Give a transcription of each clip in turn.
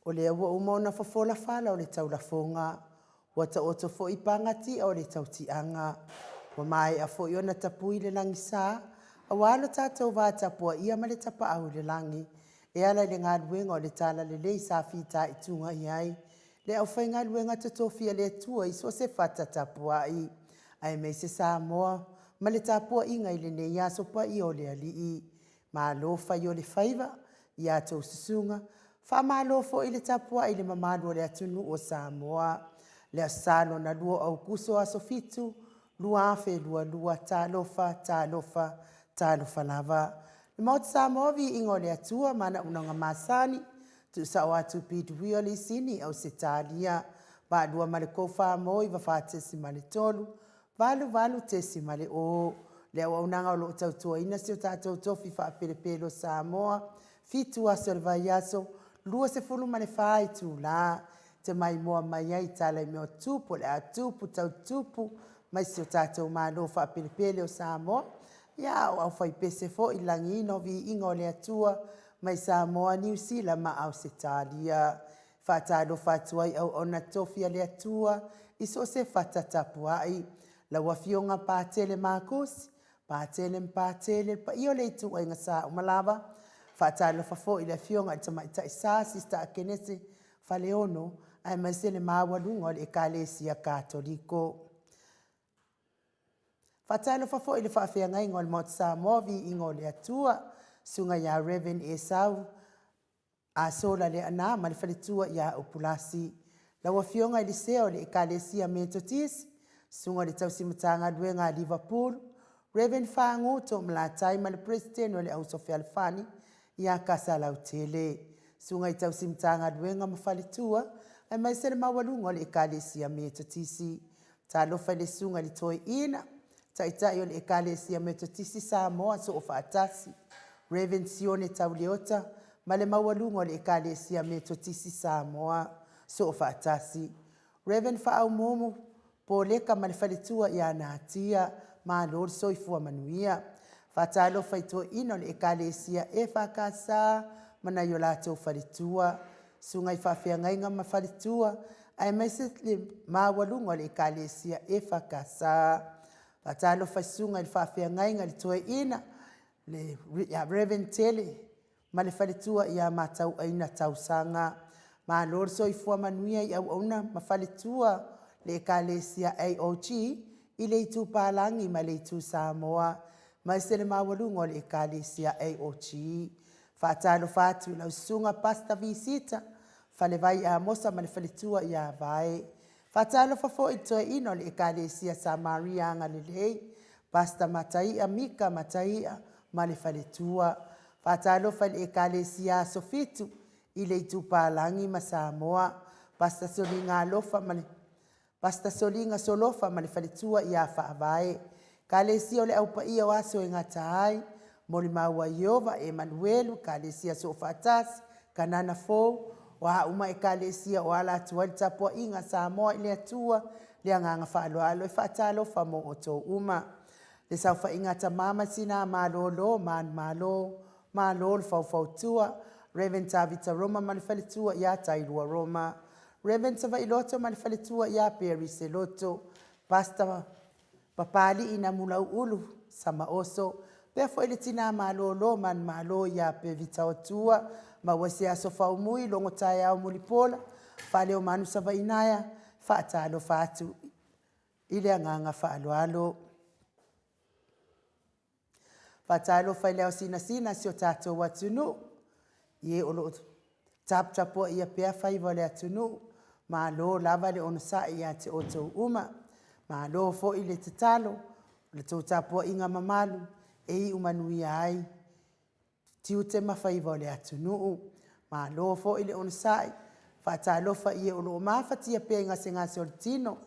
O lea ua uma ona fofola fala o le taulafoga, ua taoto foi pagatia o le tautiaga. Ua maea foi ona tapui le lagisa, aua lo tatou vatapuaia ma le Tapaau i le Lagi, e ala i le galuega o le Talalelei sa fitaituga i ai le aufaigaluega totofi a le Atua i so o se fata tapuai, aemaise Samoa ma le tapuaiga i lenei aso paia o le Alii. Malo fai o le faiva i a outou susuga, faamalo foi le tapuai i le mamalu o le atunuu o Samoa. Le Aso Sa lona lua o Aokuso aso 7, 2022, talofa, talofa, talofa lava. Le Maota Samoa, viiga o le Atua ma ana auaunaga masani, tuusao atu i PW Lisini Ausetalia, 82 ma le 494.3, 88.0. Le auaunaga o lo o tautuaina si o tatou tofi faapelepele o Samoa, 7 aso o le vaiaso, 24 itula, te maimoa mai ai tala i mea o tupu, o le a tupu, tau tupu mai si o tatou Malo faapelepele o Samoa. Ia, a o aufaipese foi i le lagiina o viiga o le Atua mai Samoa, Niu Sila ma Ausetalia. Faatalofa atu ai auauna tofi a le Atua i so o se fata tapuai, lau Afioga Patele Makosi, Patele ma Patele, le paia o le ituaiga sa uma lava. Faatalofa foi i le Afioga i le Tamaitai Sa, Sister Akenese Faleono, aemaise le maualuga o le Ekalesia Katoliko. Faatalofa foi i le faafeagaiga o le Maota Samoa, viiga o le Atua, susuga ia Reverend Esau Asola Leaana ma le faletua ia Upulasi. Lau Afioga i le Sea o le Ekalesia Metotisi, susuga i le Tausi Matagaluega a Liverpool, Reverend Fagu Toomalatai ma le Peresetene o le Auso Fealofani ia Kasalautele. Susuga i Tausi Matagaluega ma faletua, aemaise le maualuga o le Ekalesia Metotisi. Talofa i le susuga i le Toeaina, Taitai o le Ekalesia Metotisi Samoa Soofaatasi, Reverend Sione Tauleota ma le maualuga o le Ekalesia Metotisi Samoa Soofaatasi, Reverend Faaumuumu Poleka ma le faletua ia Natia, malo le soifua manuia. Faatalofa i toeaiina o le Ekalesia EFKS ma nai o latou faletua, susuga i faafeagaiga ma faletua, aemaise le maualuga o le Ekalesia EFKS. Faatalofa i susuga i le faafeagaiga i le toeaina, le Reverend Tele ma le faletua ia Matauaina Tausaga. Malo le soifua manuia i auauna ma faletua le Ekalesia AOG i le itu Palagi ma le itu Samoa, aemaise le maualuga o le Ekalesia AOG. Faatalofa atu i lau susuga Pastor Visita Falevai Amosa ma le faletua ia Vae. Faatalofa foi i le toeaina o le Ekalesia Samaria Agalelei, Pastor Mataia Mika Mataia ma le faletua. Faatalofa i le Ekalesia Aso Fitu i le Itu Palagi ma Samoa, Pastor Soliga Alofa ma le Pastor Soliga Solofa ma le faletua ia Faavae. Ekalesia o le Au Paia o Aso e Gata Ai, Molimau a Ieova, Emanuelu, Ekalesia Soofaatasi, Kanana Fou, o a uma Ekalesia o ala atu ai le tapuaiga a Samoa i le Atua, le agaga faaaloalo e faatalofa mo outou uma. Le saofaiga a tama ma tina malolo, manumalo, malo le faufautua, Rev. Tavita Roma ma le faletua ia Tailua Roma, Rev. Savailoto ma le faletua ia Perry Seloto, Pastor Papalii Namulau'ulu Samaoso, pea foi le tina malolo manumalo ia Pevita Otua, maua se aso faumui logo taeao mulipola, Faleomanu Savainaea, faatalofa atu i le agaga faaaloalo. Faatalofa i le ao sinasina o si o tatou atunuu, i e o lo o taputapuaia pea faiva o le atunuu, malo lava le onosai ia te outou uma. Malo foi le tatalo, o le tou tapuaiga mamalu e iu manuia ai tiute ma faiva o le atunuu. Malo foi le onosai, faatalofa i e o lo o mafatia pea i gasegase o le tino,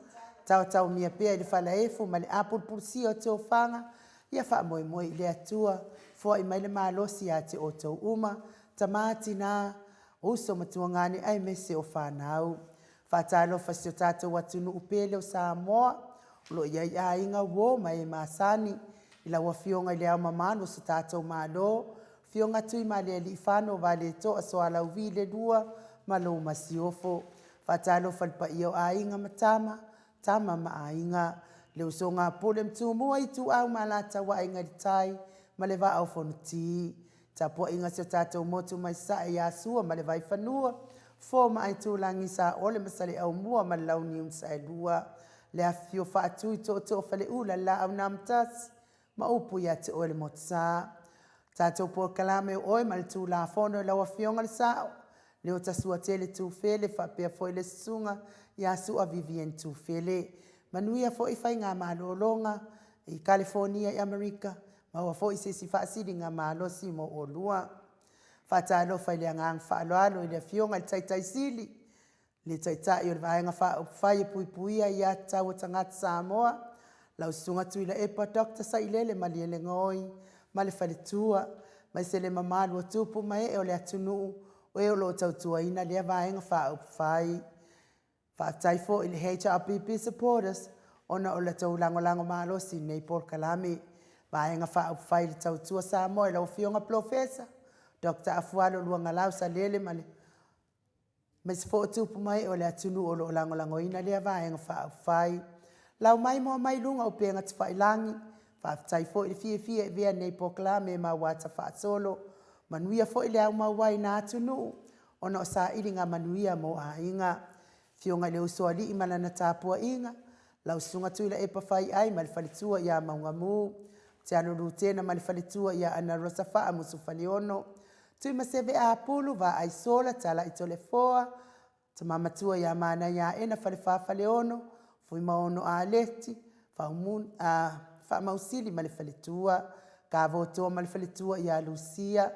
taotaomia pea i le falaefu ma le apulupulusia o tofaga, ia faamoemoe i le Atua, foai mai le malosi ia te outou uma, tama, tina, uso ma tuagane aemaise o fanau. Faatalofa i si o tatou atunuu pele o Samoa, o lo o i ai aiga, uo ma e masani, i lau Afioga i Le Ao Mamalu o si o tatou Malo, Afioga Tuimalealiifano Vaaletoa Sualauvi II ma lou Masiofo. Faatalofa i le paia o Aiga ma Tama, Tama ma Aiga, le usoga a Pule ma Tumua, Ituau ma Alataua, Aiga i le Tai ma le Vaa o Fonoti. Tapuaiga a si o tatou motu mai Sasae ia Sua ma le Vaifanua, Fofo ma Aitulagi, Saole ma Saleaaumua ma le Launiu na Saelua, le afifio o Faatui, Tootoo o Faleula, le Laau na Amotasi ma upu ia te oe le Motusa. Tatou polokalame o oe ma le Tulafono i lau Afioga i le Sao Leota Suatele Tufele faapea foi le Susuga ia Sua Vivian Tufele. Manuia foi faiga malologa i Kalifonia i Amerika, maua foi se isi faasiligamalosi mo oulua. Faatalofa i le agaga faaaloalo i le Afioga i le Taitai Sili, le Taitai o le Vaega Faaupufai e Puipuia Aia Tatau a Tagata Samoa, lau Susuga Tuilaepa Dr. Sailele Malielegaoi ma le faletua, aemaise le mamalu o tupu ma ee o le atunuu o e o lo o tautuaina lea Vaega Faaupufai. Faafetai foi i le HRPP supporters ona o le tou lagolago malosi i lenei polokalame. Vaega Faaupufai i le Tautua Samoa i lau Afioga Polofesa Dr. Afualo Luagalau Salele ma le aemaise foi o tupu ma ee o le atunuu o lo o lagolagoina lea Vaega Faaupufai. Lau mai moa mai luga o upega tafailagi, faafetai foi le fiafia e avea lenei polokalame ma auata faasolo. Manuia foi le aumauaiina atunuu ona o sailiga manuia mo aiga. Afioga i le Usoalii ma lana tapuaiga, lau Susuga Tuilaepa Faiai ma le faletua ia Maugamu, Tialo Lutena ma le faletua ia Anarosa Faamusu Faleono, Tuimaseve Apulu, Vaai Sola, Talai Toleafoa, Tama Matua ia Manaiaena Falefa Faleono, Fuimaono Aleti, Faamausili ma le faletua, Kavotoa ma le faletua ia Lucia,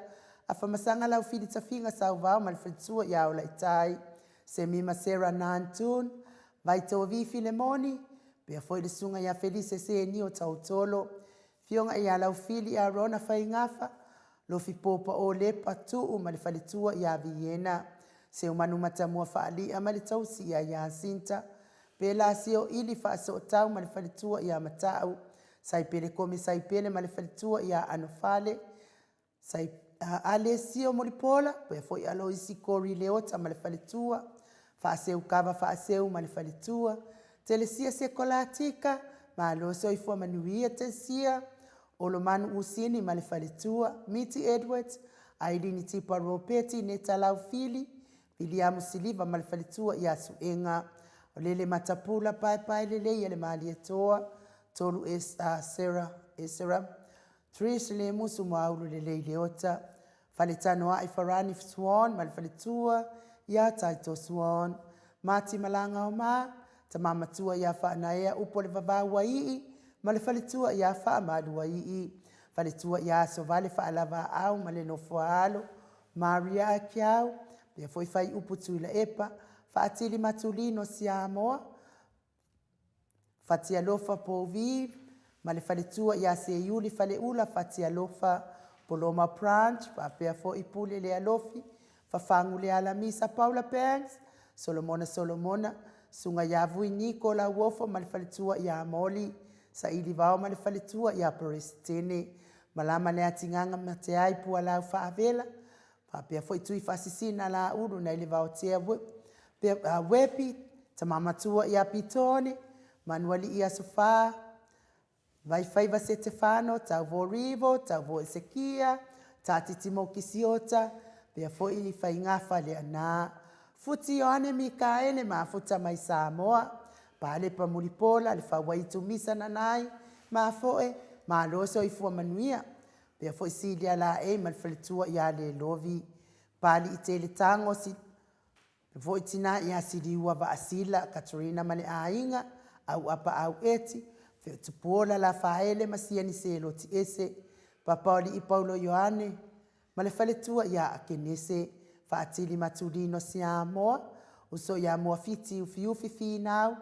Afamasaga Laufili Tafiga Sauvao ma le faletua ia Olaitai, Semi ma Sarah Nantoon, Vaitovi Filemoni, faapea foi le susuga ia Felise Senio Tautolo, Afioga ia Laufili Arona Faigafa, Lofi Pao Lepa Tuu ma le faletua ia Viena, Seumanu Matamua Faalia ma le tausi ia Iasinta, Pelasio Ili Faasootau ma le faletua ia Matau, Saipele Kome Saipele ma le faletua ia Anofale, Alesio Mulipola, faapea foi Aloisi Kori Leota ma le faletua, Faaseu Kava Faaseu ma le faletua, Telesia Sekolatika, malo soifua manuia Telesia, Olomanu Usini ma le faletua, Miti Edwards, Ailini Tipa Ropeti, Neta Laufili, Viliamu Siliva ma le faletua ia Suega, o Lele Matapula Paepae Lelei a le Malietoa, Tolu Sarah Esera, Trish Lemusu Maulu Lelei Leota, Faletanoai Farani Swan ma le faletua ia Taito Swan, Mati Malagaoma, Tama Matua ia Faanaea Upu o le Vavau Aii ma le faletua ia Faamaluaii, faletua ia Asovale Faalavaau ma le Nofoaalo, Maria Akiau, pea foi Faiupu Tuilaepa, Faatili Matulino Siamoa, Fatialofa Pouvi ma le faletua ia Seiuli Faleula Fatialofa, Poloma Branch, faapea foi Pule Lealofi, Fafagu Lealamisa Paula Banks, Solomona Solomona, Susuga ia Vui Niko Lauofo ma le faletua ia Moli, Saili Vao ma le faletua ia Peresetene, Malama Leatigaga Mateai Pualau Faavela, faapea foi Tui Faasisina Laulu nai le Vaotea Wepi, Tama Matua ia Pitone, Manualii Aso Fa, Vaifaiva Setefano, Tauvo Rivo, Tauvo Esekia, Tatiti Mokisiota, pea foi i Faigafa Leana, Futi Ioane Mikaele Mafuta mai Samoa, Palepa Mulipola, le Fauaitu Misa Nanai, Mafoe, Malo Soifua Manuia, pea foi Silia Laei ma le faletua ia Lelovi, Pali'i Tele Tago, foi tina ia Siliua Vaasila, Katerina ma le aiga, Auapa Aueti, Feotupuola Lafaele ma Siani Seloti Ese, Papaoli'i Paulo Ioane ma le faletua ia Akenese, Faatili Matulino Siamoa, uso ia Muafiti Ufiufi Finau,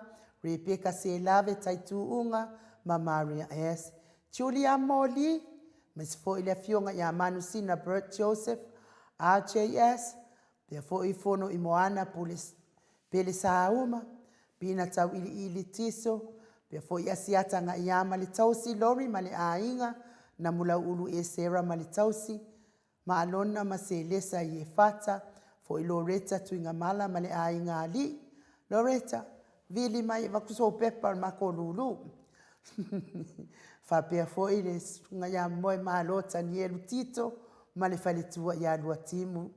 Rebecca Selave Taituuga ma Maria S. Julia Moli, aemaise foi le afioga ia Manusina Bert Joseph, RJS, pea foi Fono i Moana Pule Pele Sauma, Pina Tauiliili Tiso, pea foi Asiata Gaia ma le tausi, Lori ma le aiga, Namulauulu Esera ma le tausi, Maalona ma Selesa Iefata, Foi Loretta Tuigamala ma le aiga alii. Loretta, vili mai e avatu sou pepa o le matou lulu. Faapea foi le susuga ia Momoemalo Tanielu Tito ma le faletua ia Luatimu.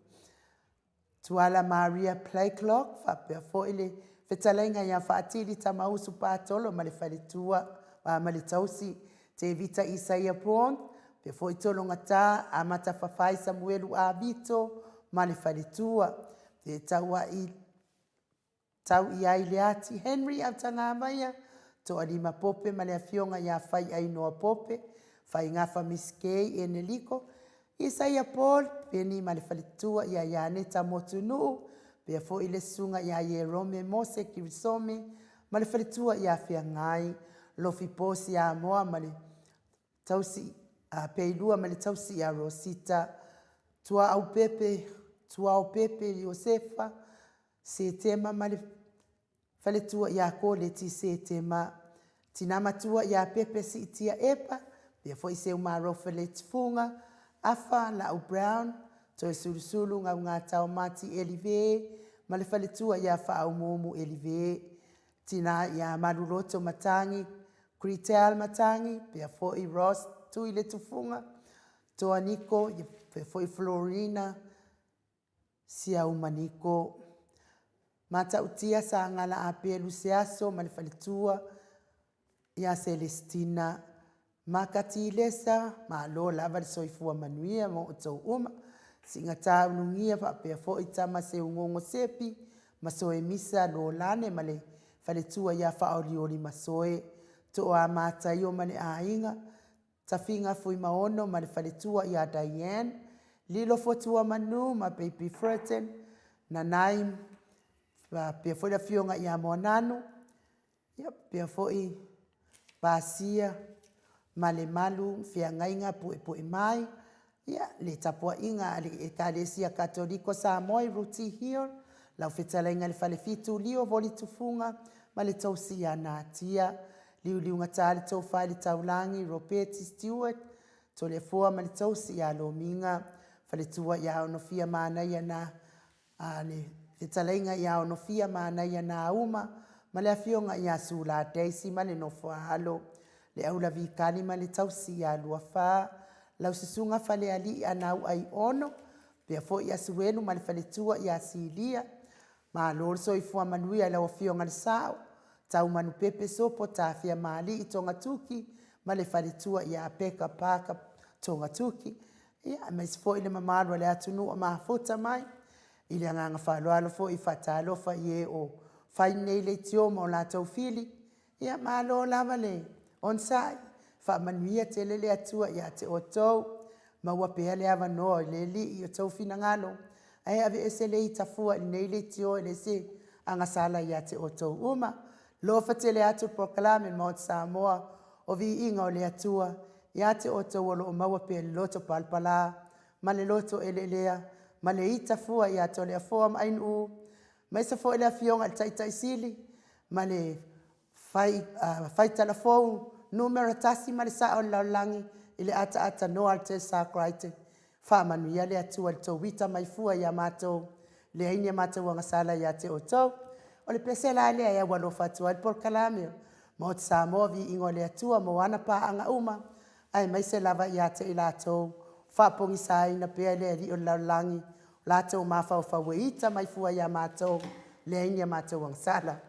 Tuala Maria Playclock faapea foi le fetalaiga ia Faatili Tamausu Patolo ma le faletua ma le tausi, Tevita Isaia Bond, faapea foi Tologata Amata Fafai Samuelu Avito ma le faletua, Feetauai tau i ai Leati Henry Autagavaia, Toalima Pope ma le afioga ia Faiainoa Pope, Faigafa Miss Kay Eneliko, Isaia Paul Peni ma le faletua ia Ianeta Motunuu, faapea foi le susuga ia Ierome Mose Kirisome ma le faletua ia Feagai, Lofi Posi Amoa ma le tausi a Peilua ma le tausi ia Rosita, Tuaaupepe Tuaopepe Iosefa Setema ma le faletua ia Koleti Setema, Tina Matua ia Pepe Siitia Epa, faapea foi Seumalo Feleti Fuga, Afa Lau Brown, Toesulusulu Gaugataoa Mati Elive ma le faletua ia Faaumuumu Elive, Tina ia Maluloto Matagi, Critel Matagi, faapea foi Ross Tuiletufuga, Toa Niko, faapea foi Florina Siaumaniko. Matautia Sagala Apelu Seaso ma le faletua ia Selesitina Makatilesa, malo lava le soifua manuia mo outou uma. Siigata Ulugia faapea foi Tama Seugogo Sepi ma Soemisa Lolane ma le faletua ia Faaolioli Masoe, Toa Mataio ma le aiga, Tafiga Fuimaono ma le faletua ia Diane, Lilo Fotua Manu ma Baby Furton, Nanai faapea foi le afioga ia Moananu, ia faapea foi Pasia ma le Malu Feagaiga Puepue Mai, ia le tapuaiga a le Ekalesia Katoliko Samoa i Rooty Hill, lau fetalaiga i le Falefitu Lio Voli Tufuga ma le tausi ia Natia, Liuliugata le tofa i le Taulagi Ropeti Stewart, Toleafoa ma le tausi ia Lomiga, faletua ia Onofia Manaia na a le fetalaiga ia Onofia Manaia Nauma ma le afioga ia Sula Daisy ma le nofo a alo, le Aulavikali ma le tausi ia Luafa, lau susuga Falealii Anau Aiono, faapea foi Asuelu ma le faletua ia Silia. Malo le soifua manuia i lau Afioga i le Sao, Taumanupepe Sopo Tafiamalii Togatuki ma le faletua ia Peka Parker Togatuki. Ia, aemaise foi le mamalu o le atunuu o mafuta mai. I le agaga faaaloalo foi e faatalofa i e o fai nei leitio ma o latou fili, ia malo lava le onosai, faamanuia tele le Atua ia te outou, maua pea le avanoa o le Alii i o outou finagalo, ae aveese le ita fua i lenei leitio e leai se agasala ia te outou uma. Alofa tele atu le polokalame a le Maota Samoa o Viiga o le Atua ia te outou o lo o maua pea le loto palapala ma le loto eleelea ma le ita fua ia Toleafoa ma Ainuu, aemaise foi le Afioga i le Taitai Sili ma le Faitalavou numera 1 ma le Sao o le Lalolagi i le ataatanoa a le Telstar Crichton. Faamanuia le Atua i le tou ita mai fua ia matou, leai ni a matou agasala ia te outou. O le pese la lea e aualofa atu ai le polokalame Maota Samoa Viiga o le Atua mo ana paaga uma, aemaise lava ia te i latou faapogisaina pea le Alii o le lalolagi, o latou mafaufau e ita mai fua ia matou, leai ni a matou agasala.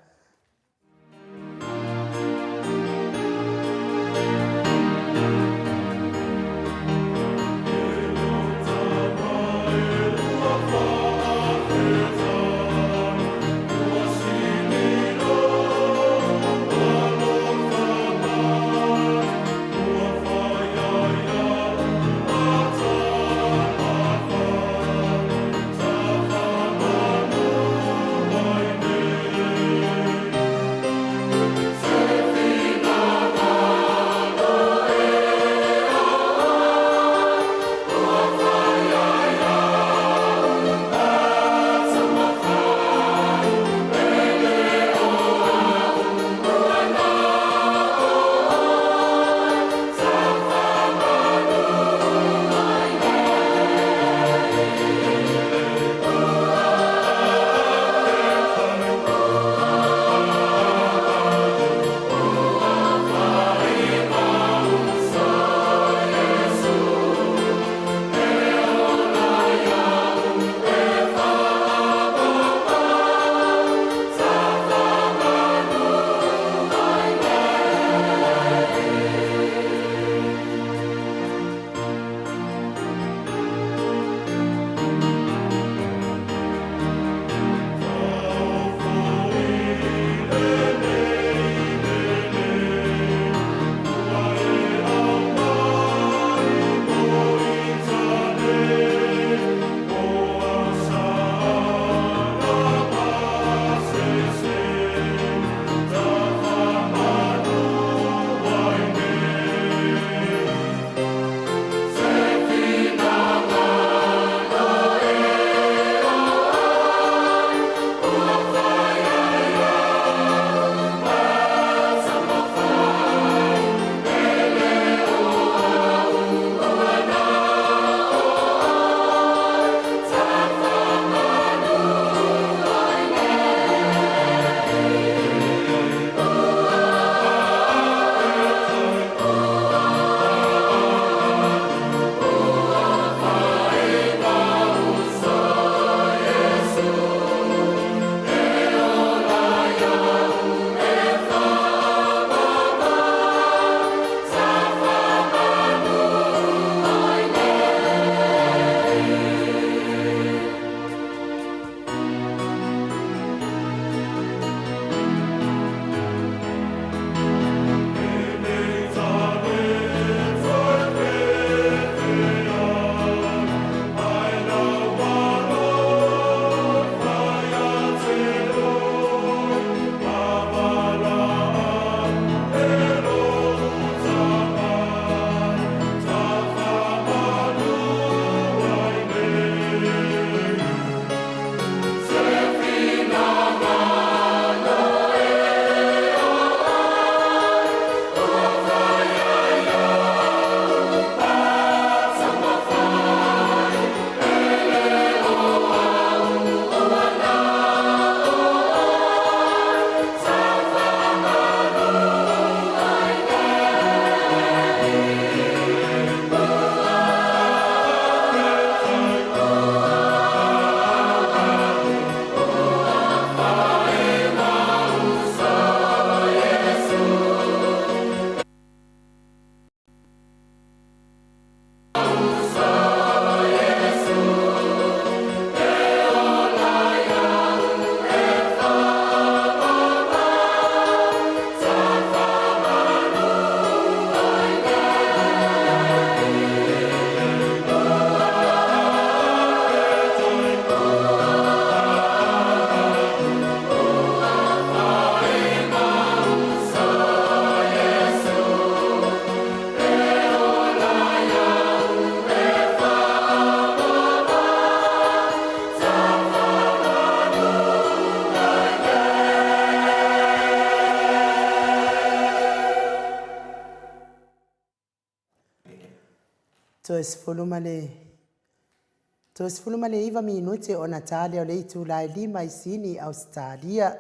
Toe 19 minute ona ta lea o le itula e 5 i Sini, Ausetalia.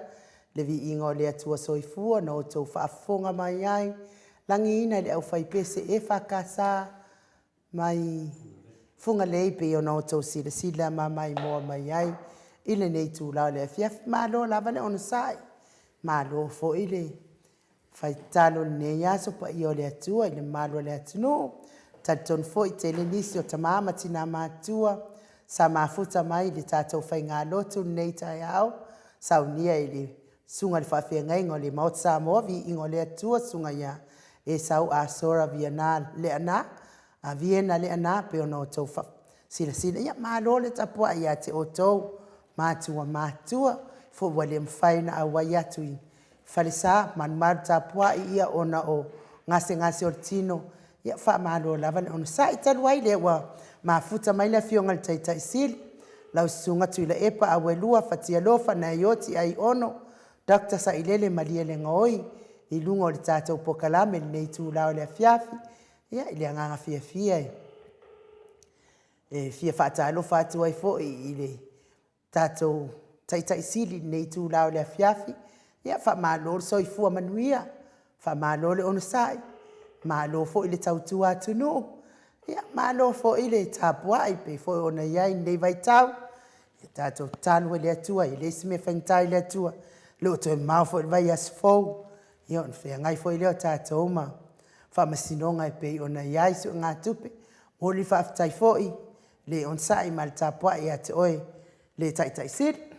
Le viiga o le Atua soifua na outou faafofoga mai ai, lagiina i le aufaipese EFKS mai Fugalei pei ona outou silasila ma maimoa mai ai i lenei itula o le afiafi. Malo lava le onosai, malo foi le faitalo i lenei aso paia o le Atua i le mamalu o le atunuu. Talitonu foi tele nisi o tama ma tina matutua sa mafuta mai i le tatou faigalotu lenei taeao, saunia i le susuga i le faafeagaiga o le Maota Samoa, viiga o le Atua, susuga ia Esau Asora Viena Leana, Viena Leana, pei ona outou silasila. Ia, malo le tapuai ia te outou matua matutua, foi ua le mafai ona auai atu i falesa malumalu tapuai ia ona o gasegase o le tino. Ia, faamalo lava le onosai. Talu ai lea ua mafuta mai le Afioga i le Taitai Sili, lau Susuga Tuilaepa Auelua Fatialofa Naioti Aiono Dr. Sailele Malielegaoi i luga o le tatou polokalame i lenei itula o le afiafi. Ia, i le agaga fiafia e fia faatalofa atu ai foi i le tatou Taitai Sili i lenei itula o le afiafi. Ia, faamalo le soifua manuia, faamalo le onosai, malo foi le tautua atunuu, ia malo foi le tapuai pei foi ona i ai lenei vaitau. Ia tatou tatalo i le Atua, e leai se mea faigata i le Atua, e le o toe mamao foi le vaiaso fou, ia ona feagai foi lea o tatou ma faamasinoga e pei ona i ai suegatupe. Momoli le faafetai foi le onosai ma le tapuai ia te oe le Taitai Sili.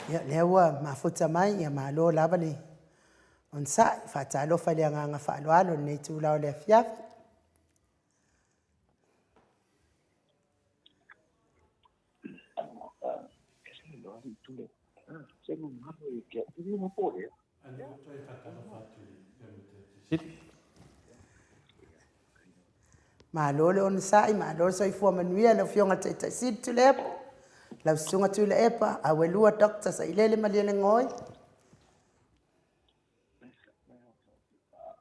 Ia, lea ua mafuta mai, ia malo lava le onosai. Faatalofa i le agaga faaaloalo i lenei itula o le afiafi. Malo le onosai, malo le soifua manuia lau Afioga i le Taitai Sili Tuilaepa, lau Susuga Tuilaepa Auelua Dr. Sailele Malielegaoi.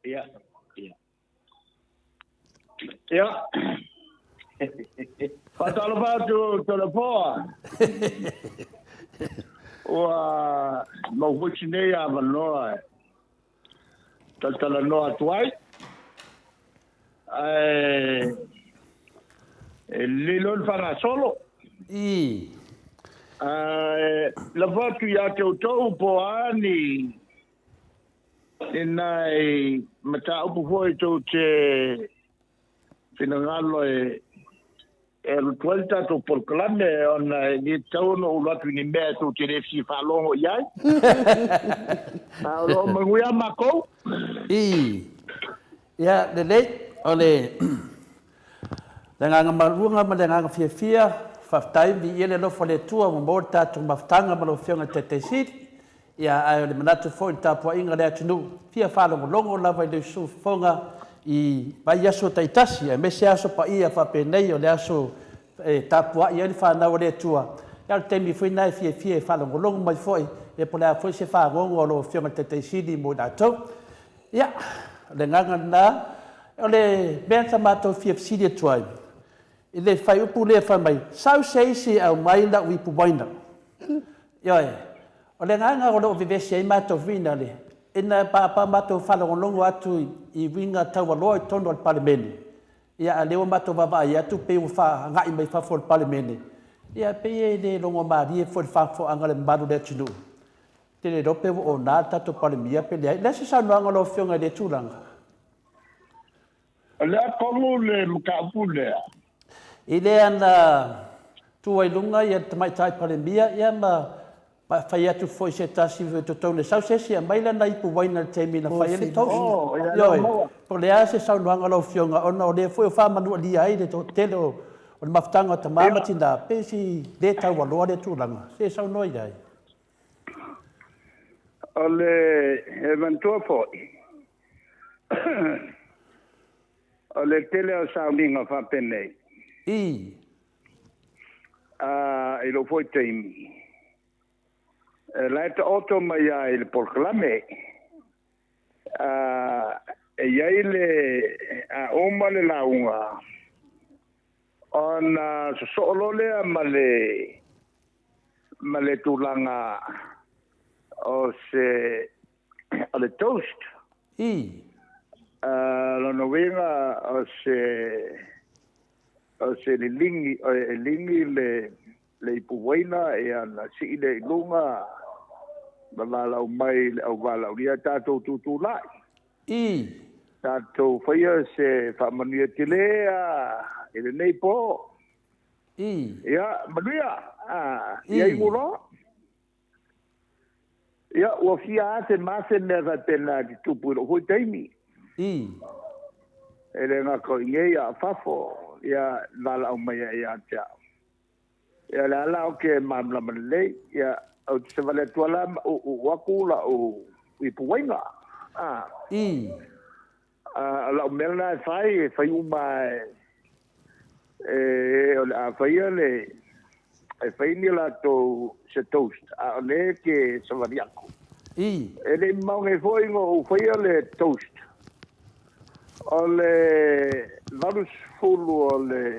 Ia. Ia. Faatalofa atu Toleafoa. Ua mau foi si nei avanoa e talatalanoa atu ai. Ae e lelei loa le faagasolo. I. Ae lafo atu ia te outou po o a ni ni nai mataupu foi tou te finagalo e e alu atu ai le tatou polokalame ona e le tatau ona ou alu atu i ni mea tou te le fia faalogo i ai. A o lo o manuia matou. I. Ia, lelei, o le le agaga maluga ma le agaga fiafia, faafetai, viia le alofa o le Atua ua maua le tatou mafutaga ma lau Afioga i le Taitai Sili. Ia, ae o le manatu foi i le tapuaiga a le atunuu, fia faalogologo lava i le usufofoga i vaiaso taitasi, aemaise aso paia faapenei, o le aso e tapuai ai le fanau a le Atua. Ia, o le taimi foi lena e fiafia e faalogologo mai foi, ia po o le a foi se fagogo a lau Afioga i le Taitai Sili mo i latou. Ia, o le agaga lena. O le mea sa matou fia fesili atu ai, i le fuaiupu lea fai mai, sau se isi e aumai lau ipu uaina. Ioe, o le agaga o lo o vevesi ai matou foi lea, ina pa matou faalogologo atu i uiga taualoa i totonu o le Palemene, ia a o lea ua matou vaavaai atu pei ua faaagai mai fafo o le Palemene, ia pei e le logomalie foi i le faafofogaaga a le mamalu o le atunuu. Ou te le iloa pe ua ona le tatou Palemia pe leai. O le a se saunoaga a lau Afioga i lea tulaga? O le a tonu le mataupu lea? I lea na tu ai luga ia le Tamaitai Palemia ia ma fai atu foi se tasi foi totonu e sau se isi e aumai lana ipu uaina i le taimi na fai ai le toast. Oh, ia Ioe, maua. Po o le a se saunoaga a lau Afioga ona o lea foi ua faamanualia ai le toatele o le mafutaga o tama ma tina, pei si le taualoa lea tulaga. Se saunoa i ai. O le e manatua foi, o le tele o sauniga faapenei. I. I lou foi taimi, e la e taoto mai lava i le polokalame, e i ai le, a uma le lauga, ona sosoo loa lea ma le, ma le tulaga o se, o le toast. Ii. Lona uiga o se, o se liligi, e ligi le, le ipu uaina, ia ona sii lea i luga ma valaau mai i le au valaaulia, tatou tutulai. Ii. Tatou faia se faamanuia tele lava i lenei po. Ii. Ia, manuia. Ia iu loa. Ia, ua fia afe ma afe mea faapena e tutupu i lou foi taimi. Ii. E le gata o i inei a o fafo, ia, valaau mai ai ia te au. Ia, o lea la ou te malamalama lelei, ia, ou te savali atu lava la ma uu atu lau ipuaiga. A. Ii. O lau mea lena e fai, e fai uma e o le a faia le, e fai ni latou se toast, a o lea e te savali atu. Ii. E le i mamao nei foi na ou faia le toast, o le 80 o le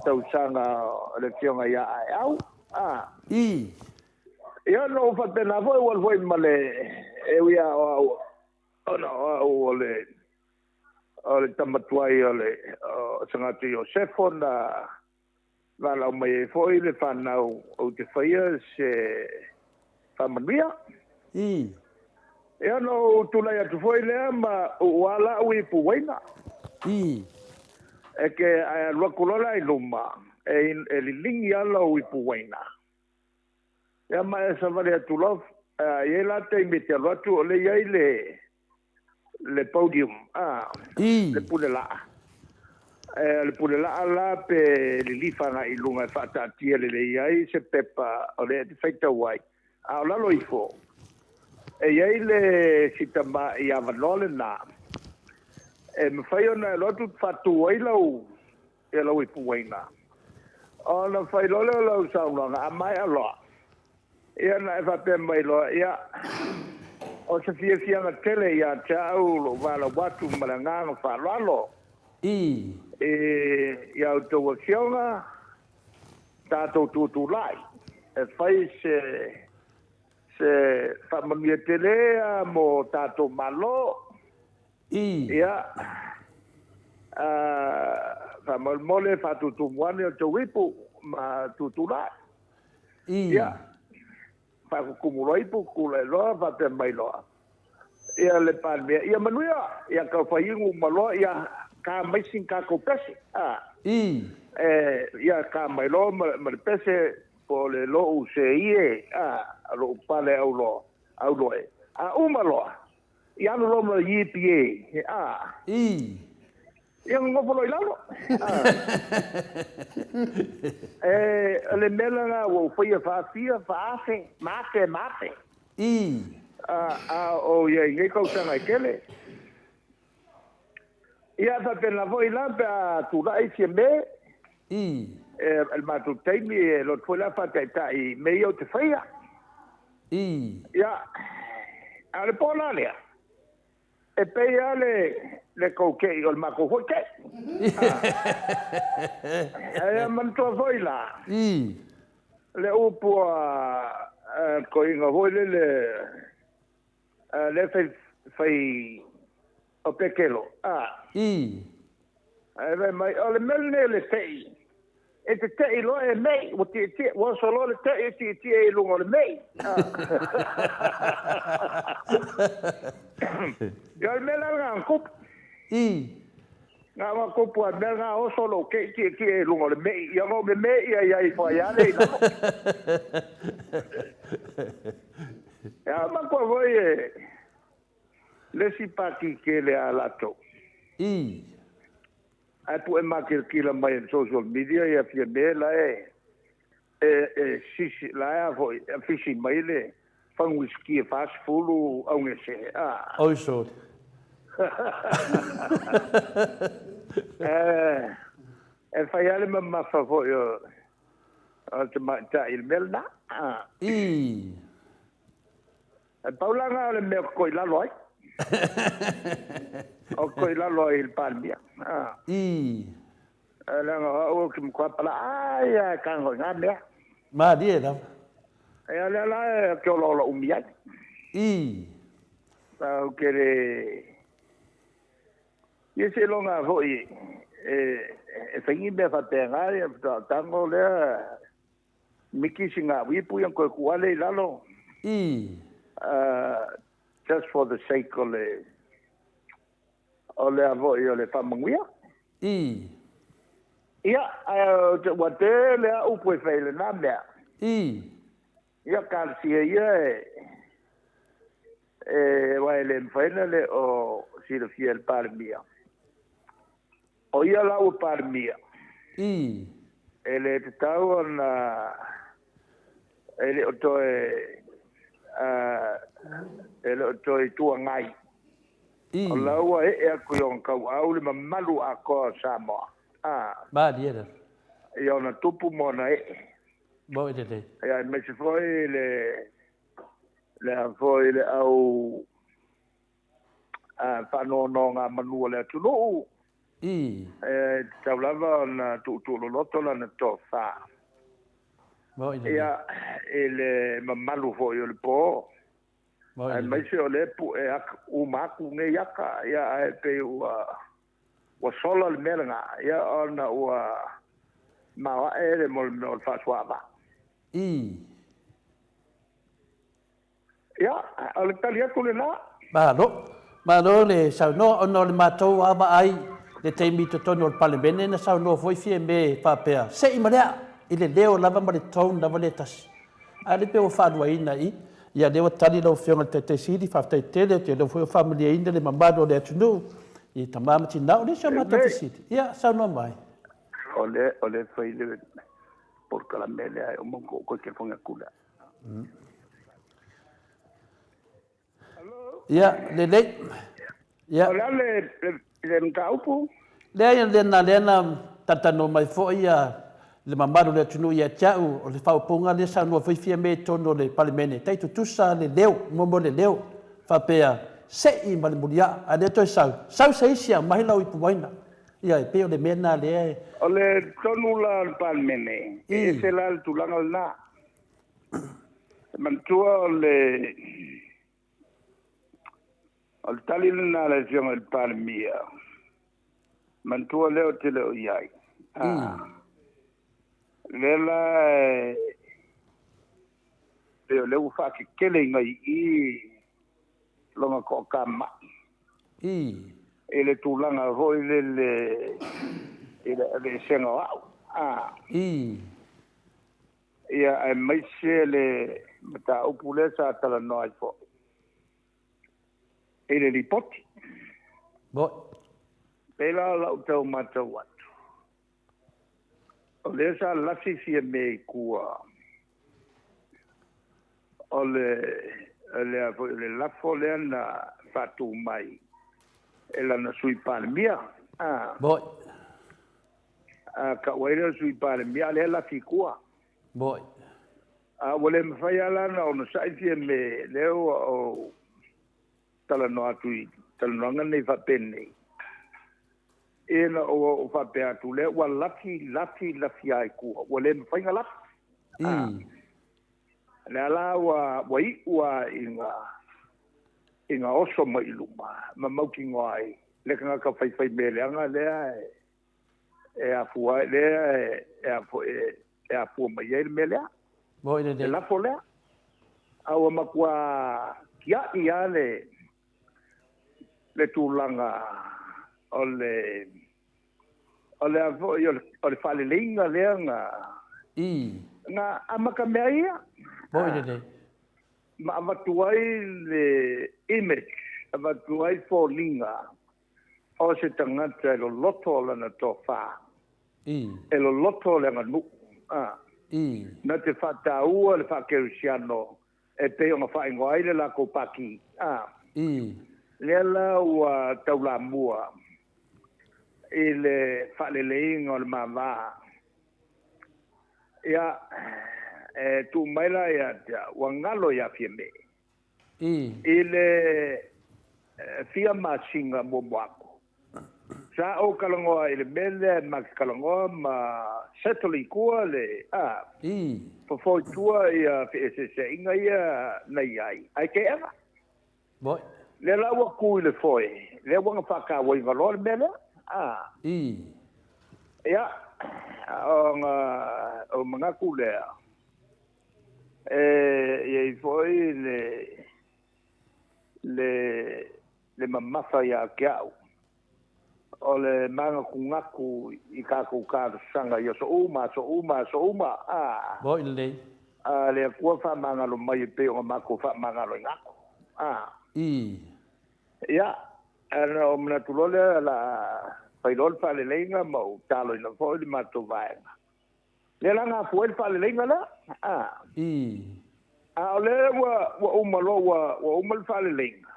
tausaga o le Afioga ia Aeau. A. Ii. Ia, na ou faapena foi, ua alu foi ma le, e ui lava o au, Ona o au o le o le tama tuai o le Sagata Iosefo na valaau mai ai foi le fanau ou te faia se faamanuia. Ii. Ia ona ou tulai atu foi lea ma uua la'u ipu uaina. Ii. E ke ae alu atu loa la i luma e liligi lava lou ipu uaina. Ia ma e savali atu loa, e i ai la taimi e te alu atu o lea e i ai le, le podium, a, Ii. le pule laa. E, o le pule laa la pe lilifa agai i luga e faataatia lelei ai se pepa o lea e te faitau ai, a o lalo ifo, e i ai le si tamai avanoa lena e mafai ona e alu atu faatu ai lau, ia lau ipuaiga. Ona fai loa lea o lau saunoaga, a maea loa, ia ona e faapea mai loa, ia, o se fiafiaga tele ia te au lou valaau atu ma le agaga faaaloalo Ii. i a outou afioga, tatou tutulai e fai se, se faamanuia tele lava mo tatou Malo. Ii. Ia, faamolemole faatutumu ane o tou ipu ma tutulai. Ii. Ia, faatutumu loa ipu, tulai loa, faapea mai loa. Ia le Palemia, ia manuia, ia tau faiinu uma loa, ia ka mai sina tatou pese. A. Ii. E, ia ka mai loa ma le pese po o le lou seie, a, lou pale auloa, auloe. A uma loa, Ia alu loa ma le EPA, a. Ii. Ia nonofo loa i lalo. A. E, o le mea lena ua ou faia faafia, faafe, ma afe, ma afe. Ii. A, a o i ai i nei tausaga e tele. Ia, faapena foi la pe a tulai Fiame. Ii. E, le matou taimi e loto foi la faataitai i mea ia ou te faia. Ii. Ia, a o le po la lea, e pei lava le, le tou ke'i o le matou foi ke'i. Ae manatua foi la. Ii. Le upu a le toeaina foi lele, lea fai, fai o Pekelo, a. Ii. Ae fai mai, o le mea lenei o le te'i, e te te'i loa e mei, ua tietie, ua oso loa le te'i e tietie i luga o le mei. Ia o le mea la lena na tupu. Ii. Na ona tupu lava le mea lena, oso lou te'i tietie i luga o le mei, ia ona ou memei ia ai ifo ai lava lea i lalo. Ia manatua foi e le isi pati tele a latou. Ii. Ae pue makilatila mai e le social media ia Fiame la e e sisi la e a foi e fisi mai le fagu uisiki e 40 augese a. Oi sole. E fai lava le mamafa foi o O le tamaitai i le mea lena. Ii. E pau la lena o le mea o kokoilalo ai. O kokoilalo ai i le Palemia. Ii. Leaga o au ou te matua palaai lava e tago i na mea. Malie lava. Ia lea la ou te olaola umi ai. Ii. Ou te le... Ia seiloga foi e fai ni mea faapena, ia ona faatoa ou tago lea miki sina au ipu ia ona toe tuu lava lea i lalo. Ii. Just for the sake o le o le a foi o le faamanuia. Ii. Ia, ae ua tele lava upu e fai i lena mea. Ii. Ia, talosia ia e aua e le mafai ona le o silafia e le Palemia. O ia la ua Palemia. Ii. E le tatau ona e le o toe e le o toe Itu Agai. Ii. O la ua ee atu i ona tauau le mamalu atoa o Samoa. Malie lava. I ona tupu ma ona ee. Moe lelei. Ia, aemaise foi le le a foi le au faanonogamanu a le atunuu. Ii. E tatau lava ona tuutuuloloto lana tofa. Moe lelei. Ia, i le mamalu foi o le po. Moe lelei. Aemaise o lea e pue atu, uma atu nei ata, ia, ae pei ua ua sola le mea lena, ia, ona ua maoae le mo le mea o le faasuaava. Ii. Ia, o le tali atu lena. Malo. Malo le saunoa ona o le matou lava vaai i le taimi i totonu o le Palemene na saunoa foi Fiame faapea, se i ma le aa i le leo lava ma le tone lava lea e tasi. A lea pei ua faaluaina i i. Ia lea ua tali lau Afioga i le Taitai Sili, faafetai tele, ou te iloa foi ua faamalieina le mamalu o le atunuu i tama ma tina. O le isi o matou fesili, ia saunoa mai. O lea, o lea e fai le polokalame lea e uma ona ou toe telefoni atu lea. Ia, lelei. Ia. O le a le, le, le mataupu? Leai, lea lea na talatalanoa mai foi ia le mamalu o le atunuu ia te au, o le faaupuga lea saunoa foi Fiame i totonu o le Palemene, tai tutusa le leo, mo le leo, faapea, sei ma le muliaa, a lea toe sau, sau se isi e aumai lau ipuvaina. Ia, e pei o le mea lena lea e... O le tonu la o le Palemene, e ese la le tulaga lena. E manatua o le o le tali lena a le Afioga i le Palemia, manatua lea ou te le o i ai. Lea la e pei o lea ua faatetele i i lona toatamai. I le tulaga foi lele i le aveesega o au. Ia, aemaise le mataupu lea sa talanoa ai foi i le lipoti. Moi. Pei la o lau tau matau atu, o lea sa lafi Fiame i tua o le, le, foi, o le lafo lea na faatu mai e lana Sui Palemia. Moi. A tau ai lea o le Sui Palemia, a lea e lafi i tua. Moi. A ua le mafai lava la ona onosai Fiame, lea ua ou talanoa atu i talanoaga nei faapenei. Ina ua ou faapea atu lea ua lafi, lafi, lafi lava i tua. Ua le mafai ona lafi. Ii. Lea la ua, ua iu lava ina, ina oso mai i luma ma mautinoa ai le tagata faifai mea leaga lea e, e afua ai, lea e, e, afua, e, e afua mai ai le mea lea. Moi lelei. Le lafo lea. A ua matua tiai lava le, le tulaga o le, o le a foi, o le, o le faaleleiga lea na, Ii. na amata mea ia. Moi lelei. Ma avatu ai le image, avatu ai foliga o se tagata e loloto lana tofa, Ii. e loloto le aganuu. Ii. Na te faataua le faakerisiano e pei ona faaigoa ai le latou pati. Ii. Lea la ua taulamua i le faaleleiga o le mava Ia, e tuu mai la ia te au, ua galo ia Fiame. I le fia masina muamua atu, sa ou talanoa i le mea lea ma te talanoa ma settle i tua le, a, fofo i tua ia feeseeseaiga ia na i ai, ae teena. Lea la ua tu i le foe, lea ua na faatauaina loa le mea lea. A. Ia, ona ou manatu lea, e i ai foi le, le, le mamafa ia te au, o le manatunatu i tatou talosaga i aso uma, aso uma, aso uma, a. Moi lelei. A le Atua faamagalo mai e pei ona matou faamagaloina atu. A. Ia, ona ou manatu loa lea o le a fai loa le faaleleiga ma ou taloina foi le matou vaega. Lea la na afua ai le faaleleiga lea. A. A o lea ua uma loa ua uma le faaleleiga,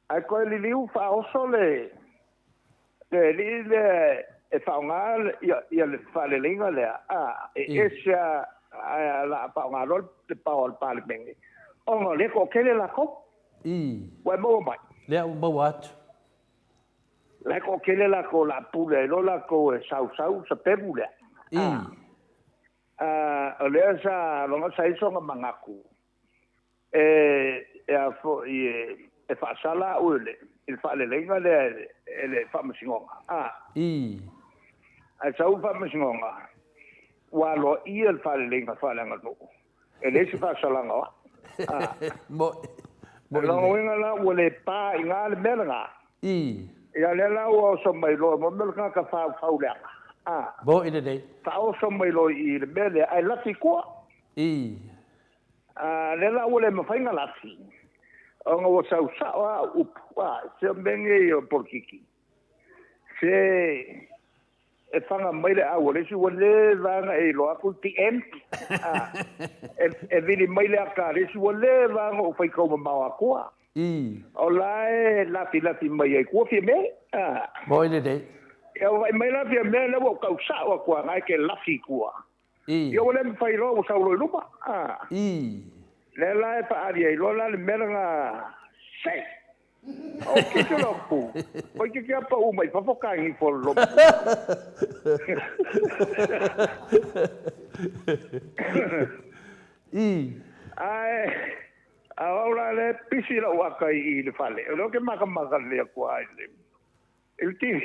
Ae toe liliu faaoso le alii lea e faaaoga le faaleleiga lea, a, e ese lava, ae o le a faaaoga loa le power o le Palemene, ona o lea e toatele latou. Ua e maua mai? Lea ua maua atu. O la e toatele latou o le a pule ai loa latou e sausau sapelu lea. A, o lea sa logo sa i ai sona manatu e a foi e faasala au i le faaleleiga lea e le Faamasinoga. A. Ae sau le Faamasinoga, ua aloaia le faaleleiga faaleaganuu, e leai se faasalaga o au. A. O lona uiga la ua le pa i ina le mea lena. Ia lea la ua oso mai loa, mo mea o le tagata faufau leaga. A. Faaoso mai loa i i le mea lea, ae lafi i tua. A lea la ua le mafai ona lafi, ona ua sau sao lava au upu, a, se o mea nei o polokiki, se e faga mai le au a le isi ua leva ona e iloa atu le PM, a, e vili mai le ata a le isi ua leva ona ou faitau mamao atua. O la e lafilafi mai ai tua Fiame, a. Moi lelei. Ia ua vaai mai la Fiame, lea ua ou tau sao atu lava, na e te lafi i tua. Ia ua le mafai loa ua sau loa i luma. Lea la e faaali ai loa la le mea lena sei. O ke te lopu. Koi ke kia pa u mai fafo ka ngi fo lopu. Ae a au la le pisi lau aka i le fale. O lea ke makamaka le akua ai le. I le TV.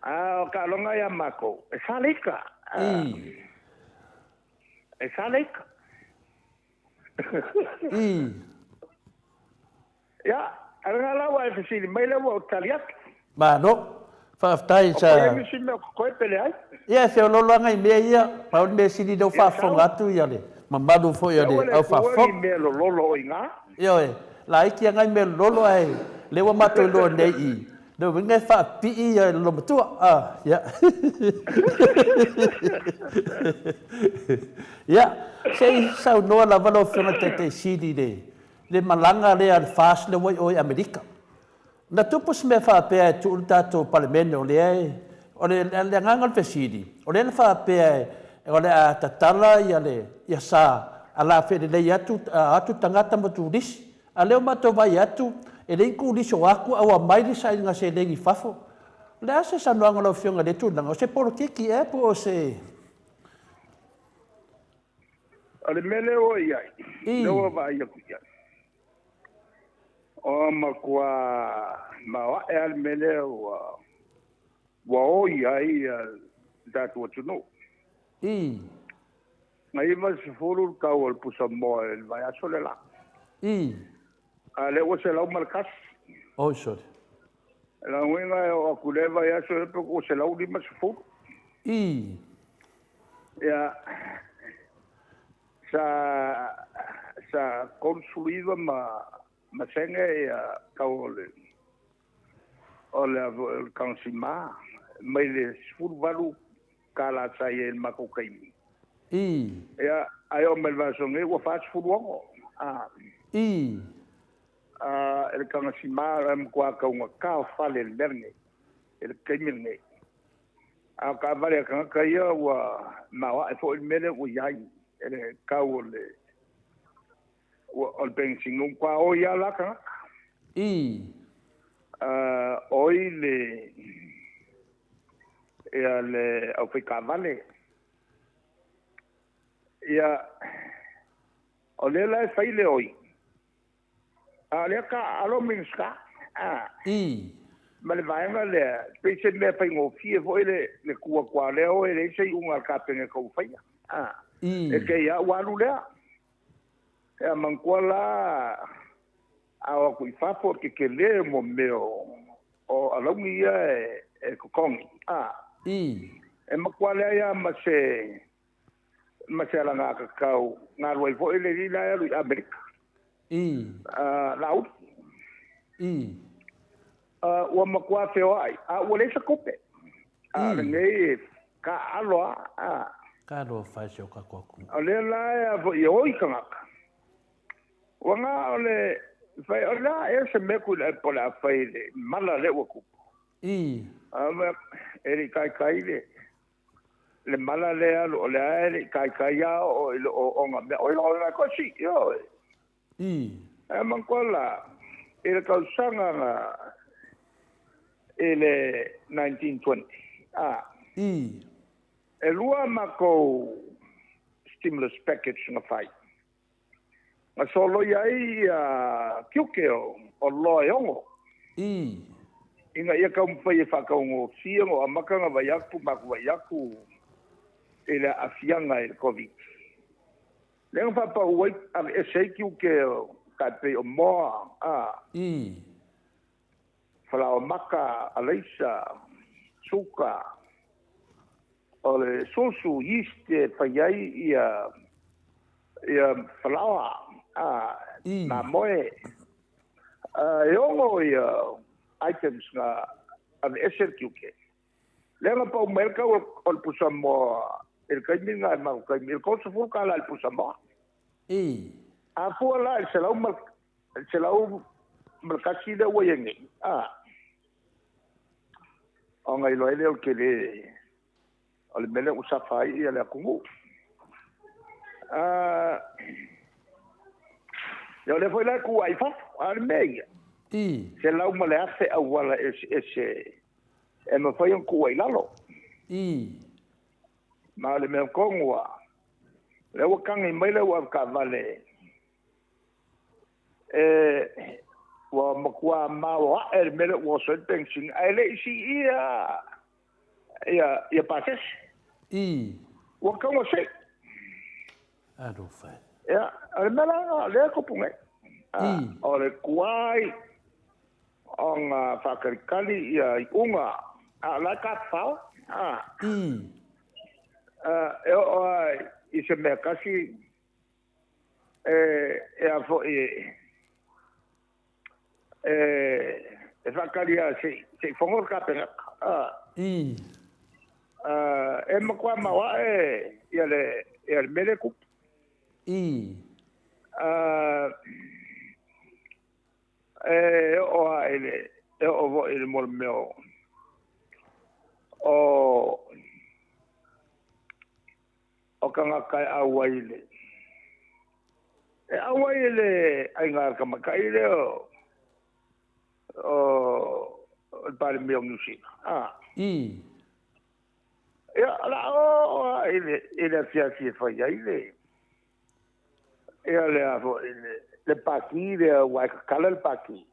A o ka aloga iā mākou, e saleika. E saleika. Ia, a lena la ua e fesili mai lea ua ou tali atu. Malo. Faafetai sa. O koe nisi mea o koe pe leai? Ia, e feoloolo lava nai mea ia. Pau le mea sili lea ua faafofoga atu ia le mamalu foi o le au faafofoga. Ia ua le tuua ni mea lololo o i ina. Ioe, laiti lava nai mea lololo ae lea ua matou iloa nei i le uiga e faapipii ia le lolomatua. A, ia. Ia, se i saunoa lava lau Afioga i le Taitai Sili i le malaga lea a le FAST lea ua i o i Amerika. Na tupu se mea faapea e tuu le tatou Palemene o lea e, o le agaga o le fesili, o lea na faapea o le a tatala ia le, ia sa ala felelei atu, atu tagata ma turisi. A o lea ua matou vaai atu, e leai ni turisi o atu a ua aumai le sailiga seleni i fafo. O le a se saunoaga a lau Afioga i lea tulaga? O se polokiki ea po o se... O le mea lea ua i ai, lea ua vaai atu i ai, Ua matua maoae lava le mea lea ua oi ai le tatou atunuu. Na 90 le tau o le pusa moa i le vaiaso le la. A o lea ua 101. Oi sole. O lona uiga e oo atu i lea vaiaso pe ua 150. Ia, Sa sa 39 ma ma sene ia tau o le o le o le tagasima mai le 18 tala sa i ai i le matou taimi. Ia, ae oo mai le vaiaso nei ua 46. A. E le tagasima e matua taugata o fale i le mea lenei, i le taimi lenei. A o taavale a tagata ia ua maoae foi le mea lea ua i ai i le tau o le o le penisini, ua matua oi lava la tagata. Oi le ia le aufai-taavale. Ia, o lea la e fai le oi, a o lea e taaalo Minisita. Ma le vaega lea, e pei se mea faigofie foi le tu atu lava o lea o e leai se iuga a le Kapeneta ua faia. E te i lava ua alu lea. Ia manatua la, a o atu i fafo, o le tetele o mea o alauni ia e totogi. E matua leai lava ma se ma se alagatatau na alu ai foi le alii la e alu i Amerika. Laauli. Ua matua feoai, a ua leai se tupe. A o lenei e taaalo lava. Talofa e si o tatou atunuu. O lea la e foi e oi tagata. Ua na o le fai o le a ea se mea Tuilaepa o le a fai i le mala lea ua tupu. E le i taitai le mala lea alu o lea e le i taitai lava oo i le ooooga mea. Oi loa la toe sii oe. Ae manatua la, i le tausaga na i le 1920, e lua matou stimulus package na fai. Na soloia ai ia tiute o oloa e ono. Ina ia taumafai e faataugofie ona amata ona vaai atu matou vaai atu i le aafiaga i le Covid. Lea na faapau ai aveese ai tiute o tai pei o moa, falaoa maka, alaisa, suka, o le susu, yeast e fai ai ia falaoa, mamoe. E ono ia items na aveese le tiute. Lea na pau mai le tau o le pusamoa i le taimi lena i le matou taimi, i le $30 i le pusamoa. A fua la i le $101 lea ua i ai nei, ona iloa ai lea o le tele o le mea lea ua safa ai le atunuu. Ia o lea foi la e tu ai i fafo, a o le mea ia, 101,000 auala eseese e mafai ona tuu ai i lalo. Ma o le mea tonu lava, lea ua tagi mai le au avetaavale e ua matua maoae le mea lea ua oso ai le penisini, ae le i siia ia pasese. Ua tatau ona sii. Alofa e. Ia, o le mea la lena o lea e tupu nei. O le tuai ona faatalitali ia iuga, a o la e tafafao. E oo lava i se mea tasi e a foi e faatali lava se i fono le Kapeneta. E matua maoae ia le mea lea e tupu. E oo lava i le e oo foi i le mea o o tagata e auai i le e auai i le aiga tamaitai lea o le Palemia o Niu Sila. Ia, o le a oo lava i le afiafi e fai ai le ia le a foi le pati lea aua e tatala le pati.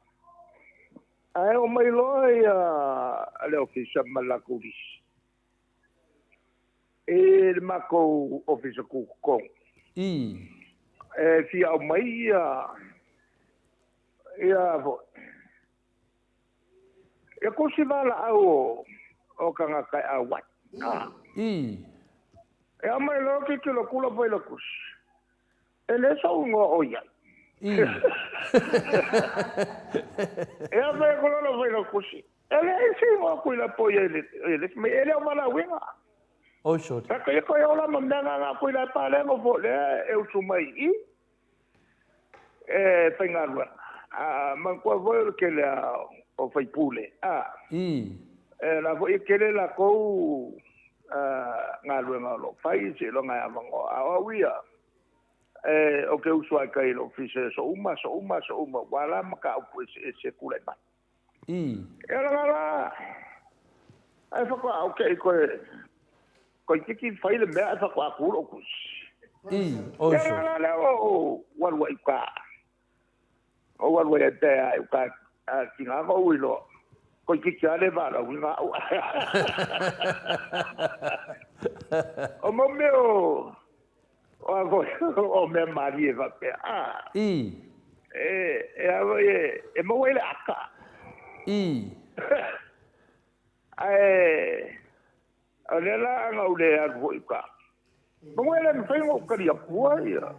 Ae oo mai loa ia le ofisa ma le latou lisi i le matou ofisa tutotonu. E fia aumai ia ia foi ia tusi valaau o tagata e auai. E aumai loa tilotilo atu lau failautusi, e le sou igoa o i ai. E aumai atu loa lau failautusi, e leai se igoa Tuilaepa o i ai i le isi mai, e le o valaauina. Oi sole. Sa ia toe ola ma mea na Tuilaepa lea e nofo lea e usu mai i i e faigaluega. A manatua foi o le tele a o faipule, a. E la foi e tele latou galuega o lo o fai seiloga e avanoa. A o au ia, e, ou te usu lava i tai i le ofisa i aso uma, aso uma, aso uma, aua la mataupu eseese e tulai mai. Ia leaga la, ae faatoa ou te i koe, toeitiiti fai le mea ae faatoa tu lou tusi. Oiso. Ia leaga la lea ua ou alu ai i uta. Ou alu ai pe a i uta a tiga na ou iloa, toeitiiti lava le valaauina au. O mau mea o, o a foi, o mea malie faapea, a. E a foi e maua ai le ata. Ae o lea la ana ou le alu foi i uta, manu e le mafai ona ou tali atua ia.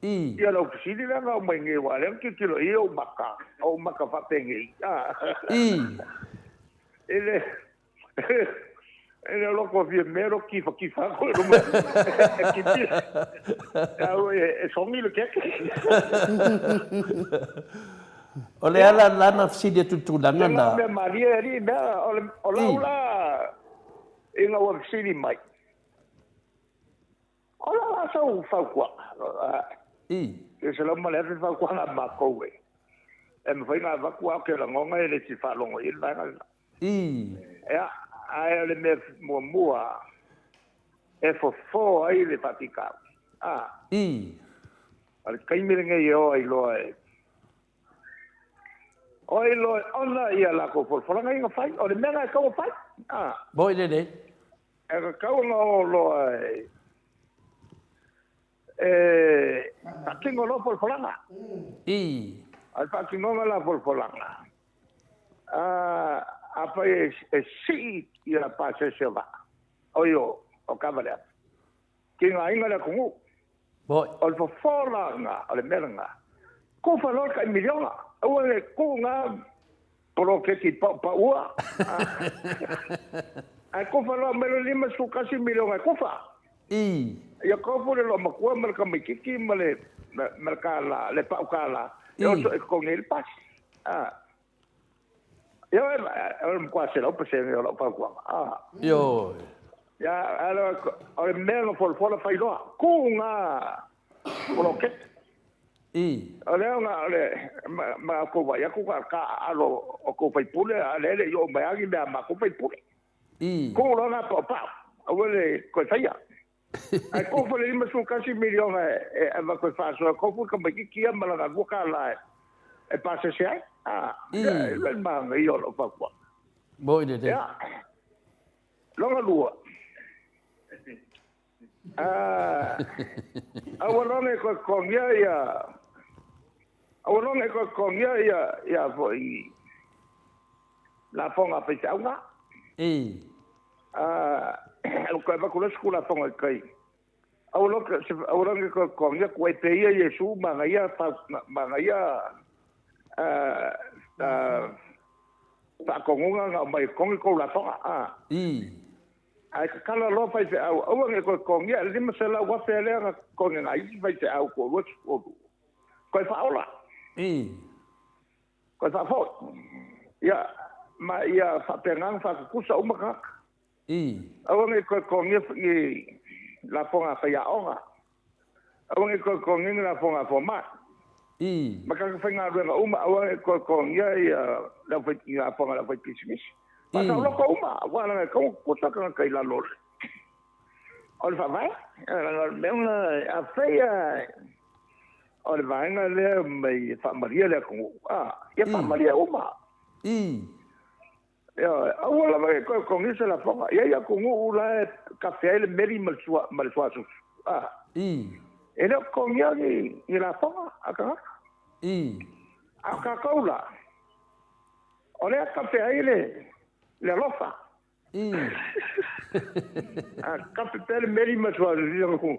Ia lau fesili lea na aumai nei, aua o lea na tilotilo i ai ou maka, o ou maka faapenei, a. I le E le o loko fia mea lo kifakifā koe luma e kipi au e sogi le keke. O le ala la na fesili atu i le tulaga na. Mea malie alii mea o le o lau la ina ua fesili mai. O la la sau fautuaga. E $100,000 fautuaga a matou e e mafai ona avatu a o ke lagona e le fia faalogo i ai le vaega lena. Ia, ae o le mea muamua e fofo ai le faafitauli, a. O le taimi lenei e o ai loa e o ai loa e ona ia latou folafolaga ia na fai. O le mea lena e tatau ona fai, a. Moi lelei. E tatau ona o loa e faatino loa folafolaga. O le faatinoga la o folafolaga, afai e sii ia pasese o vaa, oi o taavale afi, tigaina le atunuu. O le fofo la lena, o le mea lena, tufa loa le tai miliona, aua ne i tuu na poloketi paupaua, ae tufa loa aumai loa le $51 miliona e tufa. Ia tofu le loomatua ma le tamaitiiti ma le $1, le pau $1 e oso e totogi ai le pasi. Ia, o le matua 100% o lau fautuaga. Ioe. Ia, o le mea na folafola fai loa, tu na poloketi. O lea na o le ma outou vaai atu na o le taaalo o tou sui usufono, a o lea e le i oo mai lava ni mea a matou sui usufono. Tu loa na paopao, aua le toe faia. Ae tofu le $51 miliona e avatu e faasoa, tofu le tamaitiiti ia ma lana $2 e pasese ai. A, e le manaia o lau fautuaga. Moi lelei. Ia, lona lua, aua loa ne i toe totogia ia, aua loa ne i toe totogia ia, ia foi lafoga a faifeau. Ua toe avatu loa se Tulafono i tai, aua loa ne i toe totogia tuai pea ia Iesu manaia faatonuga na aumai e totogi tou lafoga. Ae tatala loa faifeau, aua ne i toe totogia le $500,000 lea na totogi e nai isi faifeau toalua toatolu, toe faaola. Toe faafoi. Ia, ma ia faapena ona faatutusa uma tagata. Aua ne i toe totogia ni lafoga a faiaoga. Aua ne i toe totogia ni lafoga a fomai. Ma tagata faigaluega uma, aua ne i toe totogia ia ni lafoga a le aufaipisinisi. Faasaoloto uma, aua leaga e tatau ona tutusa tagata i lalo o le Faavae. Leaga o le mea lena, afai lava o le vaega lea mai e faamalie le atunuu, a, ia faamalie uma. Ioe, aua lava ne i toe totogia se lafoga. E i ai atunuu la e kafe ai le meli ma le suasusu, a, e le o totogia ni lafoga a tagata. A o tatou la, o lea e kafe ai le alofa. A kafe pea le meli ma suasusu,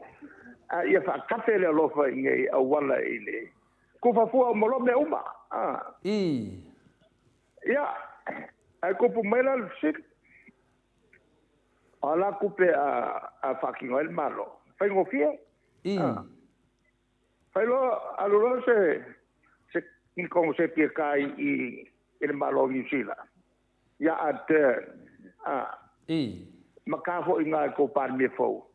a ia faakafe le alofa i nei auala i le tufa fua uma loa mea uma. Ia, ae tupu mai la le fesili, o a la tupe a faatino ai le Malo? Faigofie. Fai loa, alu loa se Ni kogosepi e kai i i le Malo o Niu Sila, ia Ardern, a. I. Ma ka foi i ina i kou Palemia fou,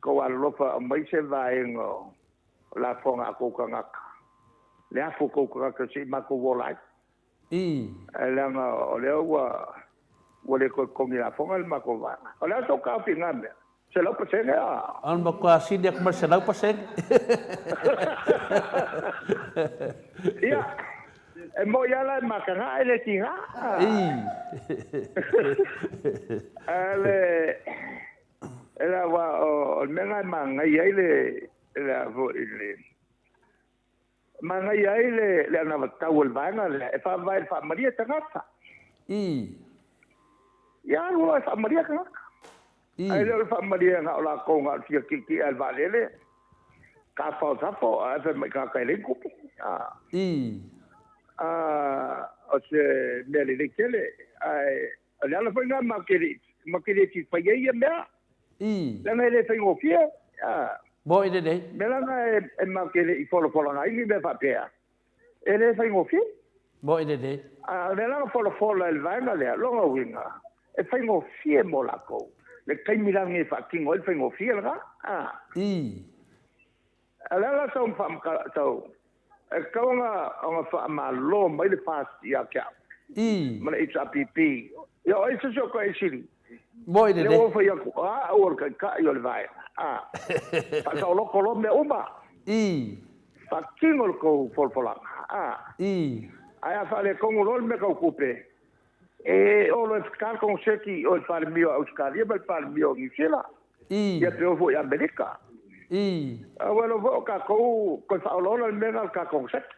kou alolofa aumai se vaega o lafoga a kou tagata, le afu o kou tagata se i matou ola ai. I. Ae leaga o lea ua ua le toe totogi lafoga le matou vaega. O le a sou taofi i na mea? 100% a? O le matua sili atu ma le 100%. Ia, e moi lava la e mataga e le tiga. I. Ae le, e le aua o le mea lena e manaia ai le, le a foi le, manaia ai le anavatau a le vaega lea e faavae i le faamalie tagata. I. Ia alu loa e faamalie tagata. Ae le o le faamalie na o latou na o le fia tietie lava i le vaalele, tafa o safo ae fai mai tagata e leai ni tupe. I. O se mea lelei tele. Ae o le ala foi lena matou te le fia fai ai ia mea. I. Leaga e le faigofie. Mo'i lelei. Mea la na e matou te le i folafolaga ai ni mea faapea. E le faigofie. Mo'i lelei. A o lea la na folafola e le vaega lea, lona uiga, e faigofie mo latou. Le taimi la lenei e faatino ai le faigofie lena. I. A o le a la sau faamatala, sau, e tatau ona faamalo mai le FAST ia te au. I. Ma le HRPP. Ia o ai se isi o toe sili? Mo'i lelei. Lea ua ou fai atu, o au o le taitai o le vaega. Faasaoloto loa mea uma. I. Faatino le tou folafolaga. I. Ae a faaletonu loa le mea tau tupe, e oo loa e feta le koneseti i o i le Palemia o Ausetalia ma le Palemia o Niu Sila. I. Ia pe oo foi i Amerika. I. Aua iloa foi o tatou toe faaolaola le mea lena o le ta koneseti.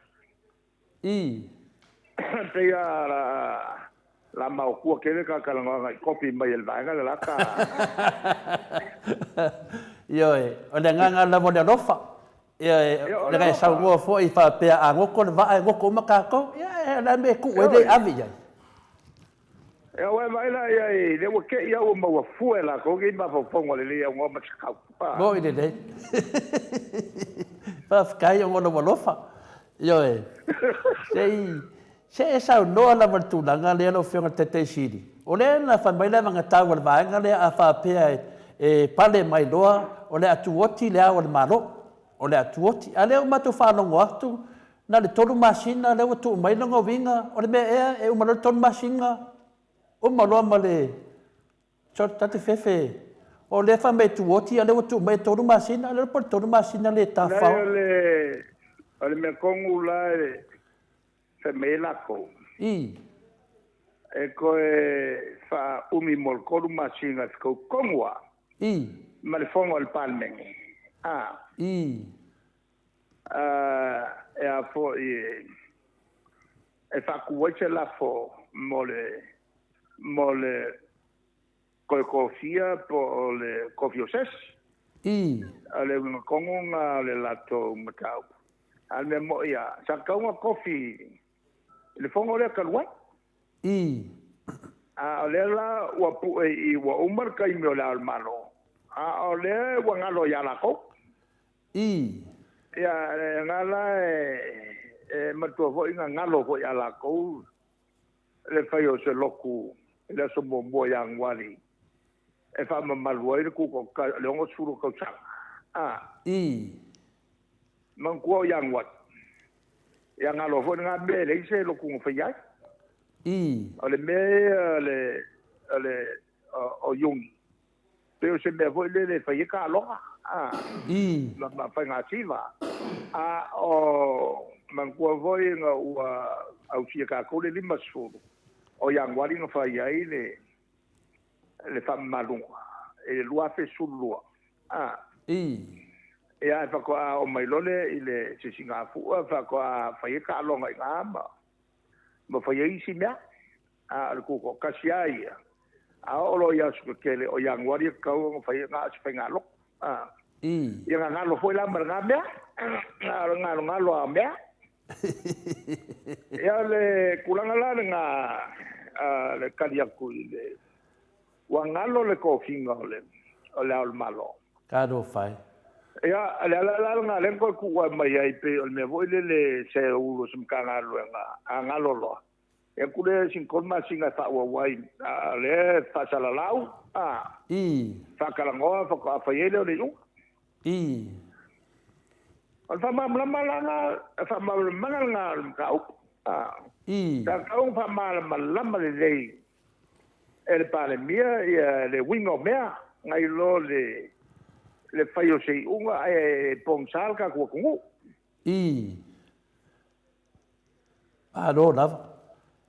I. Pei a la maotua tele ta talanoaga i kopi mai e le vaega le la ta. Ioe, o le agaga lava o le alofa. Ioe, leaga e saunoa foi faapea a goto le vaa e goto uma tatou. Ia, o le a le mea e tuu ai le ave i ai. Ia ua e vaai la i ai, lea ua te i au ua maua fua e latou nei mafaufauga lelei aunoa ma se kau. Mo'i lelei. Faafetai ona o lou alofa. Ioe. Se i, se e saunoa lava i le tulaga lea lau Afioga i le Taitai Sili. O lea na fai mai le avagatau a le vaega lea a faapea e pale mai loa o le a tuoti le ao o le Malo. O le a tuoti. A lea ua matou faalogo atu, na o le tolu masina lea ua tuu mai lona uiga, o le mea ea e uma loa le tolu masina, uma loa ma le ta te fefe. O lea fai mai e tuoti, a o lea ua tuu mai e tolu masina, le iloa po o le tolu masina le tafao. Leai, o le mea tonu la e fai mai ai latou. I. E toe faaumi mo le tolu masina e fetau tonu lava. I. Ma le fono a le Palemene. A. I. E a foi e faatu ai se lafo mo le mo le toe tofia po o le tofi o sesi. I. O le uiga tonu lena o le latou mataupu. A o le mea moi lava, sa tatau ona tofi i le fono lea talu ai. I. A o lea la ua pue i i ua uma le taimi o Le Ao o le Malo, a o lea ua galo ia latou. I. Ia, lena la e matua foi na galo foi ia latou le fai o se lotu i le aso muamua o Ianuari e faamamalu ai le tutoatasi, le 60 tausaga. A. I. Manatua o Ianuari. Ia galo foi lena mea e leai se lotu na faia ai. I. O le mea ia o le o Iuni, pei o se mea foi lele e fai ai taaloga, a, I. ma faiga siva. A o manatua foi ina ua ausia tatou le 50 o Ianuari na fai ai le faamamaluga i le 2012. A. I. Ia, e faatoa oo mai loa lea i le Sisigafua faatoa fai ai taaloga i ina ma fai ai isi mea. A o le tutoatasi lava ia, a oo loa i aso tetele o Ianuari e tatau ona fai na o se faigalotu. A. I. Ia gagalo foi la ma lena mea, a o le galogalo lava o mea. Ia o le tulaga la lena le tali atu i le ua galo le tofiga o le Ao o le Malo. Talofa e. Ia, o le ala la lena lea na toe tuua mai ai pei o le mea foi lele se ulu o se Matagaluega a galo loa, ia atu lea sina 3 masina e faaauau ai, a o lea e faasalalau, a, faatalanoa faatoa fai ai lea o le iuga. O le faamalamalama la lena, faamalamalamaga lena o le mataupu. Sa tatau ona faamalamalama lelei e le Palemia ia le uiga o mea, nai lo le fai o se iuga ae pogisa le tatou atunuu. Ii. Malo lava.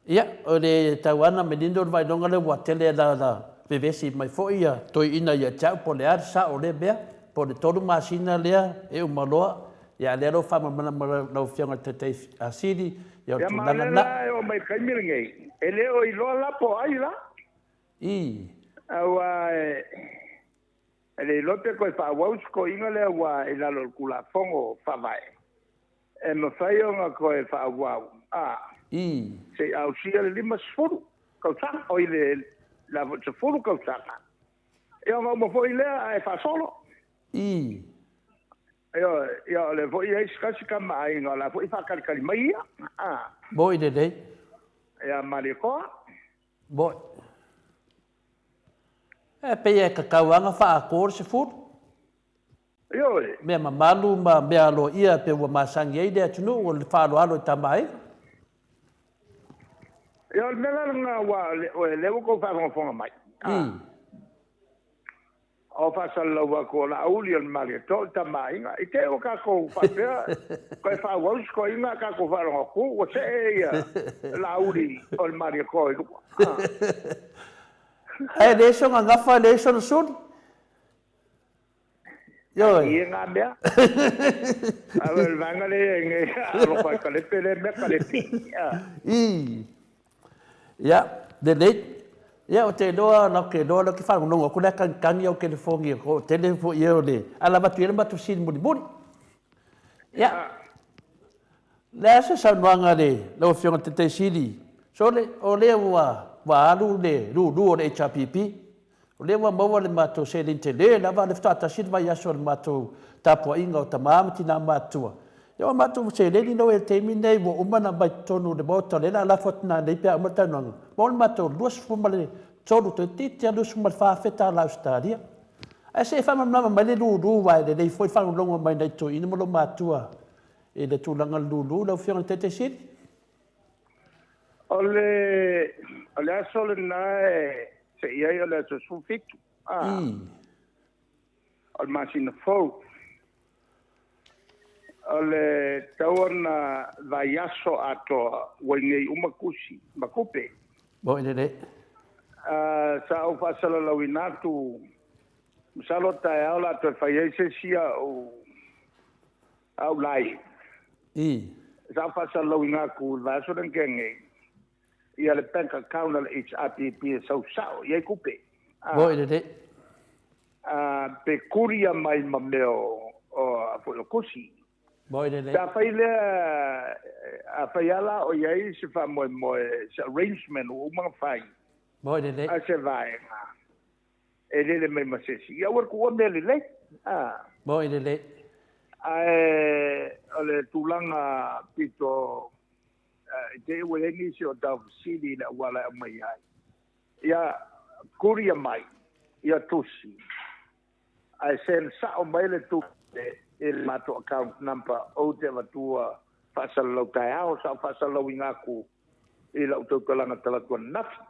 Ia, o le tau lava ona manino le vaailoga lea ua tele na vevesi mai foi ia toeaiina ia te au po o le a le sao o lea mea, po o le 3 masina lea e uma loa, ia a o lea la ua faamalamalama e lau Afioga i le Taitai Sili, ia o le Ia ma o tulaga lea lena. la e oo mai i le taimi lenei, e le o iloa la po o ai la. Ii. Aua e le iloa pe toe faaauau se toeaina lea aua i lalo o le Tulafono Faavae, e mafai ona toe faaauau a, se i ausia le 50 tausaga, oi le 10 tausaga, ia ona uma foi lea ae faasolo. Ioe, ia o lea foi e i ai se tasi tama aiga o la foi e faatalitali mai ia. A. Moi lelei. Ia Malietoa. Moi. E pei e tatau lava ona faaatoa le 10. Ioe. Mea mamalu ma mea aloaia pei ua masani ai le atunuu o le faaaloalo i tama aiga. Ia o le mea la lena aua o lea ua outou faafogafoga mai. O faasalalau atu o Laauli o le Malietoa o le Tama a Aiga. I te i ua tatou faapea toe faaauau se toeaina ae tatou faalogo atu ua see ia Laauli o le Malietoa i luga. Ae leai sona gafa leai sona suli. Ioe. Agi e ngā mea. A o le vaega lea e nei alofa e kalepe lea mea kalepe. Ii. Ia, lelei. Ia, ou te iloa, ou te iloa lea ou te faalogologo atu o la e tagitagi au telefoni e toatele foi e o le ala avatu i ai le matou fesili mulimuli. Ia, o le a se saunoaga a le, lau Afioga i le Taitai Sili? Sole, o lea ua, ua alu le lulu o le HRPP. O lea ua maua le matou seleni tele lava, o lea faatoa tasi le vaiaso o le matou tapuaiga o tama ma tina matutua. Ia o matou seleni lea ua i ai i le taimi lenei ua uma ona aumai totonu o le Maota, o lea o le a lafo atu nanei pe a uma le talanoaga, maua le matou 23, toeitiiti lava $24,000 Ausetalia. Ae se i faamalamalama mai le lulu aua e lelei foi le faalogologo mai nai toeaiina ma lomatua i le tulaga o le lulu lau Afioga i le Taitaisili. O le, o le aso lena e se i ai o le aso 17, a, o le masina fou. O le tatau ona vaiaso atoa ua i inei uma tusi ma tupe. Moi lelei. Sa ou faasalalauina atu, masalo o taeao o le a toe fai ai se isi au au live. Sa ou faasalalauina atu i le vaiaso lea na tea nei, ia le bank account a le HRPP e sau sao i ai tupe. Moi lelei. Pe kuria mai ma mea o, o, foi o tusi. Moi lelei. Pe afai lea, afai lava la o i ai se faamoemoe, se arrangement ua uma ona fai Moi lelei. a se vaega e lele mai ma se isi, ia aua le tuua mea lelei. Moi lelei. Ae o le tulaga pito i te i ua i ai nisi o taufesili i le auala e aumai ai. Ia kuria mai ia tusi, ae send sao mai le tupe i le matou account number ou te avatua faasalalau taeao. Sa ou faasalalauina atu i lau tautalaga talaatu ananafi.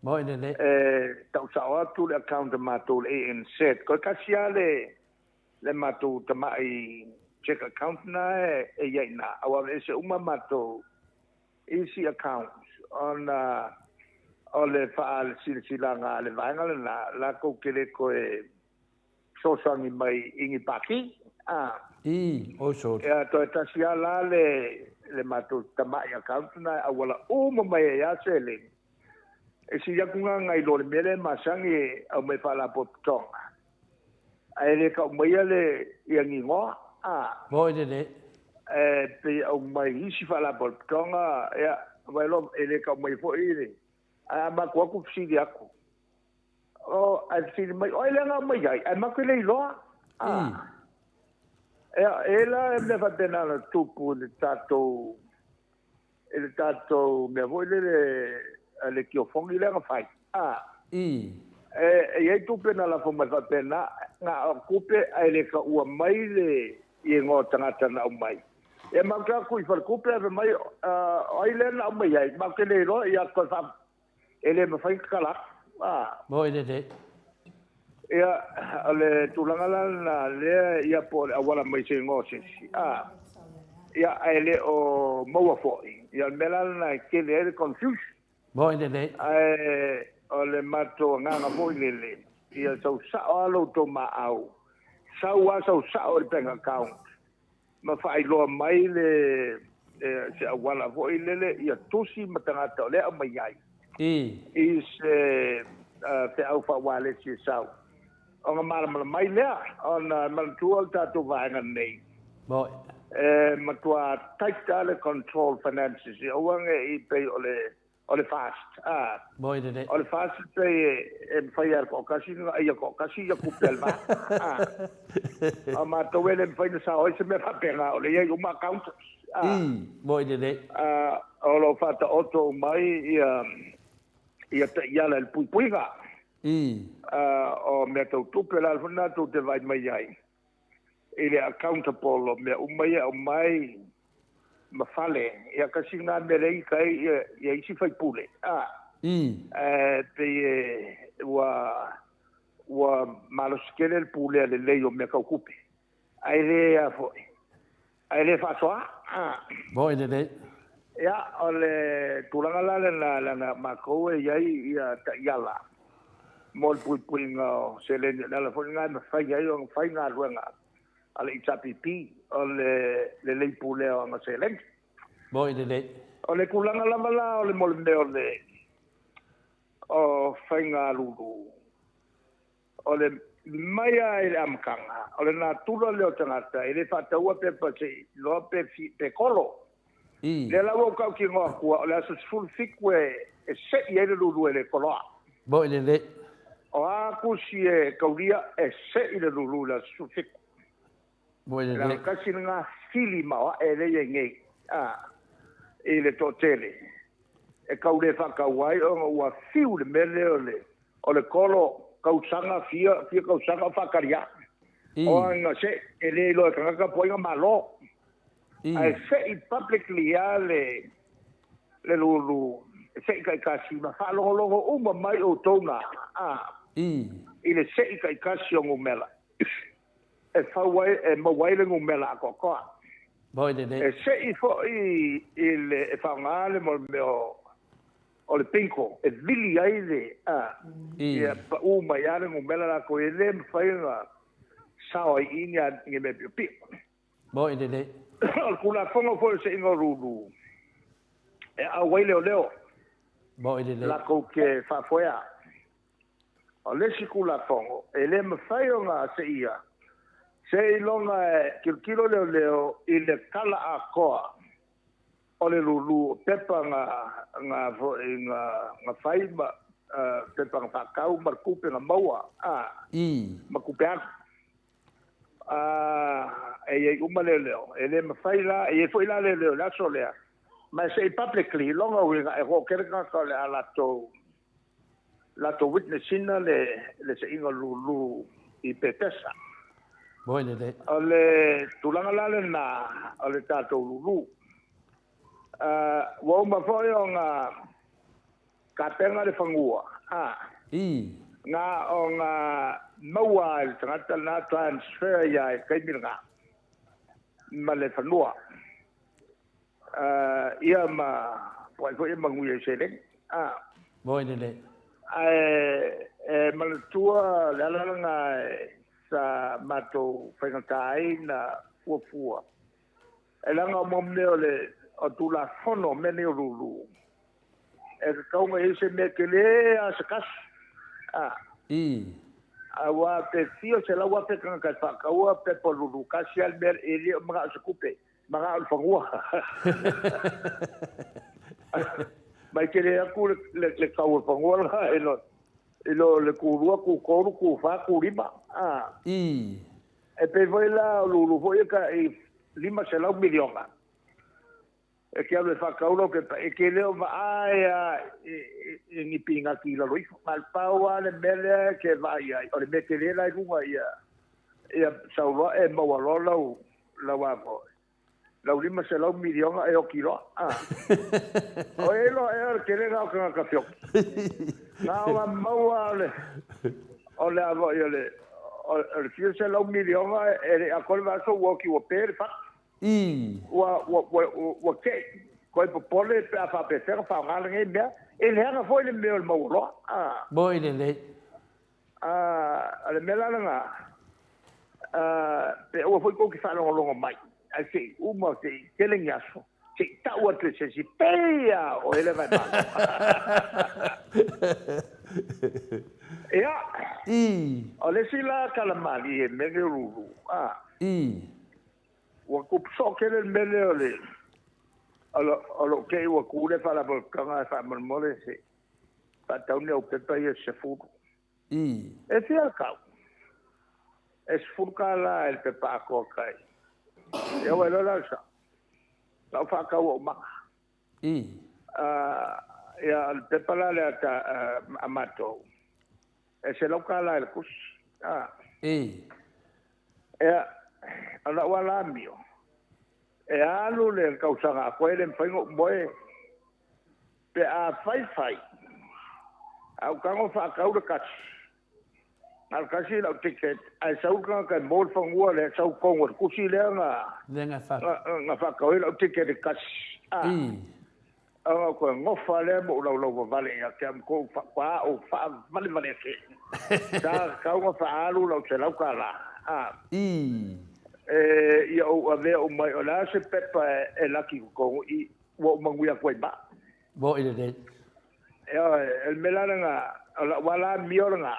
Moi lelei. E tau sao atu le account a matou le ANZ. Koe tasi lava le matou tamai check account na e i ai i ina, aua e ese uma matou isi accounts ona o le faasilasilaga a le vaega lena latou te le toe fesoasoani mai i ni pati. Oi sorry. Ia toe tasi lava la le matou tamai account na e auala uma mai ai lava seleni. E sili atu na nai lo le mea lea e masani e aumai faalapotopotoga, ae le tau maia le ia ni igoa. Moi lelei. E pei aumai isi faalapotopotoga, ia vai loa e le tau mai foi le, ae a matou atu fesili atu. O, ae fesili mai, o ai lea na aumai ai? Ae matou le iloa. Ia, e la e mea faapena na tupu i le tatou i le tatou mea foi lele le tiofogi lea na fai. A. E i ai tupe na lafo mai faapena, na o tupe ae le taua mai le igoa o tagata na aumai. Ia matou te o atu i falatupe ae fai mai, o ai lea na aumai ai? Matou te le iloa, ia toe faa... e le mafai ona tatala atu. A. Moi lelei. Ia, o le tulaga la lena lea, ia po o le auala mai se igoa o se isi, a. Ia, ae le o maua foi. Ia, o le mea la lena e tele ai le confusion. Moi lelei. Ae o le matou agaga foi lele, ia sau sao lava lo outou maau, sau lava sau sao i le bank account ma faailoa mai le se auala foi lele ia tusi ma tagata o lea e aumai ai i se feau faaualesi e sau ona malamalama ai lea, ona e manatua le tatou vaega nei e matua tight lava le control finances, aua ne i pei o le O le FAST, a. Moi lelei. O le FAST e pei e mafai lava e le toatasi ona aia toatasi ia tupe a le va. A. A o matou e le mafai ona sao ai se mea faapena, o lea e i ai uma accountants. A. I, moi lelei. A, o lo o faataoto uma ai ia, ia taiala i le puipuiga. I. A, o mea tau tupe, o le ala foi lena tou te vaai mai ai i le accountable o mea uma ia e aumai ma fale. Ia tasi lena mea lea e ita ai ia isi faipule, a, ae pei e ua ua malosi tele le pulea lelei o mea tau tupe, ae le a foi, ae le faasoa, a. Moi lelei. Ia, o le tulaga la lena, leaga matou e i ai ia taiala mo le puipuiga o seleni, o le ala foi lena e mafai ai ona fai galuega a le HRPP, o le lelei pulea o ana seleni. Moi lelei. O le tulaga lava la o le mo le mea o le o faiga lulu, O le mai lava i le amataga, o le natura lea o tagata e le faataua pepa se i iloa pe pe kolo. Lea la ua ou tautino atua, o le aso 17 e se'i ai le lulu e le koloa. Moi lelei. O a tusi e taulia e se'i le lulu i le aso 17. Moi lelei. Leaga tasi lena fili maoae lea e i ai nei i le toatele e tau le faatau ai ona ua fiu le mea lea o le o le kolo tausaga fia fia tausaga o faatali lava. O aga se e le iloa e tagata po o ai na malo. Ae se'i publicly lava le le lulu e se'i taitasi ma faalogologo uma mai outou na i le se'i taitasi o numera. E fau ai, e maua ai le numera atoatoa. Moi lelei. E se'i foi i le, e faaaoga le mea o le bingo, e vili ai le, a, ia pau mai lava le numera latou, e le mafai ona sao ai i i ni mea piopio. Moi lelei. O le Tulafono foi o le Se'iga o Lulu, e auai leoleo. Moi lelei. Latou te faafoea. O le isi Tulafono, e le mafai ona seia seiloga e tilotilo leoleo i le tala atoa o le lulu o pepa na na foi na na fai ma pepa na faatau ma le tupe na maua a ma tupe alu. A e i ai uma leoleo, e le mafai la, e i ai foi la leoleo i le aso lea, ma e sei publicly, lona uiga e toatele tagata o le a latou latou witness ina le le seiga lulu i Petesa. Moi lelei. O le tulaga la lena o le tatou lulu. Ua uma foi ona tapena le fanua, a. Na ona maua e le tagata lena transfer ia i le taimi lena ma le fanua. Ia ma po o ai foi e manuia i seleni. A. Moi lelei. Ae e manatua le ala lena sa matou faigata ai na fuafua. E leaga o mo mea o le o Tulafono o mea nei o lulu, e tatau ona i ai se mea tele lava se tasi. A. Aua pe fia 100,000 tagata e faataua pepa o lulu, tasi lava le mea, e le o manao se tupe, manao le fanua. Mai tele atu le tau o le fanua lena i lo, i lo le ku lua, ku tolu, ku fa, ku lima. A. E pei foi la o lulu foi e tai 500 miliona e te alu e faatau lau pepa, e te le o vaai lava i ni pinati i lalo ifo. Na o le pau lava le mea lea e te vaai ai, o le mea tele la i luga ia sau loa e maua loa lau lau a foi, lau 500 miliona e oti loa. A. O e iloa ea o le tele lena o tagata feoki. Na ona maua o le o le a foi o le o le fia selau miliona e le i atoa le vaiaso ua oti ua pe le fatu. Ii. Ua, ua, ua, ua te i toe popole pe a faapefea ona faaaoga lenei mea. E leaga foi le mea o le maualoa. A. Moi lelei. A, o le mea la lena, a, pe aua foi tou te faalogologo mai, ae se i uma, se i tele ni aso, se i tau atu e se isi, pei lava o oe lea na e malo. Ia. Ii. O le isi la tala malie i mea nei o lulu, a. Ii. Ua tupu soo tele le mea lea o le o lou tei ua tu le faalapotopotoga e faamolemole se i faatau ni au pepa ia se sefulu. E fia le tau? E $10 i le pepa atoa tai. Ia ua iloa la le sao. Na ou faatau ou maga. Ia o le pepa la lea a matou, e $100 i le tusi. Ia, o lau ala amio, e alu le tausaga atoa e le mafai ona ou moe. Pe a fai fai, a ou tago faatau le tasi, na o le tasi lau ticket, ae sau le tagata e mo le fanua lea, sau i totonu o le tusi lea na faatau ai lau ticket e tasi. Ona ou toe gofa lea ma ou laulau vavale ia te au ma kou faatoa ou faavalevale ake. Sa tatau ona faaalu lau $100. A. Ia ou avea uma ai, o le a se pepa e laki i totonu i, ua ou manuia atu ai ma au. Moni lelei. Ioe, o le mea la lena, o lau ala amio lena,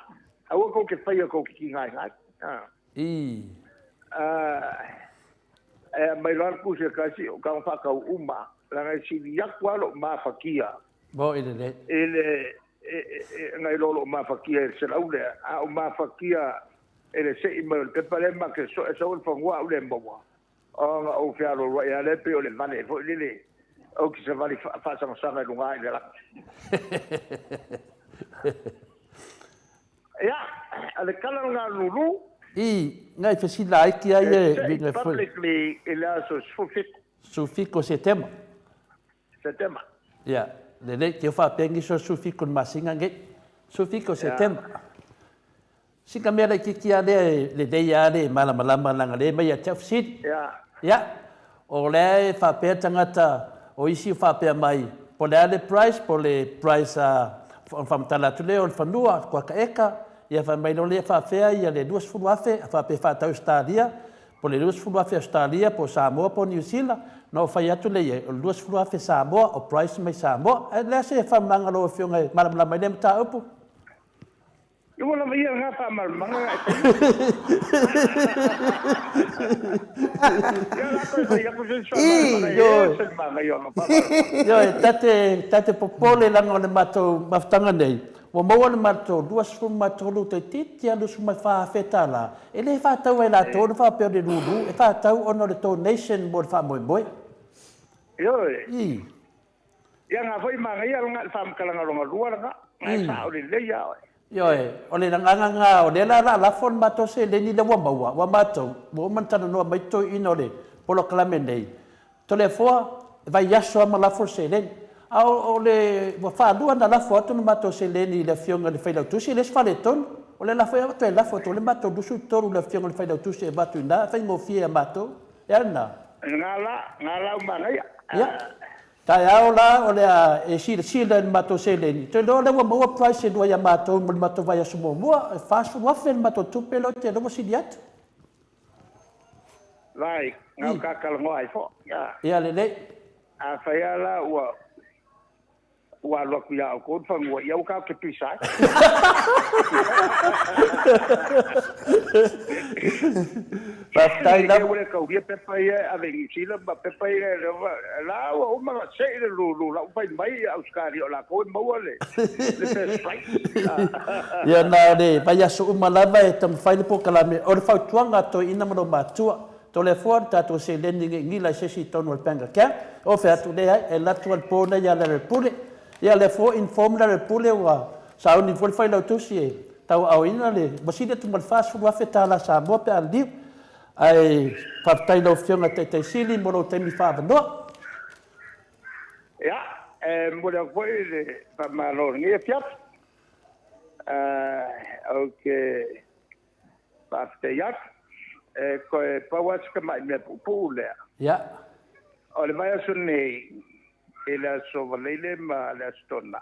aua tou te faia tou te tigaina ai. E aumai loa le tusi e tasi, o tago faatau uma, leaga e sili atu lava lou mafatia. Moni lelei. I le, nai lo lou mafatia i le selau lea, a ou mafatia i le sei mai o le pepa lea ma te soe sau i le fanua a ou le maua, ona ou fealoaloai lava lea pei o le vale foi lele, ou te savali faasagasaga i luga i le lagi. Ia, o le tala lena a Lulu. I, ngai fesila ai ki ai e vinga foi. Publicly i le aso 17. 17 o Setema. Setema. Ia, lelei, ke o faapea nisi o le 17 o le masina nei. 17 o Setema. Sina mea laitiiti lava lea e lelei lava le malamalama leaga lea e aumai ia te au fesili. Ia, o lea e faapea tagata, o isi o faapea mai, po o le a le price, po o le price a, ona faamatala atu lea o le fanua, kuata eka, ia fai mai loa lea e faapefea ia le 20,000, a faapea e faatau i Ausetalia, po o le 20,000 Ausetalia po o Samoa po o Niu Sila, ona ou fai atu lea i ai, o le 20,000 Samoa, o price mai Samoa. Ae o le a se faamalamalamaga a lau Afioga e malamalama ai lea mataupu? Ua lava ia lena faamalamalamaga e faia. Ia la toe fai atu se isi faamalamalamaga e ese le manaia o lau faamalamalamaga. Ioe, ta te popole leaga o le matou mafutaga nei, ua maua le matou 23 toeitiiti lava $24,000, e le faatau e latou ona faapea o le lulu, e faatau ona o le donation mo le faamoemoe. Ioe. Ia na foi manaia lena le faamatalaga lona lua lena, na e sao lelei lava oe. Ioe, o le agaga lena, o lea la o le a lafo le matou seleni lea ua maua, ua matou, ua uma ona talanoa mai toeaiina o le polokalame nei, Toleafoa, e vaiaso lava ma lafo le seleni. A o le, ua faalua ona lafo atu le matou seleni i le Afioga i le Failautusi, e le o se faaletonu. O le lafo, ia toe lafo atu le matou 23 i le Afioga i le Failautusi e avatu i ina, e faigofie ia matou. E a lena? Lena la, lena la ua manaia. Ia. Taeao la o le a e silasila i le matou seleni, ou te iloa o lea ua maua price e lua ia matou mo le matou vaiaso muamua, e $40,000 le matou tupe lea ou te iloa ua sili atu. Vai, na o ta talanoa ai foi. Ia lelei. Afai lava la ua. Ua alu atu ia outou le fanua, ia aua tatou te pisa ai. Faafetai lava. Ua le taulia pepa ia e ave i Niu Sila ma pepa ia e la ua uma ona sei le lulu la ua fai mai ia Ausetalia o latou e maua le first flight. Ia na o le vaiaso uma lava e taumafai le polokalame. O le fautuaga a Toeaina ma Lomatua, Toleafoa le tatou seleni nei gila i se isi tonu o le bank account. Ofe atu leai, e alu atu lava le po lea ia Lealailepule. Ia lea foi inform Lealailepule ua sauni foi le failautusi e tauaaoina le, ua sili atu ma le $40,000 Samoa pe a liliu. Ae faafetai i lau Afioga i le Taitai Sili mo lou taimi faaavanoa. Ia, e momoli atu foi le faamalo i lenei afiafi. Ou te Faafetai atu. E toe pau lava si tamai mea puupuu lea. Ia. O le vaiaso nei, i le Aso Faraile ma le Aso Toonai,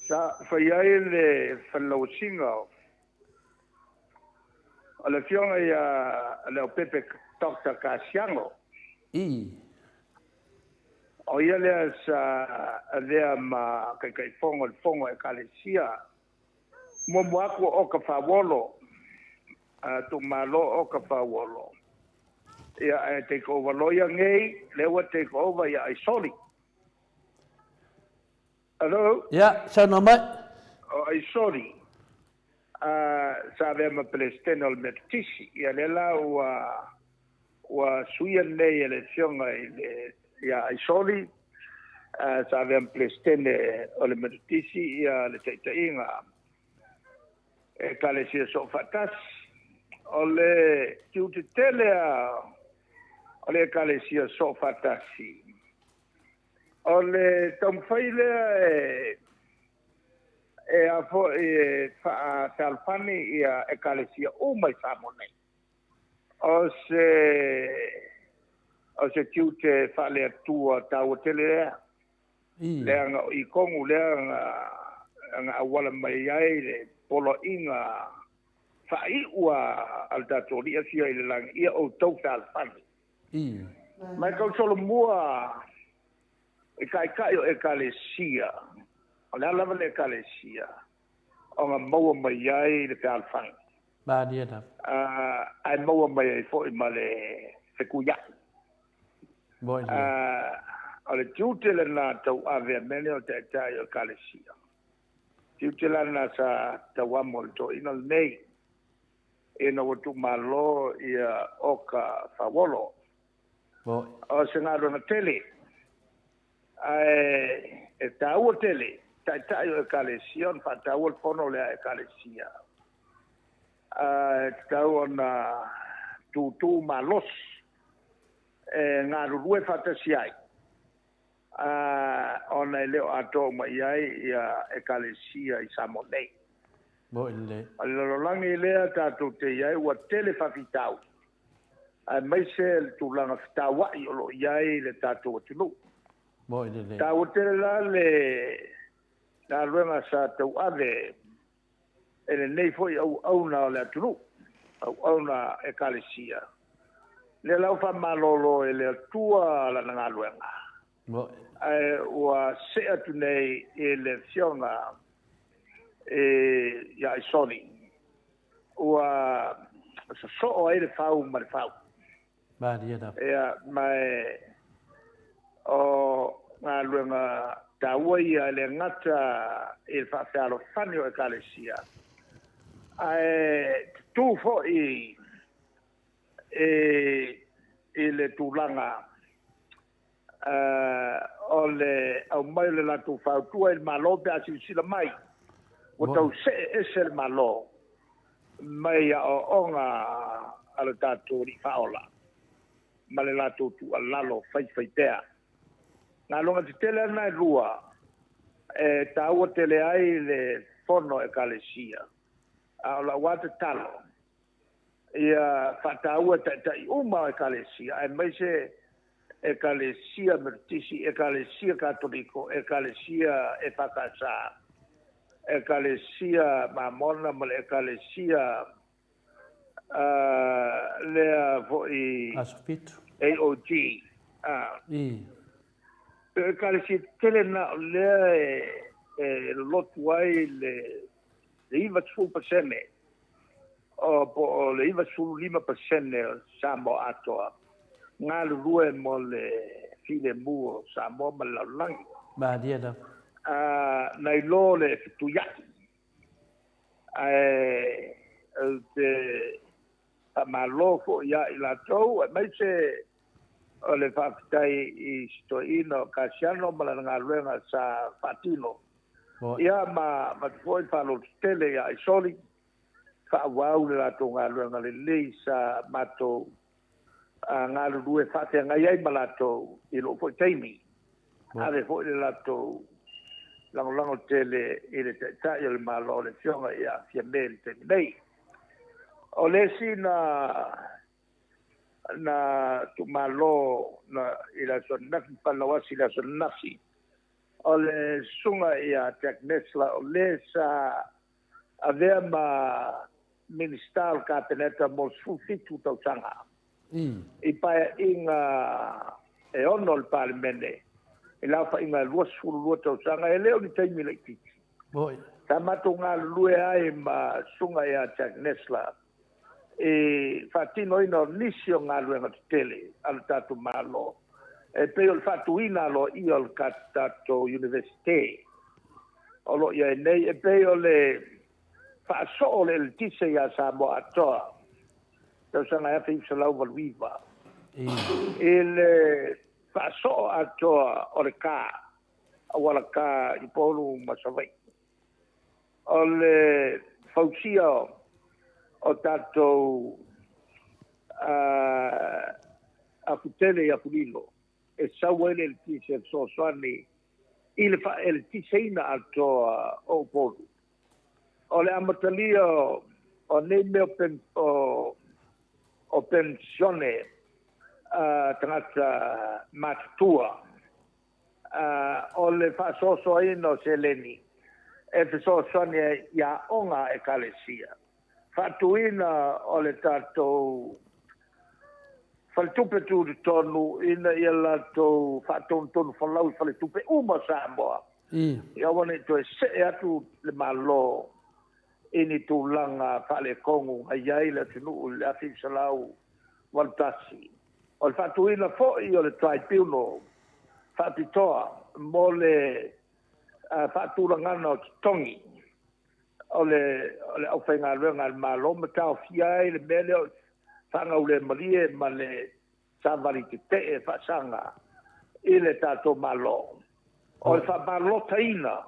sa fai ai le falelauasiga o le Afioga ia Leaupepe Doctor Kasiano. Ii. O ia lea sa avea ma Taitaifono o le Fono a Ekalesia Muamua atu o Oka Fauolo, Tuumalo Oka Fauolo. Ia, ae take over loa ia nei, lea ua take over ia Aisoli. Hello? Ia, saunoa mai. O Aisoli, sa avea ma Peresetene o le Metotisi. Ia, lea la ua, ua suia nei e le Afioga i le, ia Aisoli, sa avea ma Peresetene o le Metotisi ia le taitaiga Ekalesia Soofaatasi. O le tiute tele a o le Ekalesia Soofaatasi, o le taumafai lea e e a foi e faafealofani ia Ekalesia uma i Samoa nei. O se o se tiute faale-Atua taua tele lea, leaga o i tonu lea na auala mai ai le poloaiga faaiu a le tatou Alii Afio i le Lagi, ia outou fealofani. Ma e tausolomua i taitai o Ekalesia, o le a lava le Ekalesia, ona maua mai ai le fealofani. Malie lava. Ae maua mai ai foi ma le fetuiai. Moi lelei. O le tiute lena tauave a mea nei o taitai o Ekalesia. Tiute la lena sa tauamo i le toeaina lenei ina ua tuumalo ia Oka Fauolo. Moi. O se galuega tele Ae e taua tele taitai o Ekalesia ona faataua le fono lea a Ekalesia. Ae tatau ona tūtū malosi e galulue faatasi ai, ona e le o atoa uma i ai ia Ekalesia i Samoa nei. Moni lelei. O le lalolagi lea tatou te i ai ua tele faafitauli, aemaise le tulaga fetauai o lo o i ai le tatou atunuu. Moni lelei. Taua tele la le galuega sa tauave e lenei foi auauna o le atunuu, auauna Ekalesia. Lea la ua faamalolo e le Atua lana galuega. Ae ua see atu nei i le Afioga ia Aisoli, ua sosoo ai le fau ma le fau. Malie lava. Ia, ma o galuega taua ia e le gata i le faafealofani o Ekalesia, ae tutu foi i le tulaga o le aumai o le latou fautua i le Malo pe a silasila mai ua tau see ese le Malo mai aoaoga a lo tatou Alii Faaola ma le latou tuualalo faifaipea. Galuega tetele lava na e lua e taua tele ai le fono Ekalesia, a o lau lava tatalo, ia faataua e taitai uma o Ekalesia, aemaise Ekalesia Metotisi, Ekalesia Katoliko, Ekalesia EFKS, Ekalesia Mamona ma le Ekalesia lea foi Aso Fitu. AOG. Ii. Pei o Ekalesia tetele na o lea e lolotu ai le 90% o po o le 95% o Samoa atoa galulue mo le filemu o Samoa ma le lalolagi. Malie lava. Nai lo le fetuiai, ae ou te faamalo foi ia i latou, aemaise o le faafetai i si toeaina o Kasiano ma lana galuega sa faatino. Ia ma avatu foi le faalototele ia Aisoli, faaauau le latou galuega lelei sa matou galulue faafeagai ai ma latou i lou foi taimi. Ave foi le latou lagolago tele i le Taitai o le Malo, le Afioga ia Fiame i le taimi nei. O le isi na na tuumalo na i le aso ananafi, fanauasi i le aso ananafi, o le susuga ia Jack Nessler, o le sa avea ma Minisita o le Kapeneta mo le 17 tausaga i paeaiga e 6 o le Palemene, i le aofaiga e 22 tausaga, e le o ni taimi laitiiti. Sa matou galulue ai ma susuga ia Jack Nessler i faatinoina o nisi o galuega tetele a le tatou Malo, e pei o le faatuina aloaia o le tatou Iunivesite o lo o i ai nei, e pei o le faasoo o le eletise ia Samoa atoa, tausaga 1989, i le faasoo atoa o le ka, auala ka i Upolu ma Savaii. O le fausia o tatou afutele i Afulilo e sau ai le eletise e fesoasoani i le faaeletiseina atoa o Upolu. O le amatalia o nei mea o penisione a tagata matutua, o le faasoasoaina o seleni e fesoasoani ai i aoga a Ekalesia, faatuina o le tatou faletupe tutotonu ina ia latou faatonutonu folau i faletupe uma o Samoa, ia aua ne i toe see atu le Malo i ni tulaga faaletonu na i ai le atunuu i le 1981. O le faatuina foi o le tribunal faapitoa mo le faatulagaga o totogi o le aufaigaluega a le Malo ma taofia ai le mea lea o le faagaulemalie ma le savali tetee faasaga i le tatou Malo. O le faamalotaina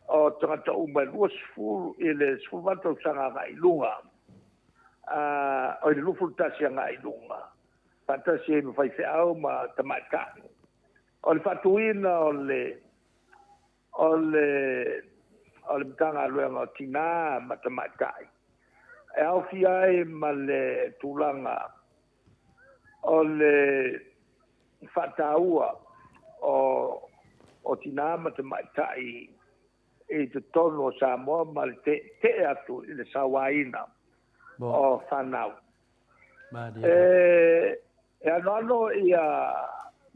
o tagata uma e 20 i le 18 tausaga agai i luga, o le 21 agai i luga, faatasi ai ma faifeau ma tamaitai. O le faatuina o le Matagaluega o Tina ma Tamaitai, e aofia ai ma le tulaga o le faataua o tina ma tamaitai i totonu o Samoa ma le teetee atu i le sauaina o fanau. E anoano ia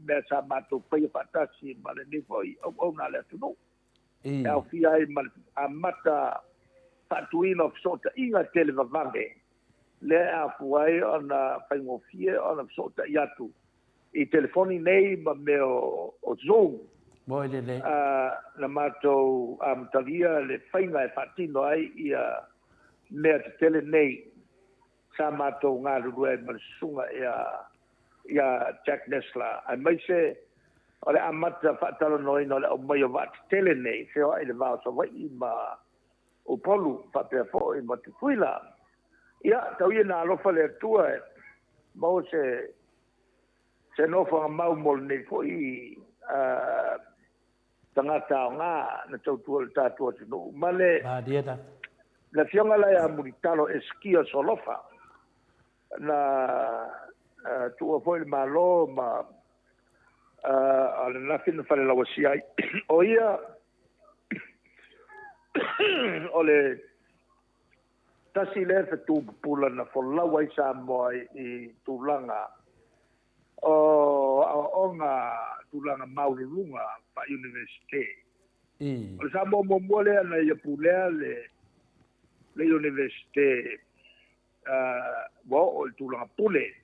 mea sa matou faia faatasi ma lenei foi auauna a le atunuu. E aofia ai ma le amata faatuina o fesootaiga televavave, lea e afua ai ona faigofie ona fesootai atu i telefoni nei ma mea o Zoom. Na matou amatalia le faiga e faatino ai ia mea tetele nei sa matou galulue ai ma le susuga ia Jack Nessler, aemaise o le amata faatalanoaina o le aumai o vaatetele nei feoai i le va o Savaii ma Upolu faapea foi ma Tutuila. Ia, tau ia ina alofa le Atua e maua se nofoaga mau mo lenei foi tagata aoga na tautua i le tatou atunuu. Ma le afioga la ia Mulitalo Eskia Solofa, na tuua foi le Malo ma o le nafi na falelauasia ai. O ia o le tasi lea fetu pupula na folau ai Samoa i tulaga o aoaoga tulaga maualuluga faa-Iunivesite. O le Samoa muamua lea na ia pulea le le Iunivesite ua oo i le tulaga pule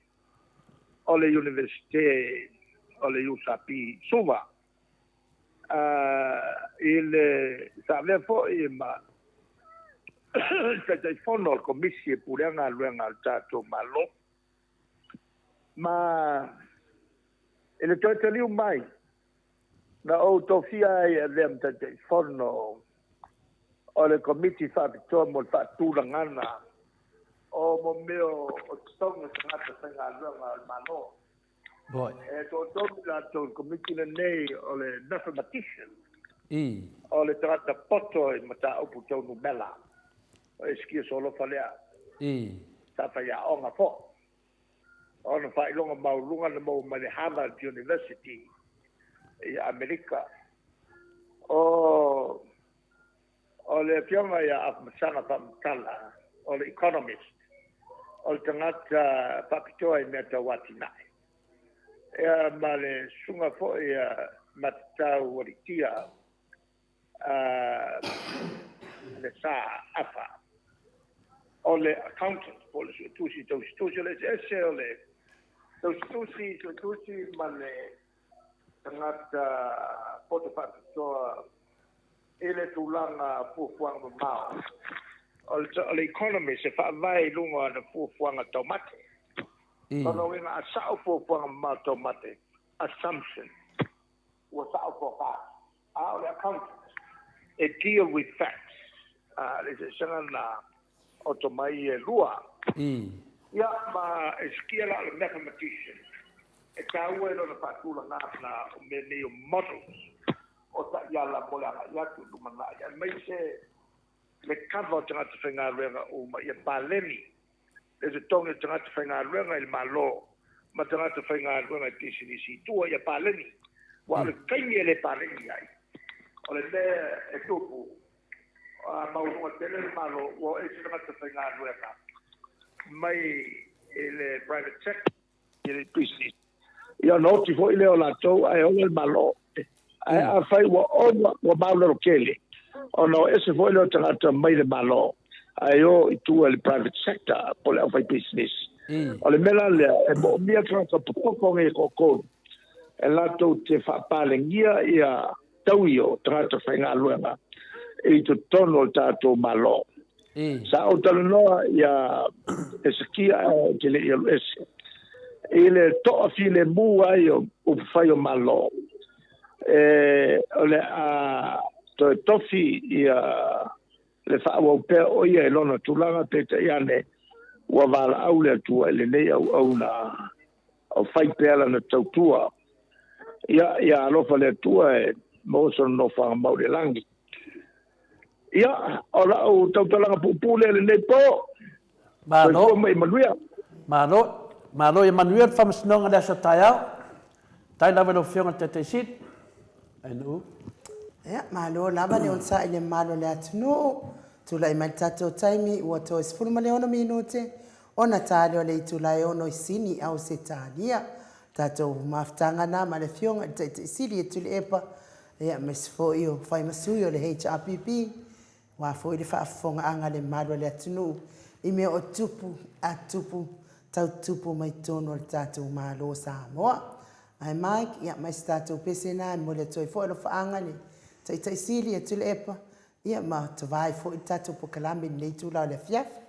o le Iunivesite o le USP i Suva. I le sa avea foi ma Taitaifono o le Komisi e Pulea Galuega a le tatou Malo. Ma i le toe taliu mai, na ou tofia ai e avea ma Taitaifono o le Komiti Faapitoa mo le Faatulagaga o mo mea o totogi o tagata faigaluega a le Malo. E toatolu i latou i le Komiti lenei, o le mathematician, o le tagata poto i mataupu tau numera, o Esekia Solofa lea, sa faiaoga foi. O ona faailoga maualuluga na maua mai le Harvard University i Amerika. O o le afioga ia Afamasaga Faamatala, o le economist, o le tagata faapitoa i mea tau atinae. Ia ma le susuga foi ia Matatau Alitia le Sa Afa, o le accountant po o le suetusi tausitusi. O le eseese o le tausitusi, suetusi ma le tagata poto faapitoa i le tulaga fuafuaga mamao. O le economist e faavae i luga o ana fuafuaga taumate. O lona uiga a sao fuafuaga mamao taumate, assumption, ua sao forecast. A o le accountant e deal with facts. A le eseesega lena o tomai e lua. Ia, ma e sikia la o le mathematician, e taua i lona faatulagaga o mea nei o models o taiala mo le agai atu i lumanai, aemaise le kava o tagata faigaluega uma ia paleni le totogi o tagata faigaluega i le Malo ma tagata faigaluega i pisinisi i tua ia paleni. Aua o le taimi e le paleni ai, o le mea e tupu, a maualuga tele le Malo, ua o ese tagata faigaluega mai i le private sector i le pisinisi, ia ona oti foi lea o latou ae ola le Malo. Ae afai ua ova, ua maulalo tele, ona o ese foi lea o tagata mai le Malo ae o i tua i le private sector po o le aufaipisinisi. O le mea la lea, e moomia tagata popoto nei e toatolu e latou te faapalegia ia taui o tagata faigaluega i totonu o le tatou Malo. Sa ou talanoa ia Hesekia ae ou te le i alu ese i le toafilemu ai o upufai o Malo, e o le a toe tofi ia le faaauau pea o ia i lona tulaga, peitai ane ua valaau le Atua i lenei auauna o fai pea lana tautua. Ia, ia alofa le Atua e maua sona nofoaga mau i le lagi. Ia, o lau tautalaga puupuu lea i lenei po. Malo. Soifua ma ia manuia. Malo. Malo ia manuia le Faamasinoga i le aso a taeao. Faafetai lava i lau Afioga i le Taitai Sili. Ainuu. Ia, malo lava le onosai i le mamalu o le atunuu. Tulai mai le tatou taimi ua toe 16 minute ona ta lea o le itula e ono i Sini, Ausetalia. Tatou mafutaga na ma le Afioga i le Taitai Sili e Tuilaepa, ia, aemaise foi o fai ma sui o le HRPP, aua foi le faafofogaaga a le mamalu o le atunuu i mea o tupu a tupu tau tupu mai totonu o le tatou Malo o Samoa. Ae Mike, ia, ma se tatou pese na e momoli atu ai foi alofaaga i le Taitai Sili ia Tuilaepa, ia, ma tavae foi le tatou polokalame i lenei itula o le afiafi.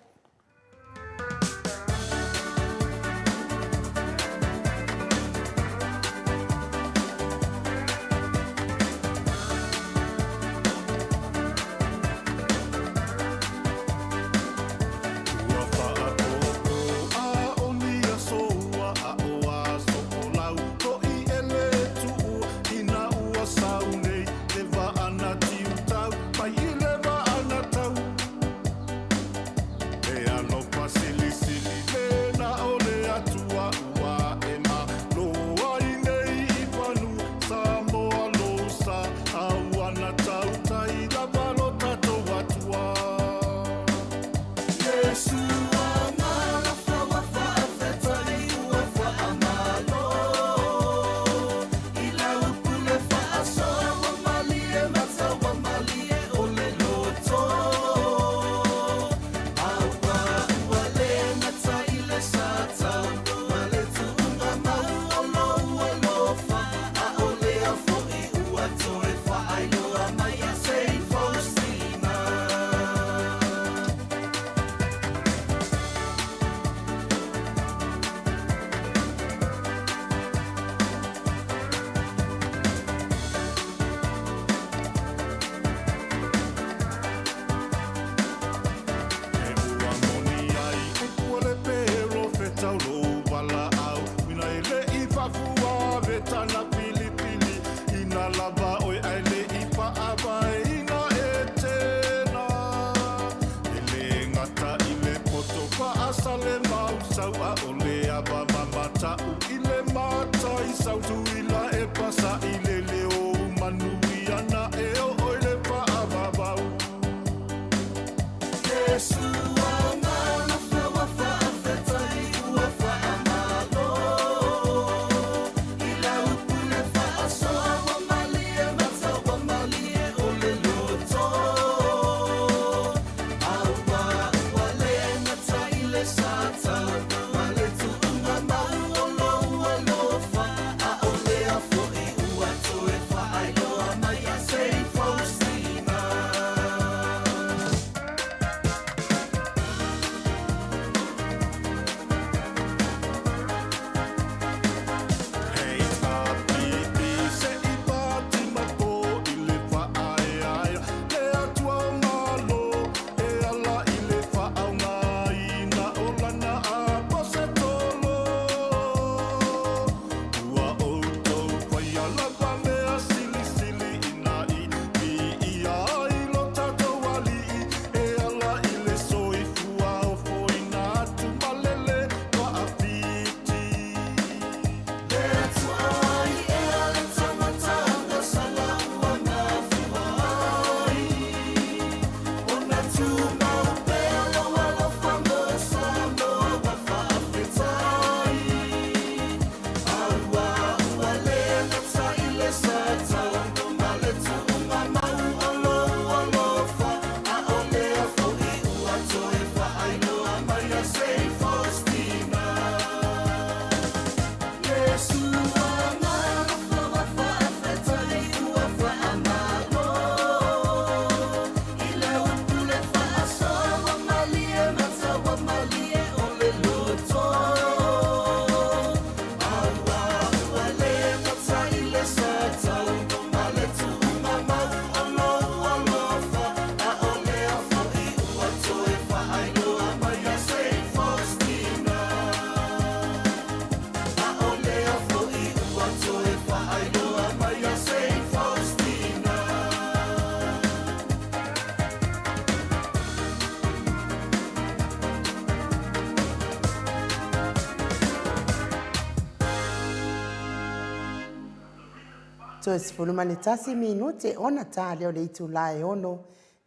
Toe 11 minute ona ta lea o le itulā e 6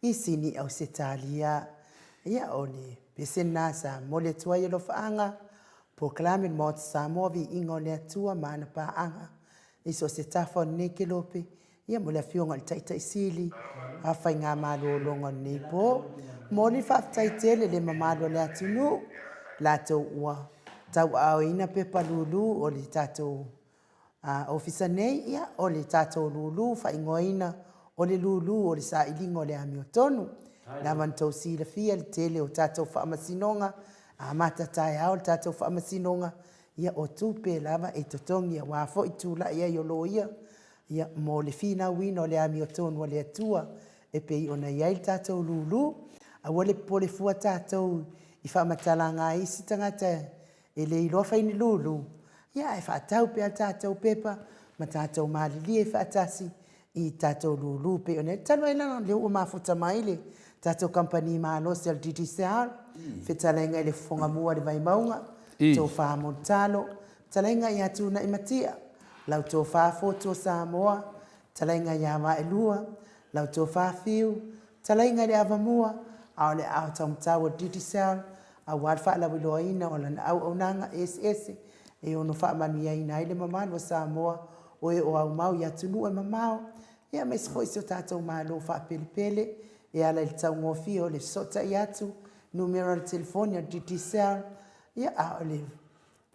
i Sini, Ausetalia. Ia, o le pese lena sa momoli atu ai alofaaga, polokalame le Maota Samoa, Viiga o le Atua ma ana Paaga i so o se tafa o lenei kelope, ia mo le Afioga i le Taitai Sili a Faigamalologa o lenei po. Momoli le faafetai tele i le mamalu o le atunuu, latou ua tauaaoina pepa lulu o le tatou ofisa nei, ia, o le tatou lulu faaigoaina o le lulu o le sailiga o le amiotonu. Lava na tou silafia le tele o tatou faamasinoga, amata taeao le tatou faamasinoga, ia o tupe lava e totogi aua foi tulai ai o loia, ia, mo le finauina o le amiotonu a le Atua e pei ona i ai le tatou lulu. Aua le popole fua tatou i faamatalaga a isi tagata e le iloa fai ni lulu, ia ae faatau pea tatou pepa ma tatou malilie faatasi i tatou lulu pei ona i ai. Talu ai la lea ua mafuta mai le tatou kamupani malosi a le Digicel, fetalaiga i le Fofoga Mua i le Vaimauga, Tofa Mulitalo, fetalaiga ia Tunai Matia, lau Tofa Fotu o Samoa, fetalaiga ia Vaelua, lau Tofa Fiu, fetalaiga i le Avamua, a o le aao taumatau o le Digicel aua le faalauiloaina o lana auaunaga eseese e ono faamanuiaina ai le mamalu o Samoa o e o aumau i atunuu e mamao, ia aemaise foi si o tatou Malo faapelepele e ala i le taugofie o le fesootai atu, numera o le telefoni a le Digicel, ia a o le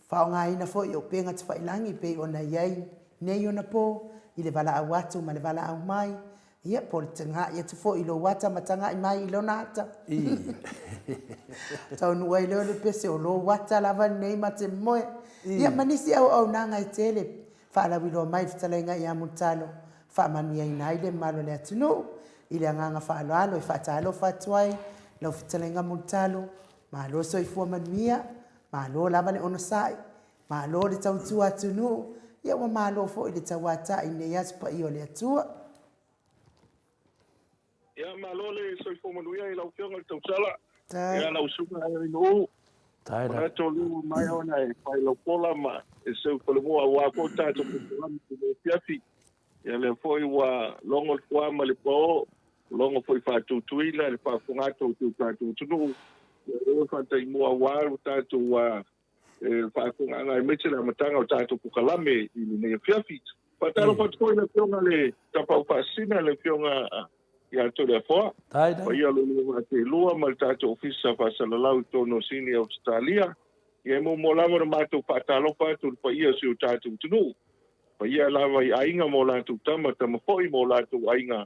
faaaogaina foi o upega tafailagi pei ona i ai nei ona po i le valaau atu ma le valaau mai, ia po o le taga'i atu foi i lou ata ma taga'i mai i lona ata. Taunuu ai lea o le pese o lou ata lava lenei ma te moe. Ia ma nisi auaunaga e tele faalauiloa mai i le fetalaiga ia Mulitalo, faamanuiaina ai le mamalu o le atunuu. I le agaga faaaloalo e faatalofa atu ai lau fetalaiga Mulitalo, malo le soifua manuia, malo lava le onosai, malo le tautua atunuu, ia ua malo foi le tauatai i lenei aso paia o le Atua. Ia malo le soifua manuia i lau Afioga i le Tausala, ia lau Susuga Henry Nuu. O lea tolu mai ona e fai lau pola ma e seu falemua aua foi tatou polokalame i lenei afiafi. Ia lea foi ua logo le fuā ma le paō, logo foi faatutuila le faafofoga atu o si o tatou atunuu. Ia lea ua faataimua aua lo tatou faafofogaaga aemaise le amataga o tatou polokalame i lenei afiafi. Faatalofa atu foi i le Afioga i le Tapaau Faasisina, le Afioga ia Toleafoa, paia o lo oulua vaatelua ma le tatou Ofisa Faasalalau i totonu o Sini Ausetalia. Ia e muamua lava ona matou faatalofa atu i le paia o si o tatou atunuu, paia lava i aiga ma o latou tama, tama foi ma o latou aiga,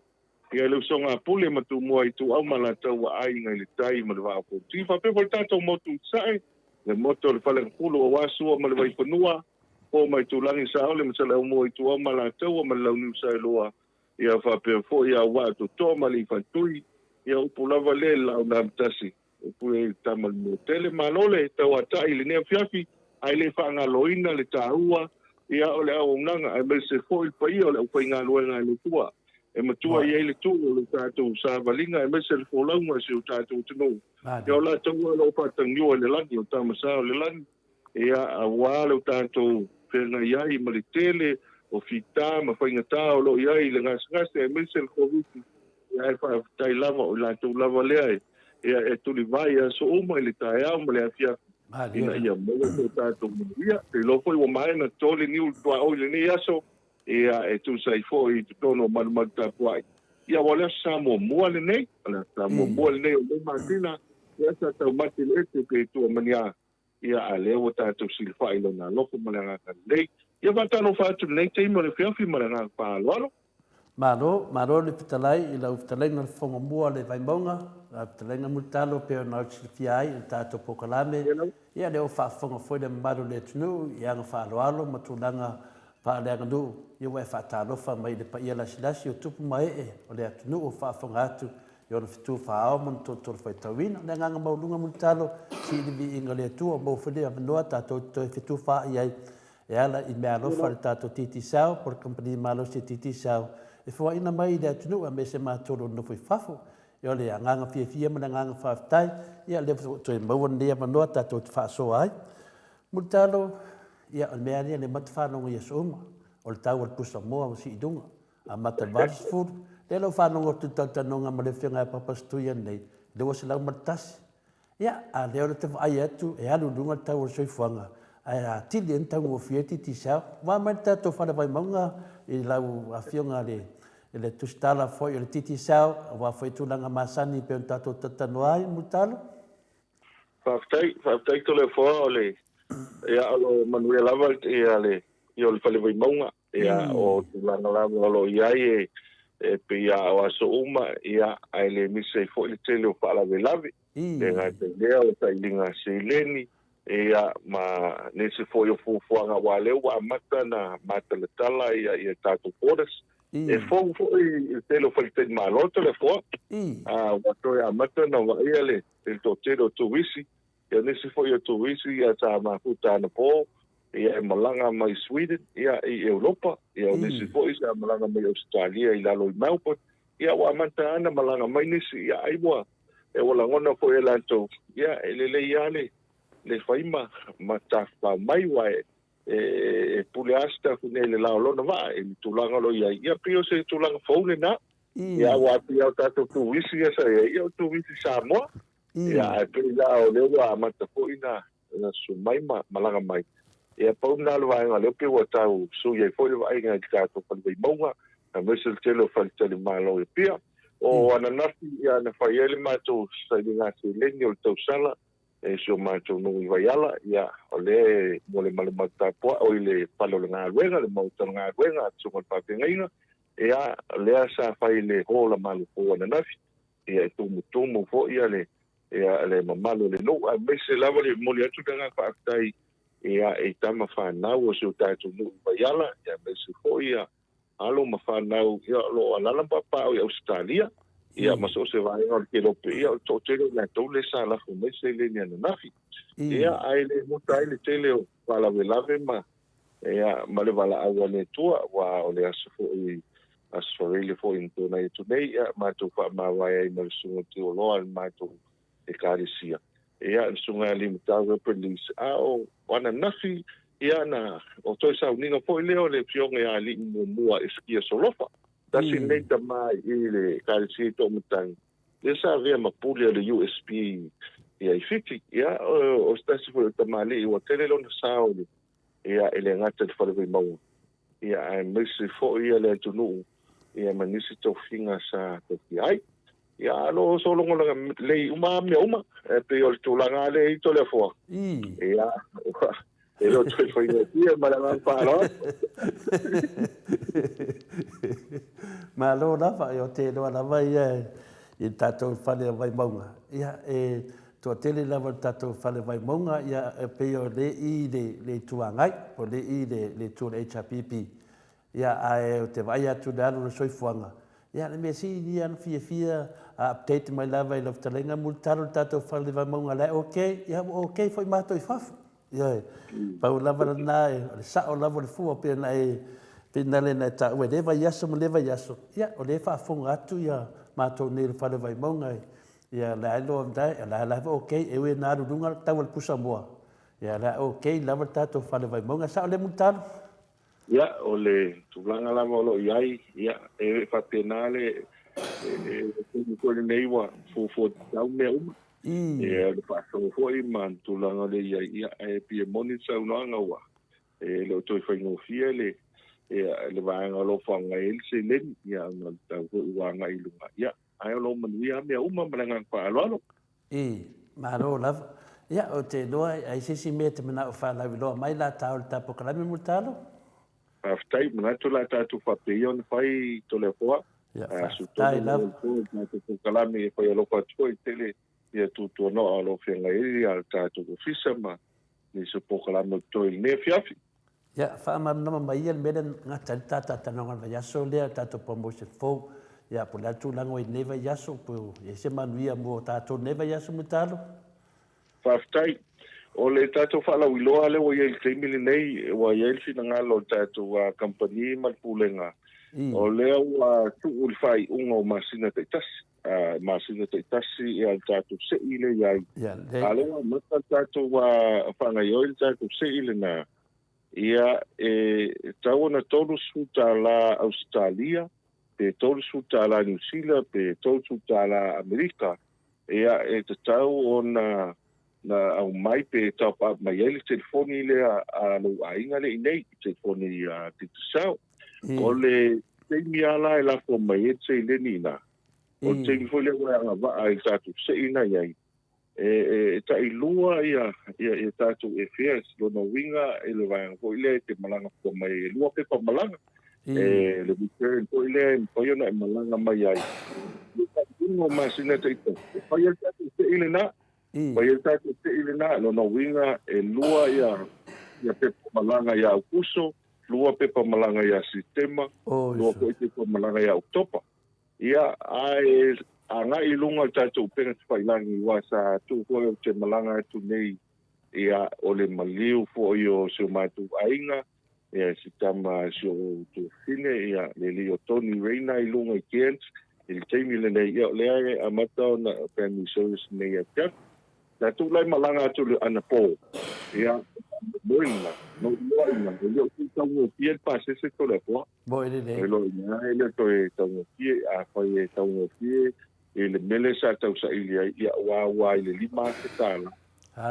ia le usoga a Pule ma Tumua Ituau ma Alataua, Aiga i le Tai ma le Vaa o Fonoti. Faapea foi le tatou motu i Sasae, le motu o le Faleagafulu aua Sua ma le Vaifanua, Fofo ma Aitulagi, Saole ma Saleaaumua Ituau ma Alataua ma le Launiu Saelua, ia faapea foi ia Vaa Totoa ma Alii Faatui, ia upu lava lea i le Laau na Amotasi, upu i le tama le Motele. Malo le tauatai i lenei afiafi, ae le faagaloina le taua ia o le auaunaga aemaise foi le paia o le aufaigaluega a le Atua e matua i ai le tu o le tatou savaliga aemaise le folauga i si o tatou atunuu. Ia o latou o lo o faatagiua i le lagi, o Tama Sa o le lagi, Ia, aua lo tatou feagai ai ma le tele o fita ma faigata o lo o i ai i le gasegase aemaise le Koviti, ia ae faafetai lava o i latou lava lea e, ia, e tulivae i aso uma i le taeao ma le afiafi ina ia maua so tatou manuia. Ou te iloa foi ua maea ona toto le niu i le tuaoi i lenei aso, ia, e tusa ai foi i totonu o malumalu tapuai. Ia, aua o le Aso Sa muamua lenei, o le Aso Sa muamua lenei o lenei masina, ia sa taumate le ete pe tua maniā. Ia, a lea ua tatou silafai i Lona alofa ma le agaga lelei. Ia faatalofa atu i lenei taimi o le afiafi ma le agaga faaaloalo. Malo, malo le fetalai i lau fetalaiga le fofoga mua o le Vaimauga, lau fetalaiga Mulitalo pei ona ou silafia ai i le tatou polokalame, ia lea ua faafofoga foi le mamalu o le atunuu i aga faaaloalo ma tulaga faaleaganuu, ia ua e faatalofa mai i le paia lasilasi o tupu ma ee o le atunuu o faafofoga atu i ona fetu faa-ao ma ona tolotolo faitauina. O le agaga maualuga mulitalo, sii le viiga o le Atua, ua maua foi le avanoa tatou te toe fetu faa-ai ai e ala i meaalofa a le tatou Digicel po o le kamupani malosi a Digicel e foaina mai i le atunuu aemaise matou o lo o nonofo i fafo. Ia o le agaga fiafia ma le agaga faafetai, ia lea ua toe maua lenei avanoa tatou te faasoa ai. Mulitalo, ia o le mea lava ia lea matou te faalogo i aso uma, o le tau o le pusa moa ua sii i luga. Amata i le 80, lea la ua faalogo atu i le talatalanoaga ma le Afioga ia Papa Stuia nei, 201. Ia, a o lea ou te vaai atu e alu i luga le tau o le soifuaga, ae atili ai ona taugofie le Digicel. Ua mai le tatou Fale Vaimauga i lau Afioga i le tusitala foi o le Digicel, aua foi tulaga masani pei ona tatou talatalanoa ai, Mulitalo. Faafetai, faafetai Toleafoa o le, ia, o lo o manuia lava ia le, ia o le Fale Vaimauga. Ia, o tulaga lava o lo o i ai e, e pei lava o aso uma, ia, ae le misi ai foi le tele o faalavelave. Le gata i lea, o sailiga seleni, ia, ma nisi foi o fuafuaga, aua o lea ua amata ona matalatala ia, ia tatou borders. E fou foi i le tele o faletalimalo Toleafoa, a, ua toe amata ona vaaia le, le toatele o turisi. Ia nisi foi o turisi ia sa mafuta anapo ia e malaga mai Sweden ia i Europa, ia o nisi foi sa malaga mai Ausetalia i lalo i Melbourne, ia ua amata ana malaga mai nisi, ia ai ua e ua lagona foi e latou, ia e lelei lava le le fai ma ma tafafao mai aua e e pule lava Sitafu nei i le la o lona vaa i le tulaga o lo o i ai, ia pei o se tulaga fou lena. Ia aua pei lava o tatou turisi ia sa i ai, ia o turisi Samoa. Ia, ae pei la o lea ua amata foi na susu mai ma malaga mai. Ia, pau lena o le vaega lea pei ua tau sui ai foi le vaaiga i le tatou fale Vaimauga, aemaise le tele o faletalimalo i Apia. O ananafi, ia, na fai ai le matou sailiga seleni o le tausala e si o matou nuu i Vaiala, ia, o lea e mo le malumalu tapuai, oi le fale o le galuega, le maota o le galuega a le Susuga i le Faafeagaiga, ia, o lea sa fai i le hola malofou ananafi. Ia e tumutumu foi ia le ia le mamalu o le nuu aemaise lava le momoli atu le agaga faafetai ia i tama fanau o si o tatou nuu i Vaiala ia aemaise foi ia alo ma fanau ia o lo o alala ma papaaao i Ausetalia ia ma so o se vaega o le kelope ia o le toatele o i latou lea sa lafo mai seleni ananafi ia ae le muta ai le tele o faalavelave ma Ia, ma le valaau a le Atua, aua o le aso foi, Aso Faraile foi na tuanai atu nei, ia, matou faamavae ai ma le Susuga Tiualoa a le matou Ekalesia. Ia, le Susuga ia Limatau Reverend Lees, a o ananafi, ia, na, o toe sauniga foi lea o le Afioga ia Alii Muamua Esikia Solofa, tasi lenei tama i le Ekalesia i Toomatagi, lea sa avea ma pule o le USP ia i Fiti. Ia, o se tasi foi o tamalii ua tele lona sao i le, ia, e le gata i le Fale Vaimauga, ia, aemaise foi ia le atunuu, ia, ma nisi tofiga sa tofia ai. Ia, a o lo o sologologa lelei uma lava mea uma, e pei o le tulaga lava lea e i Toleafoa. Ia, e le o toe faigofie ma le agaga faaaloalo. Malo lava, ou te iloa lava ia i le tatou fale o Vaimauga, ia, e toatele lava le tatou fale Vaimauga, ia, e pei o lea i le Itu Agai, po o lea i le itu o le HRPP. Ia, ae ou te vaai atu i le alu o le soifuaga, ia, le mea sili ia ona fiafia a update mai lava i lau fetalaiga Mulitalo i le tatou fale Vaimauga la e ok, ia ua ok foi matou i fafo. Ioe, pau lava lena, o le sao lava o le fua pei ona e, pei ona e taua i lea vaiaso ma lea vaiaso, ia, o lea e faafofoga atu ia matou nei i le fale Vaimauga, ia, la e loa, la e lava ok, e ui ina alu i luga le tau o le pusa moa, ia, la e ok lava le tatou fale Vaimauga. Sao lea Mulitalo? Ia, o le tulaga lava o lo o i ai, ia, e faapena le taimi foi lenei ua fuafua tatau mea uma. Ia, o le faasoa foi ma le tulaga o lea e i ai, ia, ae pei e moni le saunoaga ua e le o toe faigofie le, ia, le vaega o lo o faaaoga ai le seleni, ia, ona o le tau foi ua agai i luga, ia, ae o lo o manuia lava mea uma ma le agaga faaaloalo. I, malo lava. Ia, ou te iloa e ai se isi mea e te manao faalauiloa mai la ta o le ta pokalame Mulitalo? Faafetai, manatu la tatou faapea ona fai Toleafoa. Ia, faafetai lava. Susu tonu le tatou pokalame e fai alofa atu foi tele ia tuatuanoa o lo o feagai ai le tatou ofisa ma nisi o pokalame o totoe i lenei afiafi. Ia, faamalamalama mai ia le mea lea na gata ai le ta talatalanoaga i le vaiaso lea, le tatou promotion fou. Ia, po o le a le tulaga ua i lenei vaiaso, po o i ai se manuia mo tatou i lenei vaiaso Mulitalo? Faafetai. O le tatou faalauiloa lea ua i ai i le taimi lenei, ua i ai le finagalo o le tatou kamupani ma le Pulega, o lea ua tuu le faaiuga o masina taitasi. masina taitasi ia le tatou sei lea i ai. A o lea ua amata le tatou faagaoioi le tatou sei lena, ia e tatau ona $30 Ausetalia, pe $30 Niu Sila, pe $30 Amerika, ia e tatau ona na aumai pe top up mai ai le telefoni lea a lou aiga lea i inei, telefoni a Digicel. O le taimi lava la e lafo mai ai le seleni i ina, o le taimi foi lea ua e agavaa i le tatou sei na i ai, e tailua ia tatou airfares, lona uiga i le vaega foi lea e te malaga fua mai ai, e lua pepa malaga, e le return foi lea e mafai ona e malaga mai ai. I le faaiuga o masina taitasi, e fai ai le tatou sei lena, Fai ai le tatou sei lena, lona uiga e lua ia pepa malaga ia Aukuso, lua pepa malaga ia Setema, lua foi pepa malaga ia Oketopa. Ia, ae agai i luga le tatou upega tafailagi aua sa tuu foi ou te malaga atu nei, ia, o le maliu foi o si o matou aiga, ia, si tama, si ou tuafafine, ia, le alii o Tony Reina i luga i Cairns, i le taimi lenei, ia, o lea e amata ona family service nei ia te au. Sa tuu la e malaga atu i le anapo, ia, moe lena, na ou iloa i ina, e le o toe taugofie le pasese Toleafoa. Moe lelei. E iloa i ina e le o toe taugofie, afai e taugofie i le mea lea sa tausaili ai, ia, ua ua i le $5,000.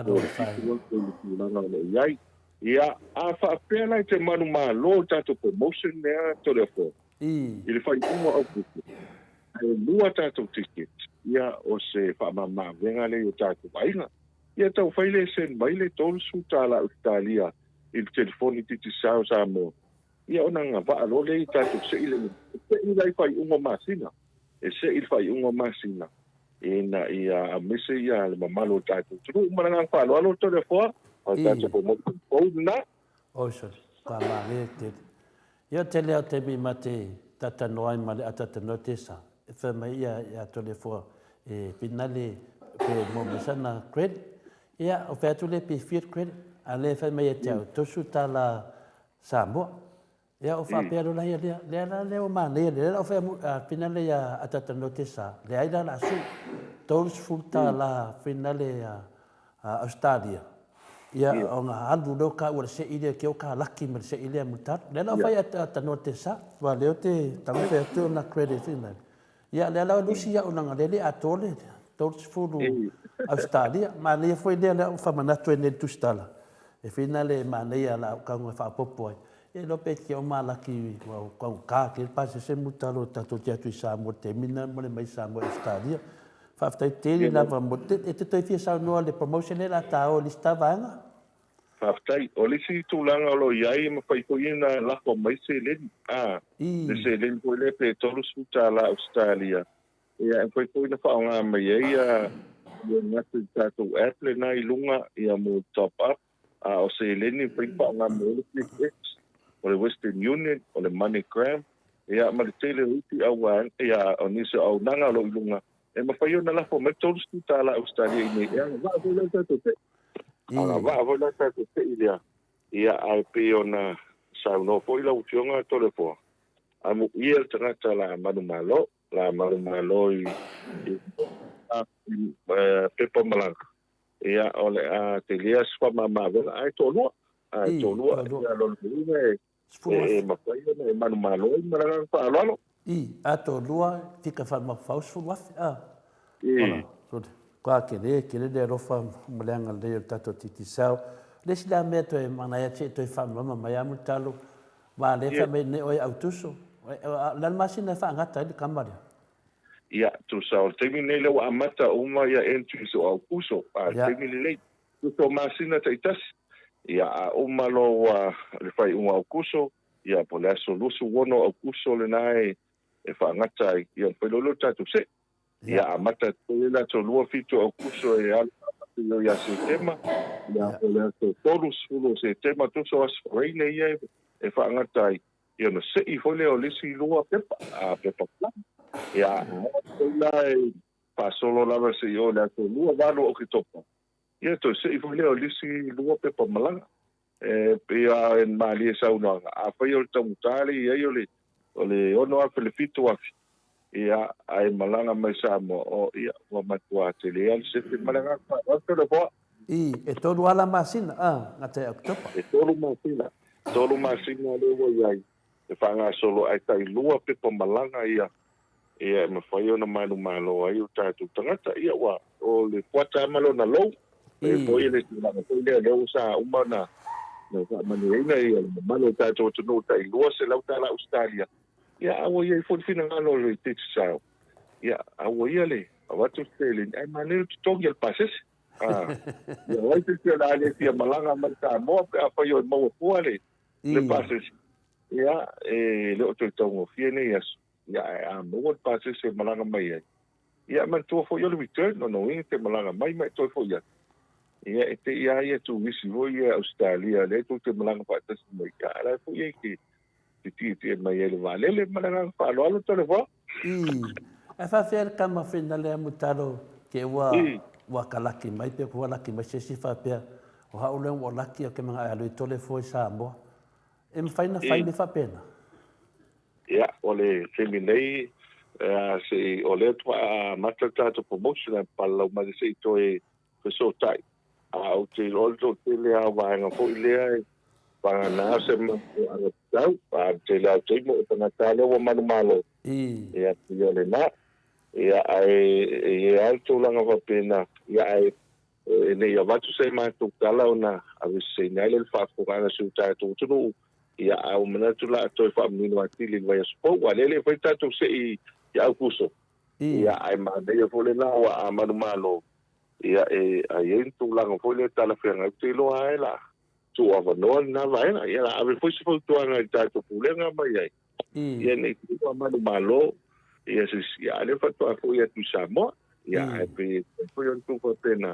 Po o le 7,000 i le tulaga o lo o i ai. Ia, a faapea la i te manumalo le tatou promotion lea Toleafoa, i le faaiuga o Aokuso, ae lua tatou ticket, ia, o se faamama-avega lea i o tatou aiga. Ia taufai le send mai le $30 Ausetalia i le telefoni Digicel Samoa, ia ona agavaa loa lea i tatou sei lena. E sei la i faaiuga o masina, e sei i le faaiuga o masina ina ia aemaise ia le mamalu o le tatou atunuu. Ma le agaga faaaloalo Toleafoa, o le tatou promotion fou lena. Oi sole, faamalo tele. Ia tele lava o taimi ma te talanoa ai ma le atatanoa Tesa, e fai mai ia ia Toleafoa e finale pe maua mai sana credit. Ia o fai atu lea pe fiat credit, a lea e fai mai ia te au, $30 Samoa. Ia o faapea loa la ia lea, lea la lea ua manaia lea la o fai finale ia atatanoa Tesa, leai la o le a sui, $30 finale ia. Ausetalia, ia, ona alu lea o taua i le se'i lea, ke o ka laki ma le se'i lea mulitalo. Lea la ua fai a tanoa te sa, aua lea ou te taumafai atu ona credit foi lea. Ia, lea la ua lusi au leaga lea e le i atoa le 30 Ausetalia. Manaia foi lea, lea ua faamanatu ai nei i le tusitala, e fai na le manaia la ou tago e faaopoopo ai. Ia iloa pe te oma laki ua taugata tele pasese mulitalo tatou te atu i Samoa i le taimi lena ma le mai Samoa i Ausetalia. Faafetai tele lava mo te, e te toe fia saunoa i le promotion lea la ta o i le isi ta vaega. Faafetai. O le isi tulaga o lo o i ai e mafai foi ona lafo mai seleni, a, le seleni foi lea pe $30 Ausetalia, ia e mafai foi ona faaaoga mai ai ia gata i le tatou app lena i luga ia mo top up. A o seleni e mafai ona faaaoga mai ai le FedEx, o le Western Union, o le MoneyGram, ia ma le tele o isi auvaega, ia o nisi o auaunaga o lo o i luga, e mafai ona lafo mai le $30 Ausetalia i inei. E agavaa foi la le tatou tei. Agavaa foi la le tatou tei lea. Ia, ae pei ona saunoa foi lau Afioga Toleafoa, amuia le tagata la manumalo, la manumalo i pepa malaga. Ia, o le a telea se faamamaavega, ae toalua, ae toalua, ia lona uiga e, e mafai ona e manumalo ai ma le agaga faaaloalo. I, a toalua, fika faamafau 10,000, a. I. Ua tele, tele le alofa ma le agalelei o le tatou Digicel. O le isi la mea toe manaia se i toe faamalamalama mai lava Mulitalo, aua o lea e fai mai nei oe Autuso, o le a le masina e faagata ai le tama lea? Ia, tusa o le taimi lenei lea ua amata uma ia entries o Aukuso, a le taimi lenei, tusa o masina taitasi. Ia, a uma loa le faaiuga o Aukuso, ia po o le aso 26 o Aukuso lena e faagata ai, ia ona fai loa lea o le tatou se'i. Ia, amata atu foi le aso 27 o Aukuso e alu amata i o ia Setema, ia po o le aso 30 o Setema, tusa o aso Faraile ia e faagata ai. Ia ona sei foi lea o le isi lua pepa, a pepa plani. Ia, a oo atu foi la e faasolo lava seia oo i le aso 28 o Oketopa, ia toe sei foi lea o le isi lua pepa malaga. E pei lava e malie saunoaga, afai o le taugata lea e i ai o le o le $6,000 i le $7,000, ia, ae malaga mai Samoa, o, ia, ua matua tele lava le sefe. Ma le agaga faaaloalo, Toleafoa. I, e tolu lava la masina, a, gata ia Oketopa. E tolu masina. Tolu masina lea ua i ai e faagasolo ae tai lua pepa malaga ia ia e mafai ona manumalo ai o tatou tagata. Ia ua o le kuata lava ma lona lou. E foi le tulaga foi lea lea ua sa uma ona faamanuiaina ia le mamalu o le tatou atunuu tai $200 Ausetalia. Ia a ua i ai foi le finagalo o le Digicel, ia a ua ia le avatu le seleni ae manaia le totogi o le pasese. Ia o ai se isi o le a le fia malaga mai Samoa pe afai o e maua fua le le pasese. Ia, e le o toe taugofie nei aso. Ia, ae a maua le pasese e malaga mai ai, ia, manatua foi o le return, lona uiga e te malaga mai ma e toe foi atu. Ia, e te i a ia turisi foi ia Ausetalia, lea tou te malaga faatasi mai, ia, a o la e foi e te te tietie mai ai le vaalele. Ma le agaga faaaloalo, Toleafoa. Ii, Ae faafefea le tama finale a Mutalo ke ua ua ka laki mai pe ua laki mai se isi faapea o ha'u lea ua laki o ke manaʻo e alu i Toleafoa i Samoa. E mafai na fai mea faapena? Ia, o le taimi nei, se i, o lea faatoa amata le tatou promotion, ae palalau mai se i toe fesootai. A ou te iloa le toatele lava o vaega foi lea e vagana se mafuaaga tatau, a o le tele lava o taimi o tagata lava lea ua manumalo, ia pei o lena. Ia, ae e i ai lava le tulaga faapena, ia ae e ne i avatu se matou tala ona aveseseina ai lea o le faafofogaaga a si o tatou atunuu, ia ae ua manatu o le a toe faamanino atili i le vaiaso fou, aua o lea e le i fai le tatou sei i Aukuso, ia ae manaia foi lena ua a manumalo Ia, e a i ai ni tulaga foi lea talafeagai, ou te iloa lava e la tuuavanoa lena vaega. Ia, la ave foi se fautuaga i le tatou Pulega ma i ai, ia ne i te i ua manumalo ia se isi, ia a o lea faatoa foi atu i Samoa. Ia, ae pei e tatau foi ona tuu faapena,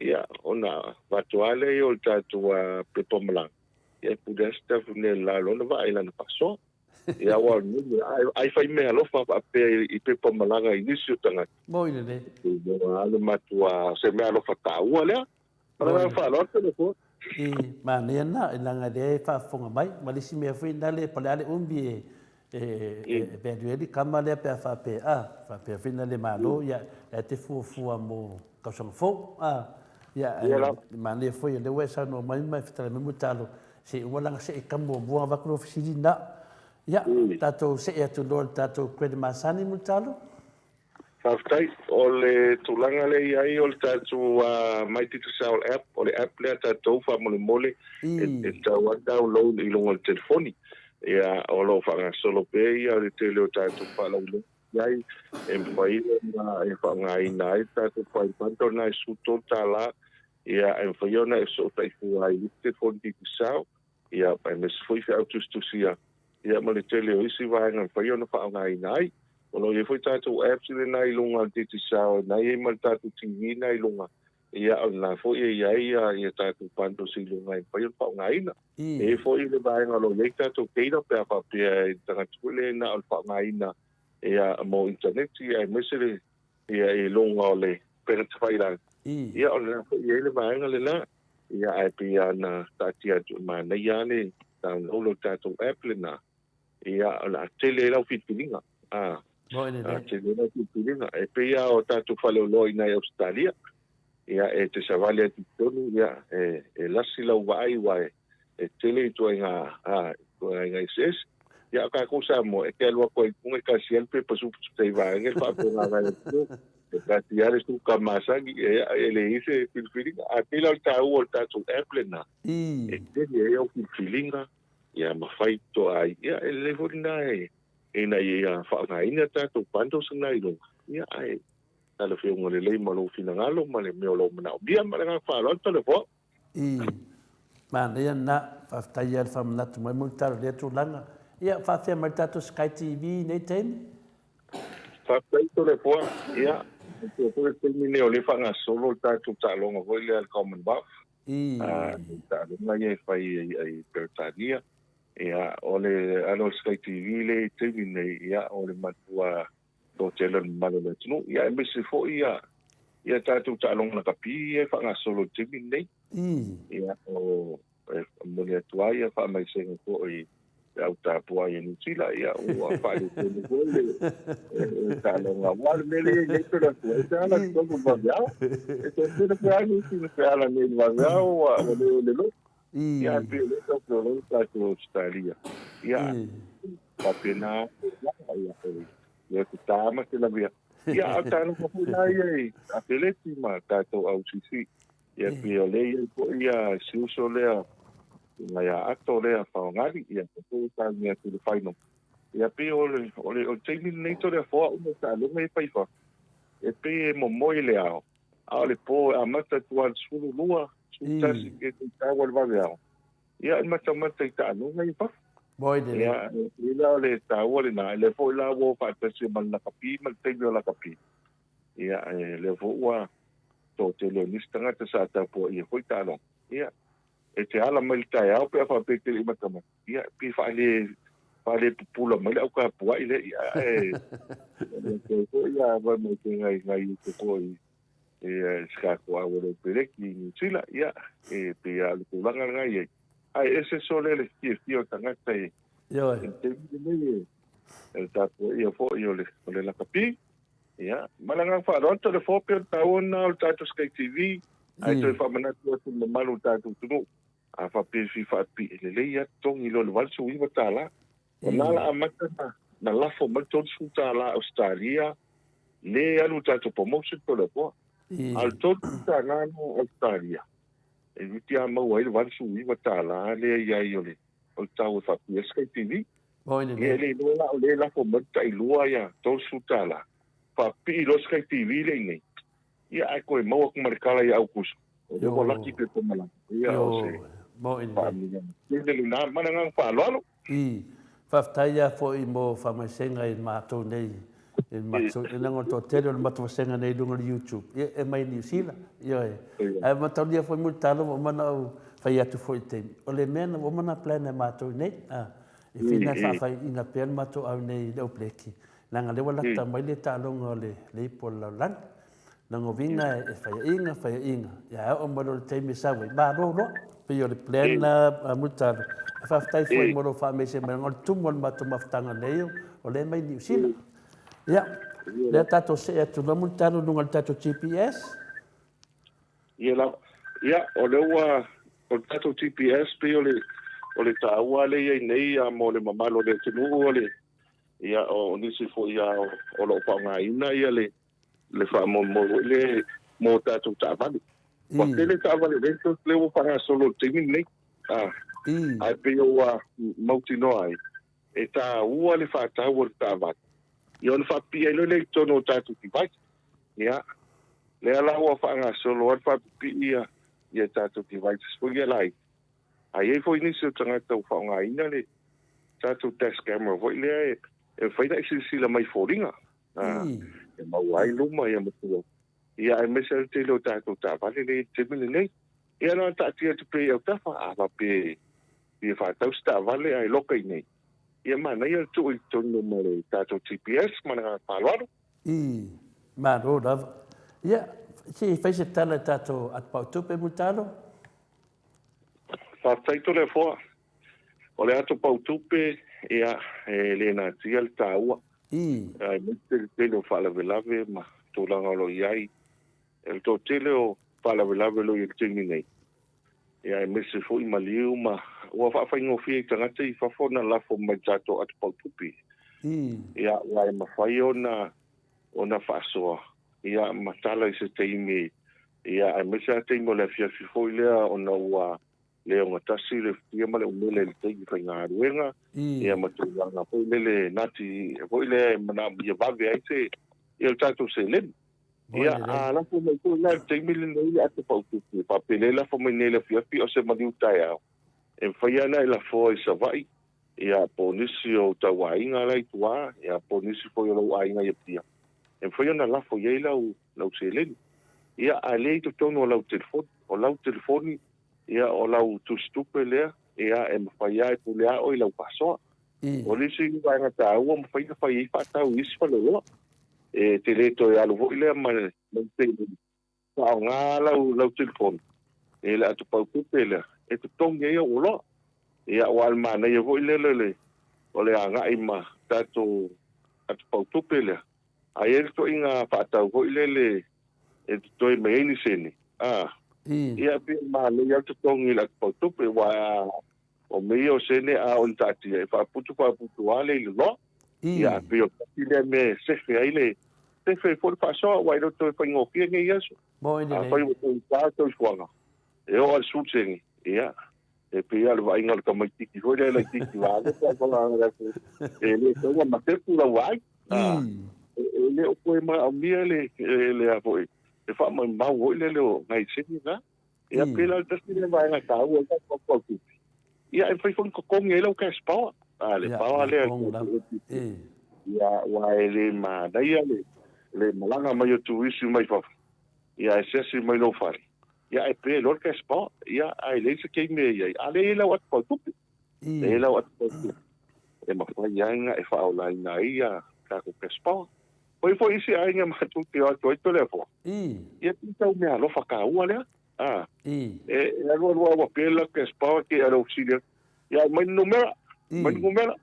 ia, ona avatu lava lea o le tatou pepa malaga, ia e pule lava Sitafune i le la loa ona vaai i lana faasoa. Ia aua o lenei mea, ai fai meaalofa faapea i pepa malaga i nisi o tagata. Moi lelei. E iloa lava le matua, se meaalofa taua lea. Ma le agaga faaaloalo Toleafoa. I, manaia lena, leaga lea e faafofoga mai. Ma le isi mea foi lale, po o le a le umi e, e value ai le tama lea pe a faapea, a, faapea foi na le malo, ia, la e te fuafua mo tausaga fou, a. Ia, ae manaia foi o lea ua e saunoa mai ma e fetalai mai Mulitalo, se i uma lana see ka muamua avatu lau fesili lena. Ia, tatou see atu loa i le tatou credit masani Mulitalo. Faafetai. O le tulaga lea e i ai o le tatou My Digicel app, o le app lea a tatou faamolemole e tatau lava ona download i luga o le telefoni. Ia, o lo o faagasolo pea ia le tele o tatou faalauiloa i ai e mafai ona e faaaogaina ai le tatou Prime Bundle lena e $13, ia, e mafai ona e fesootai fua ai i le telefoni Digicel. Ia, aemaise foi feau tusitusia, ia ma le tele o isi vaega e mafai ona faaaogaina ai. O lo o i ai foi tatou apps lena i luga o le Digicel, lena e i ai ma le tatou TV lena i luga, ia o lena foi e i ai ia tatou bundles i luga e mafai ona faaaogaina. E i ai foi le vaega o lo o i ai tatou data pe a faapea e le tagata foi lea na o le faaaogaina ia mo initaneti aemaise le ia i luga o le upega tafailagi. Ia o lena foi e i ai le vaega lena. Ia ae pei lava ona taatia atu e manaia lava le download o le tatou app lena, ia o le a tele ai lau filifiliga. A, a tele ai lau filifiliga. E pei lava o tatou faleoloa i ina i Ausetalia, ia e te savali atu i totonu, ia e, e lasi lau vaai aua e, e tele ituaiga, a, ituaiga eseese. Ia o tatou Samoa, e te alu atu ai i luga e tasi lava le pepa supa vaega le faafofoga agai atu. E tasi lava le suka masani, e, e leai se filifiliga. A pei la o le taua o le tatou app lena, e tele ai au filifiliga, ia ma fai toa ai. Ia, e lelei foi lena e, ina ia faaaogaina tatou bundles na i luga. Ia, ae talafeauga lelei ma lou finagalo ma le mea o lo o manaomia. Ma le agaga faaaloalo, Toleafoa. I manaia lena, faafetai lava i le faamanatu mai Mulitalo i lea tulaga. Ia, faafefea mai le tatou Sky TV i nei taimi? Faafetai Toleafoa. Ia, manatua foi le taimi lenei o lea e faagasolo le tatou taaloga foi lea a le Commonwealth. I taaloga ia e fai i Peretania. Ia, o le alo o le Sky TV lea i le taimi lenei, ia, o le matua toatele o le mamalu o le atunuu, ia aemaise foi ia ia tatou taaloga lakapi ia e faagasolo i le taimi lenei. Ia o e momoli atu ai ia faamaisega foi i le au tapuai a Niu Sila, ia ua faaletonu foi le le taaloga. Aua o le mea lea e i ai nei pe atu ai pe ala i totonu o le vaveao. E toatele pe a Niu Sila pe ala nei i le vaveao ua le o le lotu. Ia ae pei o lea e tau le tatou Ausetalia. Ia faapena ia ia te tā ma te lavea. Ia a o taaloga foi la ia i afeleti ma tatou au sisi. Ia pei o lea i ai foi ia si uso lea ngai a ato lea Faogali ia ko foi ta mea atu le final. Ia pei o le o le o le taimi lenei Toleafoa uma taaloga e fai fafo. E pei e momoe le ao. A o le po e amata atu lava i le 12, 11 ke te taua i le vaveao, ia e matamata i taaloga ia i fafo. Moi lelei. Ia, e la o le taua lena, lea foi la ua o faatasi ma le lakapi ma le taimi o lakapi. Ia, e lea foi ua toatele o nisi tagata sa tapuaia foi taaloga. Ia, e te ala mai i le taeao pe a faapea e te le i matamata, ia, pe faale faalepupula mai le au tapuai lea, ia, ae e foi ia vai mai te ngai ngai uto foi e se tatou aua leo peleki i Niu Sila, ia, e pei lava o le tulaga lena e i ai. Ae ese sole le fiafia o tagata i le taimi lenei e le tapuaia foi o le, o le lakapi. Ia, ma le agaga faaaloalo, Toleafoa, pei o le taua lena o le tatou Sky TV, ae toe faamanatu atu i le mamalu o le tatou atunuu, a faapea e fia faapipii, e lelei lava totogi i lo le $89. O lena la amata na, na lafo mai le $30 Ausetalia, le alu i le tatou promotion Toleafoa. A o le $30 lena Ausetalia, e toeitiiti lava maua ai le $89 lea i ai o le, o le tau e faapipii ai le Sky TV. Ia e le iloa la o lea e lafo mai le tailua ia $30, faapipii loa Sky TV lea i inei, ia ae toe maua atu ma le tala ia Aukuso, o lea ua laki pepa malaga. Ia o se faamanuiaga tele lena ma le agaga faaaloalo. I, faafetai lava foi mo faamaisega i matou nei i le matou, leaga o le toatele o le matou vasega nei i luga o le YouTube, ia e mai Niu Sila, ioe. Ae mataulia foi Mulitalo ua uma ona ou fai atu foi i le taimi, o le mea ua uma ona plan e matou nei, a, e fina e faafaiina pea le matou au nei i le Obleki, leaga o lea ua lata mai le taaloga o le ipu o le lalolagi. Lona uiga e faiaina, faiaina, ia ae oo mai loa i le taimi e sau ai, malo loa. Pei o le plan lena a Mulitalo. Ae faafetai foi mo lou faamaise mai, leaga o le tumu o le matou mafutaga nei, o lea e mai Niu Sila. Ia, lea tatou see atu loa Mulitalo i luga o le tatou GPS. Ia lava. Ia, o lea ua, o le tatou GPS pei o le, o le taua lea e i ai nei mo le mamalu o le atunuu, o le, ia, o nisi foi lava o lo o faaaogaina ia le, le faamoemoe foi lea mo tatou taavale. Ua tele taavale rentals lea ua faagasolo i le taimi lenei. Ae pei ua mautinoa ai, e taua le faatau o le taavale, ia ona faapipii ai loa lea i totonu o tatou device. Ia, lea la ua faagasolo ai le faapipii ia, ia tatou devices foi ia laiti. Ae i ai foi nisi o tagata ua faaaogaina le tatou dash camera foi lea e, e mafai ona e silasila mai i foliga. E maua ai luma ia ma tua. Ia aemaise le tele o tatou taavale lea i le taimi lenei. Ia na ona taatia atu pea i autafa, a faapea e fia faatau se taavale ae loka i inei, ia manaia le tuu i totonu ma le tatou GPS ma le agaga faaaloalo. I, malo lava. Ia, se i fai se tala i tatou atopautupe, Mulitalo. Faafetai Toleafoa. O le atopautupe, ia, e le natia le taua. Aemaise le tele o faalavelave ma tulaga o lo o i ai. O le toatele o faalavelave o lo o i ai i le taimi nei, ia aemaise foi maliu ma ua faafaigofie i tagata i fafo ona lafo mai i le tatou atopautupe. Ia, aua e mafai ona ona faasoa ia ma tala i se taimi, ia aemaise lava taimi o le afiafi foi lea ona ua le ogatasi le futia ma le umele i le taimi faigaluega, ia ma tulaga foi lele nati foi lea e manaomia vave ai se ia le tatou seleni. Ia, a lafo mai foi la i le taimi lenei le ato pautupu, faapea le lafo mai nei i le afiafi o se maliu taeao, e mafai lava ona e lafoa i Savaii, ia, po o nisi o ou tauaiga la i tua, ia, po o nisi foi o lou aiga i Apia, e mafai ona lafo i ai lau, lau seleni. Ia, ae le i totonu o lau telefoni. O lau telefoni, ia, o lau tusitupe lea, ia, e mafai lava, e pule lava oe i lau faasoa. O le isi vaega taua, mafai ona fai ai faatau i isi faleoloa. E te le toe alu foi lea ma le seleni, faaaoga lau, lau telefoni i le atopautupe lea e totogi ai au oloa. Ia, aua o le manaia foi lea o le, o le agai ma tatou atopautupe lea, a i ai le ituaiga faatau foi lele e totoe mai ai ni sene, a, ia, e pei e manaia lava le totogi i le atopautupe, aua o mea ia o sene a o ni taatia e faaputu faaputu lava le iloloa. Ia, ae pei o le tasi lea mea e sefe ai le, sefe ai foi le faasoa, aua e le o toe faigofie nei aso. Afai ua taugata le soifuaga, e oo lava i le 10 sene, ia, e pei lava o le vaaiga o le tamaitiiti foi lea laitiiti vaeane pe a faafofoga, e le tatau ona matepu lau vaai. E le o toe manaomia le, le a foi, le faamaumau foi lele o nai sene na. Ia pei la o le tasi lea vaega taua i lau fautupe. Ia e mafai foi ona totogi ai lau cash power. A le power lea ia aua e le manaia le le malaga mai o turisi mai fafo. Ia ae siasi mai lou fale. Ia ae pe loa le cash power. Ia ae leai se taimi e i ai. A lea e i ai lau atu fautupe. E i ai lau atu fautupe. E mafai ai ona e faaolaina ai ia tatou cash power. O i foi isi aiga matou te o atu ai Toleafoa. Ia pei tau meaalofa taua lea. A. E alu alu lava ua pe la cash power ke ale fesili atu. Ia aumai le numera. Aumai le numera.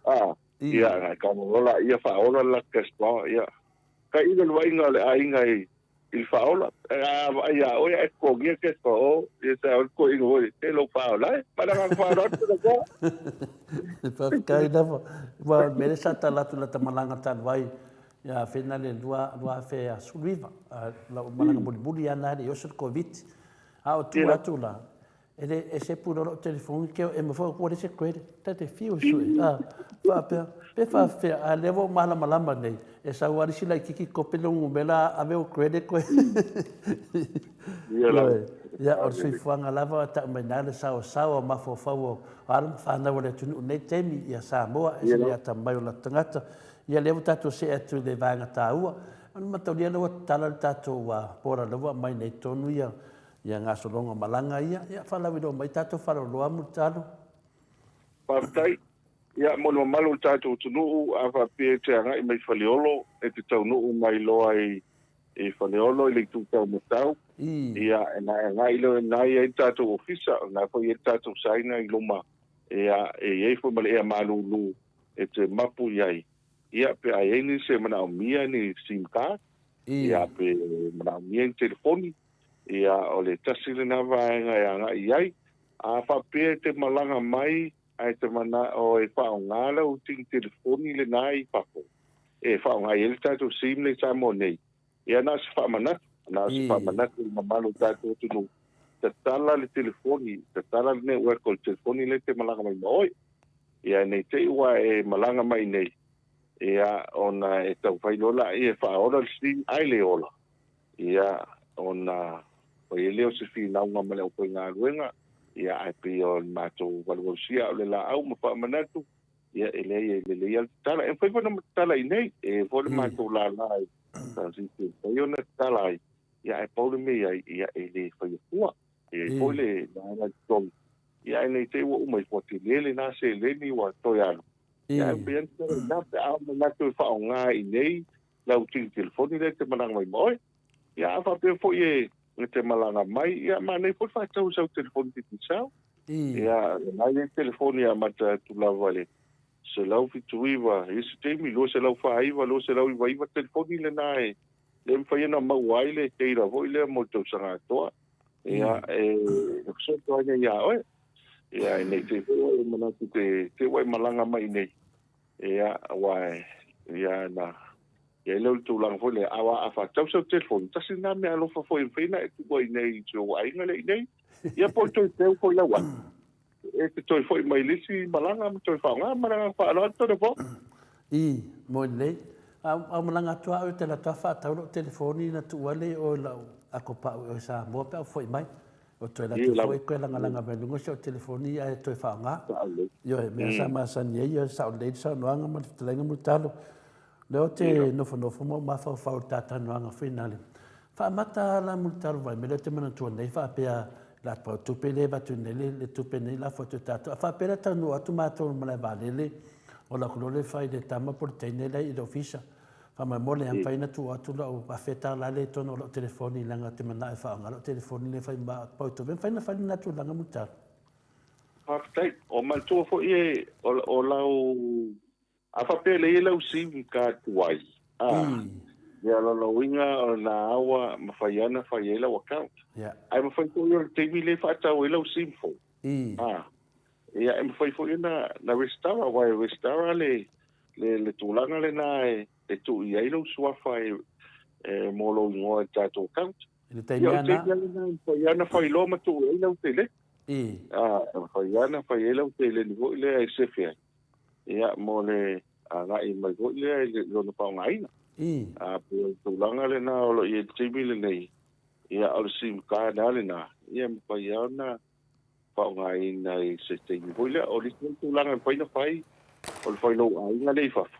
A. Ia na ka ola ia faaola la cash power. Ia. Ka i le vaaiga o le aiga i i le faaola. A vaai ia oe ae totogia cash power. O, ia sa o le toeaina foi e lou faaola e. Ma le agaga faaaloalo Toleafoa. Faafetai lava. Aua o le mea lea sa tala atu i lata malaga talu ai ia fena le 2019, lau malaga mulimuli lava lena e le i oso le Koviti. A o tua atu la, e le e sepu loa lou telefoni ke o ema foi ua leai se credit. Ta te fiu e sue, a, faapea, pe faapefea, a lea ua ou malamalama nei, e sau lava le isi laitiiti kope lou numera ave ou credit koe. Ioe. Ia, o le soifuaga lava e tau mai na le saosaoa o mafaufau o alo ma fanau a le atunuu i lenei taimi, ia Samoa, e ese le atamamai o latou tagata. Ia lea ua tatou see atu i le vaega taua, ona mataulia lea ua tatala le tatou border lea ua aumai nei tonu ia ia gasologa o malaga ia, ia faalauiloa mai tatou faaloloa Mulitalo. Faafetai. Ia, mo le mamalu o le tatou atunuu, a faapea e te agai mai Faleolo, e te taunuu mai loa i i Faleolo i le itu tau matau, ia, e na e agai loa i ina e i ai le tatou ofisa, o lena foi e i ai le tatou saina i luma, ia, e i ai foi ma le ea malulu e te mapu i ai, ia, pe a i ai nisi e manaomia ni sim card, ia, pe manaomia ni telefoni, Ia, o le tasi lena vaega e agai i ai. A faapea e te malaga mai ae te manao e faaaoga lau tini telefoni lena i fafo, e faaaoga i ai le tatou sim lea i Samoa nei, ia na o se faamanatu, na o se faamanatu i le mamalu o le tatou atunuu, tatala le telefoni, tatala le network o le telefoni lea e te malaga mai ma oe. Ia ne i te i ua e malaga mai nei, ia ona e taumafai loa laia e faaola le sim ae le ola. Ia, ona fai ai lea o se finauga ma le aufaigaluega, ia, ae pei o le matou valuvalusia o le laau ma faamanatu, ia, e leai e lelei lava le tatala. E mafai foi ona tatala i inei, e i ai foi le matou lala e e mafai ona tatala ai, ia, ae pau le mea i ai, ia, e le faia fua. E i ai foi le vaega i totonu, ia, ae ne i te i ua uma ifo ua tele lena seleni ua toe alu, ia, ae mafai lava ona tatala i ina pe a manatu e faaaoga i inei lau tini telefoni lea e te malaga mai ma oe. Ia a faapea foi e te malaga mai, ia manaia foi le faatau i sau telefoni Digicel. Ia, lena e i ai telefoni e amata atu lava i le 179, i isi taimi 249, 299 telefoni lena e le mafai ona maua ai le data foi lea mo le tausaga atoa. Ia, e fesoasoani ai ia oe. Ia, ne i te i foi ua e manatu te ua e malaga mai i inei, Ia, aua e, ia, na, i ai lea o le tulaga foi lea, aua a faatau sau telefoni, tasi lena mea alofa foi e mafai ona e tuua i inei i si ou aiga lea i inei, ia po o toe teu foi lau atu, e te toe foi mai i le isi malaga ma toe faaaoga ma le agaga faaaloalo Tolepo. I, moe lelei. A, a ou malaga atu lava au i te alu atu lava faatau lou telefoni na tuua lea i o i lau atopau i o i Samoa pe a ou foi mai. O toe alu atu foi toe lagalaga mai luga si au telefoni ae toe faaaoga. Ioe, mea sa masani ai, ioe, sao lelei le saunoaga ma le fetalaiga Mulitalo. O lea ou te nofonofo ma ou mafaufau i le ta talanoaga foi nale. Faamata la Mulitalo vai mea lea ou te manatua nei faapea la pau tupe lea e avatu nei le tupe nei lafo atu e tatou. A faapea la taunuu atu matou i le malae vaalele, ola atu loa le fai i le tama po o le teine la i le ofisa. Faamolemole, a mafai ona tuu atu lau $1000 lea i totonu o lau telefoni leaga ou te manao e faaaoga lau telefoni lea e fai ma pau i tupe. E mafai ona fai lena tulaga Mulitalo? Faafetai. O manatua foi e o lau, a faapea e leai lau sim card tuai, a, ia o lona uiga o lena ua mafai lava ona fai ai lau account. Ae mafai foi o le taimi lea e faatau ai lau sim fou, a, ia e mafai foi ona resitala, aua e resitala le le tulaga lena e tuu i ai lou suafa e mo lou igoa i le tatou account. I le taimi lava lena. Ia, o le taimi lava lena e mafai lava ona fai loa ma tuu i ai lau seleni. E mafai lava ona fai ai lau seleni foi lea e sefe ai, ia, mo le agai mai foi lea i lona faaaogaina. Pei o le tulaga lena o lo o i ai i le taimi lenei, ia, o le sim card lava lena, ia, e mafai lava ona faaaogaina i se taimi foi lea. O le isi tulaga e mafai ona fai, o le fai lou aiga lea i fafo.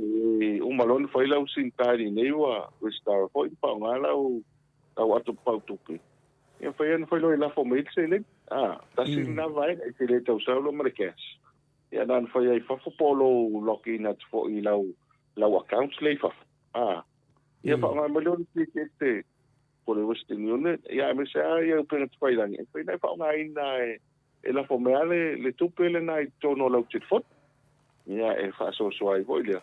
E uma loa ona fai lau sim card i inei ua resitala foi ma faaaoga lau lau ato pau tupe. Ia mafai ona fai loa e lafo mai ai le seleni. A, tasi lena vaega, e te le tau sau loa ma le cash. Ia na ona fai ai i fafo po o lou login atu foi i lau lau accounts lea i fafo. A, ia faaaoga mai loa le ticket po o le Western Union, ia aemaise lava ia upega tafailagi, e mafai ona e faaaogaina e lafo mai lava le tupe lena i totonu o lau telefoni. Ia e faasoasoa ai foi lea,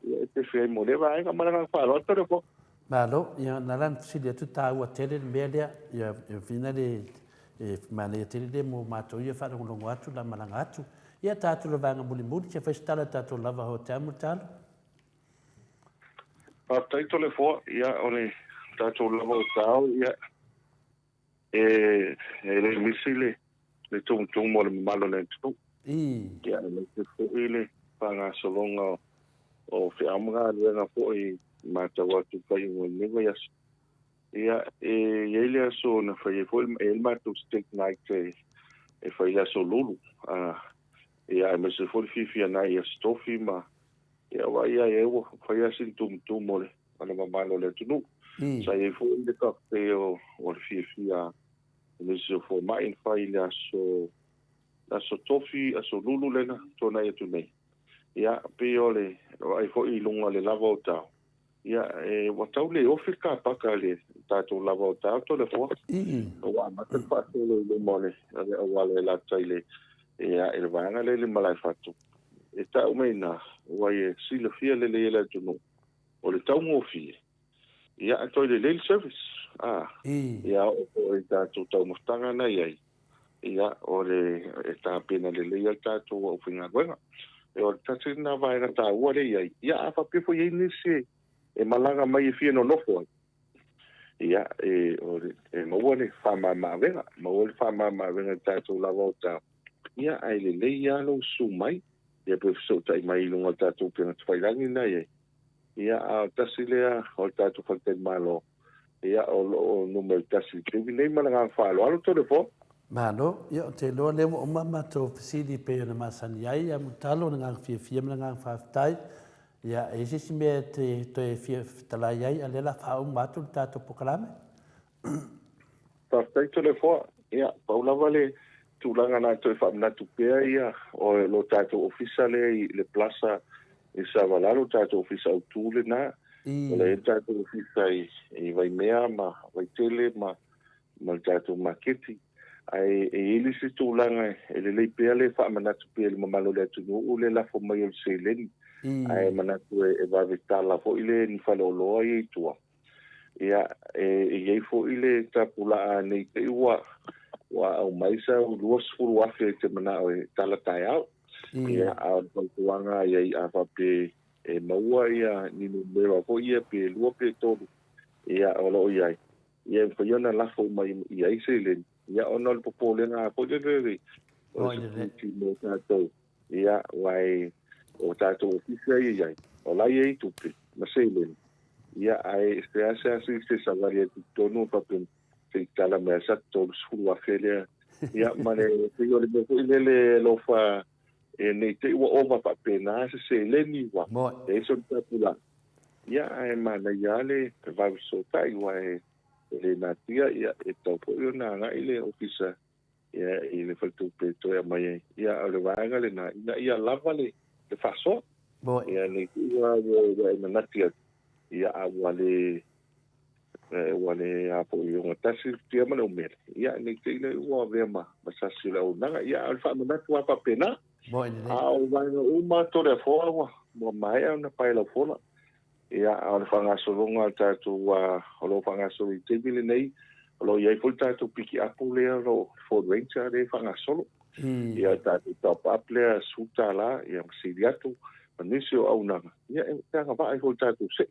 ia e sefe ai mo lea vaega. Ma le agaga faaaloalo, Toleafoa. Malo, ia na la na fesili atu taua tele le mea lea, ia e fina le e manaia tele lea mo matou ia faalogologo atu la malaga atu. Ia ta atu le vaega mulimuli, se fai se tala tatou lava hotel mo le talo. Faafetai Toleafoa, ia o le tatou lava o tao, ia e, e le misi le, le tumutumu o le mamalu o le atunuu. Ia aemaise foi le faagasologa o, o feau ma galuega foi matau atu i faaiuga o lenei vaiaso. Ia e i ai le aso na fai ai foi e i ai le matou steak night e, e fai i le aso Lulu. Ia aemaise foi le fiafia nai Aso Tofi ma Ia vaai ai ua fai lava sina tumutumu o le o le mamalu o le atunuu. Sa i ai foi le cocktail o le fiafia o nisi o fomai na fai i le aso le aso Tofi, aso Lulu lea na tuanai atu nei. Ia pei o le vaai foi i luga o le lava o tao, ia e ua tau le ofi le kapaka i le tatou lava o tao Toleafoa. Ua amata le faasolo i luma o le auala e lata i le ia i le vaega lea i le Malaefatu. E tau mai ina, ua e silafia lelei e le atunuu, o le taugofie, ia e toe lelei le service. a, ia oo foi i tatou taumafataga na i ai, ia, o le, e tapena lelei ai le tatou aufaigaluega. E o le tasi lena vaega taua lea i ai, ia a faapea foi e i ai nisi e malaga mai e fia nonofo ai, ia, e, o le, e maua le faamamaavega, maua le faamamaavega i le tatou lava o tao, ia, ae lelei lava lou susu mai, ia pe fesootai mai i luga o le tatou upega tafailagi lena e i ai. Ia, a o le tasi lea o le tatou faletalimalo, ia, o lo o numera tasi i le taimi nei ma le agaga faaaloalo Toleafoa. Malo, ia ou te iloa lea ua uma a matou fesili e pei ona masani ai, ia Mulitalo, o le agaga fiafia ma le agaga faafetai. Ia, e i ai se isi mea e te toe fia fetalai ai, a o lea o le a faauma atu le tatou polokalame. Faafetai Toleafoa. Ia, pau lava le tulaga na toe faamanatu pea ia, o lo tatou ofisa lea i le Plaza i Savalalo, lo tatou ofisa autu lena. O la e i ai le tatou ofisa i Vaimea ma Vaitele ma ma le tatou maketi. Ae e i ai le isi tulaga e lelei pea le faamanatu pea i le mamalu o le atunuu le lafo mai o le seleni. Ae manatu e vave tala foi le ni faleoloa ia i tua. Ia, e i ai foi le tapulaa nei te i ua ua aumai sau $20,000 e te manao e tala taeao. Ia, a o le fautuaga i ai a faapea e maua ia ni numera foi ia pe lua pe tolu, ia o lo o i ai, ia e mafai ona lafo uma i ai seleni. Ia, ona o le popolega foi lele o le security mo tatou. Ia, aua e, o tatou ofisa ia i ai, o la e i ai tupe ma seleni, ia, ae seasea se isi e savali atu i totonu ma faapea, se i tala mai lava sa $30,000 lea. Ia, ma le, pei o le mea foi lele e alofa, e ne i te i ua ova faapena se seleni ua leai sona tapulaa. Ia, ae manaia lava le vave fesootai, aua e le natia, ia, e tatau foi ona agai le ofisa ia, i le faletupe e toe aumai ai. Ia, o le vaega lena, ina ia lava le, le faasoa. Ia, ne i te i ua, ua e manati atu, ia, a ua le, ua le a foi ogatasi le futia ma le umele, ia, ne i te i lea ua avea ma, ma sasi o le auaunaga. Ia, a o le faamanatu lava faapena. A o vaega uma Toleafoa ua, ua maea ona pae laufola. Ia, a o le faagasologa o le tatou, o lo o faagasolo i le taimi lenei, o lo o i ai foi le tatou pikiapu lea o lo o, Ford Ranger lea e faagasolo. Ia, le tatou top up lea $10, ia ma sili atu ma nisi o auaunaga, ia e agavaa ai foi i le tatou see.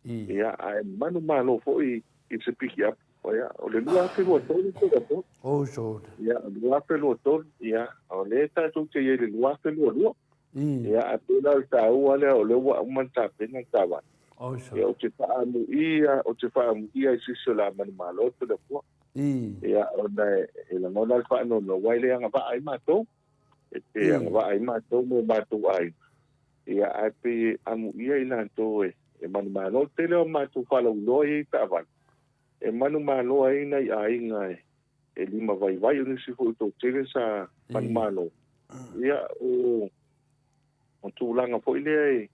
Ia, ae manumalo foi i se pikiapu, ia, o le 2023 Toleafoa. Ia, 2023, ia, o lea tatou te i ai i le 2022. Ia, ae pei la o le taua lea, o lea ua uma ona tapena le taavale. Ia, ou te faaamuia, ou te faaamuia i se isi o le a manumalo Toleafoa. Ia, ona e lagona le faanoanoa, aua e le agavaa ai matou. E te agavaa ai matou ma o matou aiga. Ia, ae pei e amuia i latou e manumalo. O le tele o matou faalauiloa ia i taavale, e manumalo ai nai aiga e lima vaivai, o nisi foi o toatele sa manumalo. Ia, o, o tulaga foi lea e,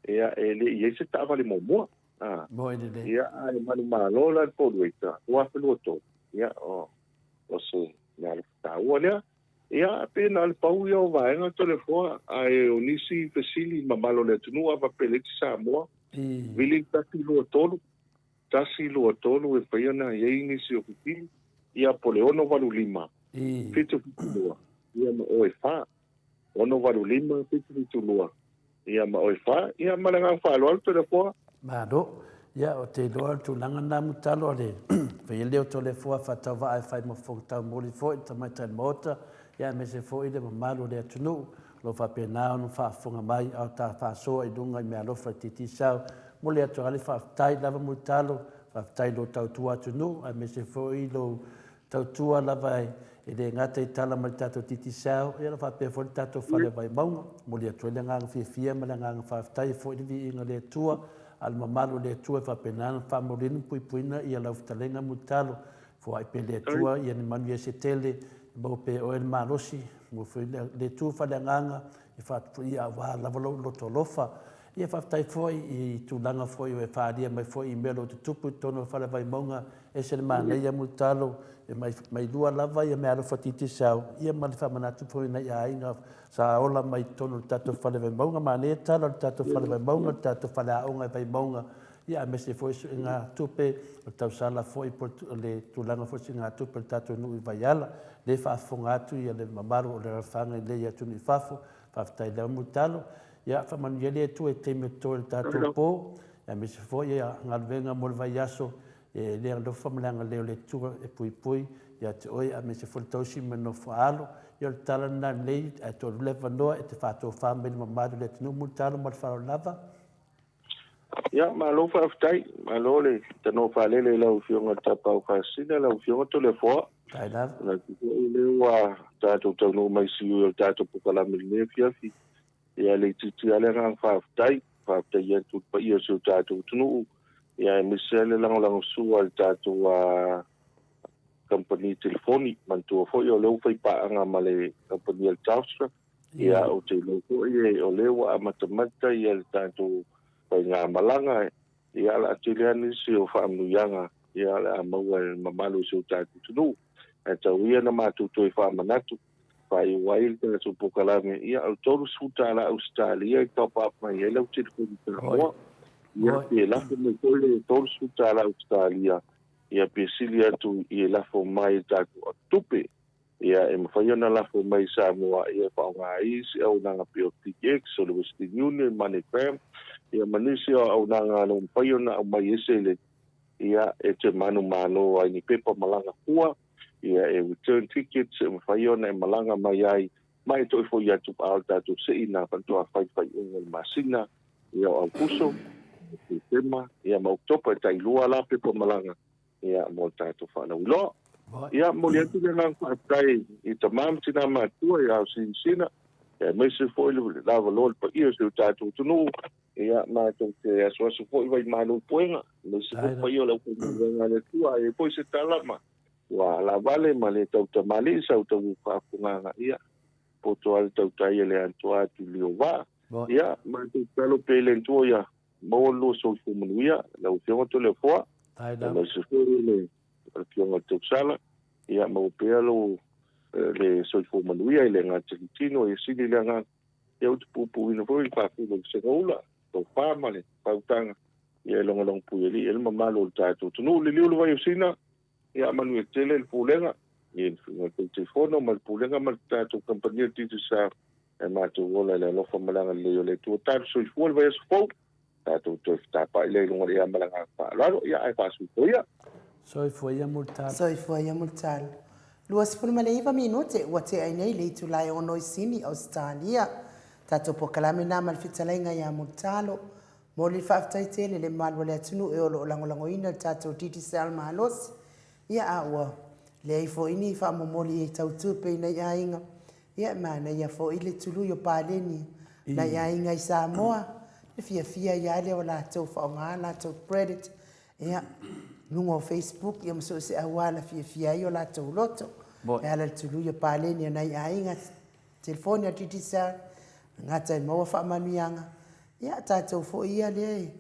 ia, e le i ai se taavale muamua. Ah. Ia, ae manumalo la le Ford Ranger, 2023. Ia, o, o se mea alofa taua lea. Ia, pe na o le pau ia o vaega Toleafoa, ae o nisi fesili mamalu o le atunuu a faapea leai se Samoa, vili le 123, 1, 2, 3 e mafai ona i ai nisi o fesili, ia po o le 685, 7 7 2, ia ma oe 4. 685, 7 7 2, ia ma oe 4. Ia ma le agaga faaaloalo Toleafoa. Malo. Ia, ou te iloa o le tulaga lena Mulitalo, o le faia lea o Toleafoa faatauvaa e fai ma fofoga taumoli foi le tamaitai o le Maota, ia aemaise foi le mamalu o le atunuu o lo o faapena ona faafofoga mai a o ta faasoa i luga i meaalofa i Digicel. Momoli atu lava le faafetai lava Mulitalo, faafetai i lou tautua atunuu aemaise foi lou tautua lava e le gata i tala mai le tatou Digicel, ia o faapea foi le tatou Fale Vaimauga. Momoli atu ai le agaga fiafia ma le agaga faafetai e foi le viiga i le Atua, a o le mamalu o le Atua e faapena ona faamauliina ma puipuina ia lau fetalaiga Mulitalo. Foai pea le Atua ia ni manuia se tele, e maua pea e oe le malosi, maua foi le Atua faaleagaga e faatupuia aua lava lou loto alofa. Ia faafetai foi i tulaga foi ua e faaalia mai foi i mea o lo o tutupu i totonu o le Fale Vaimauga, ese le manaia Mulitalo, e mai lua lava ia meaalofa Digicel, ia ma le faamanatu foi i nai aiga sa ola mai i totonu o le tatou Fale Vaimauga. Manaia tala o le tatou Fale Vaimauga, le tatou faleaoga i Vaimauga. ia aemaise foi suegatupe o le tausala foi po o le tulaga foi o suegatupe a le tatou nuu i Vaiala. Lea e faafofoga atu ia le mamalu o le alaalafaga i nei atunuu i fafo. Faafetai lava Mulitalo. Ia faamanuia le Atua i taimi o totoe o le tatou po, aemaise foi ia galuega mo le vaiaso, e le alofa ma le agalelei o le Atua e puipui ia te oe aemaise foi le tausi ma le nofo a alo. Ia o le tala lena lenei, ae toalua le avanoa e te faatofa mai i le mamalu o le atunuu. Mulitalo ma le faaaloalo lava. Ia, malo faafetai. Malo le tanoa faalele i lau Afioga i le Tapaau Faasisina, lau Afioga Toleafoa. Faafetai lava. Manatu foi o lea ua tatou taunuu mai i siui o le tatou polokalame i lenei afiafi. Ia, le itiiti lava le agaga faafetai. Faafetai atu i le paia o si o tatou atunuu, ia aemaise lava le lagolagosua a le tatou kamupani telefoni. Manatua foi o lea ua faipaaga ma le kamupani a le Telstra. Ia, ou te iloa foi o lea ua amatamata ia le tatou faigamalaga, ia o le a tele lava nisi o faamanuiaga ia o le a maua e le mamalu o si o tatou atunuu. Ae tau ia na matou toe faamanatu, faaiu ai le tatou polokalame, ia o le $30 Ausetalia e top up mai ai lau telefoni Samoa. Ia pe lafo mai foi le $30 Ausetalia, ia pe sili atu i lafo mai i le tatou tupe. Ia, e mafai ona lafo mai i Samoa ia e faaaoga ai isi auaunaga pei o PX, o le Western Union, MoneyGram, ia ma nisi o auaunaga o lo o mafai ona aumai ai seleni, ia, e te manumalo ai ni pepa malaga fua, ia, e return tickets e mafai ona e malaga mai ai, ma e toe foi atu a o le tatou seina faatoa fai faaiuga o le masina, ia o Aokuso, Setema, ia ma Oketopa, e tailua la pepa malaga ia mo le tatou faalauiloa. Ia momoli atu le agaga faafetai i tama ma tina matua i Aosinasina, ia aemaise foi le lavaloa le paia o si o tatou atunuu. Ia matou te asuasu foi vaimalu i puega, aemaise foi le paia o le aufaigaluega a le Atua. A i ai foi se tala ma ua alavale ma le tautamalii sau tau faafofogaaga, ia poto lava le tautai e le atoa atu i Liovaa. Ia matou tatalo pea i le Atua ia Maua le lua soifua manuia lau Afioga Toleafoa, aemaise foi le Afioga i le Tausala, ia maua pea lou le soifua manuia i le gata i le tino, ia sili le agaga, ia ou te puupuuina foi le faafulu o le segaula, tofa ma le faautaga, ia e logologo puialii ai le mamalu o le tatou atunuu. Liliu le vai o Sina, ia manuia tele le Pulega, i le Taitaifono ma le Pulega ma le tatou kamupani o le Digicel, Ae matou ola i le alofa ma le agalelei o le Atua. Talo soifua le vaiaso fou, tatou toe fetapaai lea i luga o le ea ma le agaga faaaloalo. Ia, ae faasoifua ia. Soifua ia Mulitalo. Soifua ia Mulitalo. 29 minute ua tea ai nei le itula e ono i Sini, Ausetalia. Tatou polokalame na ma le fetalaiga ia Mulitalo. Momoli le faafetai tele le mamalu o le atunuu e o lo o lagolagoina le tatou Digicel malosi. Ia a ua leai foi ni faamomoli e tau tupe i nai aiga, Ia e manaia foi le tului o paleni nai aiga i Samoa, le fiafia ai lava lea o latou faaaoga latou credit ia luga o Facebook ia ma so o se auala fiafia ai o latou loto e ala i le tului o paleni a nai aiga, telefoni a Digicel, gata e maua faamanuiaga, ia tatou foi ia lea e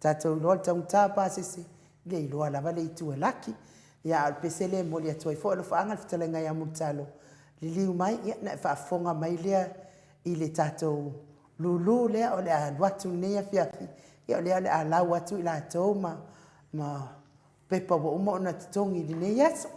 tatou iloa le taugata pasese, le iloa lava le itu e laki. Ia a o le pese lea e momoli atu ai foi alofaaga le fetalaiga ia Mulitalo, liliu mai, ia ona e faafofoga mai lea i le tatou lulu lea o le a alu atu lenei afiafi, ia o lea o le a lau atu i latou ma ma pepa ua uma ona totogi i lenei aso.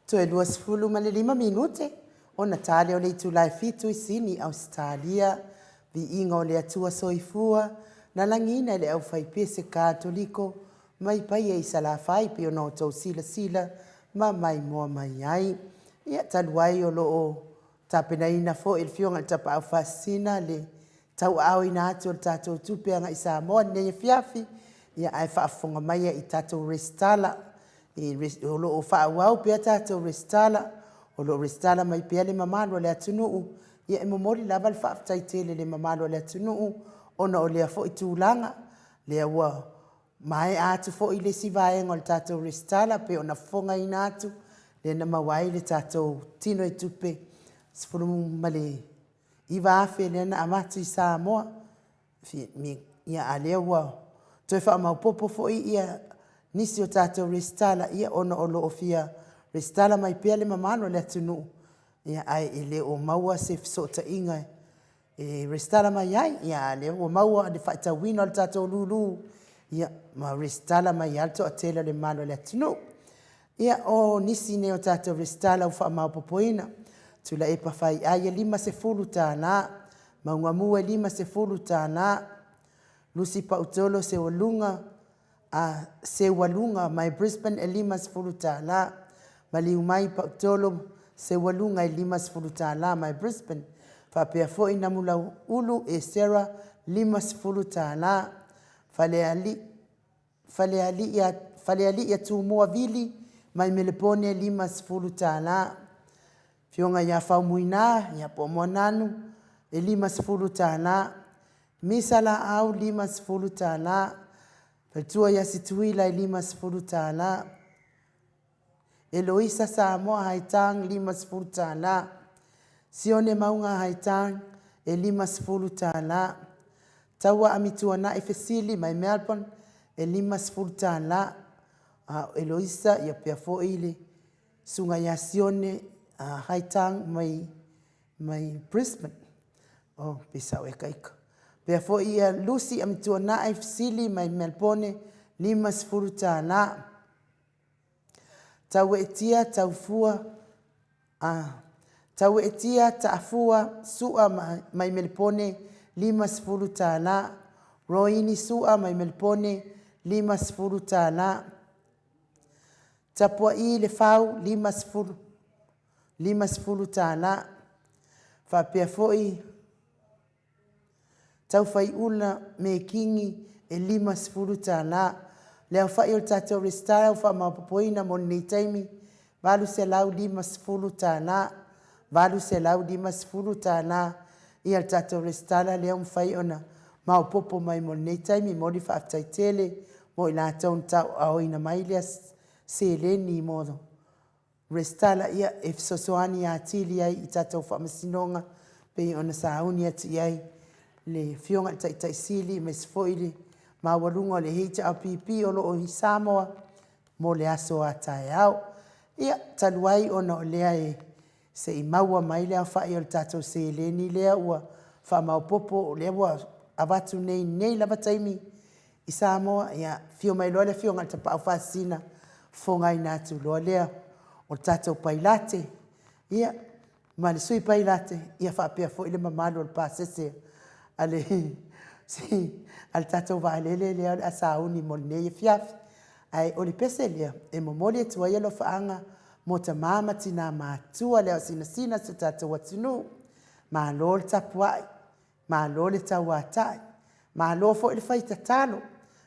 Toe 25 minute ona ta lea o le itula e fitu i Sini, Ausetalia. Viiga o le Atua Soifua, na lagiina e le aufaipese Katoliko mai Paia i Salafai pei ona outou silasila ma maimoa mai ai. Ia, talu ai o lo o tapenaina foi e le Afioga i le Tapaau Faasisina le tauaaoina atu o le tatou tupe agai i Samoa i lenei afiafi, ia ae faafofoga maia i tatou resitala. O lo o faaauau pea tatou resitala, o lo o resitala mai pea le mamalu o le atunuu. Ia e momoli lava le faafetai tele i le mamalu o le atunuu ona o lea foi tulaga, lea ua maea atu foi le isi vaega o le tatou resitala pei ona fofogaina atu, lea na maua ai le tatou tino i tupe $19,000 lea na avatu i Samoa. Ia a lea ua toe faamaopopo foi ia nisi o tatou resitala, ia ona o lo o fia resitala mai pea le mamalu o le atunuu, ia ae e le o maua se fesootaiga e resitala mai ai. Ia a lea ua maua le faitauina o le tatou lulu, ia ma resitala mai lava le toatele o le mamalu o le atunuu. Ia o nisi nei o tatou resitala ua faamaopopoina: Tuilaepa Faiai e $50, Maugamua e $50, Lucy Pautolo Seualuga a Seualuga mai Brisbane e $50, Maliu mai Pautolo Seualuga e $50 mai Brisbane, faapea foi Namulauulu Esera $50, Falealii Falealii Falealii Tumua Vili mai Melepone e $50, Afioga ia Faumuina ia po o Moananu e $50, Misa Laau $50, Faletua ia Situila e $50, Eloisa Samoa Haitang $50, Sione Mauga Haitang e $50, Taua Amituanai Fesili mai Melbourne e $50. A o Eloisa ia pea foi le susuga ia Sione Haitang mai mai Brisbane. Oh, pe sao ea ka ika. Pea foi ia Lucy Amituanai Fesili mai Melbourne $50. Taueetia Taufua a Taueetia Taafua Sua mai Melepone $50. Roini Sua mai Melepone $50. Tapua'i Lefau 50 $50. Faapea foi Taufaiula Mekigi e $50. Le aofai o le tatou resitala ua faamaopoopoina mo lenei taimi, $850, $850 ia le tatou resitala lea ua mafai ona maopoopo mai mo lenei taimi. E momoli le faafetai tele mo i latou na tauaaoina mai lea seleni mo resitala, ia e fesoasoani atili ai i tatou faamasinoga pei ona sauni atu i ai le Afioga i le Taitai Sili aemaise foi le maualuga o le HRPP o lo o i Samoa mo le aso a taeao. Ia, talu ai ona o lea e se i maua mai le aofai o le tatou seleni lea ua faamaopoopo, o lea ua avatu nei i lenei lava taimi i Samoa, ia afio mai loa le Afioga i le Tapaau Faasisina, fofogaina atu loa lea o le tatou Pailate, ia, ma le Sui Pailate, ia faapea foi le mamalu o le pasese a le a le tatou vaalele lea o le a sauni mo lenei afiafi. Ae o le pese lea e momoli atu ai alofaaga mo tama ma tina matutua le aosinasina o si o tatou atunuu. Malo le tapuai, malo le tauatai, malo foi le fai tatalo.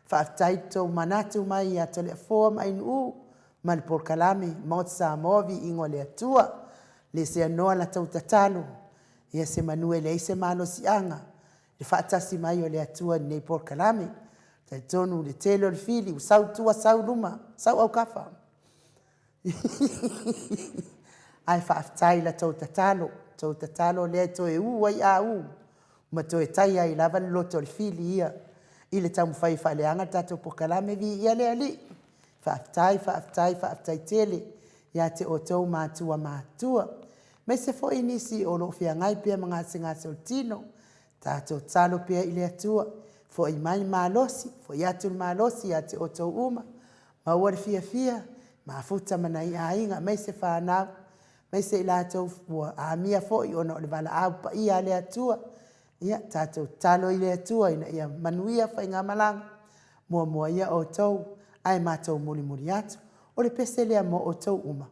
Faafetai i le tou manatu mai ia Toleafoa ma Ainuu ma le polokalame Maota Samoa Viiga o le Atua. Le seanoa la tou tatalo, ia se manu e leai se malosiaga le faatasi mai o le Atua i lenei polokalame. Talitonu le tele o le fili ua sau tua sau luma, sau aukafa. Ae faafetai i la tou tatalo, tou tatalo lea e toe u ai a u ma toe tai ai lava le loto o le fili ia i le taumafai e faaleaga le tatou polokalame. Viia le Alii. Faafetai, faafetai, faafetai tele ia te outou matua matutua, aemaise foi nisi o lo o feagai pea ma gasegase o le tino. Tatou tatalo pea i le Atua, foi mai le malosi, foi atu le malosi ia te outou uma, maua le fiafia. Mafuta ma nai aiga aemaise fanau, aemaise i latou ua amia foi ona o le valaau paia a le Atua. Ia, tatou tatalo i le Atua ina ia manuia faigamalaga muamua ia outou, ae matou mulimuli atu. O le pese lea mo outou uma.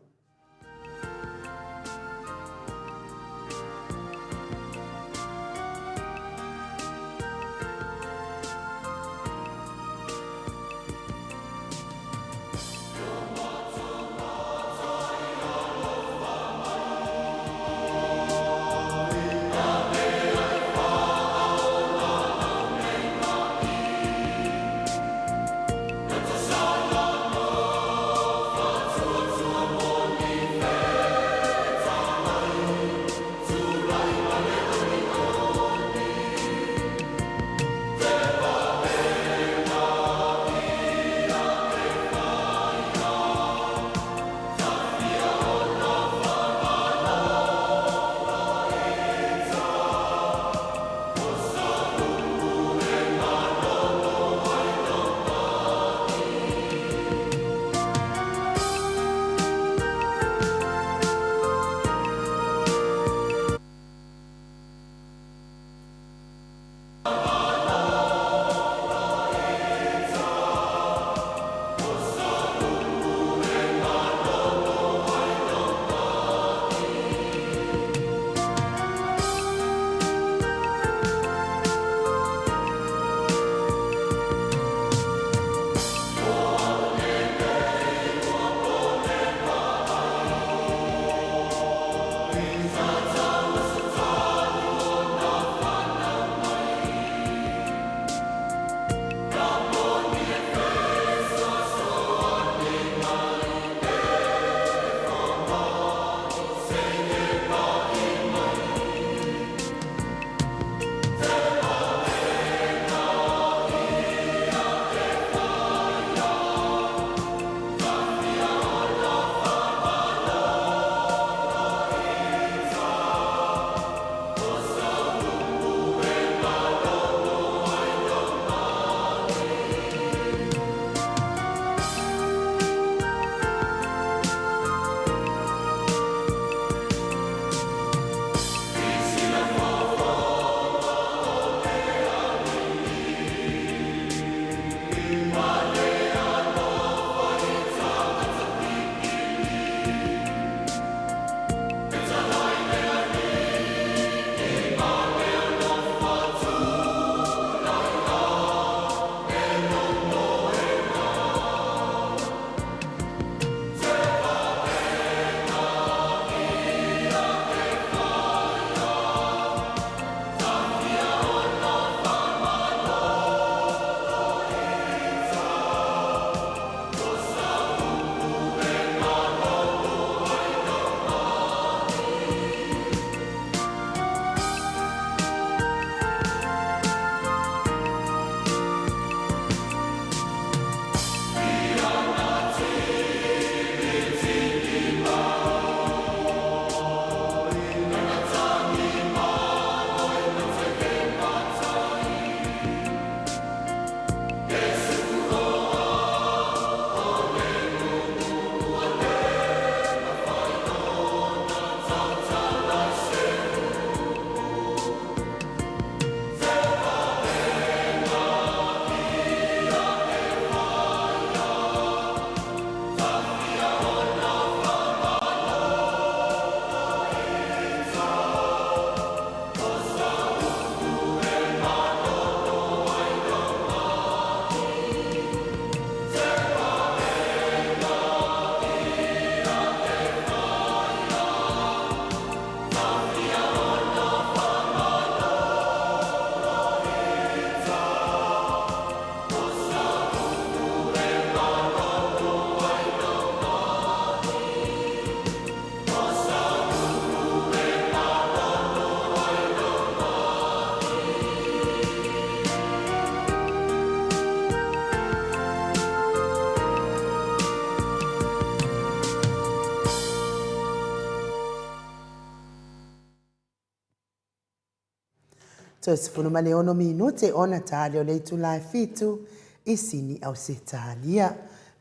Toe 16 minute ona tali o le itula e 7 i Sini Ausetalia.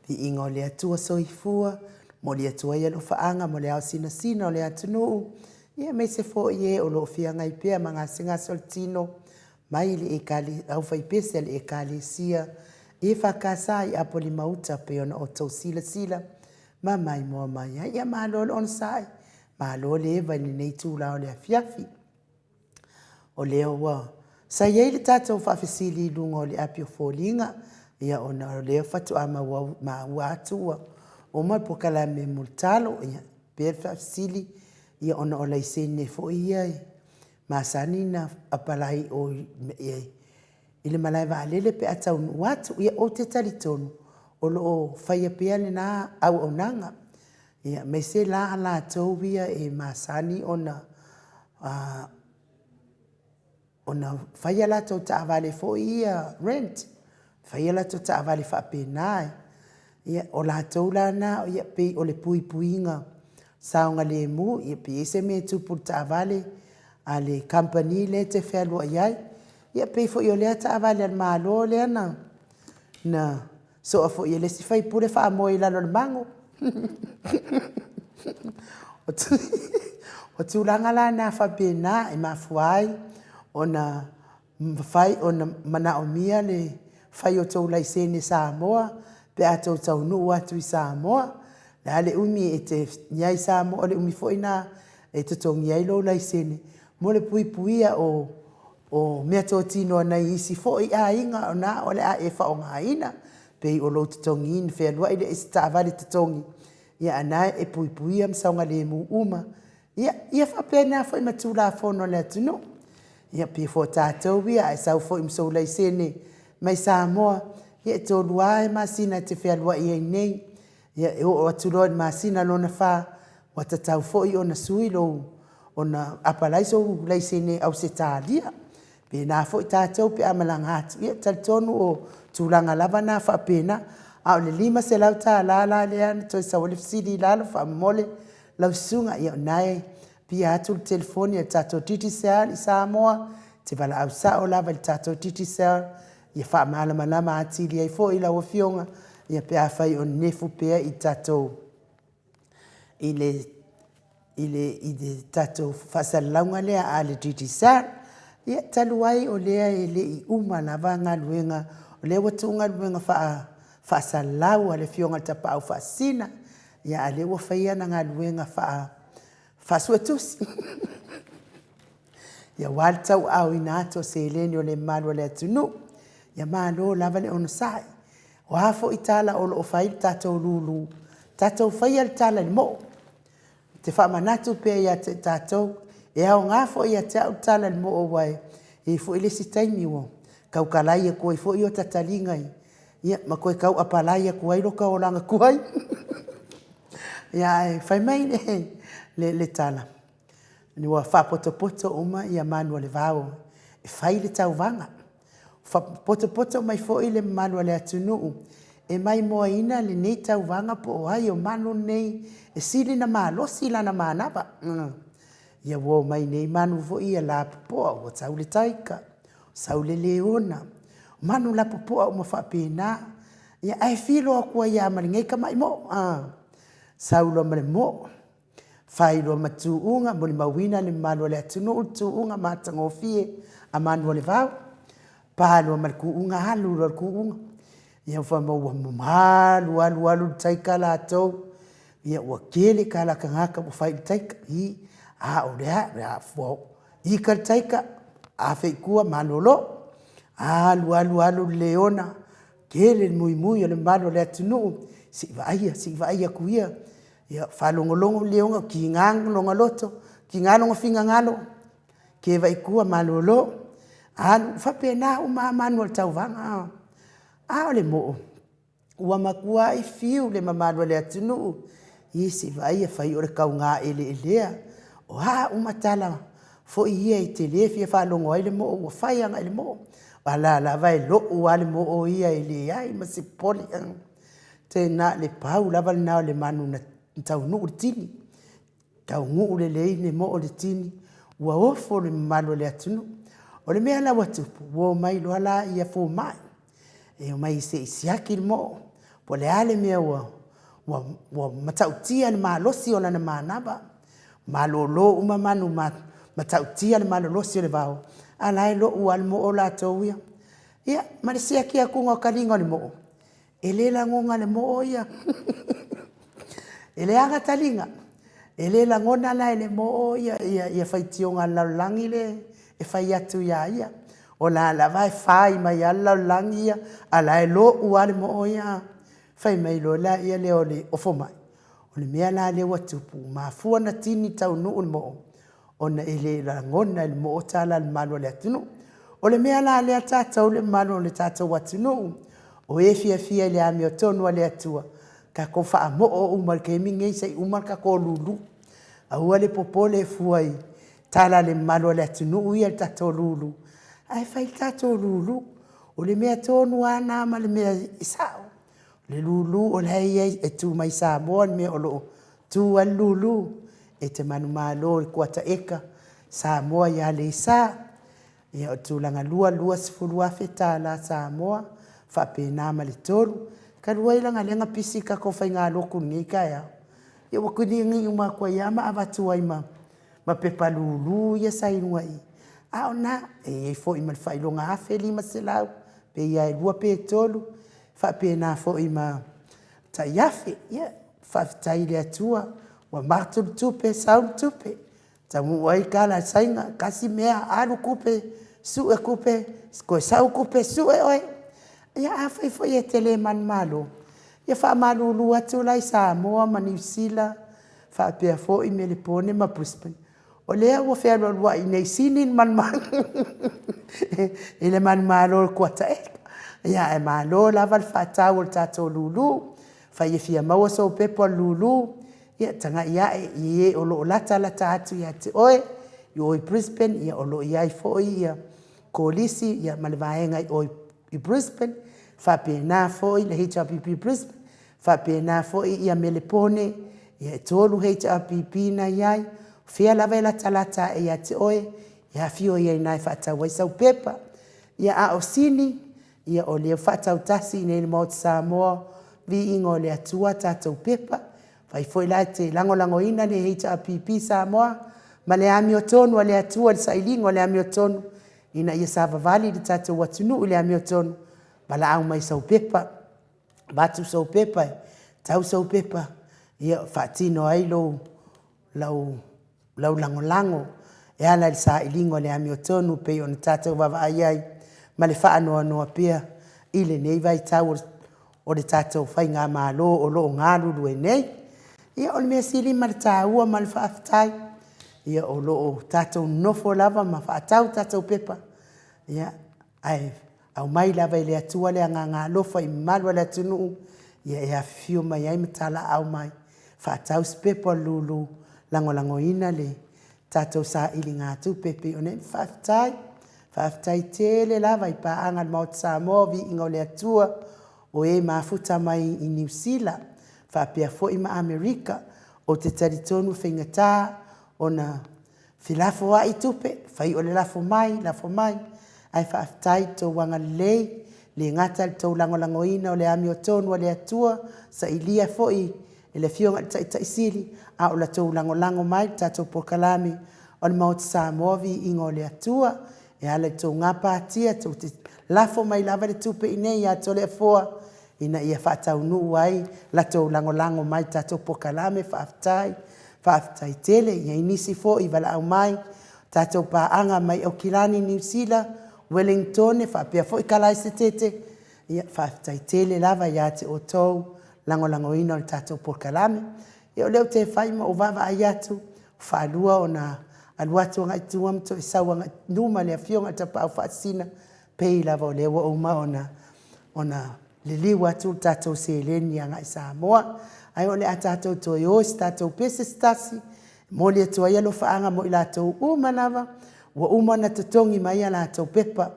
Viiga o le Atua Soifua, momoli atu ai alofaaga mo le ao sinasina o le atunuu, ia aemaise foi e o lo o feagai pea ma gasegase o le tino mai le ekale, aufaipese a le Ekalesia EFKS i Apolima-uta pei ona outou silasila ma maimoa mai ai. Ia malo le onosai, malo le eva i lenei itula o le afiafi. O lea ua sa i ai le tatou faafesili i luga o le api o foliga, ia ona o lea faatoa maua atu ua uma le polokalame mo le talo, ia pea le faafesili, ia ona o laisene foi ia e masani ona apalai o i le malae vaalele pe a taunuu atu. Ia ou te talitonu o lo o faia pea lena auaunaga, ia aemaise la latou ia e masani ona ona fai a latou taavale foi ia rent, fai a latou taavale faapena. Ia, o latou la na, ia pei o le puipuiga saogalemu, ia pe i ai se mea e tupu i le taavale a le kamupani lea e te fealuai ai. Ia pei foi o lea taavale a le Malo lea na soa foi e le isi faipule faamoe i lalo o le mago. O tulaga la na faapena e mafua ai ona mafai ona manaomia le fai o tou laisene Samoa pe a tou taunuu atu i Samoa. O le a le umi e te i ai i Samoa, o le umi foi lena e totogi ai lou laisene mo le puipuia o o meatotino a nai isi foi aiga o na o le a e faaaogaina, pei o lou totogiina, fealuai lea i se taavale totogi, ia a na e puipuia ma saogalemu uma. Ia, ia faapena foi ma Tulafono a le atunuu. Ia pei foi o tatou ia, a e sau foi ma sou laisene mai Samoa, ia e 3 lava masina e te fealuai ai nei. Ia e oo atu loa i le masina lona fa, ua tatau foi ona sui lou, ona apalai sou laisene Ausetalia. E pena foi tatou pe a malaga atu, ia e talitonu o tulaga lava na faapena. A o le $500 la lea na toe sau ai le fesili i lalo faamolemole lau susuga, ia o lena e pia atu le telefoni a le tatou Digicel i Samoa, e te valaau sao lava i le tatou Digicel ia faamalamalama atili ai foi lau Afioga ia pe afai o nenefu pea i tatou i le i le i le tatou faasalalauga lea a le Digicel. Ia, talu ai o lea e le i uma lava galuega, o lea ua tuu galuega faa faasalalau a le Afioga i le Tapaau Faasisina, ia a o lea ua fai ana galuega faa faasuetusi. Ia aua le tauaaoina atu o seleni o le mamalu o le atunuu. Ia malo lava le onosai. O a foi tala o lo o fai i le tatou lulu, tatou faia le tala i le moo. Ou te faamanatu pea ia te i tatou, e aoga foi ia te au le tala i le moo aua e i ai foi le isi taimi ua tautalai atu ai foi ota taliga i, ia ma toe tau apalai atu ai lota olaga tuai. Ia ae fai mai le, le, le tala, ua faapotopoto uma ia manu o le vao e fai le tauvaga. Ua potopoto mai foi le mamalu o le atunuu e maimoaina lenei tauvaga po o ai o manu nei e sili ona malosi lana manava. Ia ua omai nei manu foi ia lapopoa, ua sau le taika, sau le leona, manu lapopoa uma faapena. Ia ae filo atu ai lava ma lenei tamai moo. Sau loa ma le moo, Fai loa ma tuuga, molimauina le mamalu o le atunuu le tuuga matagofie a manu o le vao. Pa loa ma le tuuga, alu loa le tuuga. Ia fai mai ua alu alu alu le taika latou, ia ua tele tala tagata ua fai i le taika. I, a o le a, ua ika le taika, afe i tua malolo. Alu alu alu le leona, tele le muimui o le mamalu o le atunuu, se i vaaia, se i vaai atu ia. Ia, faalogologo le leoga, tiga lona loto, tiga lona finagalo, keva i tua malolo. Alu, e faapena uma lava manu o le tauvaga. A o le moo, ua matuai fiu le mamalu o le atunuu, i se i vaaia fai o le taugaeleelea. O a uma tala foi ia e te le fia faalogo ai le moo ua fai agai le moo, a o la lava e lou lava le moo ia e leai ma se popole. Tena le pau lava lena o le manu na taunuu le tini, taunuu lelei le moo le tini, ua ofo le mamalu o le atunuu. O le mea la ua tupu, ua omai loa la ia fomai, e omai se i siaki le moo. Po o le a le mea ua, ua, ua matautia le malosi o lana manava. Malolo uma manu ma matautia le malolosi o le vao, a la e lo'u lava le mo'o latou ia. Ia, ma le siaki atuga o taliga o le mo'o, e le lagona e le mo'o ia. E leaga taliga, e le lagona la e le mo'o ia, ia, ia faitioga a le lalolagi le e fai atu ia ia. O la lava e fai mai lava le lalolagi ia, a la e lo'u lava le mo'o ia. Fai mai loa lea lea o le fomai, o le mea la lea ua tupu, ua mafua ona tini taunuu le mo'o, ona e le lagona e le mo'o tala a le mamalu o le atunuu. O le mea la lea tatou le mamalu o le tatou atunuu, o e fiafia i le amiotonu a le Atua, tatou faamoo uma i le taimi lenei se i uma le tatou lulu. Aua le popole fua i tala a le mamalu o le atunuu ia i le tatou lulu, ae fai le tatou lulu. O le mea tonu lava lena ma le mea e sao. O le lulu o la e i ai e tu mai Samoa le mea o lo o tu ai le lulu, e te manumalo i le kuata eka Samoa i Aleisa. Ia o le tulaga lua, $20,000 Samoa, faapena ma le tolu. Talu ai leaga o lea na pisi le tatou faigalotu i lenei taeao, ia ua kiligi uma atu ai lava ma avatu ai ma ma pepa lulu ia sa i luga i i. A o lena, e i ai foi ma le faailoga $1,500, pei lava e lua pe tolu, faapena foi ma tai $1,000. Ia, faafetai i le Atua ua matu le tupe sau le tupe, taunuu ai le tala a le Saina, tasi mea alu tupe, sue tupe, toe sau tupe sue oe. Ia afai foi e te le manumalo, ia faamalulu atu la i Samoa ma Niu Sila faapea foi Melepone ma Brisbane, o lea ua fealualuai i inei i Sini le manumalo i le manumalo o le kuata eka. Ia ae malo lava le faatau o le tatou lulu. Afai e fia maua sou pepa o le lulu, ia tagai ae i e o lo o latalata atu ia te oe, i o i Brisbane ia o lo o i ai foi ia kolisi ia ma le vaega i o i Brisbane, faapena foi le HRPP Brisbane, faapena foi ia Melepone, ia e 3 HRPP na i ai, o fea lava e latalata ae ia te oe, e afio ai i ina e faatau ai sau pepa. Ia a o Sini, ia o lea ua faatau tasi i inei i le Maota Samoa, viiga o le Atua tatou pepa. Afai foi la e te lagolagoina le HRPP Samoa ma le amiotonu a le Atua i le sailiga o le amiotonu ina ia savavali le tatou atunuu i le amiotonu, valaau mai i sau pepa, avatu sou pepa, tau sou pepa, ia faatino ai lou, lau, lau lagolago e ala i le sailiga o le amiotonu pei ona tatou vaavaai ai ma le faanoanoa pea i lenei vaitau o le tatou faigamalo o lo o galulue nei. Ia o le mea sili ma le taua ma le faafetai, ia o lo o tatou nonofo lava ma faatau tatou pepa, ia ae aumai lava e le Atua le agaga alofa i mamalu o le atunuu ia e afifio mai ai ma talaaao mai, faatau se pepa o le lulu, lagolagoina le tatou sailigatupe pei ona i ai. Faafetai, faafetai tele lava i paaga a le Maota Samoa, viiga o le Atua, o e mafuta mai i Niu Sila faapea foi ma Amerika. Ou te talitonu e faigata ona felafoai tupe, fai o le lafo mai, lafo mai, ae faafetai i le tou agalelei, le gata i le tou lagolagoina o le amiotonu a le Atua, sailia foi e le Afioga i le Taitai Sili, a o la outou lagolago mai i le tatou polokalame o le Maota Samoa, viiga o le Atua. E ala i le tou gapatia, tou te lafo mai lava le tupe i inei ia Toleafoa ina ia faataunuu ai la tou lagolago mai i le tatou polokalame. Faafetai, faafetai tele. E i ai nisi foi valaau mai, tatou paaga mai Aukilani, Niu Sila, Ueligitone faapea foi Kalaisetete, ia faafetai tele lava ia te outou lagolagoina o le tatou polokalame. Ia o lea ou te fai ma ou vaavaai atu, ua faalua ona alu atu agai tua ma toe sau agai luma le Afioga i le Tapaau Faasisina, pei lava o lea ua uma ona ona liliu atu le tatou seleni agai Samoa. Ae o le a tatou toe o i se tatou pese se tasi, e momoli atu ai alofaaga mo i latou uma lava ua uma ona totogi mai a latou pepa,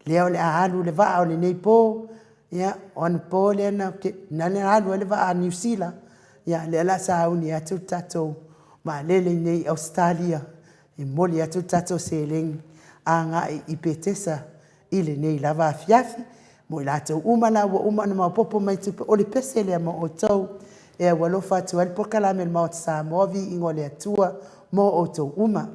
lea o le a alu le vaa o lenei po, ia, o anapo lea na alu ai le vaa a Niu Sila, ia lea o le a sauni atu le tatou vaalele iinei i Ausetalia e momoli atu le tatou seleni agai i Petesa i lenei lava afiafi. Mo i latou uma la ua uma ona maopoopo mai tupe, o le pese lea mo outou, e aualofa atu ai le polokalame a le Maota Samoa, Viiga o le Atua mo outou uma.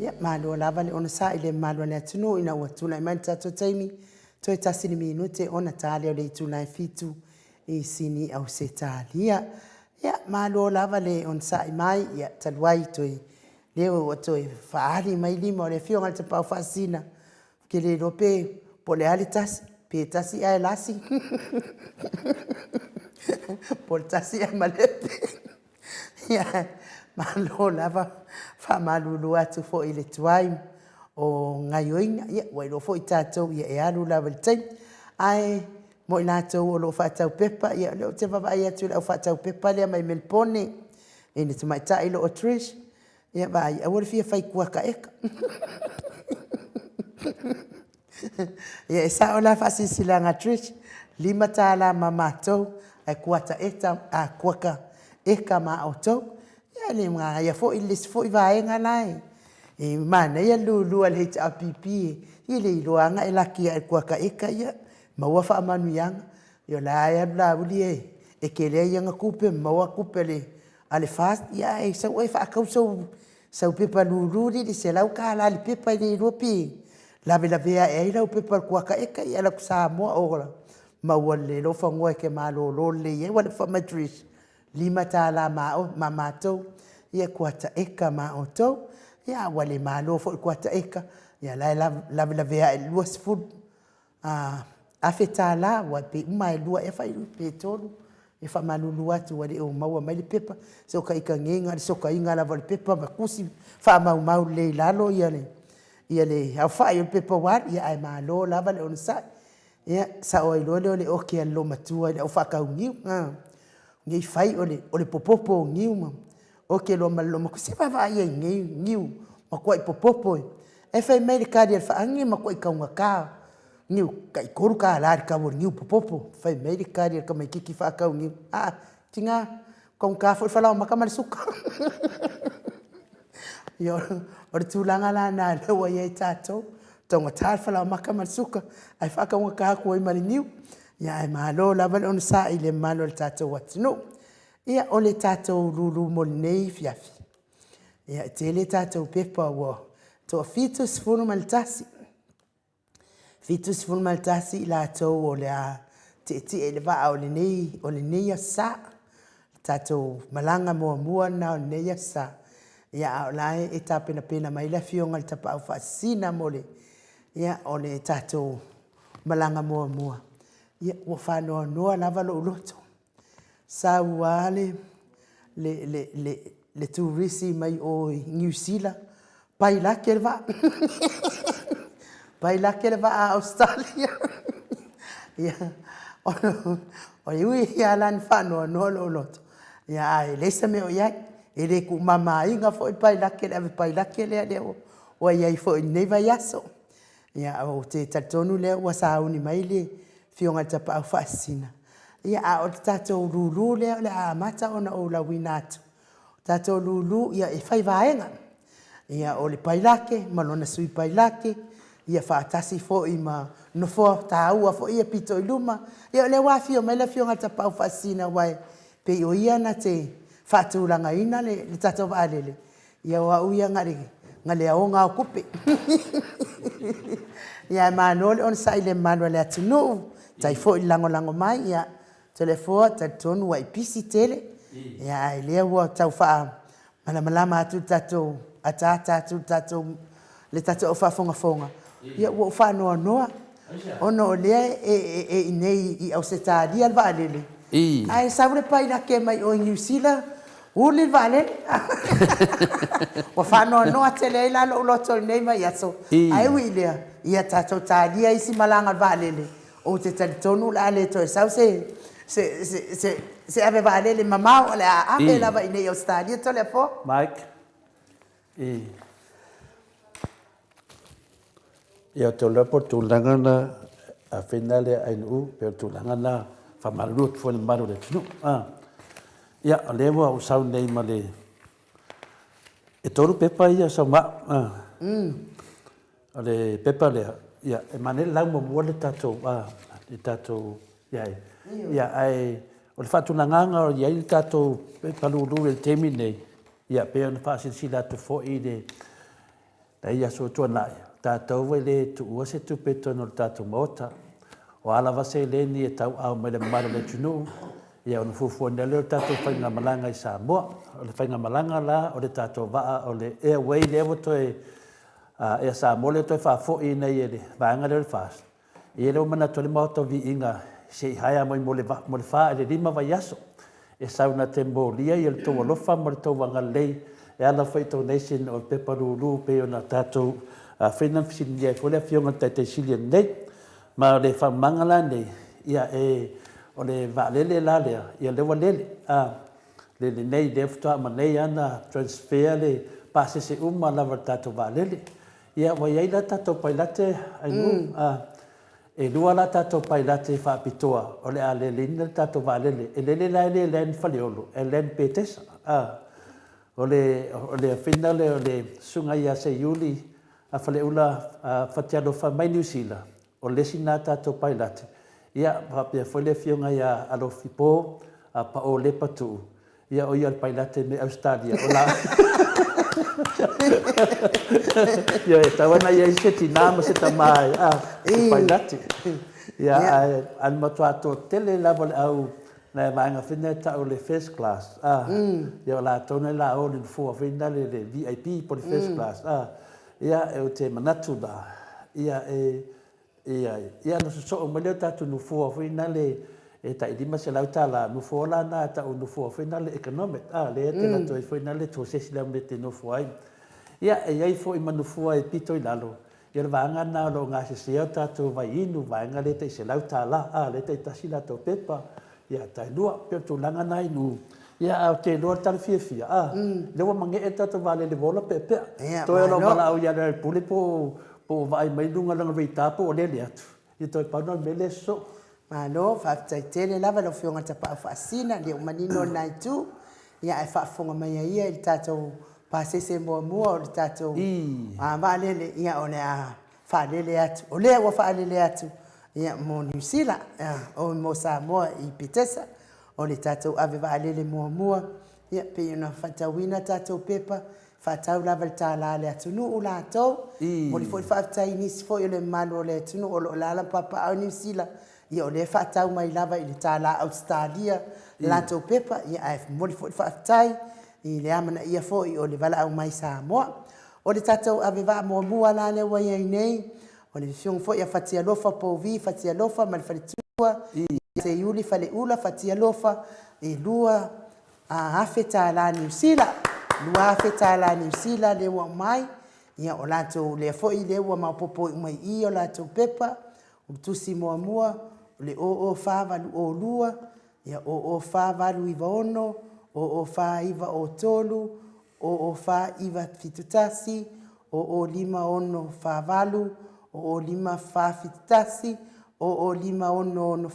Ia, malo lava le onosai i le mamalu o le atunuu ina ua tulai mai le tatou taimi, toe tasi le minute ona ta lea o le itula e fitu i Sini Ausetalia. Ia, malo lava le onosai mai, ia, talu ai toe lea ua toe faaali mai lima o le Afioga i le Tapaau Faasisina, ou te le iloa pe po o le a le tasi, pe tasi ae lasi, po o le tasi ae malepe. Ia, Malo lava, faamalulu atu foi i le tuai o gaioiga, ia ua iloa foi tatou ia e alu lava i le taimi. Ae mo i latou o lo o faatau pepa, ia o lea ou te vaavaai atu i le au faatau pepa lea mai Melipone i le tamaitai o lo o Trish, ia vaai, aua le fia fai kuata eka. Ia e sao la faasilasilaga a Trish, $5 ma matou ae kuata eka, a kuata eka ma outou. Ia le manaia foi le isi foi vaega la e manaia le lulu a le HRPP e le iloa lava na e laki lava i le kuata eka ia maua faamanuiaga. Ia o la e alu Laauli e tele ai ana tupe ma maua tupe a le FAST, ia ae sau oe e faatau sau pepa lulu lea i le $100 i le pepa e le iloa pe lavelavea ae ai lau pepa i le kuata eka, ia alu atu Samoa ola maua lelei lou fanua e te malolo lelei ai. Aua o lea ua fai mai Trish, $5 ma matou, ia kuata eka ma outou. Ia a ua le malo foi i le kuata eka, ia o la e lavelavea ae i le $20,000, aua pe uma lava e lua ea faaiuga pe tolu. E faamalulu atu ua le o maua mai le pepa, se o ita nei na o le sokaina lava o le pepa ma tusi faamaumau lelei i lalo le aofai o le pepa ua alu, ae malo lava le onosai. Ia, sao ai loa lea o le ote a le loomatua i le au faatau niu, a. Nei fai o le popopo o niu ma ote loa ma le loomatua, se i vaavaai i ai i nei niu ua matuai popopo e. Ae fai mai le tali a le faagi e matuai taugata, niu tai $3 i le tau o le niu popopo. Fai mai le tali a le tamaitiiti faatau niu, a, tiga, ua taugata foi le falaoamata ma le suka. Ia, o le tulaga la lena o lea ua i ai tatou, taugata le falaoamata ma le suka, ae faataugata atu ai ma le niu. Ae malo lava le onosai i le mamalu o le tatou atunuu. Ia, o le tatou lulu mo lenei afiafi, ia e tele tatou pepa ua toa-71, 71 i latou o le a tietie i le vaa o lenei Aso Sa, le tatou malaga muamua lena o lenei Aso Sa. Ia a o la e tapenapena mai le Afioga i le Tapaau Faasisina mo le, ia, o le tatou malaga muamua. Ia, ua faanoanoa lava lou loto, sau lava le turisi mai o i Niu Sila, pailate le vaa, pailate le vaa a Ausetalia. Ia, e ui lava la ina faanoanoa lou loto, ae leai se mea o i ai, e le tuumamaina foi le pailate i le ave pailate lea ua i ai foi i lenei vaiaso. Ia, ou te talitonu o lea ua sauni mai le Afioga i le Tapaau Faasisina, ia a o le tatou lulu lea o le a amata ona ou lauina atu. O le tatou lulu, ia e fai vaega. Ia, o le pailate ma lona sui pailate, ia faatasi foi ma nofoa taua foi ia pito i luma. Ia o lea ua afio mai le Afioga i le Tapaau Faasisina, aua e pei o ia na te faatulagaina le tatou vaalele. Ia o au ia na o le aoga o tupe. Ia ae malo le onosai i le mamalu o le atunuu, faafetai foi le lagolago mai. Ia Toleafoa, e talitonu ua e pisi tele, ia ae o lea ua tau faamalamalama atu le tatou ataata atu le tatou au faafogafoga, ia ua ou faanoanoa ona o lea e i inei i Ausetalia le vaalele, ae sau le pailate mai o i Niu Sila, uli le vaalele. Ua faanoanoa tele ai la lou loto i lenei vaiaso, ae ui i lea, ia tatou talia isi malaga o le vaalele, ou te talitonu o le a le toe sau se se ave vaalele mamao, o le a ave lava i inei i Ausetalia Toleafoa. Mike, I. Ia, ou te iloa po o le tulaga lena, afai na lea ainuu, pei o le tulaga lena, e faamalulu atu foi i le mamalu o le atunuu. Ia, o lea ua ou sau nei ma le... E tolu pepa ia sau ma au. O le pepa lea, ia, e manaia le lau muamua le tatou, le tatou i ai. Ia, ae o le faatulagaga o i ai le tatou pepa lulu i le taimi lenei, ia, pei ona faasilasila atu foi i le nai aso ua tuanai, o tatou e le tuua se tupe i totonu o le tatou Maota. O a lava seleni e tauaao mai le mamalu o le atunuu, ia ona fuafuaina lea o le tatou faigamalaga i Samoa. O le faigamalaga la o le tatou vaa o le Airway lea ua toe, Air Samoa lea ua toe faafoi nei e le vaega lea o le FAST, Ia lea ua manatu ai le Maota o Viiga se i hire mai mo le fa i le lima vaiaso. E sau na te molia ia le tou alofa ma le tou agalelei e ala foi i donation o le pepa lulu pei ona tatou faina ma fesiligia ai foi le Afioga i le Taitai Sili ananei. Ma o le faamamaga la nei, ia e, o le vaalele la lea, ia lea ua lele, a, lele nei, lea faatoa uma nei lava ona transfer le pasese uma lava o le tatou vaalele. Ia ua i ai la tatou pailate Ainuu, a, E lua la tatou pailate faapitoa o le a leleina le tatou vaalele. E lele la e le land Faleolo, e land Petesa. A, o le, o le afina lea o le Susuga ia Seiuli a Faleula a Fatialofa mai Niu Sila, o le isi lena tatou pailate. Ia, faapea foi le Afioga ia Alofi Po a Pao Lepa Tuu, Ia o ia o le pailate mai Ausetalia, o la. Ia e tatau ona i ai se tinā ma se tamā e, a, e pailate. Ia, ae, ae le matua toatele lava o le au nai vaega foi nei e tau o le first class, a, ia o latou nei o le a o i le nofoa foi lea le VIP po o le first class, a. Ia, ou te manatu la, ia e, Ia, ia ona sosoo mai lea o tatou nofoa foi nale e tai $500, nofoa la na e tau o nofoa foi nale economic, a, lea e te alu atu ai foi nale tosesi lea mea e te nofo ai. Ia, e i ai foi ma nofoa e pito i lalo, ia o le vaega lena o lo o gasesea o tatou vaiinu, vaega lea e tai $100, a, lea e taitasi latou pepa, ia, tailua, pei o le tulaga lena i nuu. Ia, ae ou te iloa le tala fiafia, a, lea ua magee le tatou vaalele ua ola peapea. Ia, Toe o lou malo. valaau ia Lealailepule po o Po o vaai mai luga lana radar po o lele atu, ia toe pau lena o le mea lea e sosoo. Malo, faafetai tele lava lau Afioga Tapaau Faasina, lea ua manino lena itu, ia ae faafofoga mai a ia i le tatou pasese muamua o le tatou vaalele, ia o le a faalele atu, o lea ua faalele atu ia mo Niu Sila, o mo Samoa i Petesa, o le tatou ave vaalele muamua, ia pei ona faitauina tatou pepa, Faatau lava le tala a le atunuu latou. Momoli foi le faafetai i nisi foi o le mamalu o le atunuu o lo o alaala ma papaaao i Niu Sila, ia o lea e faatau mai lava i le tala Ausetalia latou pepa, ia ae momoli foi le faafetai i le amanaia foi o le valaau mai Samoa. O le tatou ave vaa muamua la lea ua i ai nei, o le Afioga foi ia Fatialofa Povi Fatialofa ma le faletua ia Seiuli Faleula Fatialofa, e $2,000 Niu Sila, $2,000 Niu Sila lea ua aumai, ia o latou lea foi lea ua maopoopo uma i i o latou pepa, o le tusi muamua o le 00402, ia 04896, 04903, 04971, 05648, 05471, 05664, 05662,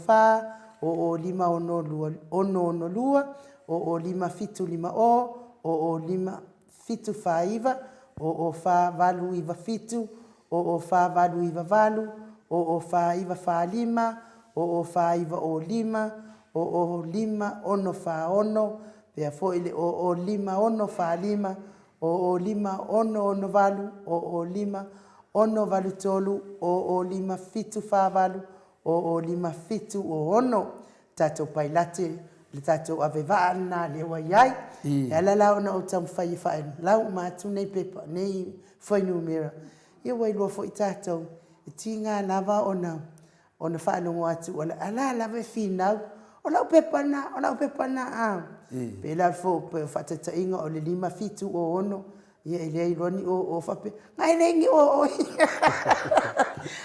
05750, 05749, 04897, 04898, 04945, 04905, 05646, pea foi le 05645, 05668, 05683, 05748, 05706. Tatou pailate le tatou ave vaa lena lea ua i ai. E ala la ona ou taumafai e faailau uma atu nei pepa, nei fuainumera, ia ua iloa foi tatou, e tiga lava ona ona faalogo atu o le a lava e finau, o lau pepa lena, o lau pepa lena, a. Pei la o le faataitaiga o le 5706, ia e leai loa ni oo faapea, na e leai ni oo ia.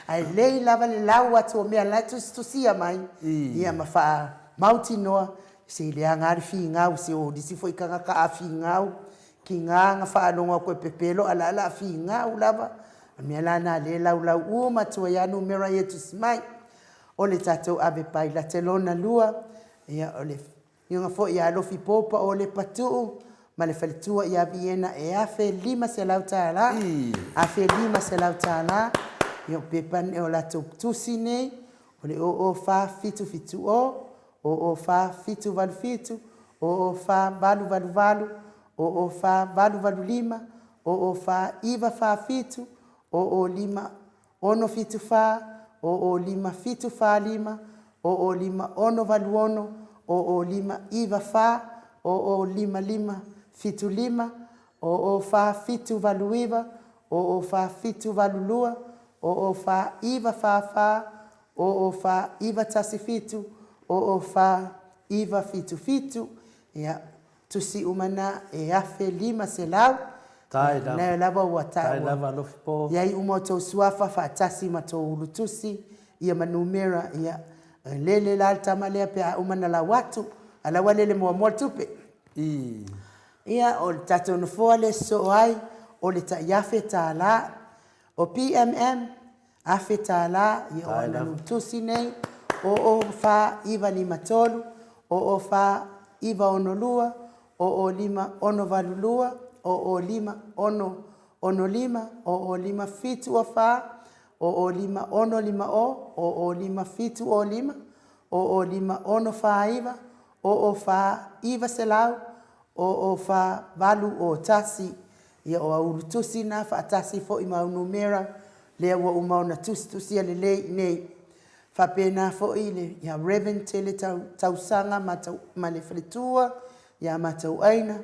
Ae lelei lava le lau atu o mea la e tusitusia mai, ia ma faamautinoa, se i leaga lava le finau, se o nisi foi tagata a finau, tiga na faalogo atu e pepelo ae la o le a finau lava. O le mea la lena o lea e laulau uma atu ai lava numera ia e tusi mai. O le tatou ave pailate lona lua, ia o le Afioga foi ia Alofi Popa o Lepatu'u ma le faletua ia Viena e $1,500, $1,500. Ia o pepa nei, o latou tusi nei, o le 04770, 04787, 04888, 04885, 04947, 05674, 05745, 05686, 059 4, 05575, 04789, 04782, 04944, 04917, 04977. Ia, tusi uma na e 1500. Tai lava. Lea lava ua Tai taua. lava Alofipo. I ai uma outou suafa faatasi ma tou ulutusi, ia ma numera, ia. E lele la le tama lea pe a uma na lau atu, a la ua lele muamua le tupe. I. Ia, o le tatou nofoa lea e sosoo ai, o le tai $1000. O PMM, $1000, ia o ana ulutusi nei, 004 953, 004 962, 005 682, 005 665, 005 704, 005 650, 005 705, 005 649, 004 900, 004 801. Ia o au ulutusi na faatasi foi ma au numera lea ua uma ona tusitusia lelei i nei. Faapena foi le ia Rev. Tele Tausaga ma ma le faletua ia matou aina,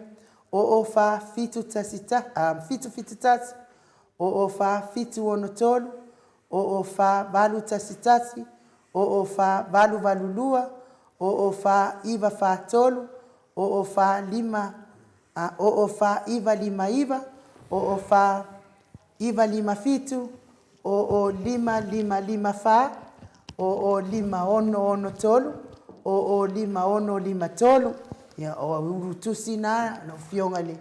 004 7 771, 004 763, 004 811, 004 882, 004 943, 004 5, 004 959, 004 957, 005 554, 005 663, 005 653. Ia, o au ulutusi na, lau Afioga i le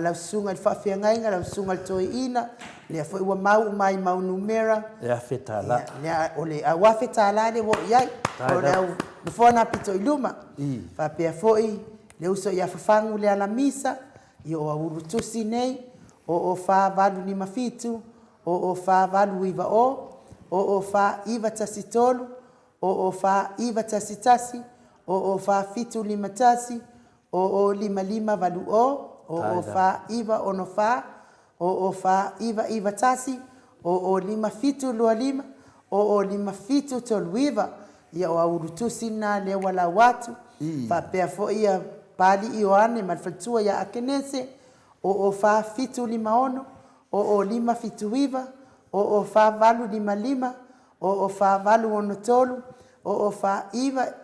lau Susuga i le Faafeagaiga, lau Susuga i le Toeaina, lea foi ua mau uma ai mau numera. Le $1000. Ia, lea, o le au $1000 lea ua oo i ai. O le au nofoa na pito i luma. Faapea foi le uso ia Fafagu le Alamisa, ia o au ulutusi nei, 004 857, 004 890, 004 913, 004 911, 004 751, 005 580, 004 964, 004 991, 005 725, 005 739. Ia o au ulutusi na lea ua lau atu. Faapea foi ia Papalii Ioane ma le faletua ia Akenese, 004 756, 005 79, 004 855, 004 863, 004 915, 004 910, 004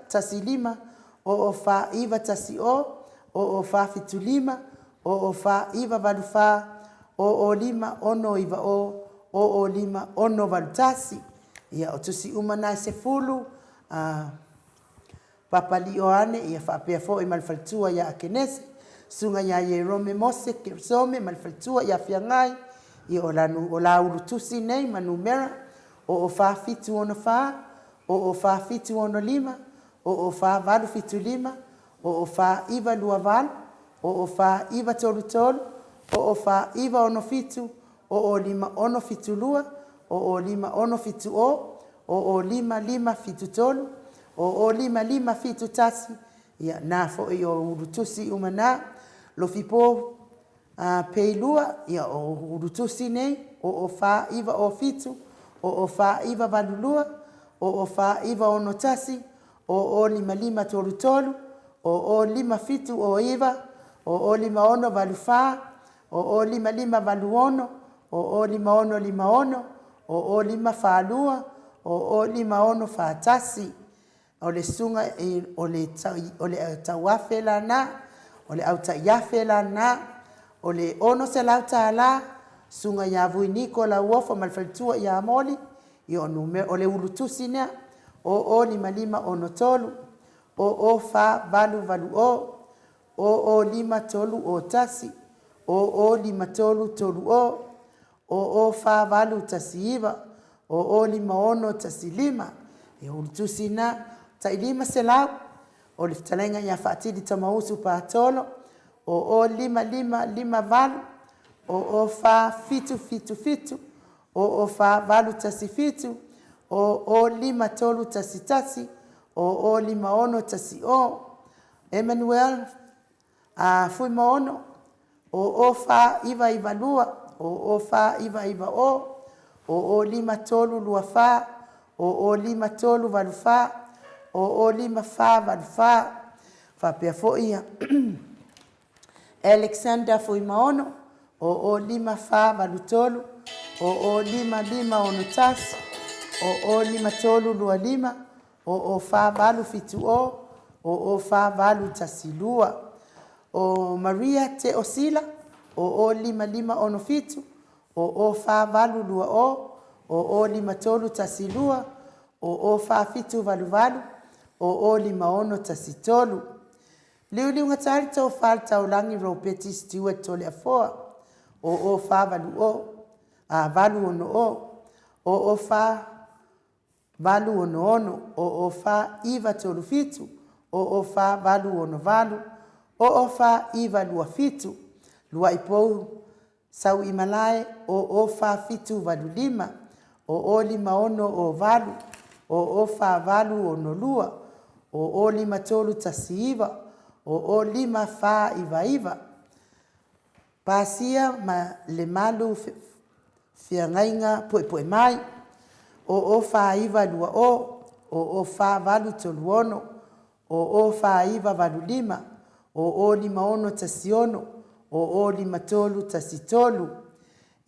75, 004 984, 005 690, 005 681. Ia, o tusi uma na e 10, a Papalii Ioane, ia faapea foi ma le faletua ia Akenese, susuga ia Ierome Mose Keresome ma le faletua ia Fiagai, ia o la o la ulutusi nei ma numera, 004 764, 004 765, 004 875, 004 928, 004 933, 004 967, 005 672, 005 670, 005 573, 005 571, ia na foi o ulutusi uma na, Lofipo Peilua, ia o ulutusi nei, 004 907, 004 982, 004 961, 005 533, 005 709, 005 684, 005 586, 005 656, 005 42, 005 641. O le susuga o le o le tauafe lana, o le au taiafe lana, o le $600, susuga ia Vuiniko Lauofo ma le faletua ia Moli, ia o numera, o le ulutusi lea, 005563, 00480, 00531, 00530, 00481, 05615. E ulutusi na, tai 500, o le fetalaiga ia Faatili Tamausu Patolo, 05558, 04777, 04817, 05311, 05610, Emmanuel Fuimaono, 04992, 04990, 05324, 05384, 05484. Faapea foi ia Alexander Fuimaono, 05483, 05561, 05325, 04870, 04812. O Maria Teosila, 00 5 5 6 7, 00 4 8 2 0, 00 5 3 1 2, 00 4 7 8 8, 00 5 6 1 3. Liuliugatā le Tofa le Taulagi Ropeti Stewart Toleafoa, 00 4 8 0, a 8 6 0, 00 4 8 6 6, 00 4 9 3 7, 00 4 8 6 8, 00 4 9 2 7, Lua'i Pou Sauimalae, 00 4 7 8 5, 00 5 6 6 8, 00 4 8 6 2, 00 5 3 1 9, 00 5 4 9 9. Pasia ma Lemalu Feagaiga Puepuemai, 00 4 9 2 0, 00 4 8 3 6, 00 4 9 8 5, 00 5 6 1 6, 00 5 3 1 3.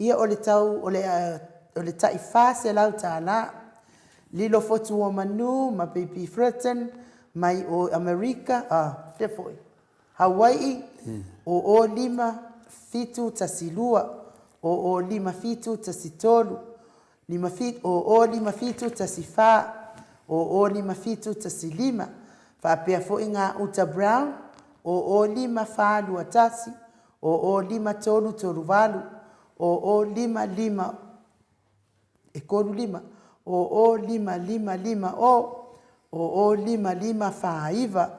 Ia o le tau o le o le tai $400. Lilo Fotuomanu ma Baby Fritton mai o Amerika, a, lea foi, Hawai'i, 00 5 7 1 2, 00 5 7 1 3, 5 7, 00 5 7 1 4, 00 5 7 1 5, faapea foi ngā Uta Brown, 00 5 4 2 1, 00 5 3 3 8, 00 5 5 e 3 5, 00 5 5 5 0, 00 5 5 4 9,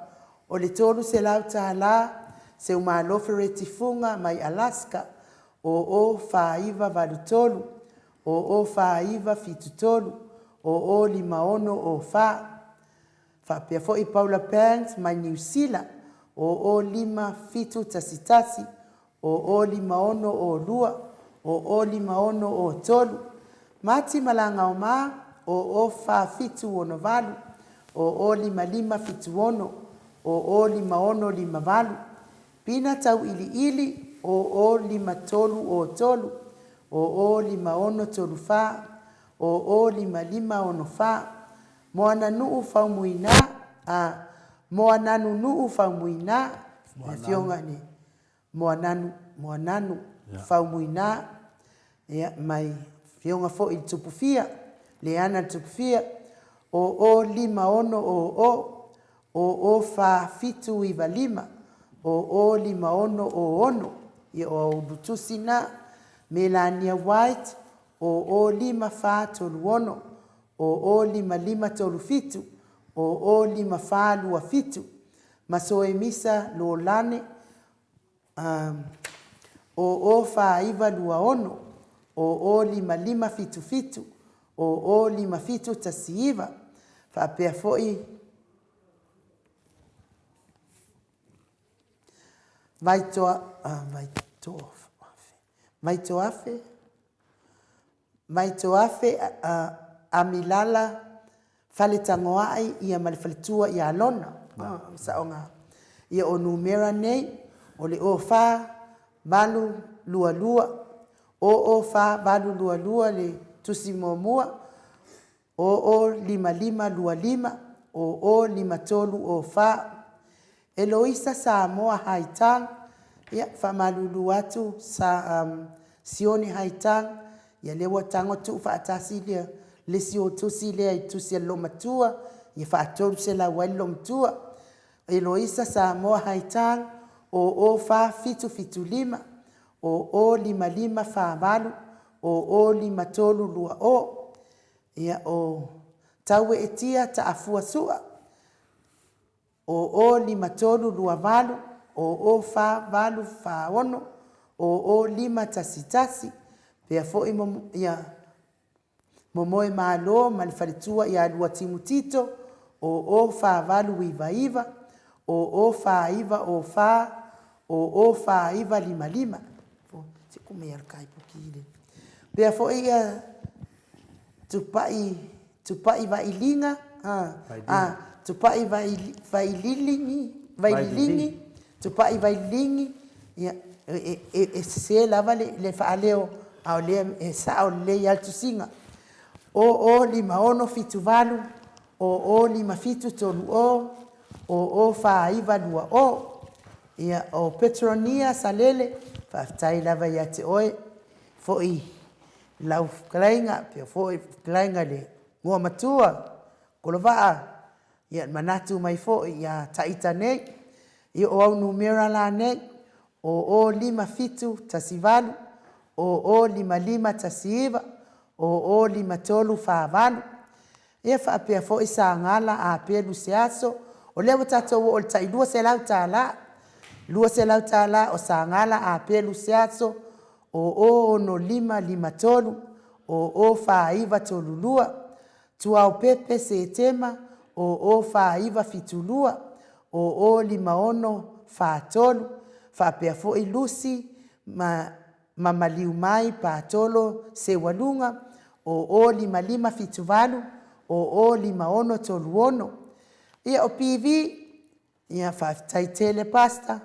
o le $300 Seumalo Fereti Fuga mai Alaska, 00 4 9 8 3, 00 4 9 7 3, 00 5 6 0 4. Faapea foi Paula Banks mai Niu Sila, 00 5 7 1 1, 00 5 6 0 2, 00 5 6 0 3. Mati Malagaoma, 00 4 7 6 8, 00 5 5 7 6, 00 5 6 5 8. Pina Tauiliili, 00 5 3 0 3, 00 5 6 3 4, 00 5 5 6 4. Moananu'u Faumuina, a, Moananunu'u Faumuina, le afioga i le Moananu, Moananu Faumuina, ia, mai afioga foi i le Tupufia, Leana le Tupufia, 00 5 6 0 00 4 7 9 5, 00 5 6 0 6, ia o Aulutusi na, Melania White, 00 5 4 3 6, 00 5 5 3 7, 00 5 4 2 7, Masoemisa Lolane, 00 4 9 2 6, 00 5 5 7 7, 00 5 7 1 9, faapea foi Vaitoa, Vaitoafe, Vaitoafe, Vaitoafe Amilala Faletagoa'i ia ma le faletua ia Lona. Saoga ia o numera nei o le 0 4 8 2 2, 00 4 8 2 2 le tusi muamua, 00 5 5 2 5, 00 5 3 0 4. Eloisa Samoa Haitang, ia, faamalulu atu sa, um, Sione Haitang, ia lea ua tago tuu faatasi lea le isi o tusi lea i tusi a le loomatua, ia faa-300 ai le loomatua. Eloisa Samoa Haitang, 00 4 7 7 5, 00 5 5 4 8, 00 5 3 2 0. Ia, o Taueetia Taafua Sua, 00 5 3 2 8, 00 4 8 4 6, 00 5 1 1, pea foi mo, ia, Momoe Malo ma le faletua ia Luatimu Tito, 00 4 8 9 9, 00 4 9 0 4, 00 4 9 5 5. Se ku mea kai puki le. Pea foi ia Tupai Tupai Vailiga, a, a, Tupai Vaililigi, Vaililigi, Tupai Vaililigi, ia, e, e, e sese lava le, le faaleo, a o lea e sao lelei lava le tusiga. 00 56 78, 00 57 30, 00 49 20. Ia, o Petronia Salele, faafetai lava ia te oe foi i lau fetalaiga, pea foi fetalaiga i le Goa Matua, Kolovaa, ia manatu mai foi ia Taita nei. Ia o au numera la nei, o 0 5 7 1 8, o 0 5 5 1 9, o 0 5 3 4 8. Ia faapea foi Sagala Apelu Seaso, o lea ua tatou oo i le tai $200, $200 o Sagala Apelu Seaso, o 0 6 5 5 3, o 0 4 9 3 2, Tuaopepe Setema, o 0 4 9 7 2, o 0 5 6 4 3, faapea foi Lucy ma ma maliu mai Patolo Seualuga, o 0 5 5 7 8, o 0 5 6 3 6. Ia o PV, ia faafetai tele Pastor,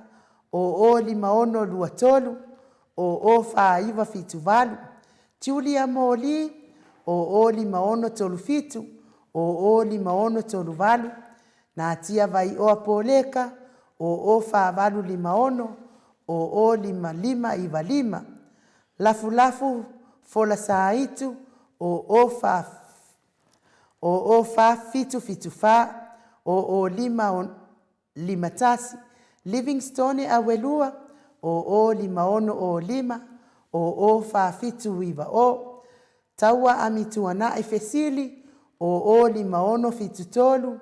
o 0 5 6 2 3, o 0 4 9 7 8. Julia Moli, o 0 5 6 3 7, o 0 5 6 3 8. Natia Vaioa Poleka, o 0 4 8 5 6, o 0 5 5 9 5. Lafulafu Folasaitu, o 0 4 o 0 4 7 7 4, o 0 5 5 1, Livingstone Awelua, o 0 5 6 o 5, o 0 4 7 9 o, Taua Amituanai Fesili, o 0 5 6 7 3,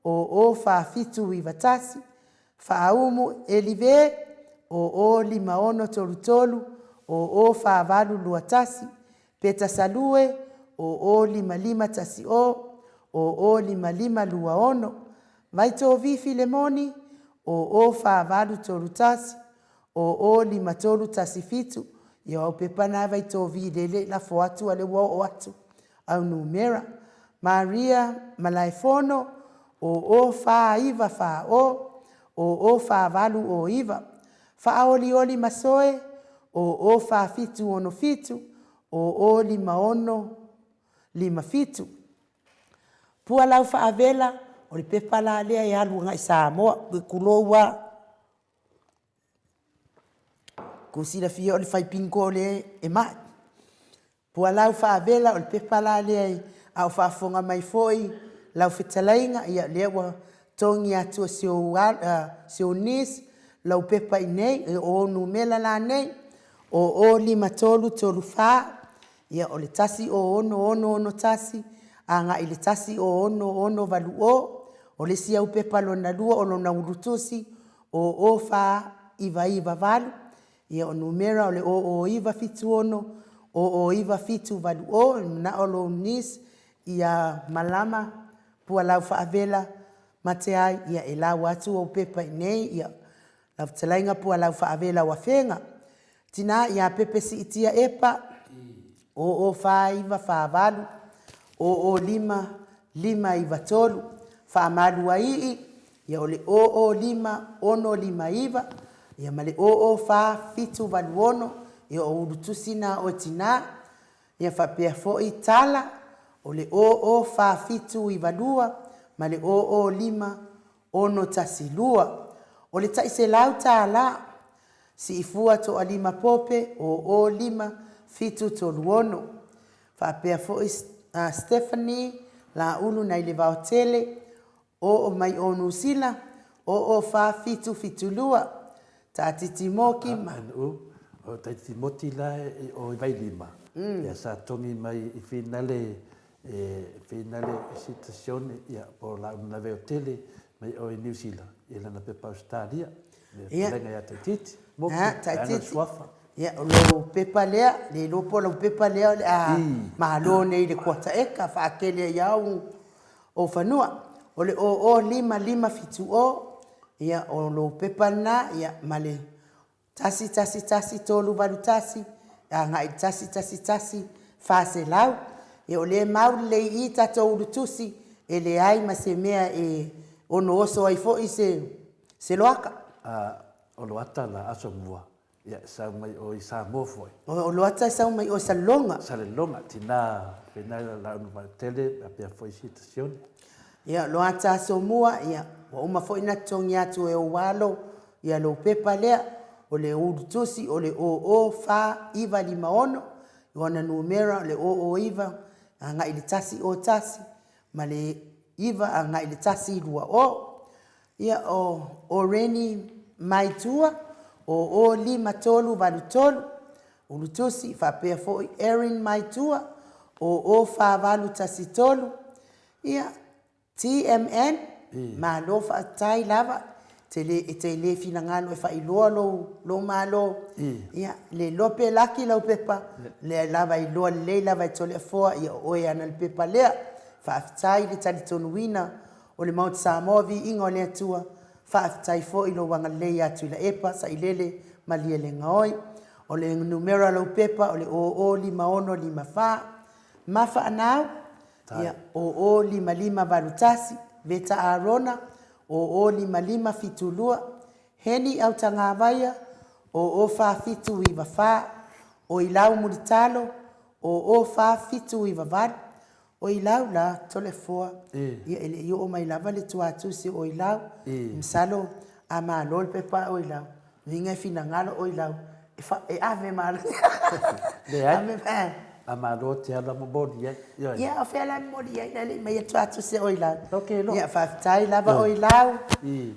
o 0 4 7 9 1, Faaumu Elive, o 0 5 6 3 3, o 0 4 8 2 1, Peta Salue, o 0 5 5 1 o, o 0 5 5 2 6, Vaitovi Filemoni, o 0 4 8 3 1, o 0 5 3 1 7, ia o au pepa na Vaitovi lele lafo atu a le ua oo atu au numera. Maria Malaefono, o 0 4 9 4 o, o 0 4 8 o 9, Faaolioli Masoe, o 0 4 7 6 7, o 0 5 6 5 7. Pua lau faavela, o le pepa la lea e alu agai Samoa, tulou a. Ku silafia o le fai bingo lea e mai. Pua lau faavela, o le pepa la lea e, a o faafofoga mai foi lau fetalaiga, ia lea ua togi atu e si ou, si ou niece lau pepa i nei, o ou numera la nei, o 0 5 3 3 4, ia o le 1 o 6 6 6 1, agai i le 1 o 6 6 8 o, o le isi au pepa lona lua o lona ulutusi, o 0 4 9 9 8, ia o numera o le 0 0 9 7 6, 0 0 9 7 8 o, e manao lou niece ia malama pualau faavela mate ai, ia e lau atu ou pepa i nei, ia lau fetalaiga pualau faavela o afega. Tina ia Pepe Siitia Epa, o 0 4 9 4 8, o 0 5 5 9 3, Faamaluaii, ia o le o 0 5 6 5 9, ia ma le o 0 4 7 8 6, ia o Ulutusi na oe tina, ia faapea foi Tala, o le o 0 4 7 9 2, ma le o 0 5 6 1 2. O le tai $100, Siifua Toalima Pope, o 0 5 7 3 6. Faapea foi Stephanie Laulu nai le Vaotele, o o mai o Nusila, o o 4 7 7 2. Taatiti Moki ma. NU, o Taititi Moti la i o i Vailima, ia sa togi mai i finale e finale i sitasione ia po o Laulu na Vaotele mai o i Niu Sila i lana pepa Ausetalia, le fetalaiga ia Taititi Moki, vaega o le suafa. Ia, o lou pepa lea, le iloa po o lau pepa lea o le a malo nei i le kuata eka, faatele ai lava ou fanua. O le 00557 ia, o lou pepa lena, ia, ma le 111381, agai i le 111 400. Ia, o lea e mau lelei i i tatou ulutusi, e leai ma se mea e ono oso ai foi se loaka. A o Loata la aso mua, Ia, e sau mai o i Samoa foi. O Loata e sau mai o i Saleloga. Saleloga, tina pena i la unu vaatele, a pea foi si tasione. Ia, Loata aso mua, ia, ua uma foi na totogi atu e ou alo, Ia lou pepa lea, o le ulutusi o le 004 9 5 6, ona numera o le 009 agai i le 101 ma le 9 agai i le 120. Ia o Oreni Maitua, o 05383, ulutusi, faapea foi Erin Maitua, o 04813, ia TMN, Malo faafetai lava, te le, e te le finagalo e faailoa lou, lou malo. Ia, le iloa pe laki lau pepa, lea lava e iloa lelei lava e Toleafoa, ia o oe e ana le pepa lea. Faafetai i le talitonuina o le Maota Samoa, viiga o le Atua. Faafetai foi i lou agalelei ia Tuilaepa, Sailele, Malielegaoi. O le numera o lau pepa o le 005654. Mafaanau, Ia, 005581, Veta Arona, 005572, Heni Autagavaia, 04794, Oilau Mulitalo, 04798, Oilau la, Toleafoa, ia e le i oo mai lava le tuatusi o Oilau, masalo a malo le pepa a Oilau, Uiga e finagalo Oilau e fa, e ave malo. Leai, ave, eh. A malo te ala momoli ai. Ioe. Ia, o fea la momoli ai, le mai atu atu se Oilau. Okay, lo. Ia, faafetai lava Oilau.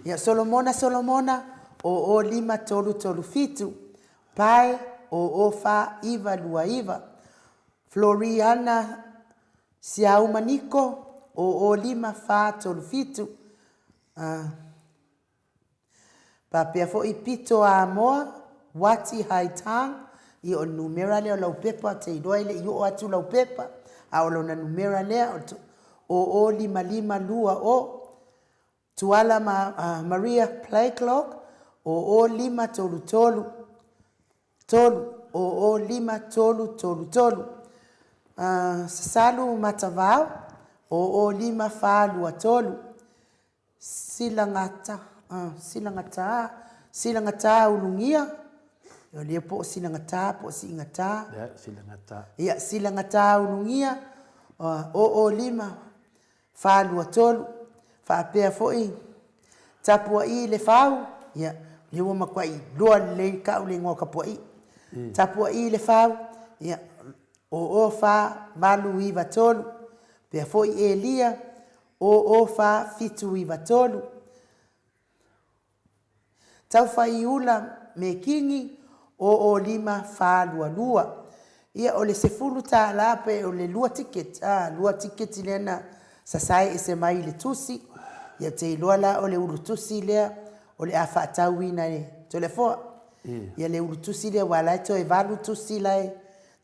Ia, Solomona, Solomona, 005 3 3 7, Pae, 049 29, Floriana Siaumaniko, 005 4 3 7, Papea foi pito Amoa, Wati Hai Tang, ia o le numera lea o lau pepa, ou te iloa e le i oo atu lau pepa, a o lona numera lea o 00552O, Tuala ma Maria Playclock, 00533, 3, 05333, Sasalu Matavao, 05423, Silagata, silagata, silagata ulugia, o lea po o silagata po o siigata. Ia, silagata. Ia, silagata ulugia, 005, 423, faapea foi Tapua'i le Fau, ia, lea ua matuai iloa lelei ka'u le igoa o Tapua'i. Tapua'i le Fau, ia, 0 4 8 9 3, pea foi Elia, 04793, Taufaiula Mekigi, 05422. Ia, o le $10 pe o le lua ticket, a, lua ticket lea na sasae ese mai i le tusi. Ia, ou te iloa la o le ulu tusi lea o le a faatauina e Toleafoa. Ia, le ulu tusi lea aua la e toe valu tusi la e,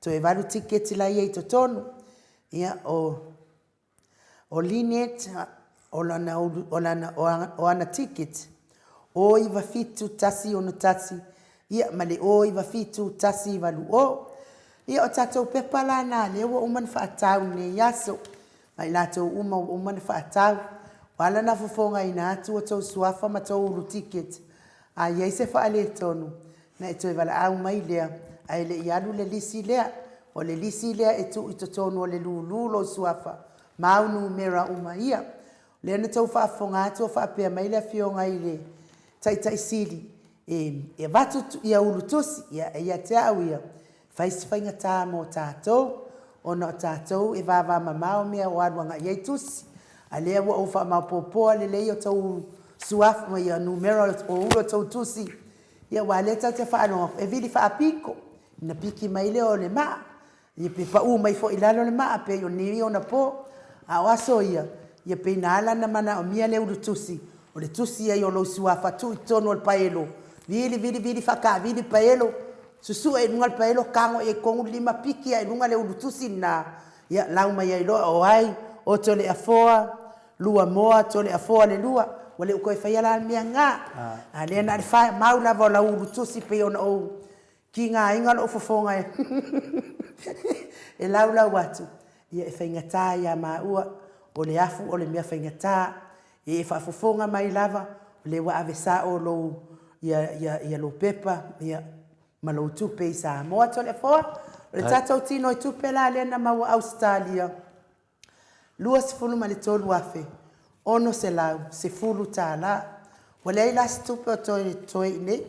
toe valu ticket la e i ai i totonu. Ia, o O Lynette, o lana, o lana, o ana ticket, 097 161, ia, ma le 097 180. Ia, o tatou pepa la na lea ua uma ona faatau i lenei aso, ma i latou uma ua uma ona faatau. Ua ala ona fofogaina atu o tou suafa ma tou ulu ticket. A i ai se faaletonu, ona e toe valaau mai lea, ae le i alu le lisi lea. O le lisi lea e tuu i totonu o le lulu lou suafa ma au numera uma ia. O lea na tou faafofoga atu o faapea mai le afioga i le Taitai Sili e avatu ia ulu tusi, ia e ia te au ia, fai si faigata mo tatou, ona o tatou e vavamamao mea o alu agai ai tusi. A lea ua ou faamaopoopoa lelei o tou suafa ma ia numera o ulu o tou tusi, ia aua lea tatou te faalogo atu e vili faapito, Ona piki mai lea o le maa, ia pe pau mai foi i lalo le maa pei o nei ona po. A o aso ia, ia pei na ala ona manaomia le ulu tusi, o le tusi ai o lou suafa tuu i totonu o le paelo, vili vili vili faataavili paelo, susue i luga le paelo, tago i ai tonu le lima, piki lava i luga le ulu tusi lena, ia lau mai ai loa o ai, o Toleafoa, lua moa, Toleafoa le lua, ua le o toe faia la le mea lena. A lea na o le mau lava o lau ulu tusi pei ona ou Tigaina lou fofoga e laulau atu, ia e faigata ia maua, o le afu o le mea faigata, e faafofoga mai lava, o lea ua ave sao lou, ia, ia, ia lou pepa, ia, ma lou tupe i Samoa. Toleafoa, o le tatou tino i tupe la lea na maua Ausetalia, $23,610. Ua leai la se tupe o toe totoe i inei.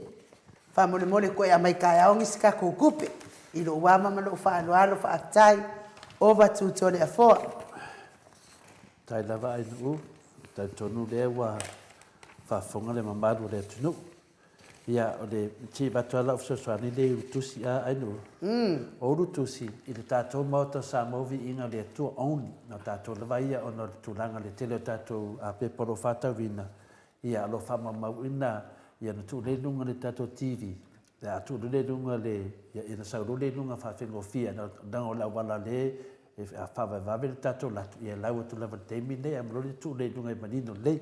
Faamolemole toe aumai taeao nisi tatou tupe. I lou ama ma lou faaaloalo faafetai. Ova tu Toleafoa. Faafetai lava Ainuu, talitonu lea ua faafofoga le mamalu o le atunuu. Ia, o le se i avatu lava lau fesoasoani lea i Ulutusi a Ainuu. O Ulutusi, i le tatou Maota o Samoa Viiga o le Atua only, na o tatou lava ia ona o le tulaga o le tele o tatou pepa o lo o faatauina, ia o lo o faamaumauina, ia ona tuu lea i luga o le tatou TV, ia a tuu loa lea i luga o le, ia ona sau loa lea i luga faafaigofie, leaga o le auala lea e faavavevave le tatou alu atu, ia e lau atu lava i le taimi lenei, ae malo le tuu lea i luga e manino lelei.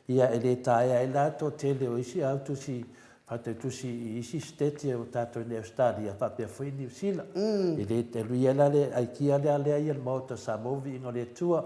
Ia e le taea ai la le toatele o isi au tusi faatautusi i isi siteti o tatou i nei Ausetalia faapea foi Niu Sila. E le aluia ai la le aikia lea lea ia le Maota o Samoa ua viiga o le Atua,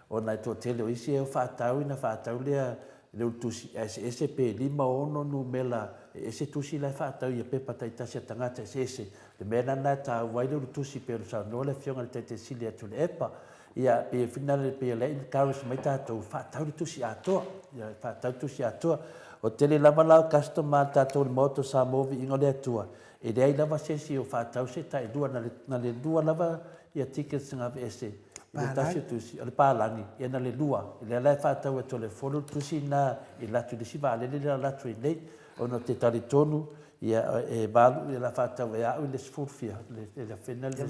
ona e toatele o isi e o faatau ina faatau lea i le ulutusi ae eseese pe 5, 6 numela e ese tusi la e faatau ia pepa taitasi a tagata eseese. Le mea la lena e taua ai le ulutusi pei ona saunoa le Afioga i le Taitaisili ia Tuilaepa. Ia, pei e finagalo, pei o lea e encourage mai tatou, faatau le tusi atoa. Ia, faatau le tusi atoa. O tele lava la o customer a le tatou i le Maota o Samoa Viiga o le Atua, e leai lava se isi o faatau se tailua, na le, na le lua lava ia tickets na aveese i le tasi o tusi, o le palagi, ia na le lua. O lea la e faatau atu e le Folo le tusi lena i alu atu i le isi vaalele lea e alu atu ai nei, ona ou te talitonu, ia, e valu, ia o le a faatau e au i le sefulu fia, le, le afena le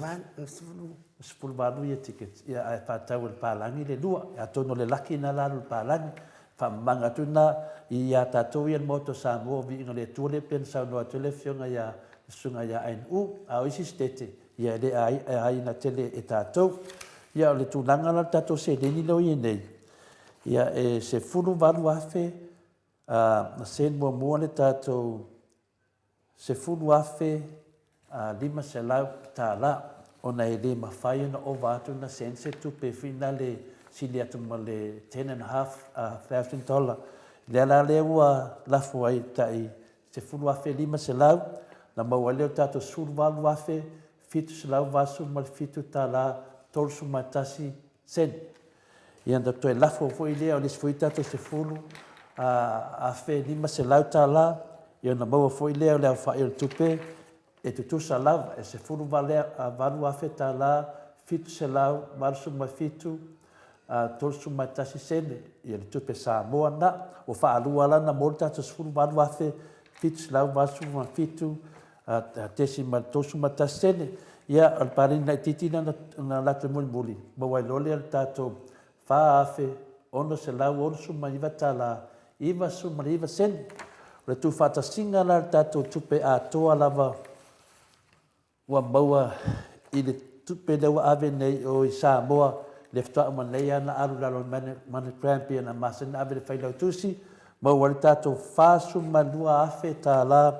18 ia tickets, ia ae faatau e le palagi le lua. Atonu o le laki lena la alu i le palagi. Faamamaga atu lena ia tatou ia le Maota o Samoa, viiga le Atua lea pei ona saunoa atu ai le Afioga ia le Susuga ia NU. A o isi sitete, ia e le aiina tele e tatou. Ia o le tulaga la o le tatou seleni lea ua i ai nei, ia e $18,000 a seni muamua le tatou $10,500 ona e le mafai ona ova atu na send se tupe foi na le sili atu ma le $10,500. Lea la lea ua lafo ai tai $10,500 na maua ai lea o le tatou $18,787 31 sene. Ia ona toe lafo foi lea o le isi foi tatou $10,500, ia ona maua foi lea o le aofai o le tupe e tutusa lava, e $18,000 787 31 sene, ia le tupe Samoa na. Ua faalua la ona maua le tatou $18,787 .31 sene. Ia, o le paleni laitiiti lea na alu atu mulimuli, maua ai loa lea o le tatou $4,669 99 sene. O le tuufaatasiga la o le tatou tupe atoa lava ua maua i le tupe lea ua ave nei i o i Samoa, lea faatoa uma nei lava ona alu i lalo o le MoneyGram pei ona masani ona ave i le Failautusi, maua ai le tatou $42,000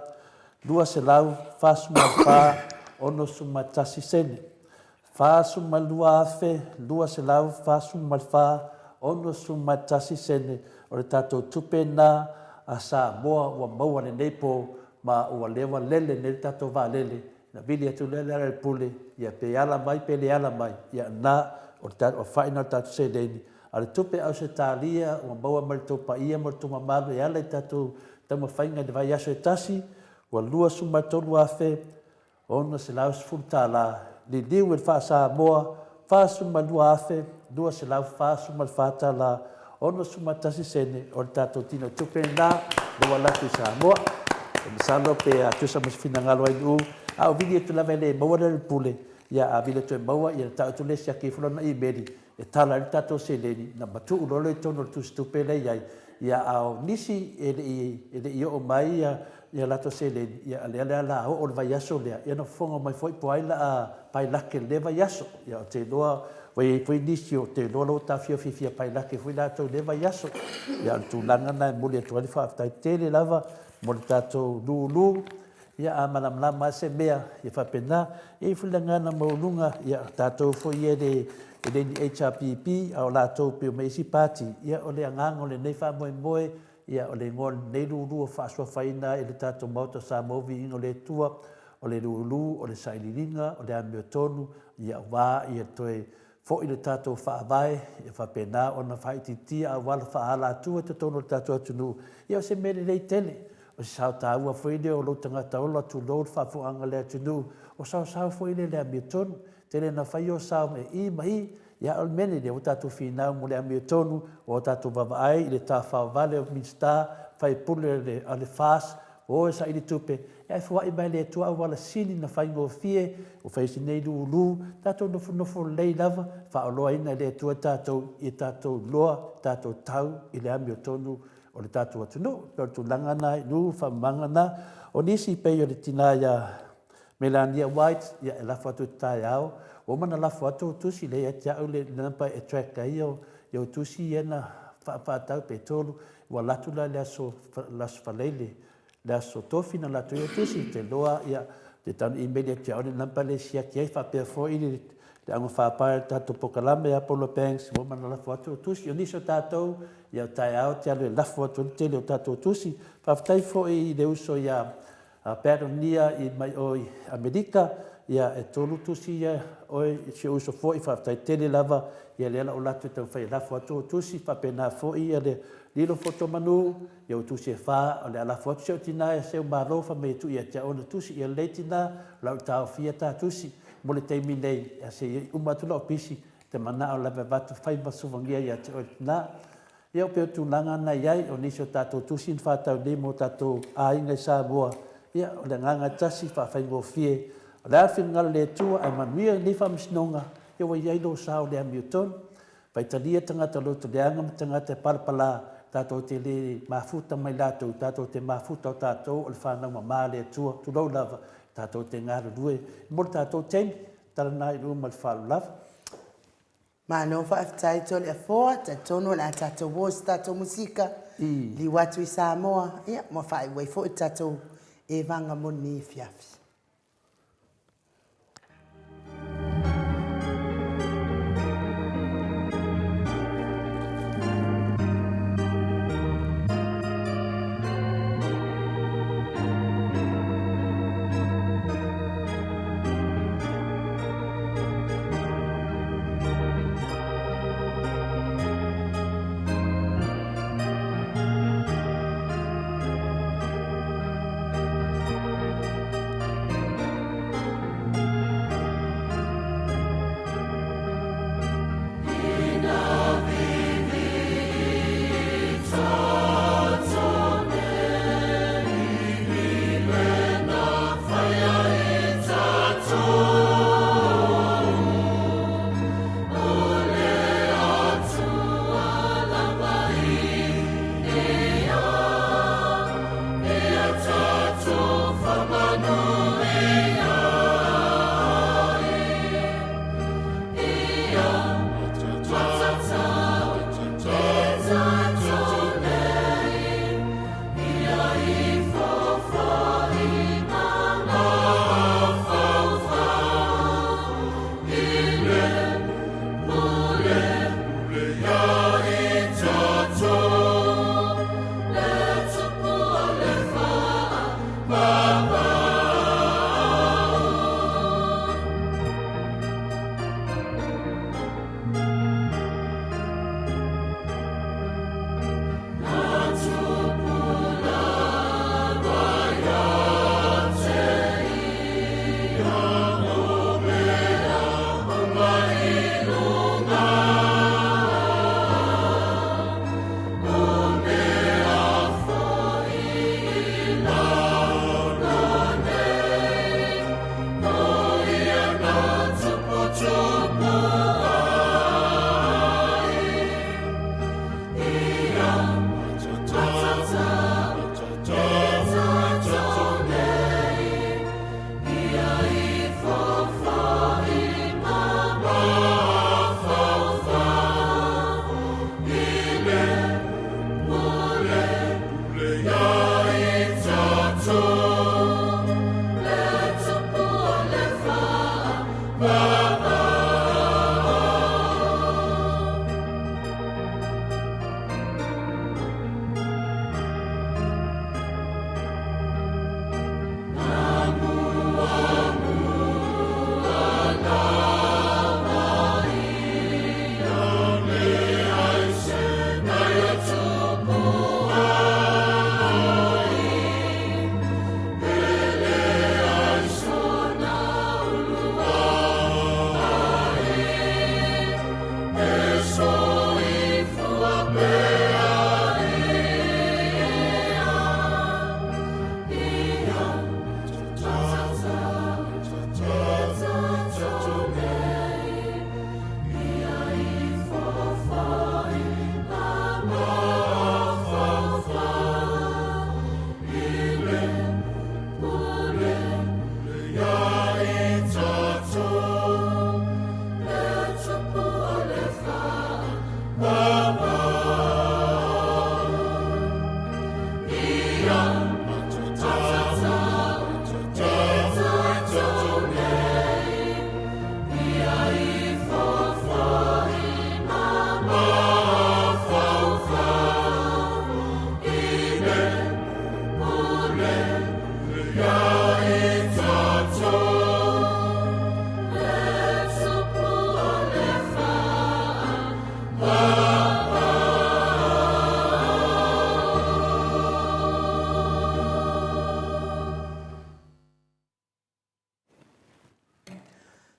244 61 sene. $42,244 61 sene o le tatou tupe lena a Samoa ua maua lenei po ma ua leva lele nei le tatou vaalele na vili atu lea Lealailepule ia pe ala mai pe le ala mai ia na o le aofai lena o le tatou seleni. A o le tupe Ausetalia ua maua mai le tou paia ma le tou mamalu e ala i tatou taumafaiga i le vaiaso e tasi ua $23,610, liliu i le faa-Samoa, $42,244 61 sene o le tatou tino tupe lena lea ua alu atu i Samoa. E masalo pe a tusa ma se finagalo ai Nu'u, a o vili atu lava e le maua le pule, ia a vili atu e maua, ia tau atu lea siaki ifo lana imeli e tala ai le tatou seleni, ona matuu loa lea i totonu o le tusitupe lea e i ai. Ia, a o nisi e le i, e le i oo mai ia, ia latou seleni, ia o lea la o le a oo le vaiaso lea, ia ona fofoga mai foi po o ai o le a pailake i lea vaiaso. Ia ou te iloa ua i ai foi nisi ou te iloa o la ua taofiofi e fia pailake foi latou i lea vaiaso. Ia o le tulaga lena e momoli atu ai le faafetai tele lava mo le tatou lulu. Ia a malamalama lava se mea, ia faapena. E i ai foi le agaga maualuga, ia o tatou foi ia e le, e le ni HRPP, a o latou pei ma isi pati, ia o le agaga o lenei faamoemoe, ia o le igoa o lenei lulu ua faasuafaina ai e le tatou Maota o Samoa Viiga o le Atua, o le lulu, o le sailiiliga, o le amiotonu, ia aua ia toe. Fo'i le tatou Faavae, ia faapena ona faaitiitia auala faaalatua i totonu o le tatou atunuu, ia o se mea lelei tele. O se sao taua foi lea o lou tagata ola, tulou le faafofogaaga a le atunuu, o saosao foi lea i le amiotonu. Tele ina fai o sao e i ma i, ia a o le mea nei, lea ua tatou finau mo le amiotonu, ua tatou vaavaai i le tafaovale o Minisita, faipule a le FAST, O e saili tupe, ae foai mai le Atua auala sili na faigofie, ua fai si nei lulu, tatou nofonofo lelei lava, faaoloaina e le Atua tatou i tatou loa, tatou tau i le amiotonu o le tatou atunuu. Pei o le tulaga na i lu faamamaga na. O nisi pei o le tina ia Melania White, ia e lafo atu i te taeao, ua uma ona lafo atu ou tusi, lea ia te au le number e track ai ou tusi ia na faatau pe tolu, Ua alu atu la i le aso, le aso Faraile, le aso Tofi na alu atu ai au tusi, ou te iloa ia, te tau ina email atu ia oe le number lea e siaki ai, faapea foi le augafaapae o le tatou polokalame ia Paula Banks, ua uma ona lafo atu au tusi. O nisi o tatou, ia o taeao ou te alu e lafo atu ai le tele o tatou tusi. Faafetai foi i le uso ia A Peronia i mai o i Amerika, ia e tolu tusi ia oe si ou uso foi, faafetai tele lava, ia lea la ou latu e taumafai e lafo atu ou tusi, faapena foi ia le Lilo Fotomanu, ia ou tusi e fa, o le a lafo atu si ou tina ia Seumalo fai mai e tuu ia te au ana tusi, ia lelei tina, o la ou taofia ta tusi mo le taimi nei, ia se i uma atu lau pisi, te manao lava e avatu fai ma suvagia ia te oe tina. Ia pei o tulaga na i ai, o nisi o tatou tusi na faatau nei mo tatou aiga i Samoa, ia o le agaga e tasi, faafaigofie. O le a le finagalo o le Atua ae manuia lenei faamasinoga, ia ua i ai lou sao i le amiotonu. Faitalia tagata loto leaga ma tagata e palapala, tatou te le mafuta mai latou, tatou te mafuta o tatou o le fanau mama a le Atua, tulou lava, tatou te galulue mo le tatou taimi. Tala na i luma ma le faaaloalo lava. Malo faafetai Toleafoa, talitonu o le a tatou o i se tatou musika, liu atu i Samoa, ia, ma faaiu ai foi le tatou evaga mo lenei afiafi.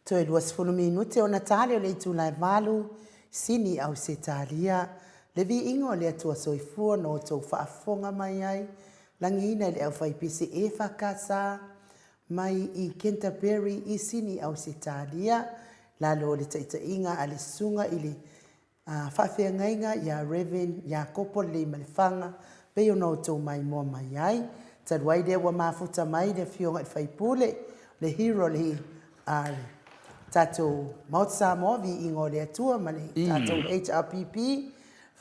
Toe 20 minute ona tali o le itula e 8, Sini Ausetalia, le viiga o le Atua Soifua na outou faafofoga mai ai, lagiina i le aufaipese EFKS mai i Canterbury i Sini Ausetalia, lalo o le taitaiga a le Susuga i le faafeagaiga ia Rev. Iakopo Leleimalefanga, pei ona outou maimoa mai ai. Talu ai lea ua mafuta mai le Afioga i le Sui Usufono, le hero le a le tatou Maota Samoa, Viiga o le Atua ma le tatou HRPP,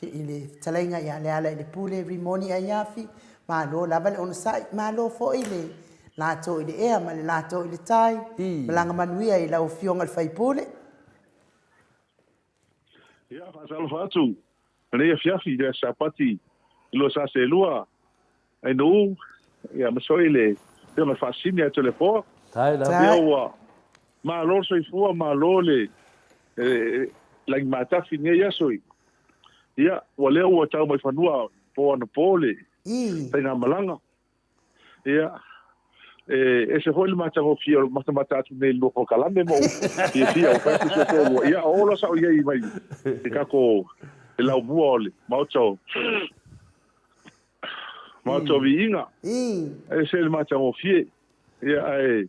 i le fetalaiga ia Lealailepule Rimoni Aiafi, malo lava le onosai, malo foi le lato i le ea ma le lato i le tai, malaga manuia i lau Afioga i le Sui Usufono. Ia, faatalofa atu lenei afiafi i le Aso Sapati i lua sa selua Ainuu, ia aemaise foi le Afioga i le Faasisini ia Toleafoa. Ia ua malo le soifua, malo le lagi matafi i lenei aso. Ia, ua lea ua tau mai fanua po anapo le faigamalaga. Ia, e ese foi le matagofie o le matamata atu nei i le lua polokalame ma ou fiafia ua fai atu si ou toalua. Ia, o ola sa ou i ai mai i tatou i laumua o le Maota o Maota o Viiga. E ese le matagofie. Ia, ae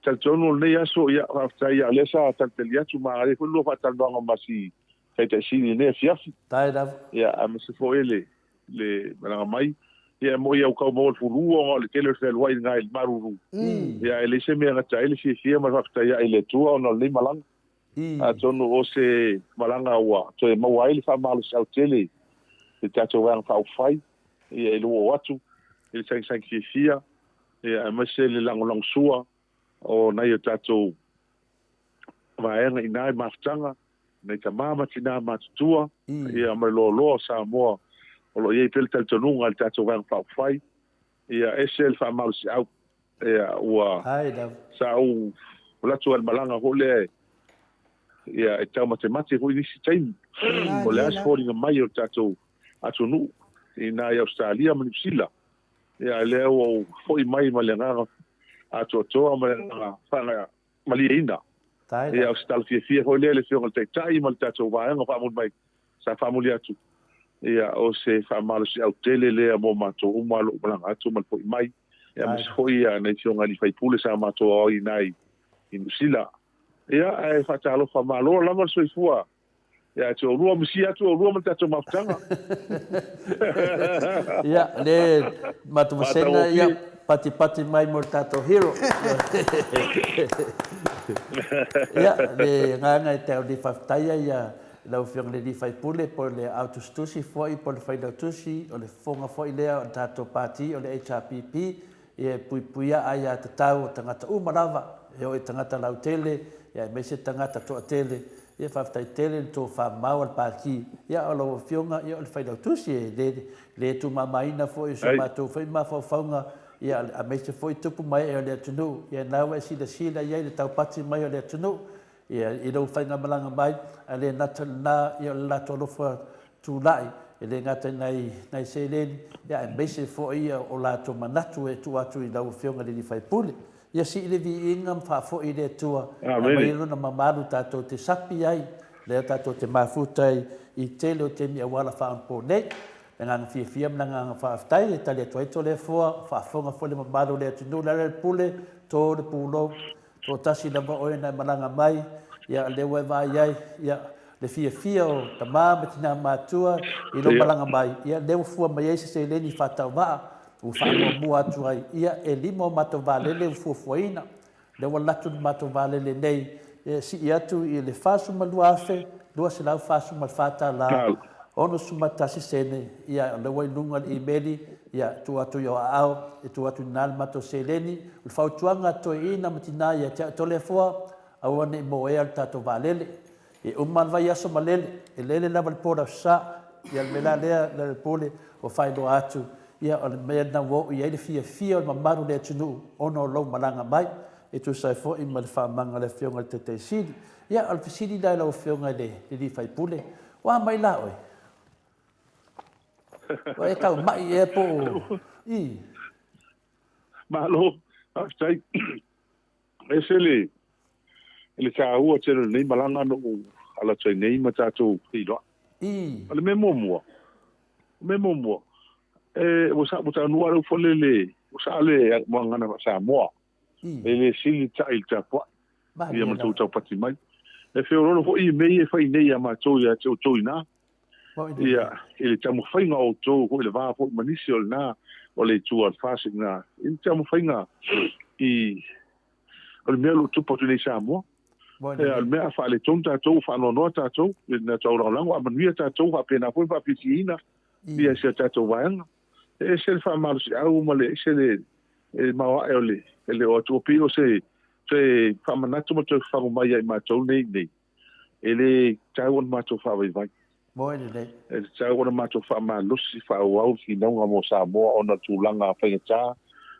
talitonu o lenei aso, ia, faafetai, ia, o lea sa talitali atu ma manaia foi le lua faatalanoaga ma si Taitai Sili i lenei afiafi. Tae lava. Ia, aemaise foi le le malaga mai. Ia, e moni au tau maua le fulu ona o le tele o le fealuai i ina i le malulu. Ia, e leai se mea e gata ai le fiafia ma le faafetai ae i le Atua ona o lenei malaga. Atonu o se malaga ua toe maua ai le faamalosiau tele i le tatou Vaega Faaupufai, ia, i le oo atu i le sagisagi fiafia, ia, aemaise le lagolagosua o nai o tatou vaega i ina i mafutaga, nai tama ma tina matutua, ia, ma le loaloa o Samoa o lo o i ai pea le talitonuga i le tatou Vaega Faaupufai, ia, ese le faamalosiau. Ia, ua sa ou alu atu lava i le malaga foi lea, ia, e taumatemate foi nisi taimi, o le a se foliga mai o le tatou atunuu i ina i Ausetalia ma Niu Sila. Ia, lea ua ou foi mai ma le agaga atoatoa ma le agaga faamalieina. Ia, o se tala fiafia foi lea i le Afioga i le Taitai ma le tatou vaega faamuli mai sa faamuli atu. Ia, o se faamalosiau tele lea mo matou uma lou malaga atu ma le foi mai. Ia, aemaise foi nai Afioga i sui usufono sa matou aoina ai i Niu Sila. Ia, ae faatalofa malo lava le soifua Ia te oulua, misia atu oulua ma le tatou mafutaga. Ia, le matou vasega, ia, patipati mai mo le tatou hero. Ia, le agaga e tau le faafetaia ia lau Afioga i le Sui Usufono po o le au tusitusi foi po o le failautusi, o le fofoga foi lea o le tatou Pati o le HRPP, Ia e puipuia aiatatau o tagata uma lava, e oo i tagata lautele, ia aemaise tagata toatele. Ia faafetai tele le tofa mamao a le Pati. Ia o lau Afioga, ia o le Failautusi e le, le tumamaina foi o si o matou foi mafaufauga, ia aemaise foi tupu ma ee o le atunuu. Ia na ua e silasila i ai i le taupati mai o le atunuu, ia i lou faigamalaga mai, ae le nata lena, ia o le latou alofa tulai, e le gata i nai, nai seleni, ia aemaise foi o latou manatu e tuu atu i lau Afioga i le Sui Usufono. Ia sii le viiga ma faafoi i le Atua, aumai ai Lona mamalu tatou te sapi ai, lea tatou te mafuta ai i tele o taimi auala faaonaponei. Le agaga fiafia ma le agaga faafetai e tali atu ai Toleafoa, faafofoga foi le mamalu o le atunuu, Lealailepule, to le pulou, Toatasi lava oe na e malaga mai, ia, lea ua e vaai ai, ia, le fiafia o tama ma tina matua i lou malaga mai, ia, lea ua fua mai ai se seleni faatauvaa ua faamuamua atu ai, ia, e lima o matou vaalele ua fuafuaina, lea ua alu atu le matou vaalele nei, e sii atu i le $42,244 61 sene, ia, o lea ua i luga le imeli, ia, tuu atu i ou aao, e tuu atu i ina le matou seleni. O le fautuaga a toeaiina ma tina ia te au Toleafoa, aua ne i moea le tatou vaalele. E uma le vaiaso ma lele, e lele lava le po le Aso Sa. Ia, o le mea la lea, Lealailepule, ua faailoa atu, Ia, o le mea lena ua oo i ai le fiafia o le mamalu o le atunuu ona o lou malaga mai, e tusa ai foi ma le faamaga a le Afioga i le Taitai Sili. Ia, o le fesili la i lau Afioga i le sui usufono, ua a mai la oe? Ua e tau mai ea po o... I. Malo, faafetai. E ese le le taua tele o lenei malaga na ou ala atu ai nei ma tatou feiloai. O le mea muamua, o le mea muamua, e, ua sa, ua taunuu lava foi lele, ua saa le muagana faa-Samoa. E le sili le ta'i i le tapuai. Ia ma le tou taupati mai. E feoloolo foi i mea ia e fai nei ia matou ia te outou i ina. Ia, i le taumafaiga o outou foi i le va foi ma nisi o lena o le itu a le FAST i ina, i le taumafaiga i o le mea o lo o tupu atu nei i Samoa. Ia, o le mea a faaletonu tatou, ua faanoanoa tatou, i le taulagolago, a manuia tatou, faapena foi faafiafiaina ia si a tatou vaega. E ese le faamalosiau ma le ese le maoae o le le o atu, pei o se toe faamanatu ma toe fafagu mai ia i matou nei nei. E le tatau ona matou faavaivai. Moe lelei. E tatau ona matou faamalosi faaauau le finauga mo Samoa ona o tulaga faigata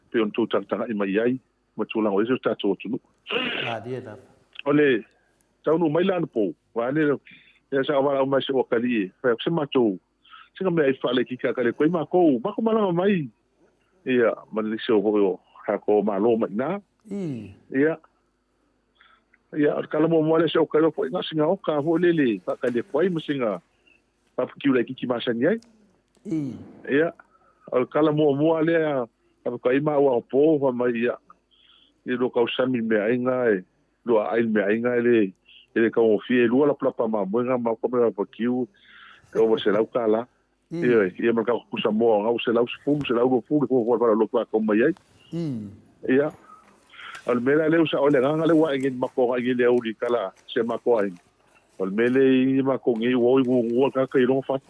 pei ona outou tagatagai mai ai ma tulaga o i ai si o tatou atunuu. Malie lava. O le taunuu mai la anapo, vaeane lea sa ou valaau mai i si ou atalii e fai atu se matou sina mea e faalaitiiti a kale atu ai matou, matou malaga mai ia ma nisi o foi o tatou malo mai i ina. Ia, Ia, o le tala muamua lea se oka iloa foi, na o sina oka foi lele faatali atu ai ma sina barbecue laitiiti masani ai. Ia, o le tala muamua lea avatu ai maua anapo, fai mai, ia, i lua tausami i le meaaiga, e lua aai i le meaaiga, e le, e le taugofie, e lua lapalapa mamoe ma oka ma le barbecue, e ova i le $100. Ioe, ia ma le tatou pusamoa na ua 110, 120 le fuafua o le faleoloa faatau mai ai. Ia, o le mea la lea ua sao ai le agaga lea ua ae nei i le matou agai nei i le aoauli i tala a si a matou aiga, o le mea lea i matou nei ua o i gugua le tagata i lona fale.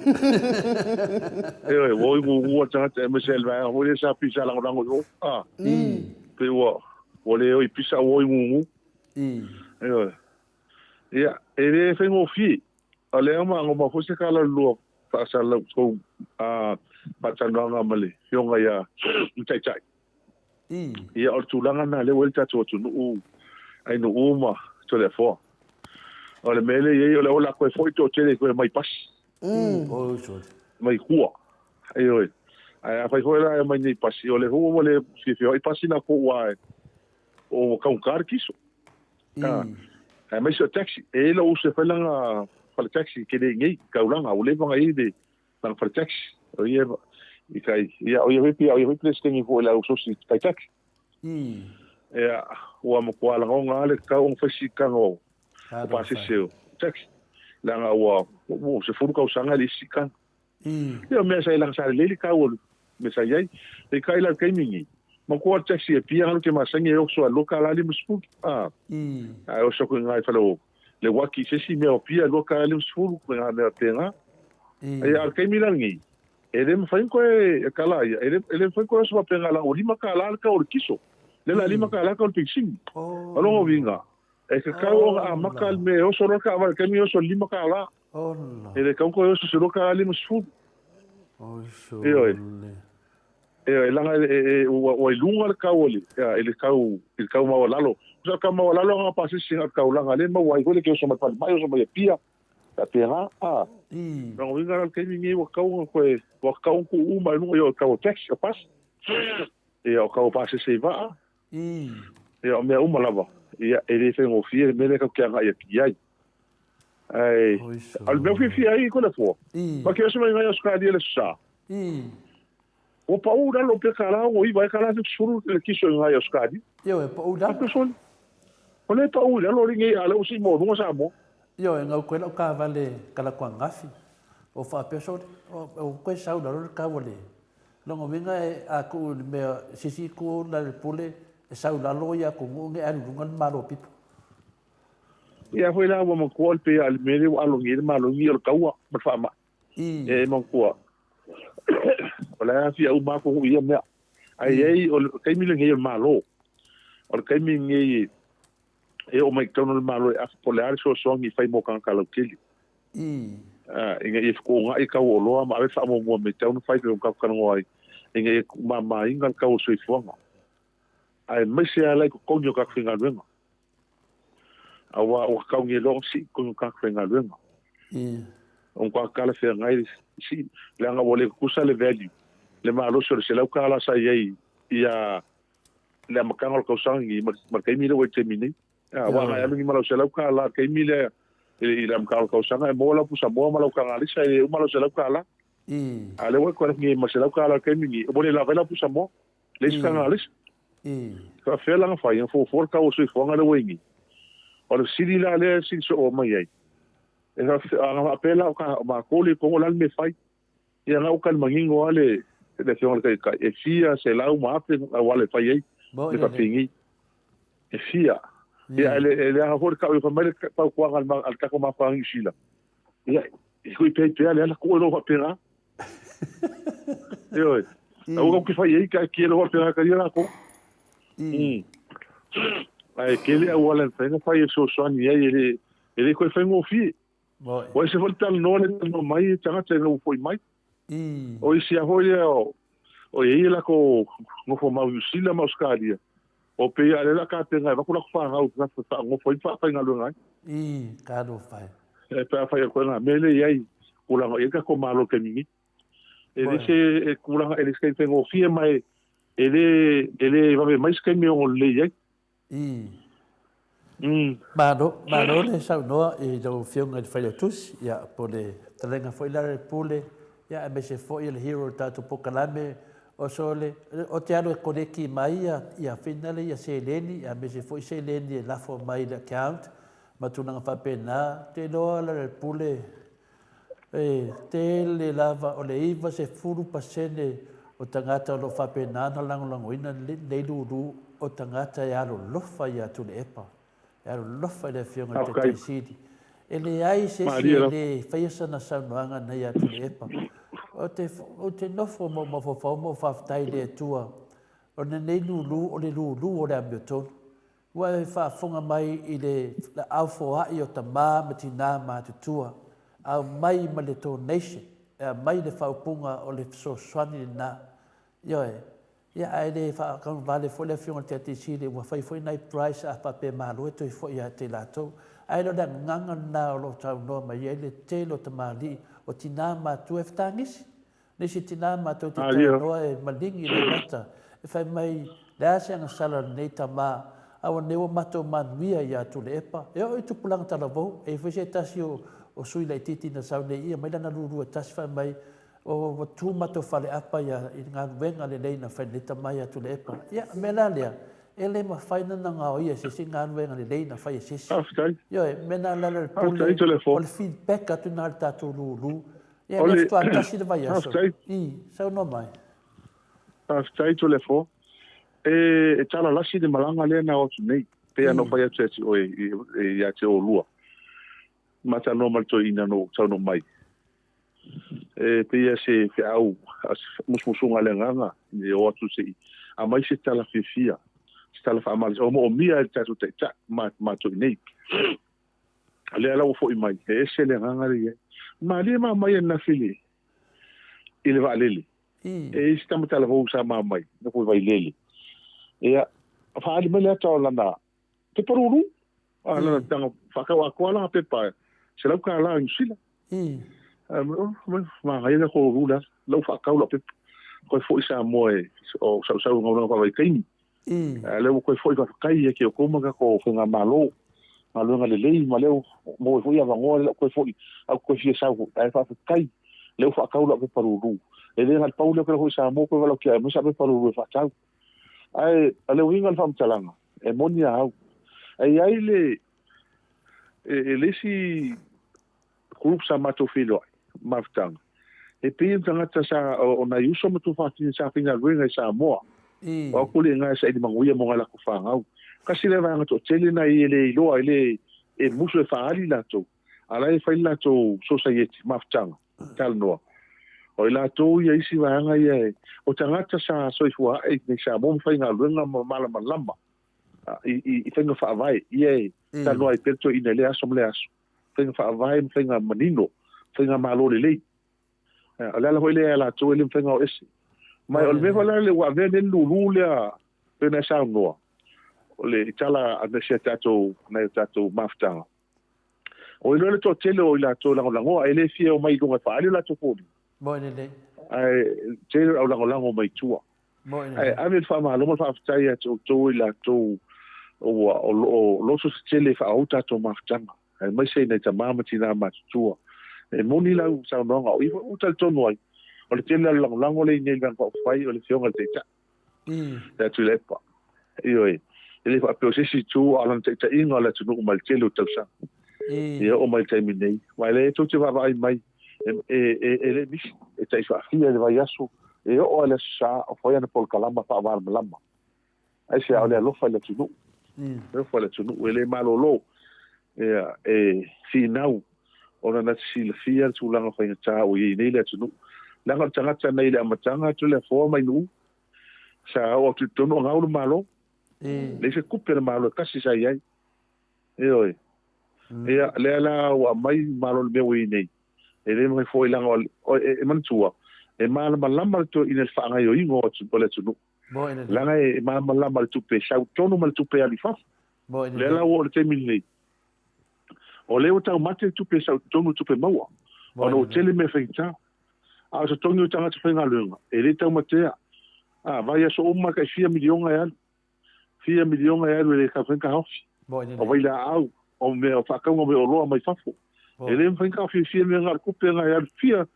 Ioe, ua o i gugua le tagata aemaise le vaega foi lea sa pisa lagolago i o, a, pei ua ua le o i pisa a ua o i gugu. Ioe. Ia, e le faigofie. O lea ua goma foi se tala lua faasalalau tou faatalanoaga ma le Afioga ia le Taitai. Ia, o le tulaga lena lea ua i ai le tatou atunuu Ainuu ma Toleafoa. O le mea lea e i ai, o lea ua lako ai foi le toatele e toe omai pasi. Mai tua. Ioe. Ae afai foi la e omai nei pasi, o lea foi ua le fiafia ai pasi latou aua ua taugata le kiso. Aemaise o taxi. E i ai lou uso e fai lana fale taxi tele i inei, i taulaga, ua leva ona i ai le lana fale taxi. O ia i kai, ia o ia foi pei o ia foi Peresetene foi i le au sosi fai taxi. Ia, ua matua lagona lava le tatau ona fai siitaga o pasese o taxi. Leaga ua 10 tausaga e leai se siitaga. Ia o mea sa i laga sa lelei le tau o le mea sa i ai. Peitai la i le taimi lenei, matua le taxi e Apia alu te masani e oso a $2.50, a. Ae oso atu i ina i fale o le uaki i se isi mea o Apia $2.50, me mea faapena. Ia a o le taimi la lenei, e le mafai ona toe tala ia, e le mafai ona toe oso faapena leaga ua $5 le tau o le kiso. Lea la $5 le tau o le penisini. O lona uiga, e tatau ona amata le mea e oso loa le taavale i le taimi e oso i le $5. E le tatau ona toe oso i se $2.50. Ioe. Ioe, leaga ua i luga le tau o le, i le tau, i le tau maualalo. O le tau maualalo lava pasese na o le taulaga lea e maua ai foi le te oso mai falemai, oso mai Apia, faapena. A. Lona uiga la o le taimi lenei ua tatau ona toe, ua tatau ona tuu uma i luga, ioe, o le tau o taxi, o pasi. Ia, o tau o pasese i vaa. Ia, o mea uma lava. Ia, e le faigofie le mea lea tatou te agai atu i ai. Ae, o le mea ua fiafia ai Toleafoa, ma ke oso mai ngai Ausetalia i le Aso Sa, ua pau i lalo pe $69 ea $70 le kiso i ngai Ausetalia. Ioe, pau i lalo. Faapea sole. O lea e pau i lalo alii nei, a o lea ua sii maualuga Samoa. Ioe, gau koe lau taavale talaatu ananafi, o faapea sole, ua toe sau i lalo le tau o le Lona uiga a tuu i le mea, se isi itu la le pule, e sau i lalo ia atunuu nei alu i luga le Malo pito. Ia foi la ua manatua le pei a le mea lea ua alogia ai le Malo nei o le taua ma le faamai. E manatua o la e aafia uma atunuu i ia mea. Ae i ai o le taimi lenei o le Malo, o le taimi lenei e oo mai i totonu o le Malo e afa po o le a le fesoasoani e fai mo tagata lautele. Ina ia fetuunai tau o oloa ma ave le faamuamua mea e tatau ona fai pei ona tatou talanoa ai. ina ia tuumamaina le tau o le soifuaga, aemaise lava la i totogi o tagata faigaluega, aua ua tatauni loa ona sii totogi o tagata faigaluega. Ua matua talafeagai le sii, leaga ua le tutusa le value, le malosi o le $100 sa i ai ia le amataga o le tausaga lenei ma le taimi lea ua i le taimi nei. Aua ana e alu ni ma lau $100 i le taimi lea i le amataga o le tausaga, e maua lau pusamoa ma lau tagalisa, e le uma lau $100. A o lea ua e toe alu nei ma le $100 i le taimi lenei, ua le lava ai lau pusamoa, leai se tagalisa. E faapefea la ona fai, ona fuafua le tau o le soifuaga lea ua i nei. O le fesili la lea e fesili soo mai ai, e faapefea, ana faapea la o matou lea i totonu o le a le mea e fai? Ia na ua tali manino lava le Afioga i le Taitai, e fia selau ma afe auala e fai ai le faapigi. E fia. Ia, e leaga foi le tau, fai mai le fautuaga a le tatou mafuaaga Niu Sila, ia, e hui pea pea le ala, tuu e lou faapena. Ioe. Aua kau te fai ai, taatia lou faapena e talia latou. Ae tele auala e mafai ona fai e fesoasoani ai, e le toe faigofie. Ua ese foi le talanoa lea e talanoa mai ai tagata ina ua foi mai. O isi lava foi lea o i ai a latou nofomau i Niu Sila ma Ausetalia, o pei lava o lea o le a tapena e avatu latou fanau e faanofo ai ma faafaigaluega ai. Talofa e. E pe afai o le ituaiga mea lea e i ai, tulaga o i ai le tatou Malo i le taimi nei. E le se tulaga, e le se taimi faigofie ma e le vave mai se taimi e ono lelei ai. Malo, malo le saunoa i lau Afioga i le Failautusi, ia, po o le fetalaiga foi lea a le Pule, ia, aemaise foi o le hero o le tatou polokalame, o sole, ou te alu e koleki mai ia, ia finale ia seleni, aemaise foi seleni e lafo mai i le account ma tulaga faapena. Ou te iloa la le Pule, E tele lava, o le 90% o tagata o lo o faapena ona lagolagoina lenei lulu o tagata e alolofa ia Tuilaepa, e alolofa i le Afioga i le Taitai Sili. E leai se isi e le faia sana saunoaga nei ia Tuilaepa. Ou te, ou te nofo ma ou mafaufau ma ou faafetai i le Atua, o lenei lulu o le lulu o le amiotonu. Ua e faafofoga mai i le laau foai o tama ma tina matutua, aumai ma le donation, e aumai le faaupuga o le fesoasoani lena. Ioe. Ia, ae le faataugavale foi le Afioga i le Tiatai Sili, ua fai foi nai price a faapea malo e toe foi ia te i latou. Ae le o le agaga lena o lo o saunoa mai ai le tele o tamalii, o tina matua e fetagisi. Nisi tina matou te talanoa e maligi le mata, e fai mai, Le a se agasala o lenei tama, auanei ua matou manuia ia Tuilaepa. E oo i tupulaga talavou, e i ai foi se tasi o sui laitiiti na sau nei ia mai lana lulua tasi fai mai, ua tu matou faleapa ia i le galuega lelei na fai e lenei tama ia Tuilaepa. Ia, o le mea la lea, e le mafai ona gaoia e se isi galuega lelei na fai e se isi. Ioe, o le mea lena o le ala o le pule, o le feedback atu lena a le tatou lulu. Ia, lea faatoa tasi le vaiaso. I, saunoa mai. Faafetai Toleafoa. E tala lasi le malaga lea na o atu nei, pei ona fai atu ia te oe ia te oulua. Ma talanoa ma le toeaina na ou saunoa mai. E pei lava se feau, musumusuga a le agaga e o atu se i aumai se tala fiafia, se tala faamalosi, o moomia e le tatou Taitai ma matou i nei. O lea la ua foi mai, e ese le agaga lea i ai. Malie ma aumai ananafi i le, i le vaalele. E i ai se tama talavou sa ma aumai, nofo i Vailele. Ia, faaali mai le ata o lana pepa lulu, a lana tanga whakau atoa lana pepa, $100 Niu Sila. Manaia le ko lulu le ata, lau whakau lau pepa. Koe foi Samoa e, o sausau ngau langa whavaitaimi. A lea ua toe foi faafetai ia ki outou ma tatou faigamalo, galuega lelei ma lea ua maua ai foi avanoa lea ua toe foi au toe fia sau foi ae faafetai lea ua faatau lau pepa lulu. E le na o le pau lea ou te foi i Samoa toe valaau tia aumai sa pepa lulu e faatau. Ae o le uiga o le faamatalaga e moni a au. E i ai le e le isi group sa matou feiloai, mafutaga, e pei o tagata sa, o nai uso ma tuafafine sa faigaluega i Samoa. O au kuli ina e saili manuia mo ngai latou fanau. Kasi lea vaega toatele nai e le iloa, e le e musu e faaali latou, a la e fai le latou sosaieti, mafutaga, talanoa. O i latou ia isi vaega ia e, o tagata sa soifua ae i Samoa ma faigaluega ma malamalama i faiga faavae ia e talanoa ai pea le toeaina i lea aso ma lea aso. Faiga faavae ma faiga manino, faigamalo lelei. O le ala foi lea ia latou e le mafai ona o ese. Ma o le mea foi la lea ua avea nei le lulu lea pei ona e saunoa, o le tala a si a tatou, nai o tatou mafutaga. O iloa le toatele o i latou e lagolagoa, e le fia omai i luga e faaali o latou foliga. Moe lelei. Ae tele o le aulagolago mai tua. Moe lelei. Ae ave le faamalo ma le faafetai ia te outou i latou ua o lo o loto se tele e faaauau tatou mafutaga, aemaise i nai tama ma tina matutua. E moni lau saunoaga, o i foi ua talitonu ai, o le tele o le lagolago lea i nei i le Vaega Faaupufai o le Afioga i le Taitai. Ia Tuilaepa. Ioe, e le faapea o se isi itu, a o lana taitaiga o le atunuu mai le tele o tausaga. Ia oo mai i le taimi nei. Aua e leai tou te vaavaai mai, e, e, e, e le misi, e tai faafia i le vaiaso, e oo lava i le Aso Sa o fai ana polokalama faavalamalama. Aisea? O le alofa i le atunuu. Alofa i le atunuu, e le malolo, ia, e finau ona na te silafia le tulaga faigata ua i ai nei le atunuu. Leaga o le tagata nei i le amataga atu le afoa mai Nu'u, sa oo atu i totonu o gau le Malo. Leai se tupe a le Malo e tasi sa i ai. Ioe. Ia, lea la ua aumai Malo i le mea ua i ai nei. E le mafai foi leaga o, e manatua, e malamalama le toeaina i le faagaoioiga o le atunuu. Leaga e malamalama i le tupe e sau tonu ma le tupe e alu i fafo. Lea la ua oo i le taimi lenei, O lea ua taumate le tupe e sau i totonu o tupe maua, ona ua tele mea faigata. A o totogi o tagata faigaluega, e le taumatea. A, vaiaso uma e tai fia miliona e alu. Fia miliona e alu e le mafai ona taofi. O vailaau, o mea o faatauga o meaoloa mai fafo. E le mafai ona taofiofia mea na o le tupe na e alu fia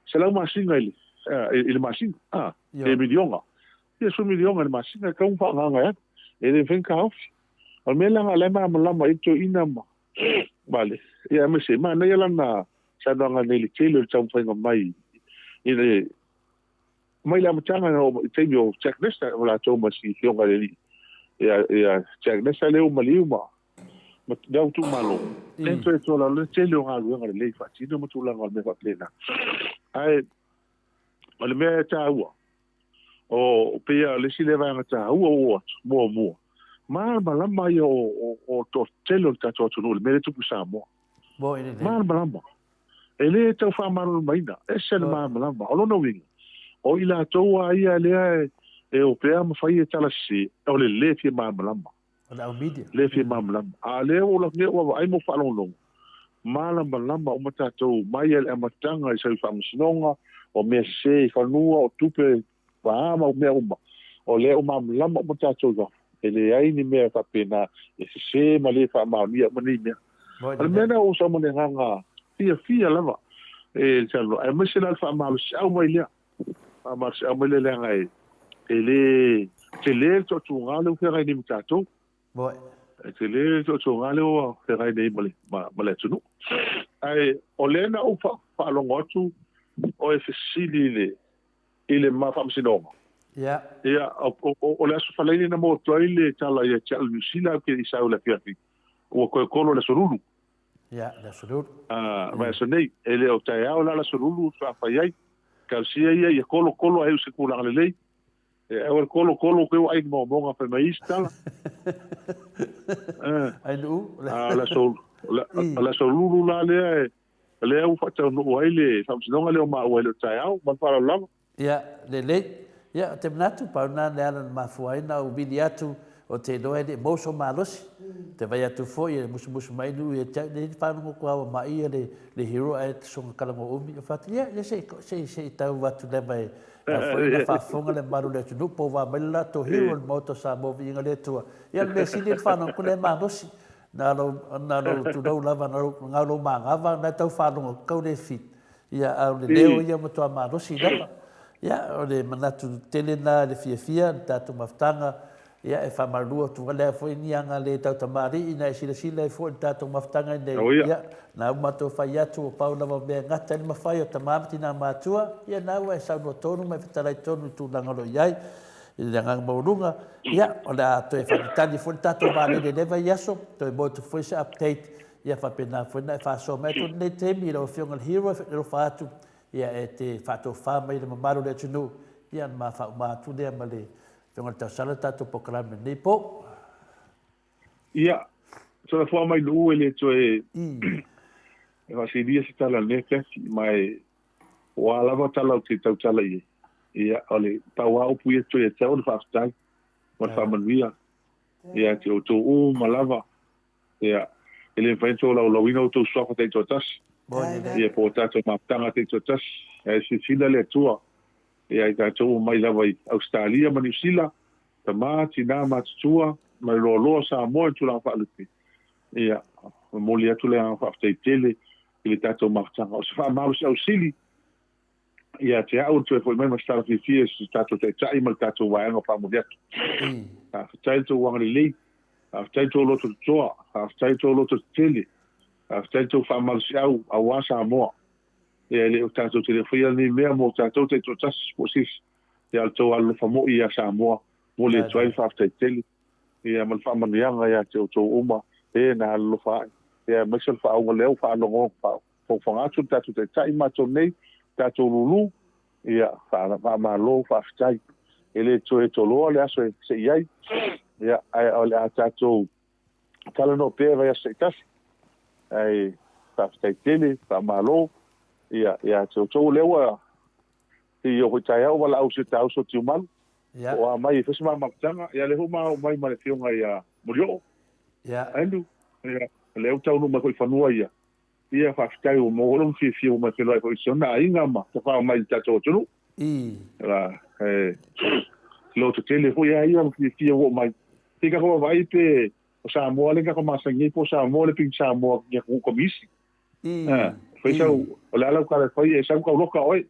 selau masina i le masina, a, pe miliona. Fia sefulu miliona i le masina e tatau ona faaagaaga e alu. E le mafai ona taofi. O le mea leaga o la e malamalama ai le toeaina ma ma le ia aemaise e manaia lana saunoaga nei i le tele o le taumafaiga mai i le mai le amataga na oo i taimi o Jack Nesta o latou ma si afioga i le alii ia ia Jack Nesta lea ua maliu ma ma lea ua tuumalo lea toe tolaulauina le tele o galuega lelei faatino ma tulaga o le mea faapena ae o le mea e taua O pei o le isi lea vaega taua ua oo atu, muamua, malamalama ia o o toatele o le tatou atunuu i le mea lea e tupu i Samoa. Malamalama. E le tau faamalamalamaina, ese le malamalama. O lona uiga, o i latou lava ia lea e o pea ma fai e tala sese, o le le fia malamalama. O le au media. Le fia malamalama. A o lea ua ou alu atu nei ua vaai ma ou faalogologo, malamalama uma tatou mai lava i le amataga i sau i faamasinoga, o mea sese i fanua, o tupe pa ma mea uma, o lea ua malamalama uma tatou i fafo, e leai ni mea faapena e sese ma le faamaonia uma nei mea. O le mea lena ua ou sau ma le agaga fiafia lava e talanoa, aemaise la le faamalosiau mai lea. Faamalosiau mai lea leaga e e le tele le toatuaga lea ua feagai nei ma tatou. E tele le toatuaga lea ua feagai nei ma le, ma, ma le atunuu. Ae o lea na ou faalogo atu o e fesili i le, i le ma faamasinoga. Ia. Ia, o, o, o le aso Faraile na maua atu ai le tala ia te au i Niu Sila ou te le i sau i le afiafi, ua toe kolo i le aso Lulu. Ia, le Aso Lulu. A, vaiaso nei, e le o taeao la le Aso Lulu sa fai ai. Talosia ia ia kolo kolo ae u se tulaga lelei. E aua le kolo kolo koe ua ai ni momoga fai mai isi tala. Ai nuu. A, o le Aso, o le Aso Lulu la lea e, lea ua faataunuu ai le faamasinoga lea o maua e le o taeao. Ma le faaaloalo lava. Ia, lelei. Ia, ou te manatu, pau lena le ala na mafua ai na ou vili atu, ou te iloa e le i maua sou malosi. Ou te vaai atu foi e musumusu mai nuu ia te au, nei faalogo atu lava ma ia le, le hero ae soga kalago umi. Ou fai atu, ia, ia se i, se i, se i tau atu lava e a foi na faafofoga le mamalu o le atunuu, po ua mai le latou hero i le Maota o Samoa viiga le Atua. Ia, o le mea sili le faalogo atu lea malosi. Na lou, na lou tulou lava, na lou, na lou manava, na tau faalogo atu kau le fit. Ia, a o le leo ia matua malosi lava. Ia, o le manatu tele lena i le fiafia, le tatou mafutaga, ia, e faamalulu atu ai lea foi ni aga le tautamalii ina e silasila ai foi i le tatou mafutaga nei. Ia, na ua matou fai atu, ua pau lava o mea e gata ai le mafai o tama ma tina matua, ia, na ua e saunoa tonu ma e fetalai tonu i tulaga o lo o i ai i le agaga maualuga. Ia, o le a toe faatalitali foi le tatou vaalele i lea vaiaso, toe maua atu foi se update Ia faapena foi ona e faasoa mai atu lenei taimi i lau Afioga i le Hero e alofa atu, ia e te faatofa mai i le mamalu o le atunuu, ia ona ma faauma atu lea ma le Afioga i le Tausala le tatou polokalame i lenei po. Ia, Toleafoa mai Nu'u e le toe e faasilia se tala i lenei afiafi, ma e ua lava tala ou te tautala i ai. Ia, o le pau lava upu ia toe ia te au o le faafetai ma le faamanuia ia te outou uma lava. Ia, e le mafai ona tolaulauina outou suafa taitoatasi, ia po o tatou mafutaga taitoatasi, ae silasila le Atua ia i tatou uma mai lava i Ausetalia ma Niu Sila, tama, tina, matutua, ma le loaloa o Samoa i le tulaga faalupe. Ia, momoli atu le agaga faafetai tele i le tatou mafutaga. O se faamalosiau sili ia te au le toe foi mai ma se tala fiafia i se tatou Taitai ma le tatou vaega faamuli atu. Faafetai le tou agalelei, faafetai le tou loto totoa, faafetai le tou loto tetele, faafetai le tou faamalosiau aua Samoa. Ia e le o tatou te le faia lenei mea mo tatou taitoatasi po o se isi, ia o le tou alolofa moi ia Samoa, momoli atu ai le faafetai tele. Ia ma le faamanuiaga ia te outou uma e na alolofa ae, ia aemaise o le faauga lea ua faalogo faafogafoga atu le tatou Taitai matou nei, tatou lulu, ia faamalo, faafetai. E le toe toloa le aso e se i ai, ia ae o le a tatou talanoa pea i vaiaso taitasi. Ae faafetai tele, faamalo, ia ia te outou lea ua i o foi taeao valaau i si o ta uso Tiumalu, po o a mai e fai se ma mafutaga, ia lea foi ma oo mai ma le afioga ia Molioo, Andrew, ia lea ua taunuu mai foi i fanua ia. Ia faafetai ua maua foi lona fiafia ua mai feiloai foi i si ona aiga ma tafao mai i le tatou atunuu. Ela e loto tele foi a ia ma fiafia ua oo mai. Se i tatou vaavaai pe o Samoa lea na tatou masani ai po o Samoa le pink Samoa i atunuu komisi. Fai sau, o le a lau tala e fai e sau tauloka oe.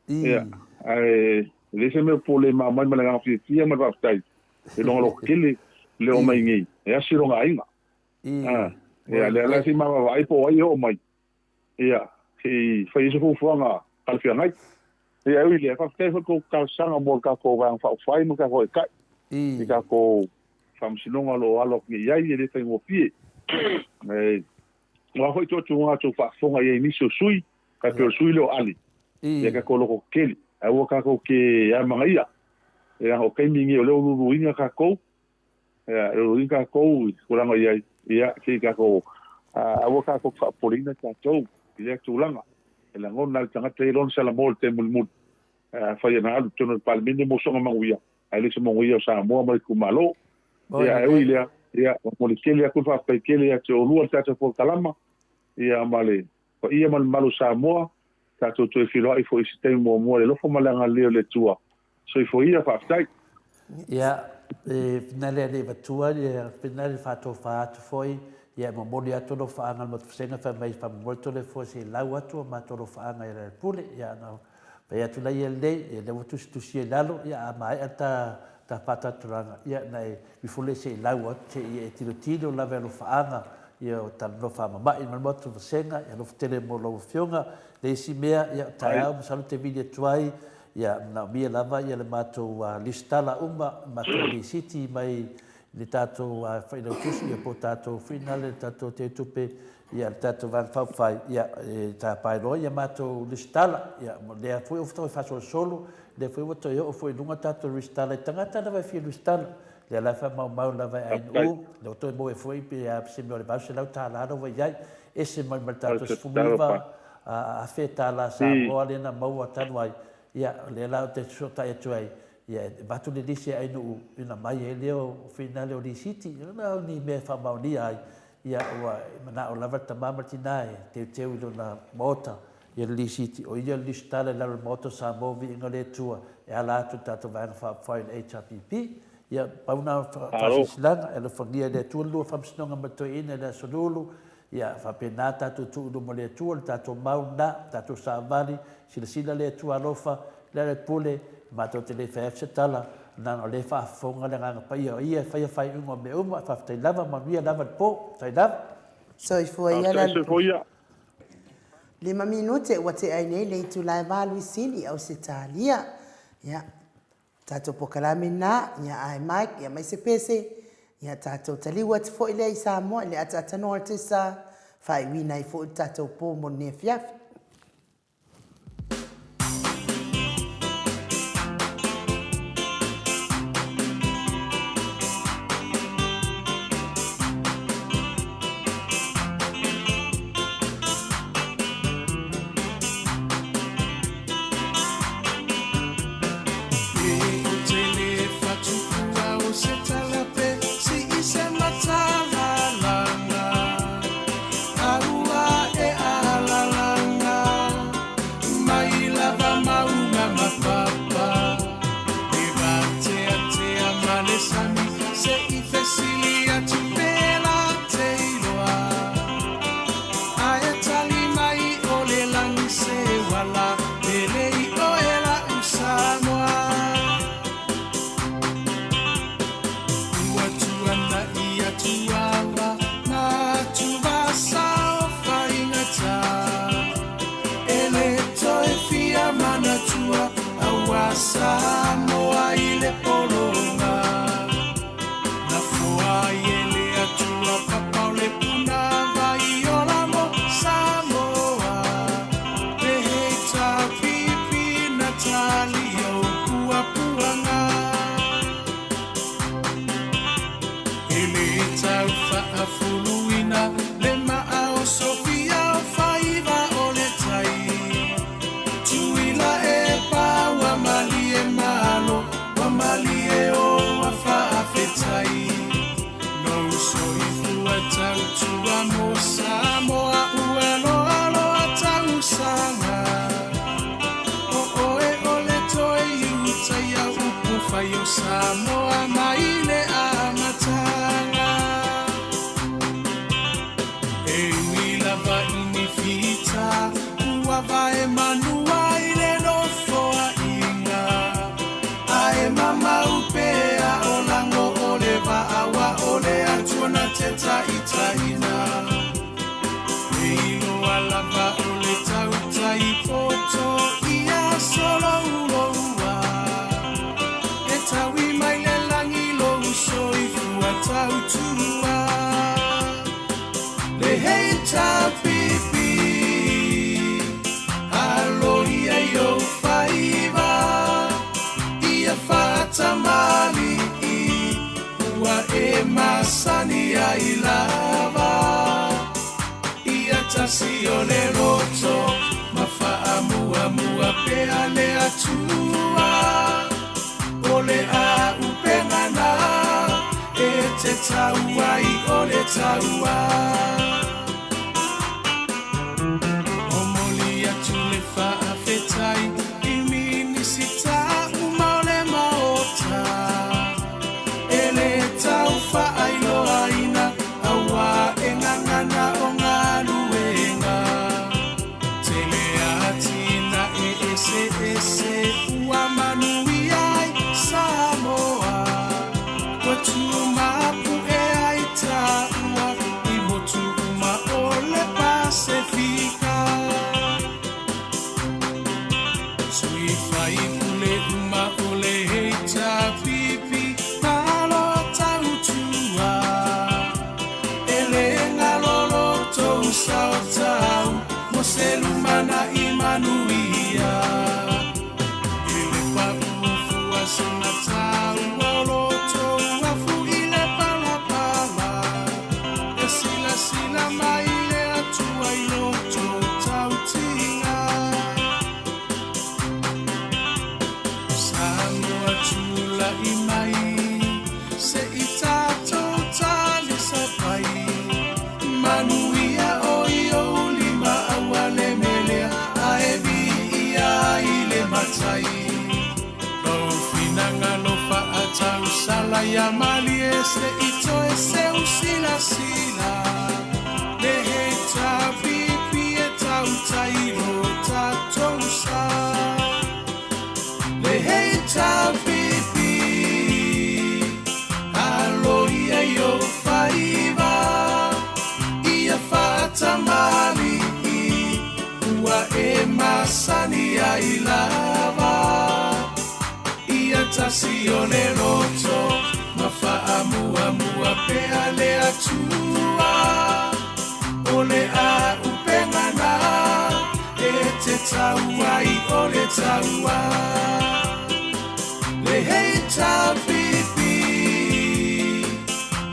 Ia, ae leai se mea pole ma mai ma le agaga fiafia ma le faafetai i lona loto tele le oo mai nei e asi lona aiga. Ia, lea la se i ma vaavaai po o ai e oo mai. Ia, se i fai ai se fuafuaga talafeagai. Ia, e ui i lea, faafetai foi i le tou talosaga mo le tatou Vaega Faaupufai ma le tatou Etai i tatou faamasinoga o lo o alo atu nei i ai, e le faigofie. Aua foi tuatuga tou faafofoga i ai nisi o sui, tai pei o le sui lea o Ali, ia tatou loko tetele, aua tatou te amanaia, leaga o taimi nei o lea ua luluina tatou, ia, luluina tatou i tulaga i ai, ia, se i tatou, aua tatou te faapopoleina tatou i lea tulaga. E lagona lava e le tagata ia lona salamo i le taimi mulimuli, afai ana alu i totonu o le Palemene mo sona manuia, ae le se manuia o Samoa ma le itumalo. Ia, ae ui i lea, ia, momoli tele atu le faafetai tele ia te oulua le tatou polokalama, ia, ma le paia ma le mamalu o Samoa, tatou toe feiloai foi i se taimi muamua i le alofa ma le agalelei o le Atua. Soifua ia, faafetai. Ia, e finale alii matua, ia finale faatofa atu foi, ia e momoli atu alofaaga i le motu vasega fai mai faamolemole tole fua se i lau atu a matou alofaaga i Lealailepule, ia ona fai atu laia lelei, ia lea ua tusitusia i lalo, ia a maea ta ta faatalatalanoaga, ia na e ifo lea se i lau atu, se i e tilotilo lava i alofaaga, ia o talanoa faamama'i ma le motu vasega, ia alofa tele mo lau afioga. Le isi mea, ia o taeao masalo te vili atu ai, ia manaomia lava ia le matou listala uma, matou lisiti mai le tatou failautusi ia po o tatou finale le tatou teutupe ia le tatou Vaega Faaupufai ia e tapa ai loa ia matou resitala ia lea foi ua toe faasolosolo lea foi ua toe oo foi i luga tatou resitala i tagata lava e fia resitala lea la e faamaumau lava e ANU lea ua toe maua ai foi pe a se mea o le $800 la ua i ai ese mai ma le tatou $19,000 Samoa lea na maua talu ai ia lea la ou te fesootai atu ai Ia, e avatu le lisi a Ainuu ona mai ai lea o finale o lisiti. Na o ni mea e faamaonia ai, ia ua manao lava le tama ma le tina e teuteu i lona maota ia le lisiti. O ia le lisitala i lalo o le Maota o Samoa, viiga o le Atua, e ala atu i le tatou Vaega Faaupufai o le HRPP. Ia, pau na o faasilasilaga, e alofagia e le Atua le lua faamasinoga ma le toeaina i le Aso Lulu, Ia faapena tatou tuu i luma o le Atua le tatou mau lena, tatou savali, silasila le Atua alofa, le Aleipule, matou te le fai atu se tala, leaga o lea e faafofoga le Agaga Paia, o Ia e faia faaiuga o mea uma, faafetai lava, manuia lava le po, faafetai lava. Soifua ia le Aleipule. Lima minute ua tea ai nei le itula e valu i Sini, Ausetalia. Ia, Tatou pokalame na, ia ae Mike, ia mai se pese, ia tatou taliu atu foi lea i Samoa i le ataatanoa o le Tesa, faaiuina ai foi le tatou po mo lenei afiafi. mo Samoa ua loa loa tausaga O oe o le toe iutaia upu fai o Samoa mai le amataga E ui lava i ni fita ua vae manu ai le nofoaiga Ae mamau pea o lago o le vaa ua o le Atua na te taitaiina E iloa lava o le tautai poto ia solouloua E taui mai le lagi lou soifua tautua Le HRPP Aloia i ou faiva Ia faatamalii Ua e masani ai lava Ia tasi o le loto Ma faamuamua pea le Atua O le auupega na E te tau ai o le taua Momoli atu le faafetai i Minisita uma o le Maota e le tau faailoaina auā e gagana o galuega tele atinae eseese ua manuia ai Samoa ua tumapu'e ai taua i motu uma o le Pasefika Sui faipule uma o le HRPP malo tautua E le galo lo tou sao tau mo se lumanai manuia I le paʻu fua sina taua o lo tou afu i le palapala E silasila mai le Atua i lo tou tautiga Samoa tulai mai se i tatou talisapai Manuia o i ou lima aua le melea ae viia ai le Matai Lou finagalo faatausala ia malie se i toe seu silasila Le HRPP e tautai lo tatou sa Le HRPP Aloia i ou faiva Ia faatamalii Ua e masani ai lava Ia tasi o le loto Ma faamuamua pea le Atua O le auupega na E te tau ai o le taua Le HRPP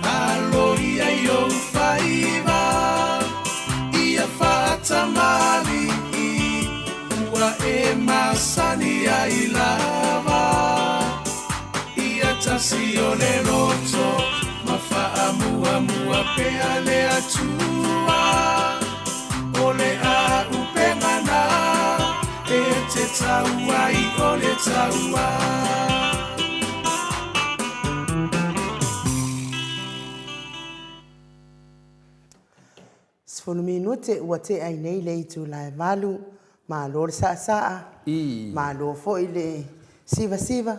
Aloia i ou faiva Ia faatamalii Ua e masani ai lava Ia tasi o le loto Ma faamuamua pea le Atua O le auupega na E te tau ai o le taua 10 minute ua tea ai nei le itula e 8, malo le saasaa, malo foi le sivasiva.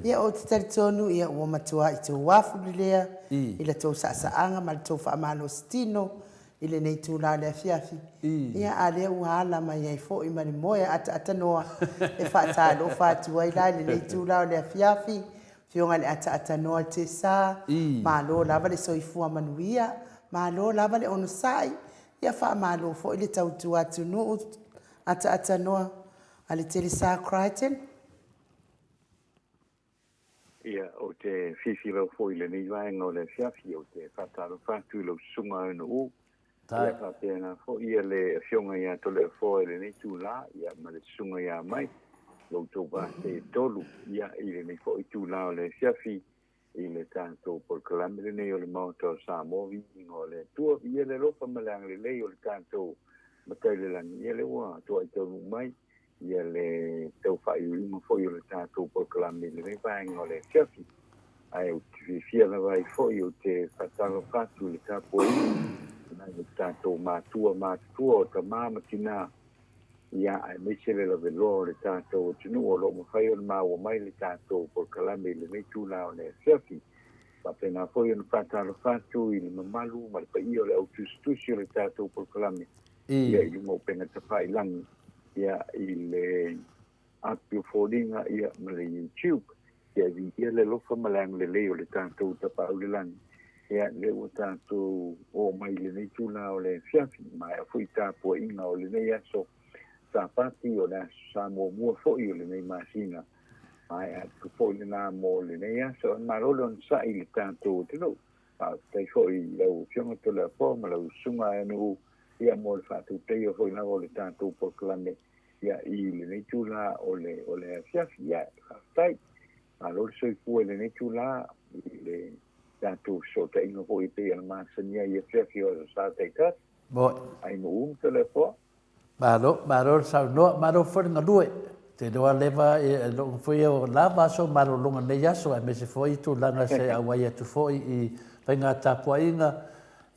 Ia ou te talitonu ia ua matuai tou afu lelea i la tou saasaaga ma le tou faamalositino i lenei itula o le afiafi. Ia a lea ua ala mai ai foi ma le moe ataatanoa e faatalofa atu ai la i lenei itula o le afiafi. Afioga i le Ataatanoa Tesa, malo lava le soifua manuia, malo lava le onosai, ia faamalo foi le tautua atunuu Ataatanoa a le Telesa Crichton. Ia, ou te fiafia lava foi i lenei vaega o le afiafi, ou te faatalofa atu i lau susuga Aunuu, ia faapena foi le afioga ia Toleafoa i lenei itula, ia ma le susuga ia Mike, lo outou vaa se tolu, ia, i lenei foi itula o le afiafi. i le tatou polokalame lenei o le Maota o Samoa, Viiga o le Atua, viia le alofa ma le agalelei o le tatou Matai i le Lagi, ia lea ua toai taunuu mai ia le tau faaiuiuga foi o le tatou polokalame i lenei vaega o le afiafi. Ae ou te fiafia lava ai foi ou te faatalofa atu i le tapuaiga i nai o tatou matua matutua o tama ma tinā, ia aemaise le laveloa o le tatou atunuu o lo o mafai ona maua mai le tatou polokalame i lenei itula o le afiafi. Faapena foi ona faatalofa atu i le mamalu ma le paia o le au tusitusi o le tatou polokalame, ia i luga o upega tafailagi, ia i le api o foliga, ia ma le YouTube. Ia e viia le alofa ma le agalelei o le tatou Tapaau i le Lagi, ia lea ua tatou oo mai i lenei itula o le afiafi, maea foi tapuaiga o lenei aso Sapati, o le aso Sa muamua foi o lenei masina. Maea atu foi lena mo lenei aso. E malo le onosai i le tatou atunuu. Faafetai foi i lau Afioga Toleafoa ma lau Susuga Aeanuu, ia mo le faatautaia foi lava o le tatou polokalame ia i lenei itula o le o le afiafi. Ia, faafetai. Malo le soifua i lenei itula i le tatou fesootaiga foi e pei ona masani ai i afiafi o Aso Sa taitasi. Moi. Aeanuu ma Toleafoa. Malo, malo le saunoa, malo foi le galue. Te iloa leva e lou foi o lava aso malologa nei aso aemaise foi tulaga se auai atu foi i faiga tapuaiga,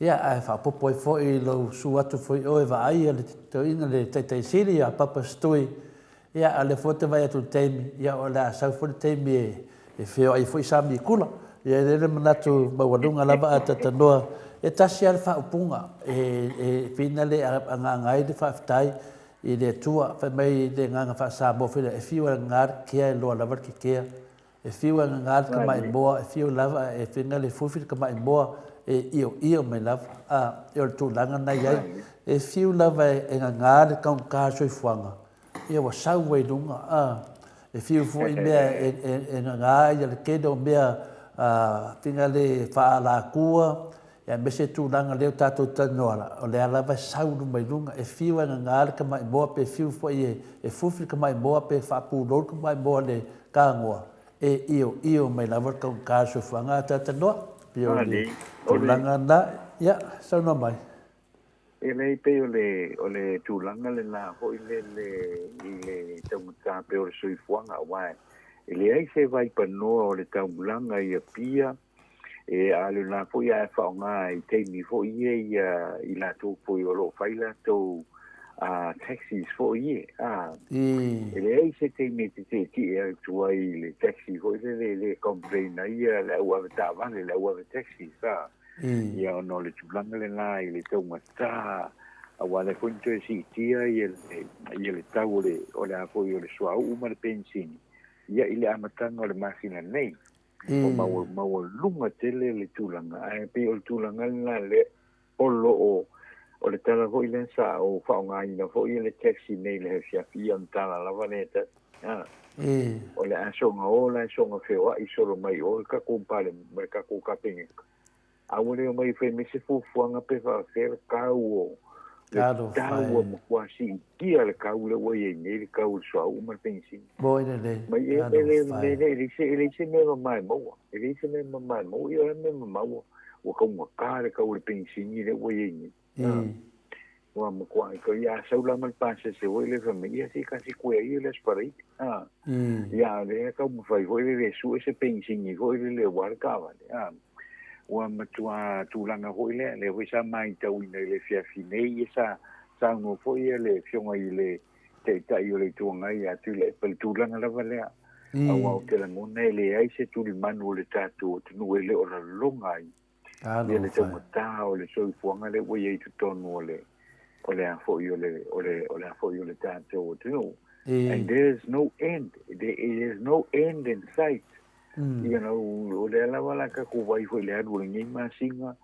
ia ae faaopoopo ai foi i lou su atu foi oe vaaia le toeaina le Taitai Sili ia Papa Setui, ia a o lea foi ou te vaai atu i le taimi, ia o le a sau foi le taimi e E feoai foi Sami i kula. Ia e i ai le manatu maualuga lava a talanoa, e tasi lava le faaupuga e pei le agaga ai le faafetai i le Atua. Fai mai le agaga faa-Samoa foi lea, e fiu e gaga le kea e loa lava le kekea. E fiu e gaga le tamaimoa, e fiu lava e fina le fufi le tamaimoa e ioio mai lava. A, o le tulaga lena e i ai. E fiu lava e gaga le taugata o le soifuaga, Ia ua sau ai i luga, a, e fiu foi mea e gaga ai le tele o mea fina le faaalatua, aemaise tulaga lea ua tatou talanoa la, o lea lava e sau luma i luga. E fiu e gaga le tamaimoa pe fiu foi e fufi le tamaimoa pe faapulou le tamaimoa i le tagoa, e ioio mai lava le taugata o le soifuaga a talatalanoa. Pei o le tulaga lena, ia, saunoa mai. E leai, pei o le, o le tulaga lena foi lele i le taugata pei o le soifuaga, aua e leai se vaipanoa o le taulaga i Apia, e a o lena foi a e faaaoga i taimi foi ia ia i latou foi o lo o fai latou taxis foi ia, a, e leai se taimi e te tietie atu ai i le taxi foi lele e le complain ai le au avetaavale, le au ave taxis, a. Ia ona o le tulaga lena i le taugata, aua o lea foi na toe siitia ia le tau o le, o le a foi o le suauu ma le penisini, ia i le amataga o le masina nei. Ua maualuga tele le tulaga, ae pei o le tulaga lena lea o lo o, o le tala foi lea sa ou faaaogaina foi le taxi nei i le afiafi, ia ona tala lava lea e tasi. O le a soona o la e soona feoai solo mai o le tatou pale ma le tatou Kapeneta. A ua le omai e fai mai se fuafuaga pe faafefea le tau o le tau ua matua siitia le tau lea ua i ai nei le tau o le suauu ma le penisini. Moi lelei. Mai e e le e leai se e leai se mea mama e maua. E leai se mea mama e maua. Ia o le a le mea mama ua ua taugata le tau o le penisini lea ua i ai nei. Ua matua ko ia sau la ma le pasese foi le fai mai, ia se kasi koe ai le Aso Faraile. Ia lea taumafai foi le sue se penisini foi lele aua le taavale. Ua matua tulaga foi lea, lea foi sa matauina i le afiafi nei, ia sa saunoa foi le Afioga i le Taitai o le Itu Agai ia Tuilaepa i le tulaga lava lea. Aua ou te lagona e leai se tulimanu o le tatou atunuu e le o laloga ai Ia le taugata o le soifuaga lea ua i ai i totonu o le o le a foi o le o le o le a foi o le tatou atunuu. And there is no end. There is no end in sight. You know, o lea lava la tatou vaai foi i le alu o lenei masina,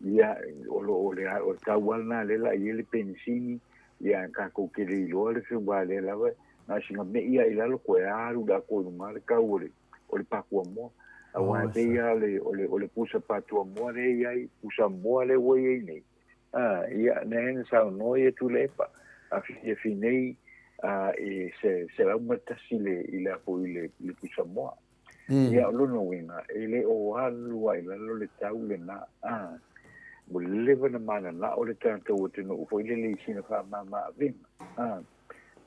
ia, o lo o le o le tau lava lena lea la i ai le penisini, ia tatou te le iloa le feoai lea lava, na o sina mei lava i lalo toe alu le atoa i luga le tau o le o le patuamoa. Aua e pei lava o le, o le pusa patuamoa lea e i ai, pusa moa lea ua i ai nei, a, ia, lea na saunoa ia Tuilaepa, a fiafi nei, a, e 101 le, i le, i le, i le pusa moa. Ia, o lona uiga, e le o alu lava i lalo le tau lena, a. Ua leva ona mananao le tatou atunuu foi lele i sina faamama-avega, a,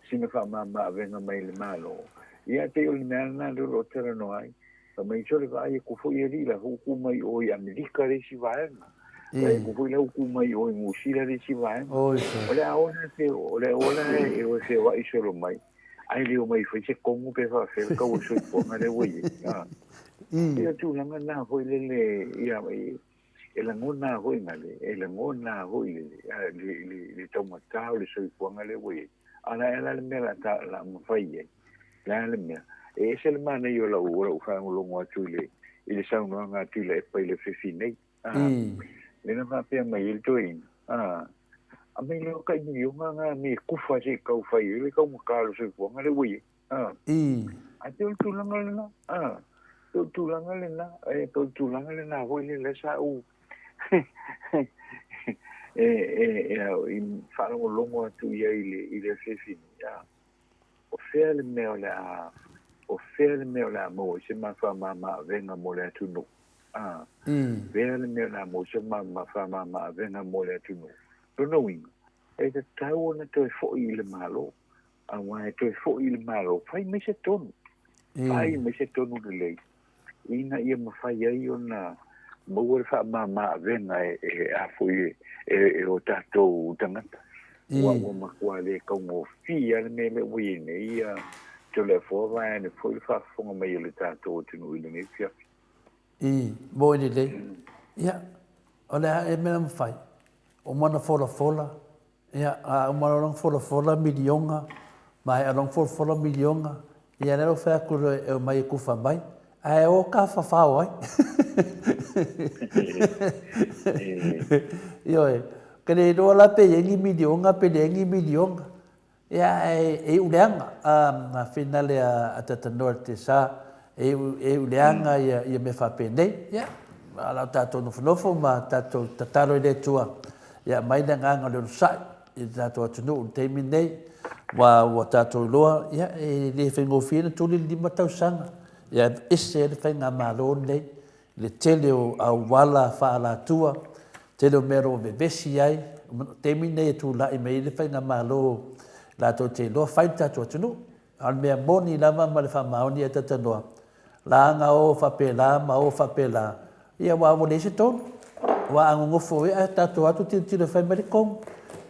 sina faamama-avega mai le Malo. Ia, e pei o le mea lena lea o lo o talanoa ai. Fai mai, sole vaai aku foi alii la ua tu mai o i Amerika le isi vaega. Vaai aku foi la ua tu mai o i Niu Sila le isi vaega. O le a ona e o le a ona e o e feoai solo mai. Ae le omai e fai se komu pe faafefea le tau o le soifuaga lea ua i ai. Ia tulaga na foi lele ia e lagona foi na le e lagona foi le le le le taugata o le soifuaga lea ua i ai. A o le a la le mea la ta la mafai ai? Le a le mea? E ese le manaia o lau o lau faalogologo atu i le i le saunoaga a Tuilaepa i le afiafi nei. A, lea na faapea mai ai le toeaina, a, aumai loa tai miliona na me kufa se i tau fai ai le taugata o le soifuaga lea ua i ai. A, ae pei o le tulaga lena, a, pei o le tulaga lena, e pei o le tulaga lena foi lea sa ou e, e, e, i faalogologo atu i ai i le, i le afiafi nei, a, o fea le mea o le a, o fea le mea o le a maua ai se faamama-avega mo le atunuu, a, fea le mea o le a maua ai se faamama-avega mo le atunuu. Lona uiga, e tatau ona toe foi i le Malo, aua e toe foi i le Malo, fai mai se tonu, fai mai se tonu lelei, ina ia mafai ai ona maua le faamama-avega e, e, a foi, e, e o tatou tagata. Ua, ua matua le taugofie lava le mea lea ua i ai nei, ia, Toleafoa vaeane foi le faafofoga mai a le tatou atunuu i lenei afiafi. I, moe lelei. Ia, o le a ea mea na mafai? Uma ona folafola, ia, a uma loa ona folafola miliona, maea loa ona folafola miliona, ia lea ua fai atu loa e omai e kufa mai, ae o tafafao ai. Ioe, ke le iloa la pe i ai ni miliona pe leai ni miliona. Ia, ae e iu leaga, a finale a Tatanoa i le Tesa, e iu, e iu leaga ia, ia mea faapenei. Ia, a o tatou nofonofo ma tatou tatalo i le Atua, ia aumai le agaga o le onosai i le tatou atunuu i le taimi lenei, ua, ua tatou iloa, ia, e le faigofie ona tuli le 5 tausaga, ia ese ai le faigamalo lenei i le tele o auala faaalatua, tele o mea o lo o vevesi ai, o le taimi lenei e tulai mai ai le faigamalo latou te iloa fai le tatou atunuu. A o le mea moni lava ma le faamaoni e talanoa, laga o faapela ma o faapela, ia aua ua leai se tonu. Aua a nonofo ea tatou atu tilotilo e fai mai le tonu,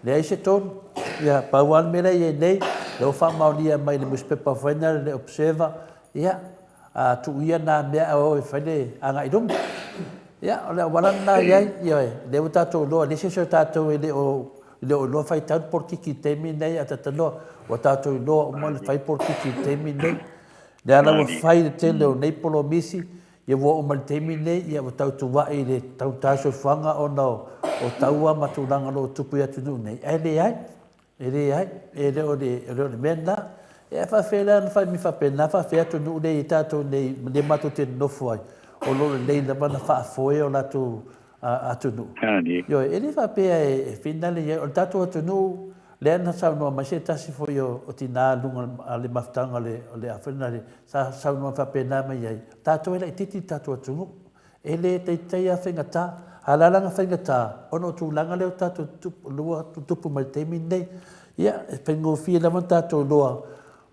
leai se tonu. Ia pau lava le mea la e i ai nei, lea ua faamaonia mai i le nusipepa foi lena le Observer, ia A tuu ia na mea ae o e fai le agai i luma. Ia, o le auala lena e i ai, ioe, lea ua tatou iloa, e leai se isi o tatou e le o, e le o iloa faitau le polokiki i le taimi lenei, ae talanoa, ua tatou iloa uma le fai polokiki i le taimi lenei. O lea la ua fai le tele o nei polomisi, ia ua oo mai i le taimi lenei, ia ua tautuai i le taugata soifuaga ona o taua ma tulaga o lo o tupu i atunuu nei, ae leai. E leai, e le o le, e le o le mea lena. E faafefea la ona fai mai faapena, faafefea atunuu lea e i ai tatou nei, lea matou te nonofo ai, o lo o lelei lava ona faafoe o latou atunuu. Ioe, e le faapea e finale i ai, o le tatou atunuu, lea na saunoa mai se tasi foi o tina i luga o le mafutaga o le, o le a foi lena, sa saunoa faapena mai ai, tatou e laitiiti le tatou atunuu. E le teitei a faigata. A o le a lana faigata? Ona o tulaga lea o tatou lua tutupu mai le taimi lenei. Ia, e faigofie lava ona tatou iloa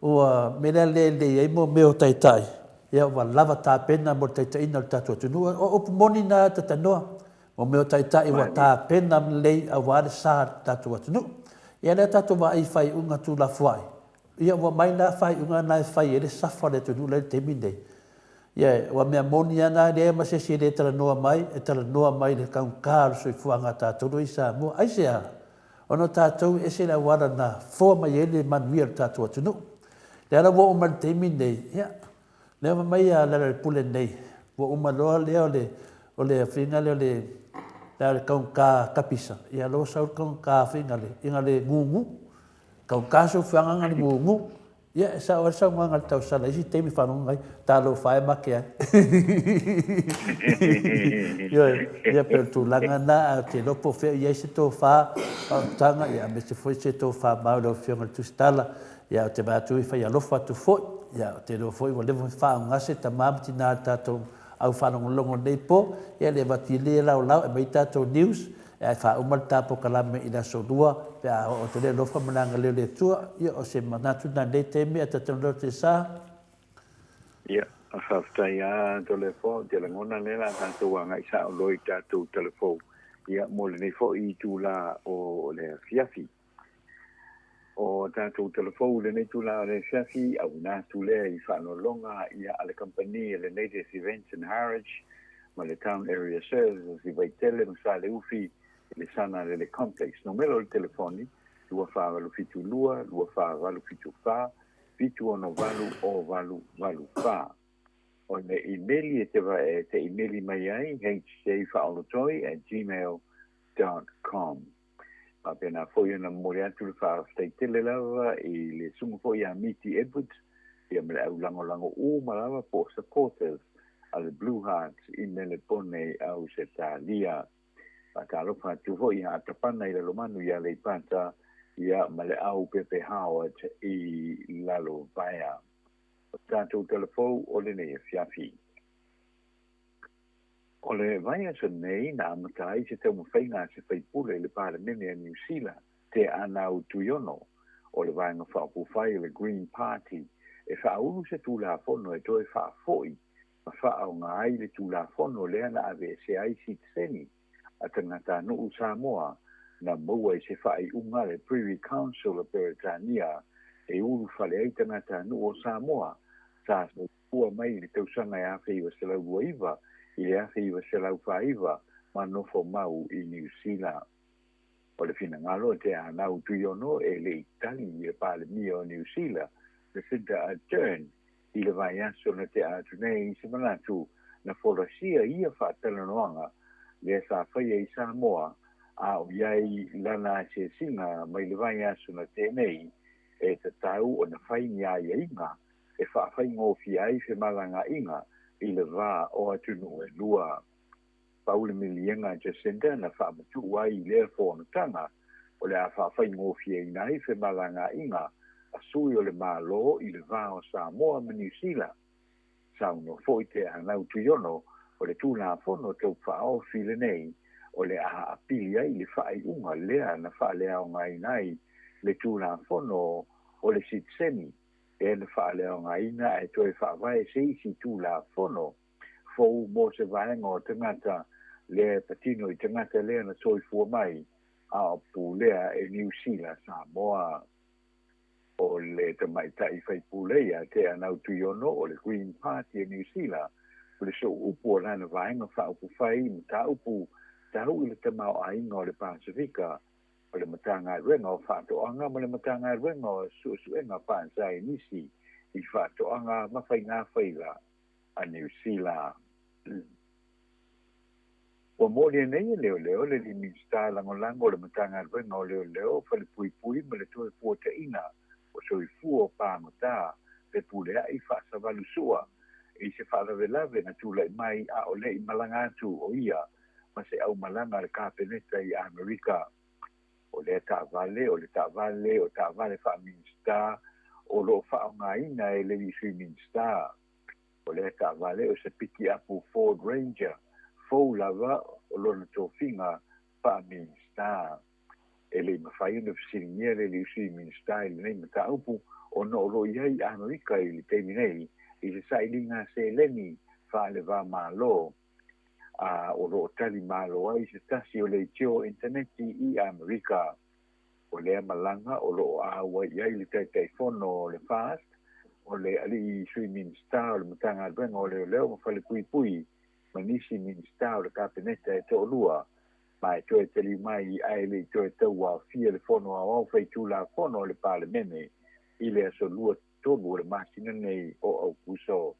ua mea lea le lelei ai mo mea o taitai, ia ua lava tapena mo le taitaiina o le tatou atunuu. O upu moni na Tatanoa, mo mea o taitai ua tapena lelei aua le sa o le tatou atunuu. Ia lea tatou vaai i faaiuga tuulafoai, ia ua mai la faaiuga na e fai ai le safa o le atunuu la i le taimi lenei. Ia, ua mea moni lava na, e leai ma se isi e le talanoa mai, e talanoa mai i le taugata o le soifuaga a tatou i Samoa. Aisea? Ona o tatou e ese le auala na foa mai ai le manuia o le tatou atunuu. Lea la ua oo mai i le taimi lenei, ia, lea fai mai a Lealailepule nei, ua uma loa lea o le, o le afiga lea o le, lea o le taugata kapisa, ia lea ua sau le taugata afiga le, ina le gugu. Taugata soifuaga na le gugu. Ia, e sao ai le saunoaga a le tausala i isi taimi faalogo ai, talofa e mate ai. Ioe, ia pei o le tulaga lena, ae ou te iloa po o fea o i ai se tofa faautaga, ia aemaise foi se tofa mau i lau Afioga i le Tusitala. Ia, ou te vaai atu i fai alofa atu foi. Ia, ou te iloa foi ua leva foi faaaoga se tama ma tina o le tatou au faalogologo i lenei po. Ia, le avatu i le laolao e aumai tatou news, ae faauma le ta polokalame i le aso Lua pe a oo atu le alofa ma le agalelei o le Atua. Ia, o se manatu lena i lenei taimi ae talitonu lea o Tesa. Ia, faafetai lava Toleafoa, ou te lagona lea o le a tatou agai sao loa i tatou talafou, ia, mo lenei foi itula o le afiafi. O tatou talafou i lenei itula o le afiafi, auina atu lea i faanolologa ia a le kamupani a le Native Events and Harwich ma le Town Area Services i Vaitele ma Saleufi i le Sana Lele Complex. Numera o le telefoni, 2472 2474 768 0884. O le imeli e te e te imeli mai ai, hjfaaolotoi@gmail dot com. Faapena foi ona momoli atu le faafetai tele lava i le susuga foi ia Miti Edwards ia ma le au lagolago uma lava po o supporters a le Blue Hearts i Melepone Ausetalia. Faatalofa atu foi ia Atapana i Lalomanu i Aleipata ia ma le au Pepe Howard i Lalovaea. O tatou talafou o lenei afiafi. O le vaiaso nei na amata ai se taumafaiga a se faipule i le Palemene a Niu Sila, Te Anau Tuiono, o le Vaega Faaupufai o le Green Party, e faaulu se Tulafono e toe faafoi ma faaaoga ai le Tulafono lea na aveesea ai sitiseni a tagatanuu Samoa na maua i se faaiuga a le Privy Council a Peretania e ulufale ai tagatanuu o Samoa sa soifua mai i le tausaga e 1929 i le 1949 ma nofo mau i Niu Sila. O le finagalo a Te Anau Tuiono e le i tali i le Palemia o Niu Sila, Jacinda Ardern, i le vaiaso na tea atu nei i se manatu na folasia ia faatalanoaga lea sa faia i Samoa a o i ai lana asiasiga mai le vaiaso na tea nei e tatau ona fai ni aiaiga e faafaigofie ai femalagaaiga i le va o atunuu e lua. Pau le miliega a Jacinda na faamatuu ai i lea fonotaga o le a faafaigofieina ai femalagaaiga a sui o le Malo i le va o Samoa ma Niu Sila. Saunoa foi Te Anau Tuiono o le Tulafono Tau Faaofi lenei o le a apili ai le faaiuga lea na faaleaogaina ai le Tulafono o le Sitiseni lea na faaleaogaina ae toe faavae se isi Tulafono fou mo se vaega o tagata lea e patino i tagata lea na soifua mai a o pulea e Niu Sila Samoa. O le tamaitai faipule ia Te Anau Tuiono o le Green Party a Niu Sila, o le sooupu o lana vaega faaupufai i mataupu tau i le tamaoaiga o le Pasefika, o le Matagaluega o Faatoaga ma le Matagaluega o Suesuega Faasaienisi i Faatoaga ma Faigafaiva a Niu Sila. Ua molia nei e leoleo le alii Minisita Lagolago o le Matagaluega o Leoleo, Falepuipui ma le Toefuataiga o Soifua Pagota Fepuleai Faasavalu Sua i se faalavelave na tulai mai a o le i malaga atu o ia ma se aumalaga a le Kapeneta i Amerika. O lea taavale o le taavale o taavale faa-Minisita o lo o faaaogaina e le alii Sui Minisita. O lea taavale o se pikiapu Ford Ranger fou lava o lona tofiga faa-Minisita. E le i mafai ona fesiligia le alii Sui Minisita i lenei mataupu ona o lo o i ai i Amerika i le taimi nei i se sailiga seleni faale-va-Malo a o lo o tali malo ai se tasi o leitio initaneti i Amerika. O lea malaga o lo o āua i ai le Taitaifono o le FAST, o le Alii Sui Minisita o le Matagaluega o Leoleo ma Falepuipui ma nisi Minisita o le Kapeneta e toalua, ma e toe taliu mai ae le i toe tauaofia le Fono Aoao Faitulafono a le Palemene i le aso 23 o le masina nei o Aokuso.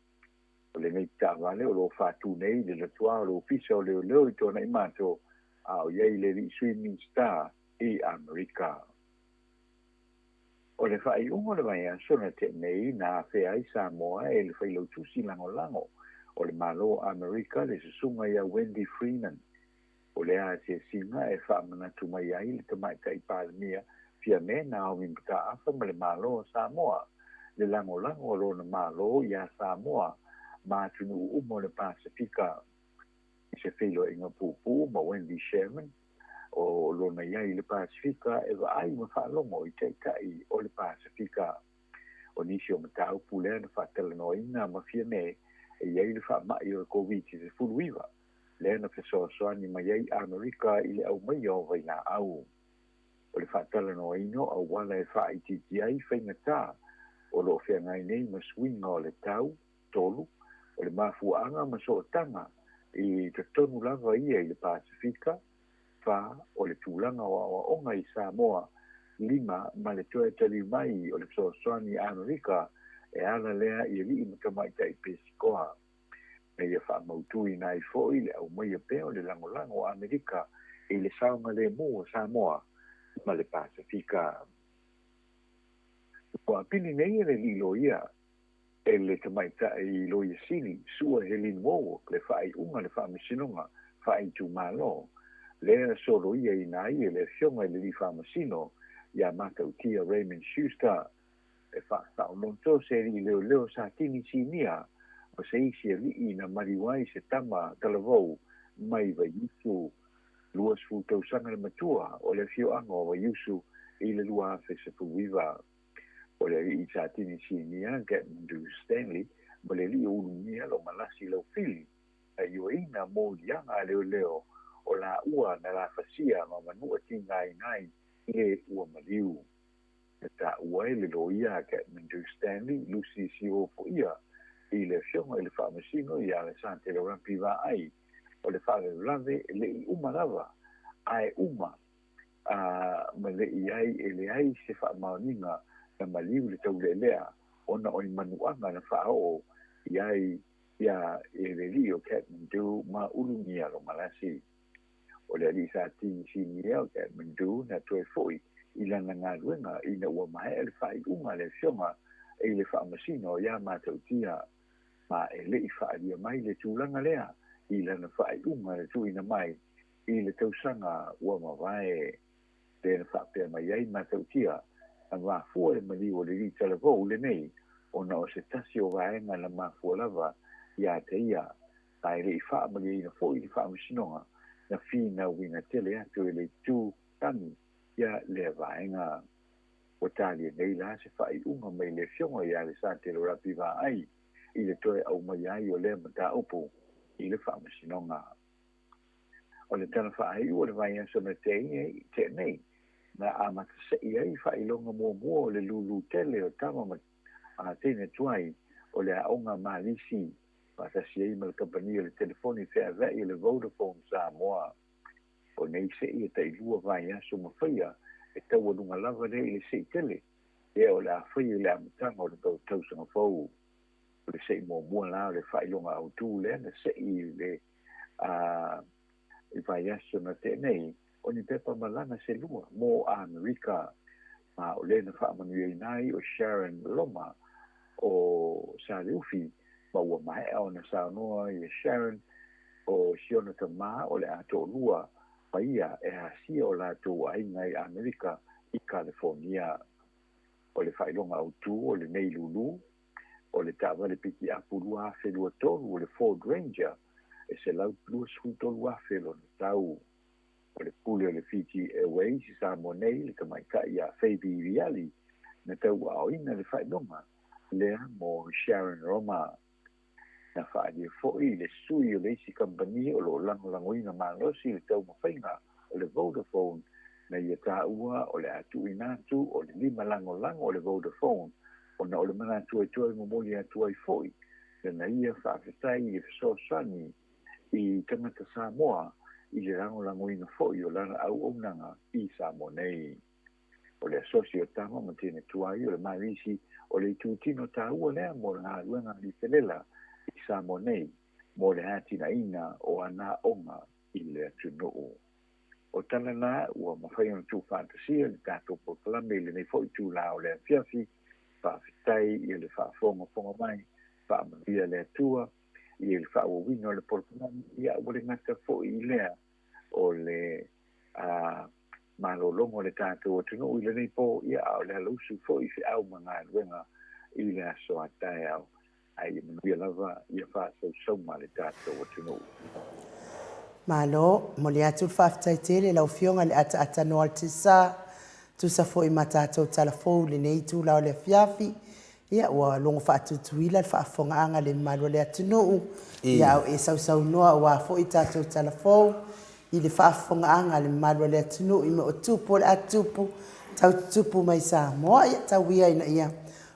O lenei taavale o lo o faatu nei i le latuā o le Ofisa o Leoleo i Tuanaimato a o i ai le alii Sui Minisita i Amerika. O le faaiuga o le vaiaso na tea nei na afea ai Samoa e le Failautusi Lagolago o le Malo o Amerika le susuga ia Wendy Freeman. O lea asiasiga e faamanatu mai ai le Tamaitai Palemia Fiame na aomi mataafa ma le Malo o Samoa, le lagolago a lona Malo iā Samoa ma atunuu uma o le Pasefika. I se feiloaiga puupuu ma Wendy Sherman, o lona i ai i le Pasefika e vaai ma faalogo i taitai o le Pasefika. O nisi o mataupu lea na faatalanoaina ma Fiame e i ai le faamai o le Koviti-19, lea na fesoasoani mai ai Amerika i le aumaia o vailaau. O le faatalanoaina o auala e faaitiitia ai faigata o lo o feagai nei ma suiga o le tau, 3, o le mafuaaga ma sootaga i totonu lava ia i le Pasefika, 4, o le tulaga o aoaoga i Samoa, 5, ma le toe taliu mai o le fesoasoani a Amerika e ala lea i alii ma tamaitai Pesikoa. Na ia faamautuina ai foi le aumaia pea o le lagolago a Amerika i le saogalemu o Samoa ma le Pasefika. Ua pili nei e le alii loia e le tamaitai Loia Sili, Sua Helene Wallwork le faaiuga le Faamasinoga Faaitumalo, lea na soloiaina ai e le Afioga i le Alii Faamasino ia Matautia Raymond Schuster. E faasaoloto se alii leoleo Satini Sinia ma se isi alii na maliu ai se tama talavou mai Vaiusu. 20 tausaga le matua o le afioaga o Vaiusu i le 2019. O le alii Satini Sinia Gatmandu Stanley ma le alii o Ulugia Lomalasi Laufili na ioeina moliaga a leoleo o laua na lafasia ma manua tigaina ai i le ua maliu. Na taua ai le loia a Kathmandu Stanley, Lucy Siofoia, i le Afioga i le Faamasino ia Alesatelo Rampi Vaai, o le faalavelave e le i uma lava, ae uma a ma le i ai e leai se faamaoniga na maliu le taulealea ona o ni manuaga na faaoo i ai ia e le alii o Kathmandu ma Ulugia Lomalasi. O le alii Satini Sinia o Kathmandu na toe foi i lana galuega ina ua maea le faaiuga a le Afioga i le Faamasino iā Matautia, ma e le i faaalia mai le tulaga lea i lana faaiuga na tuuina mai i le tausaga ua mavae. Lea na faapea mai ai Matautia, na mafua le maliu o le alii talavou lenei ona o se tasi o vaega na mafua lava iā te ia ma e le i faamalieina foi le faamasinoga na finauina tele atu e le itu tagi ia lea vaega. Ua talia nei la se faaiuga mai le Afioga ia Alesatelo Rapi Vaai i le toe aumaia ai o lea mataupu i le faamasinoga. O le tala faaiu o le vaiaso na tea nei, na amata sei ai faailoga muamua o le lūlū tele o tama ma a teine tuai o le aoga Malisi faatasi ai ma le kamupani o le telefoni feaveai o le Vodafone Samoa. O nei sei e tailua vaiaso ma faia e taualuga lava lea i le sei tele lea o le a faia i le amataga o le tausaga fou. O le sei muamua la o le faailoga autu lea na sei i le a i vaiaso na tea nei, o ni pepa malaga se lua mo Amerika, ma o lea na faamanuiaina ai o Sharon Loma o Saleufi, ma ua maea ona saunoa ia Sharon o si ona tamā o le a toalua ma ia e asia o latou aiga i Amerika i Kalifonia. O le faailoga autū o lenei lūlū, o le taavale pikiapu 2023 o le Ford Ranger e $123,000 lona tau. O le pule o le Fiji Airways i Samoa nei, le tamaitai ia Faby Viali, na tauaaoina le faailoga lea mo Sharon Roma. Na faaalia foi le sui o le isi kamupani o lo o lagolagoina malosi le taumafaiga o le Vodafone na ia taua o le a tuuina atu o le lima lagolago o le Vodafone ona o le manatu e toe momoli atu ai foi lana ia faafetai i le fesoasoani i tagata Samoa i le lagolagoina foi o lana auaunaga i Samoa nei. O le asosi o tama ma teine tuai o le Malisi o le itutino taua lea mo le galuega a Lifelela i Samoa nei mo le atinaeina o ana aoga i le atunuu. O tala na ua mafai ona tuufaatasia le tatou polokalame i lenei foi itula o le afiafi. Faafetai i le faafogafoga mai, faamanuia le Atua i le faaauauina o le polokalame, ia ua le gata foi i lea o le a malologa o le tatou atunuu i lenei po, ia a o le alausu foi i feau ma galuega i le aso a taeao. Ae ia manuia lava ia faasausauga a le tatou atunuu. Malo, momoli atu le faafetai tele i lau Afioga i le ataata noa o le Tisa, tusa foi ma tatou tala fou i lenei itula o le afiafi. Ia, ua logo faatutuila le faafofogaaga a le mamalu o le atunuu, ia a o e sausaunoa aua foi tatou tala fou i le faafofogaaga a le mamalu o le atunuu i mea o tupu o le a tupu, tau tutupu mai Samoa. Ia, tau ia ina ia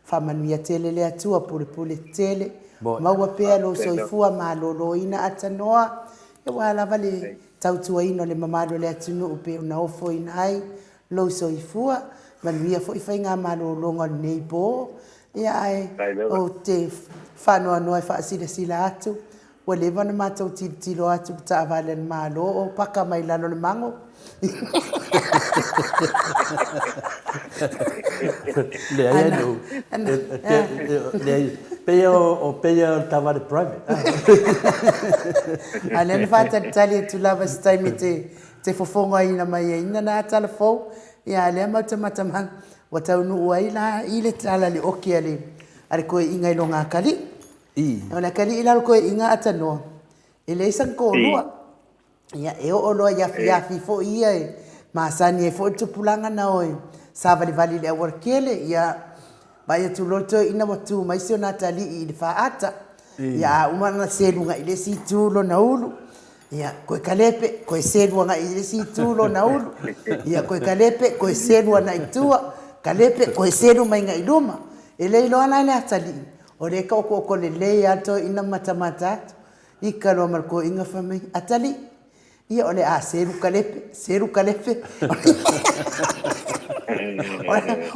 Faamanuia tele le Atua pulepule tele maua pea lou soifua maloloina atanoa aua lava le tautuaina o le mamalu o le atunuu pei ona ofoina ai lou soifua. Manuia foi faigamalologa o lenei po. Ia ae ou te faanoanoa e faasilasila atu Ua leva ona matou tilotilo atu i le taavale a le Malo o paka mai lalo o le mago. Leai anu. Leai, pei o pei o le taavale private. A lea na faatalitali atu lava i se taimi te fofogaina mai ai na tala fou. Ia a lea matou te matamata ua taunuu ai la i le tala i le oki a le toeaina i lona atalii. I. O le atalii la o le toeaina atanoa, e leai sana toalua. Ia, e oo loa i afiafi foi ia e masani ai foi le tupulaga na o e savalivali i le aualatele, ia, vaai atu loa le toeaina ua tu mai si ona atalii i le faata. Ia, a uma ona selu agai i le isi itu lona ulu, ia, toe kalepe, toe selu agai i le isi itu lona ulu, ia, toe kalepe, toe selu agai i tua, kalepe, toe selu mai agai i luma. E le iloa la e le atalii, O lea e taoto'oto lelei lava le toeaina ma matamata atu. Ita loa ma le toeaina fai mai, Atalii, ia o le a selu kalepe, selu kalepe.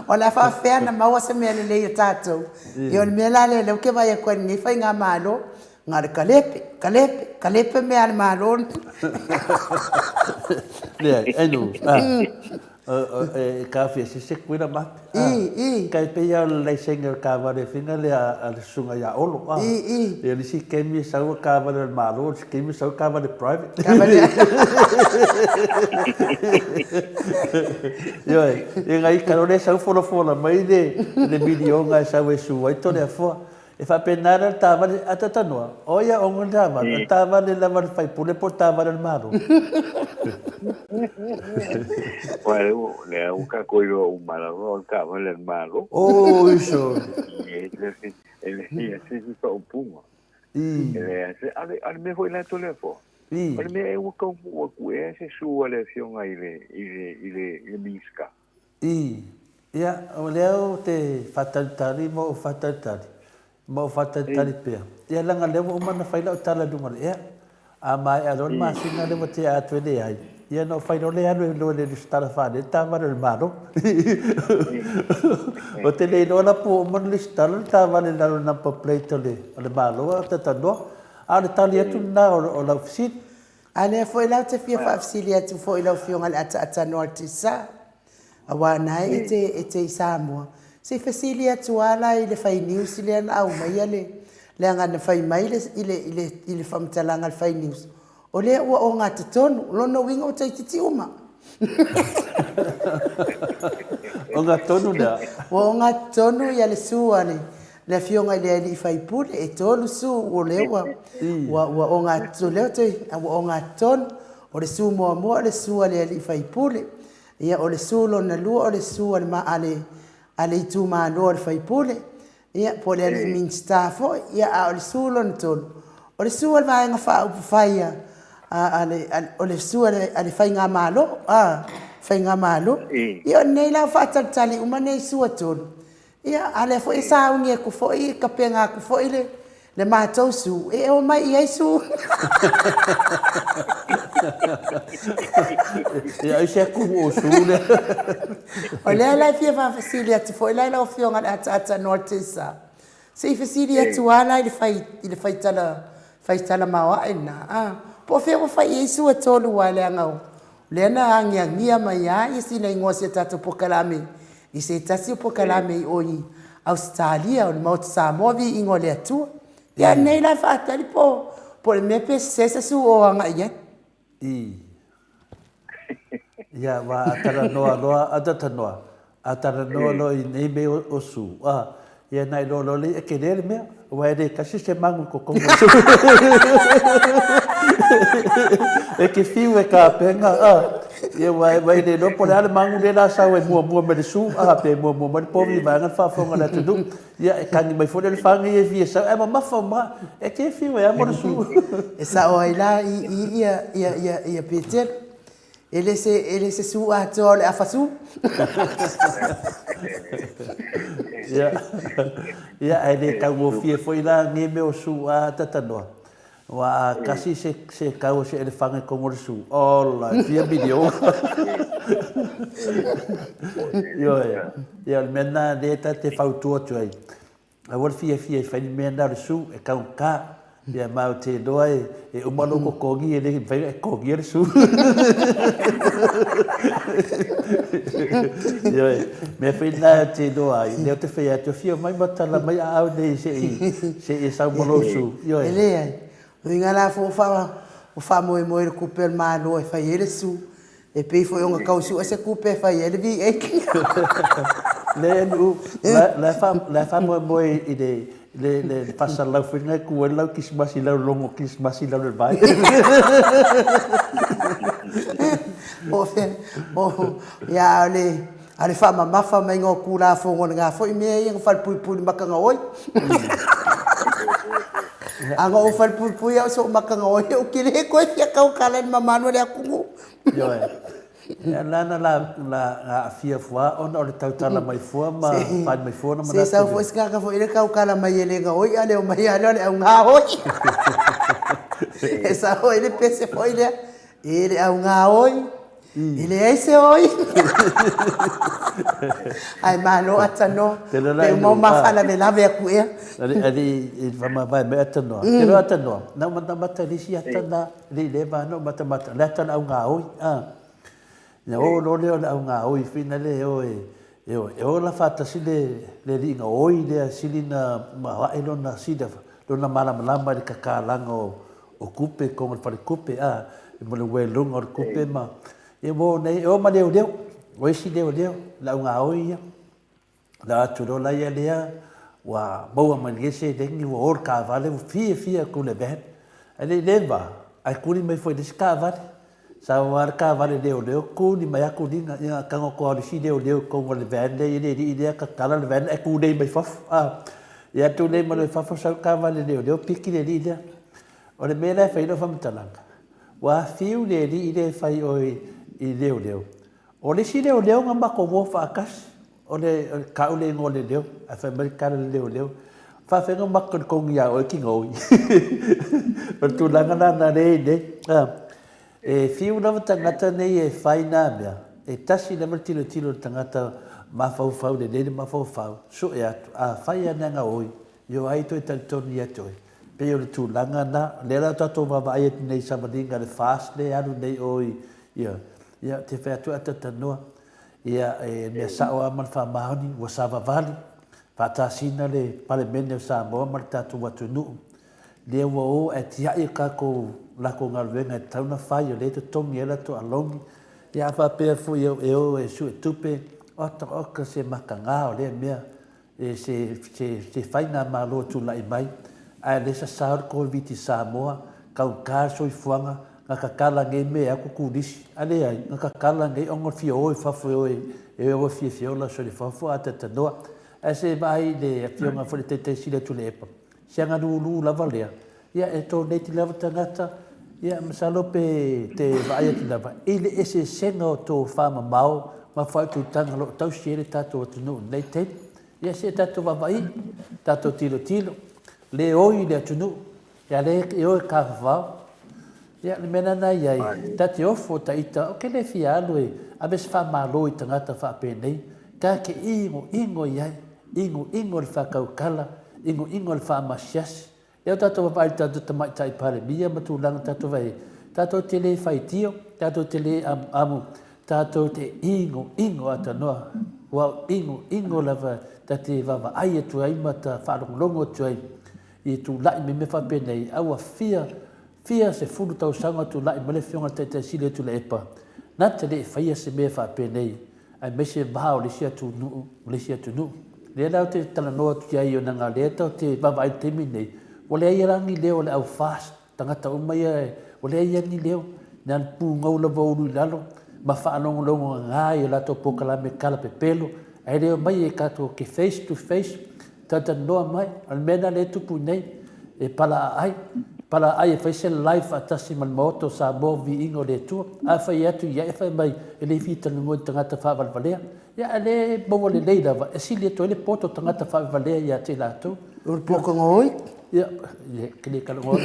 O le a faapefea ona maua se mea lelei a tatou? Ia o le mea la lea o lea ou te vaai atu ai i lenei faigamalo, na o le kalepe, kalepe, kalepe mea a le Malo lenei. Leai, Anu, E taofia se se kuila mape. I, i. Kai pei ia o le laisene o le taavale fina lea a le susuga ia Olo. A. I, i. Ia le isi taimi e sau a taavale a le Malo, le isi taimi e sau a taavale private. Taavale. Ioe, ia nai ita loa lea e sau folafola mai le le miliona e sau e su ai Toleafoa. E faapena la le taavale, a talanoa, o ai e aoga i le taavale? O le taavale lava a le faipule po o le taavale a le Malo? Aua o lea ua tatou iloa uma lava o le taavale a le Malo. Oi sole! E leai se isi faaupuga. E leai se, a o le mea foi la Toleafoa, o le mea ea ua taunuu atu ea se sue a le Afioga i le Minisita? I, ia, o lea ou te faatalitali ma ou faatalitali, ma ou faatalitali pea. Ia, leaga o lea ua uma ona fai lau tala i luga o le ea. A maea loa le masina lea ua tea atu e leai, ia ona ou fai loa lea alu loa i le resitala faalele le taavale a le Malo. Ou te le iloa la po ua uma ona resitala le taavale i lalo o le number plate o le Malo ae ou te talanoa. A o le tali atu lena o lau fesili. A lea foi la ou te fia faafesili atu foi i lau Afioga i le ataatanoa o le Tisa, aua na e te, e te i Samoa, se i fesili atu lava la i le fai news lea na aumaia le, leaga na fai mai le, i le, i le, i le faamatalaga a le fai news, o lea ua ogatotonu, o lona uiga ua toeitiiti uma. Ogatotonu lea? Ua ogatotonu ia le su a le, Le afioga i le alii faipule, e tolu su o lea ua, ua, ua ogatotonu, lea toe, ua ogatotonu. O le su muamua o le su a le alii faipule. Ia, o le su lona lua o le su a le, a le, a le itumalo o le faipule. Ia, po o le alii Minisita foi. Ia, a o le su lona tolu, o le su a le Vaega Faaupufai a, a, a le, a, o le su a le, a le Faigamalo, a, Faigamalo. Ia, o nei la ua faatalitali uma nei su e tolu. Ia, a lea foi e sauni atu foi, e tapena atu foi le, le matou su, e omai i ai su. Ia, ai se atu o su lea. O lea la e fia faafesili atu foi la i lau Afioga i le ataata noa le Tisa. Se i fesili atu lava la i le fai, i le faitala, faitala maoae lena, a, po o fea ua fai i ai su e tolu aua leaga o lea na agiagia mai lava sina igoa o si a tatou polokalame i se tasi o polokalame i o i Ausetalia, o le Maota Samoa, Viiga o le Atua. Ia nei la e faatali po po o le mea pe sese se su o agai i ai. I. Ia, aua a talanoa loa, a talanoa, a talanoa loa i nei mea o su, a, ia na iloa loa lea e tele le mea, aua e le tasi se magu i totonu o le su. E te fiu e tapena, a, ia aua aua e le iloa po o le a le magu lea o le a sau ai muamua mai le su, a, pe muamua mai le povi vaeane le faafofoga a le atunuu. Ia, e tagi mai foi le elefaga ia e fia sau, ae mamafa uma, e te fiu e amo le su. E sao ai la i i ia ia ia ia Petelo. E le se e le se su atoa o le afa su. Ia, ia ae le taugofie foi la nei mea o su a tatanoa. Aua a tasi se se tau o se elefaga i totonu o le su, ola, e fia miliona. Ioe, ia o le mea lena lea ta te fautua atu ai. Aua le fiafia e fai le mea lena o le su, e taugata. Ia ma ou te iloa e, e uma lou totogi e le mafai ona e totogia le su. Ioe, mea foi lena ou te iloa ai, lea ou te fai atu, afio mai ma tala mai aau nei se i, se i e sau ma lou su. Ioe. E leai. O lona uiga la foi ua faamoemoe i le tupe a le Malo e fai ai le su. E pei foi ona tau sue se tupe e fai ai le V8. Leai Nu'u, la e faamoemoe i le le le faasalalau foi lena e tu ai le lau kisimasi i lau logo kisimasi i lalo i le vai. Ia, a o le a o le faamamafa maiga o Tulafono o lena foi mea ia na falepuipui i le matagaoi. A na ou falepuipui au i sou matagaoi, ou te le toe fia tautala i le mamalu o le atunuu. Ioe. Ia, la na la la aafia fua ona o le tautala mai fua ma fai mai fua ona manatu. Se sau foi se tagata foi lea tautala mai e le gaoi a le omai lava lea o le augaoi. E sao ai le pese foi lea, e le augaoi, E leai se oi. Ae malo atanoa. Pe uma uma faalavelave atu ea. Alii i faamavae mai atanoa. Te loa atanoa. Na matamata i le isi ata na le i leva na ou matamata. Le ata o le augaoi. Na o loa lea o le augaoi foi lea e o e e o e ola faatasi le le alii gaoi lea e sili ona maoae lona sili lona malamalama i le kakalaga o o tupe i totonu o le faletupe, a, mo le ueluga o le tupe ma, ia ua o nei, e o ma leoleo, o isi leoleo, le augaoi ia. Na atu loa la ia lea, ua maua mai nei seleni, ua o le taavale, ua fiafia atu i le van. Ae le i leva, ae tuli mai foi i le isi taavale. Sau lava le taavale leoleo, tuli mai atu liga, ia tago atu lava o le isi leoleo i totonu o le van lea e i ai le alii lea, tatala le van ae tulei mai fafo, a. Ia tulei mai loa i fafo sau le taavale leoleo piki le alii lea. O le mea la e fai ai lau faamatalaga, ua fiu le alii lea e fai oe i leoleo. O le isi leoleo na matou o faatasi, o le kau le igoa o le leoleo, ae fai mai le tala a le leoleo, faafefea ona matou telefoni ia oe tinoui. O le tulaga la lena lea e i ai nei. E fiu lava tagata nei e fai na mea, e tasi lava le tilotilo a le tagata mafaufau lelei le mafaufau, sue atu, afai lava na gaoi, Io ai toe talitonu ia te oe. Pei o le tulaga na, lea la tatou vaavaai atu nei i savaliga i le FAST lea e alu nei o i, ia, ia, te fai atu a talanoa, ia, e mea sao lava ma le faamaoni, ua savavali, faatasina le Palemene o Samoa ma le tatou atunuu, lea ua o ae tiai e tatou latou galuega e tatau ona fai, o lea e totogi ai latou alauni, ia a faapea foi e o e suetupe, oka oka se mataga o lea mea, E se, se, se faigamalo e tulai mai, ae le sasao le Koviti i Samoa, taugata le soifuaga, na tatala nei mea e atu turisi, a leai, na tatala nei ona fia o i fafo e o e, e o e fiafia ola sole fafo a tatanoa. Ae se vaai i le afioga foi le Taitai Sili o Tuilaepa, se aga lulu lava lea, ia e donate lava tagata, ia masalo pe te vaai atu lava i le eseesega o tofa mamao ma faautautaga o lo o tausi ai le tatou atunuu i lenei taimi. Ia se i tatou vaavaai, tatou tilotilo, le oi i le atunuu, ia le e o e tafafao. Ia le mea lena e i ai, ta te ofo ta ita, ou te le fia alu e ave se faamalo i tagata faapenei, ta te inoino i ai, inoino i le faatautala, inoino i le faamasiasi, Lea ua tatou vaavaai i le tatou Tamaitai Palemia ma tulaga tatou vaai ai, tatou te le faitio, tatou te le amuamu, tatou te inoino atanoa, ua inoino lava ta te vaavaai atu ai ma ta faalogologo atu ai i tulai mai mea faapenei, a ua fia, fia sefulu tausaga o tulai mai le Afioga i le Taitai Sili o Tuilaepa. Na te le i faia se mea faapenei, aemaise va o le isi atunuu ma le isi atunuu. Lea la ou te talanoa atu i ai ona o lea tatou te vaavaai i le taimi lenei, ua leai la ni leo o le au FAST, tagata uma ia ua leai lava ni leo, na o le pugou lava o ulu i lalo ma faalogologo gaga i a latou polokalame kalapepelo, ae le omai e tatou te face to face Talatalanoa mai, o le mea lena lea e tupu i nei, e palaaai, palaaai e fai se live faatasi ma le Maota o Samoa Viiga o le Atua. A fai atu i ai, fai mai e le fia talanoa i tagata faavalevalea. Ia a le maua lelei lava, e sili atu ai le poto o tagata faavalevalea ia te i latou. O le poto gaoi? Ia, ke le talanoa.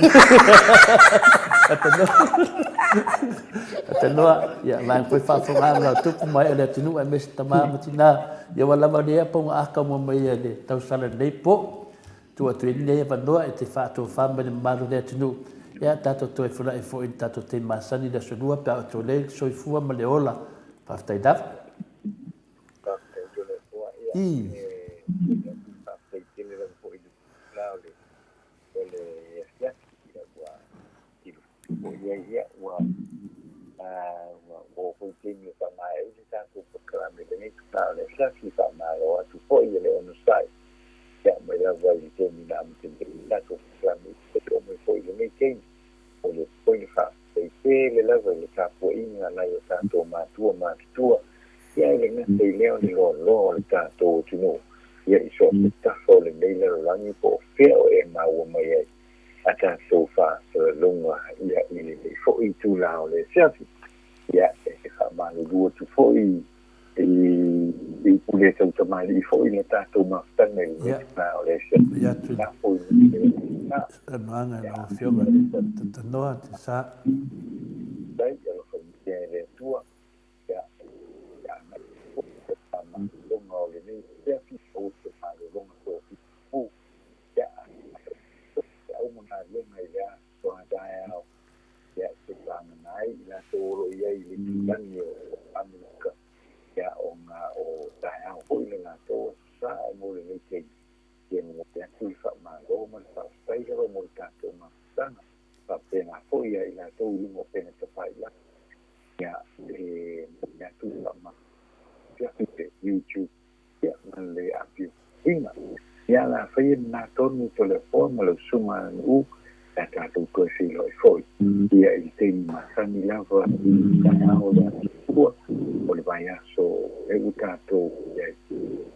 Atanoa, ia, vaega foi faafofogaaga o tupu ma ee o le atunuu aemaise tama ma tina, ia ua lava lea pogaaga ua mai e le tausala lenei po. Tuu atu ai lenei avanoa e te faatofa mai le mamalu o le atunuu. Ia, tatou toe feiloai foi i le tatou taimi masani i le aso Lua pe a oo atu ai le soifua ma le ola. Faafetai lava. Faafetai Toleafoa. Ia, e momoli atu le faafetai tele lava foi i le tula o le o le afiafi, ia ua tilofilo foi i ai, ia ua ua oo foi i le taimi e faamaea ai le tatou polokalame i lenei itula o le afiafi. Faamalo atu foi i le onosai, ia mai lava i le taimi na amatalia ai le tatou polokalame seia oo mai foi i lenei taimi. Momoli atu foi le faafetai tele lava i le tapuaiga a nai o tatou matua matutua, ia e le gata i lea o le loaloa o le tatou atunuu, ia i so o se tafa o lenei lalolagi po o fea o e maua mai ai a tatou faasalaluga ia i lenei foi itula o le afiafi. Ia e faamalulu atu foi i upu le tautamalii foi le tatou mafutaga i lenei itula o le afiafi. Lafo i le Saunoaga i lau Afioga i le Tanoa te sa. Faafetai, alofagia e le Atua, ia, ia agai foi se faamalologa o lenei afiafi, aua se malologa toafilemu, ia agai foi se auma galuega i le aso a taeao, ia se vagana ai i latou o lo o i ai i le itulagi o Amerika, ia ona o taeao foi le latou aso sa e mo lenei taimi. Ia momoli atu le faamalo ma le faafetai lava mo le tatou mafutaga, faapena foi ia i latou i luga o upega tafailagi. Ia, e momoli atu le faamalo i le YouTube ia ma le api uiga. Ia, o le a faia lena tonu Toleafoa ma lau susuga Nu'u pe a tatou toe feiloai foi ia i le taimi masani lava i le taeao o le aso Lua o le vaiaso lea ua tatou i ai.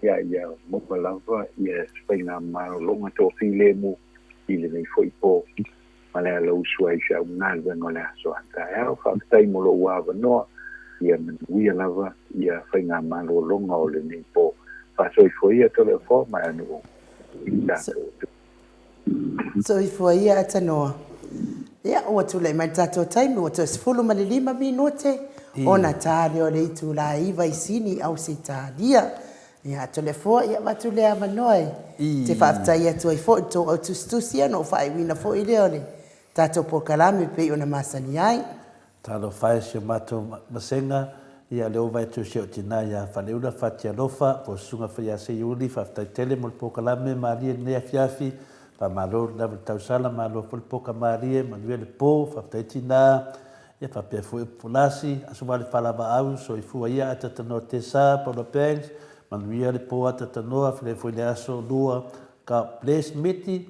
Ia, ia maua lava ia se faigamalologa toafilemu i lenei foi po ma le alausu ai i feau galuega o le aso a taeao. Faafetai mo lou avanoa, ia manuia lava ia faigamalologa o lenei po. Faasoifua ia Toleafoa ma Anu'u i le tatou atunuu. Soifua ia Atanoa. Ia, ua tulai mai le tatou taimi, ua toe 15 minute ona ta lea o le itula e 9 i Sini i Ausetalia. Ia, Toleafoa, ia avatu lea avanoa e te faafetai atu ai foi i le tou au tusitusi ia ona ou faaiuina foi lea o le tatou polokalame e pei ona masani ai. Talofa e si o matou vasega, ia le ova e tu si ou tina ia Faleula Fatialofa, po o Susuga Faia Seiuli, faafetai tele mo le polokalame malie i lenei afiafi, faamalo lava i le tausala, malo foi le poka malie, manuia le po, faafetai tina, ia faapea foi upu folasi, Aso Vale Falavaau, soifua ia Atatanoa Tesa, Paula Banks, manuia le po Atatanoa, feiloai foi i le aso Lua, God bless Miti,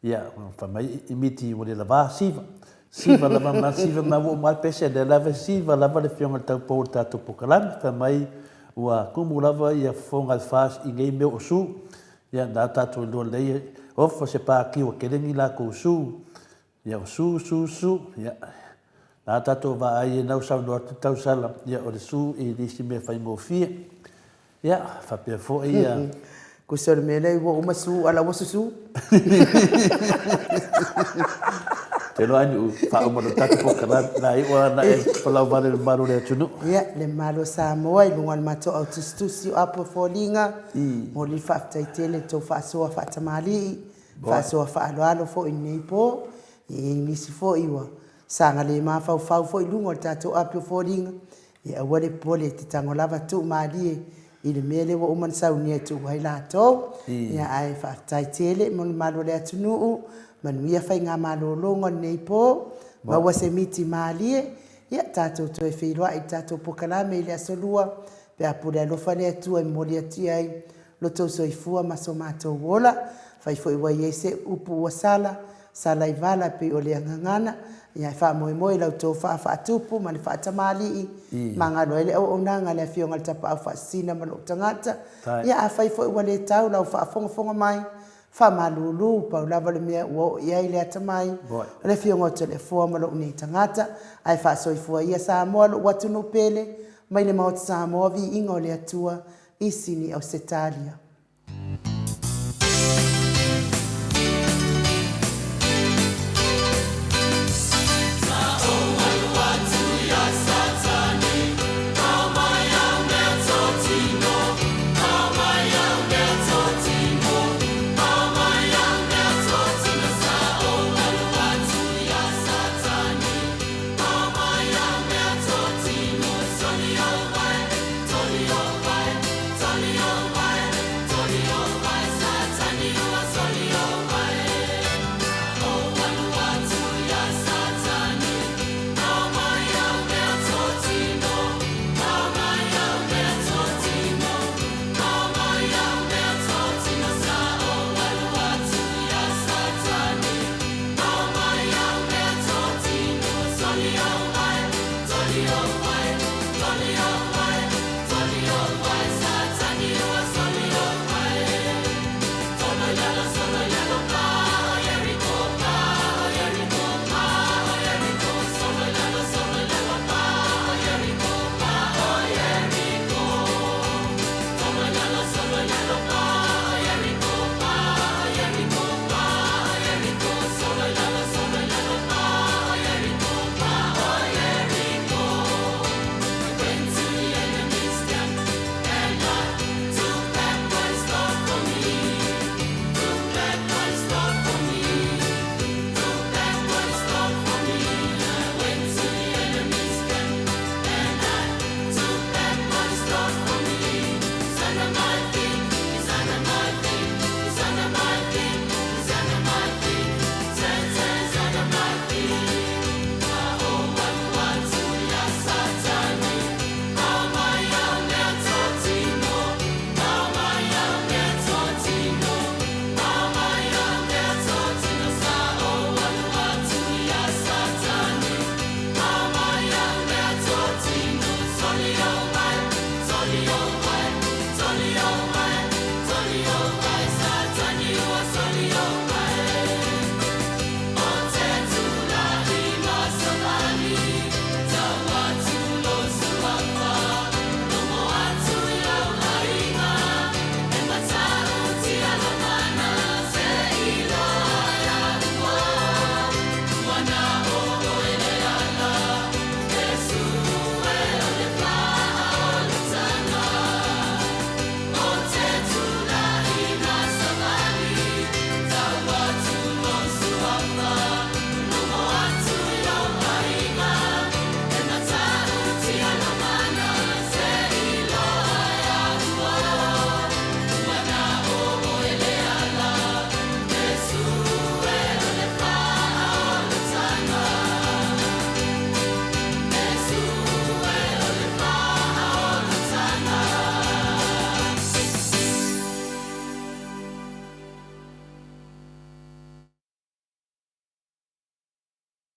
Ia, fai mai i miti ua le lava, siva. Siva lava ma siva ma ua uma pese lea lava siva lava le fioga le taupou o le tatou polokalame. Fai mai ua tumu lava ia fofoga le FAST i nei mea o su. Ia, na tatou iloa lelei ofo se pāti ua tele ni latou su. Ia, o su, su, su. Ia, na tatou vaai e nau saunoa atu tausala, ia o le su i nisi mea faigofie. Ia, faapea foi ia... Kusa o le mea lea ua uma su a la ua susu. Te loa ni u faauma lo tatou polokalame, la iu ana e folau vale le mamalu o le atunuu. Ia, le mamalu o Samoa i luga o le matou au tusitusi o Apo e Foliga, momoli le faafetai tele i le tou faasoa faatamalii, faasoa faaaloalo foi i lenei po. E i ai nisi foi ua saga le mafaufau foi i luga o le tatou api o foliga, Ia aua le popole e te tago lava tuu malie i le mea lea ua uma ona saunia e tuu ai latou. Ia ae faafetai tele mo le mamalu o le atunuu, manuia faigamalologa o lenei po, maua se miti malie. Ia, tatou toe feiloai i le tatou polokalame i le Aso Lua, pe a pule alofa le Atua e momoli atu i ai lo tou soifua ma so matou ola. Fai foi ua i ai se upu ua sala, sala i vala pei o lea gagana, ia e faamoemoe i la outou faafaatupu ma le faatamalii, magalo ai le auaunaga a le Afioga i le Tapaau Faasisina ma lou tagata. Ia afai foi ua le tau lau faafogafoga mai, Faamalulu, pau lava le mea ua oo i ai le atamai o le Afioga o Toleafoa ma lou nei tagata, ae faasoifua ia Samoa lou atunuu pele, mai le Maota Samoa, viiga o le Atua i Sini Ausetalia.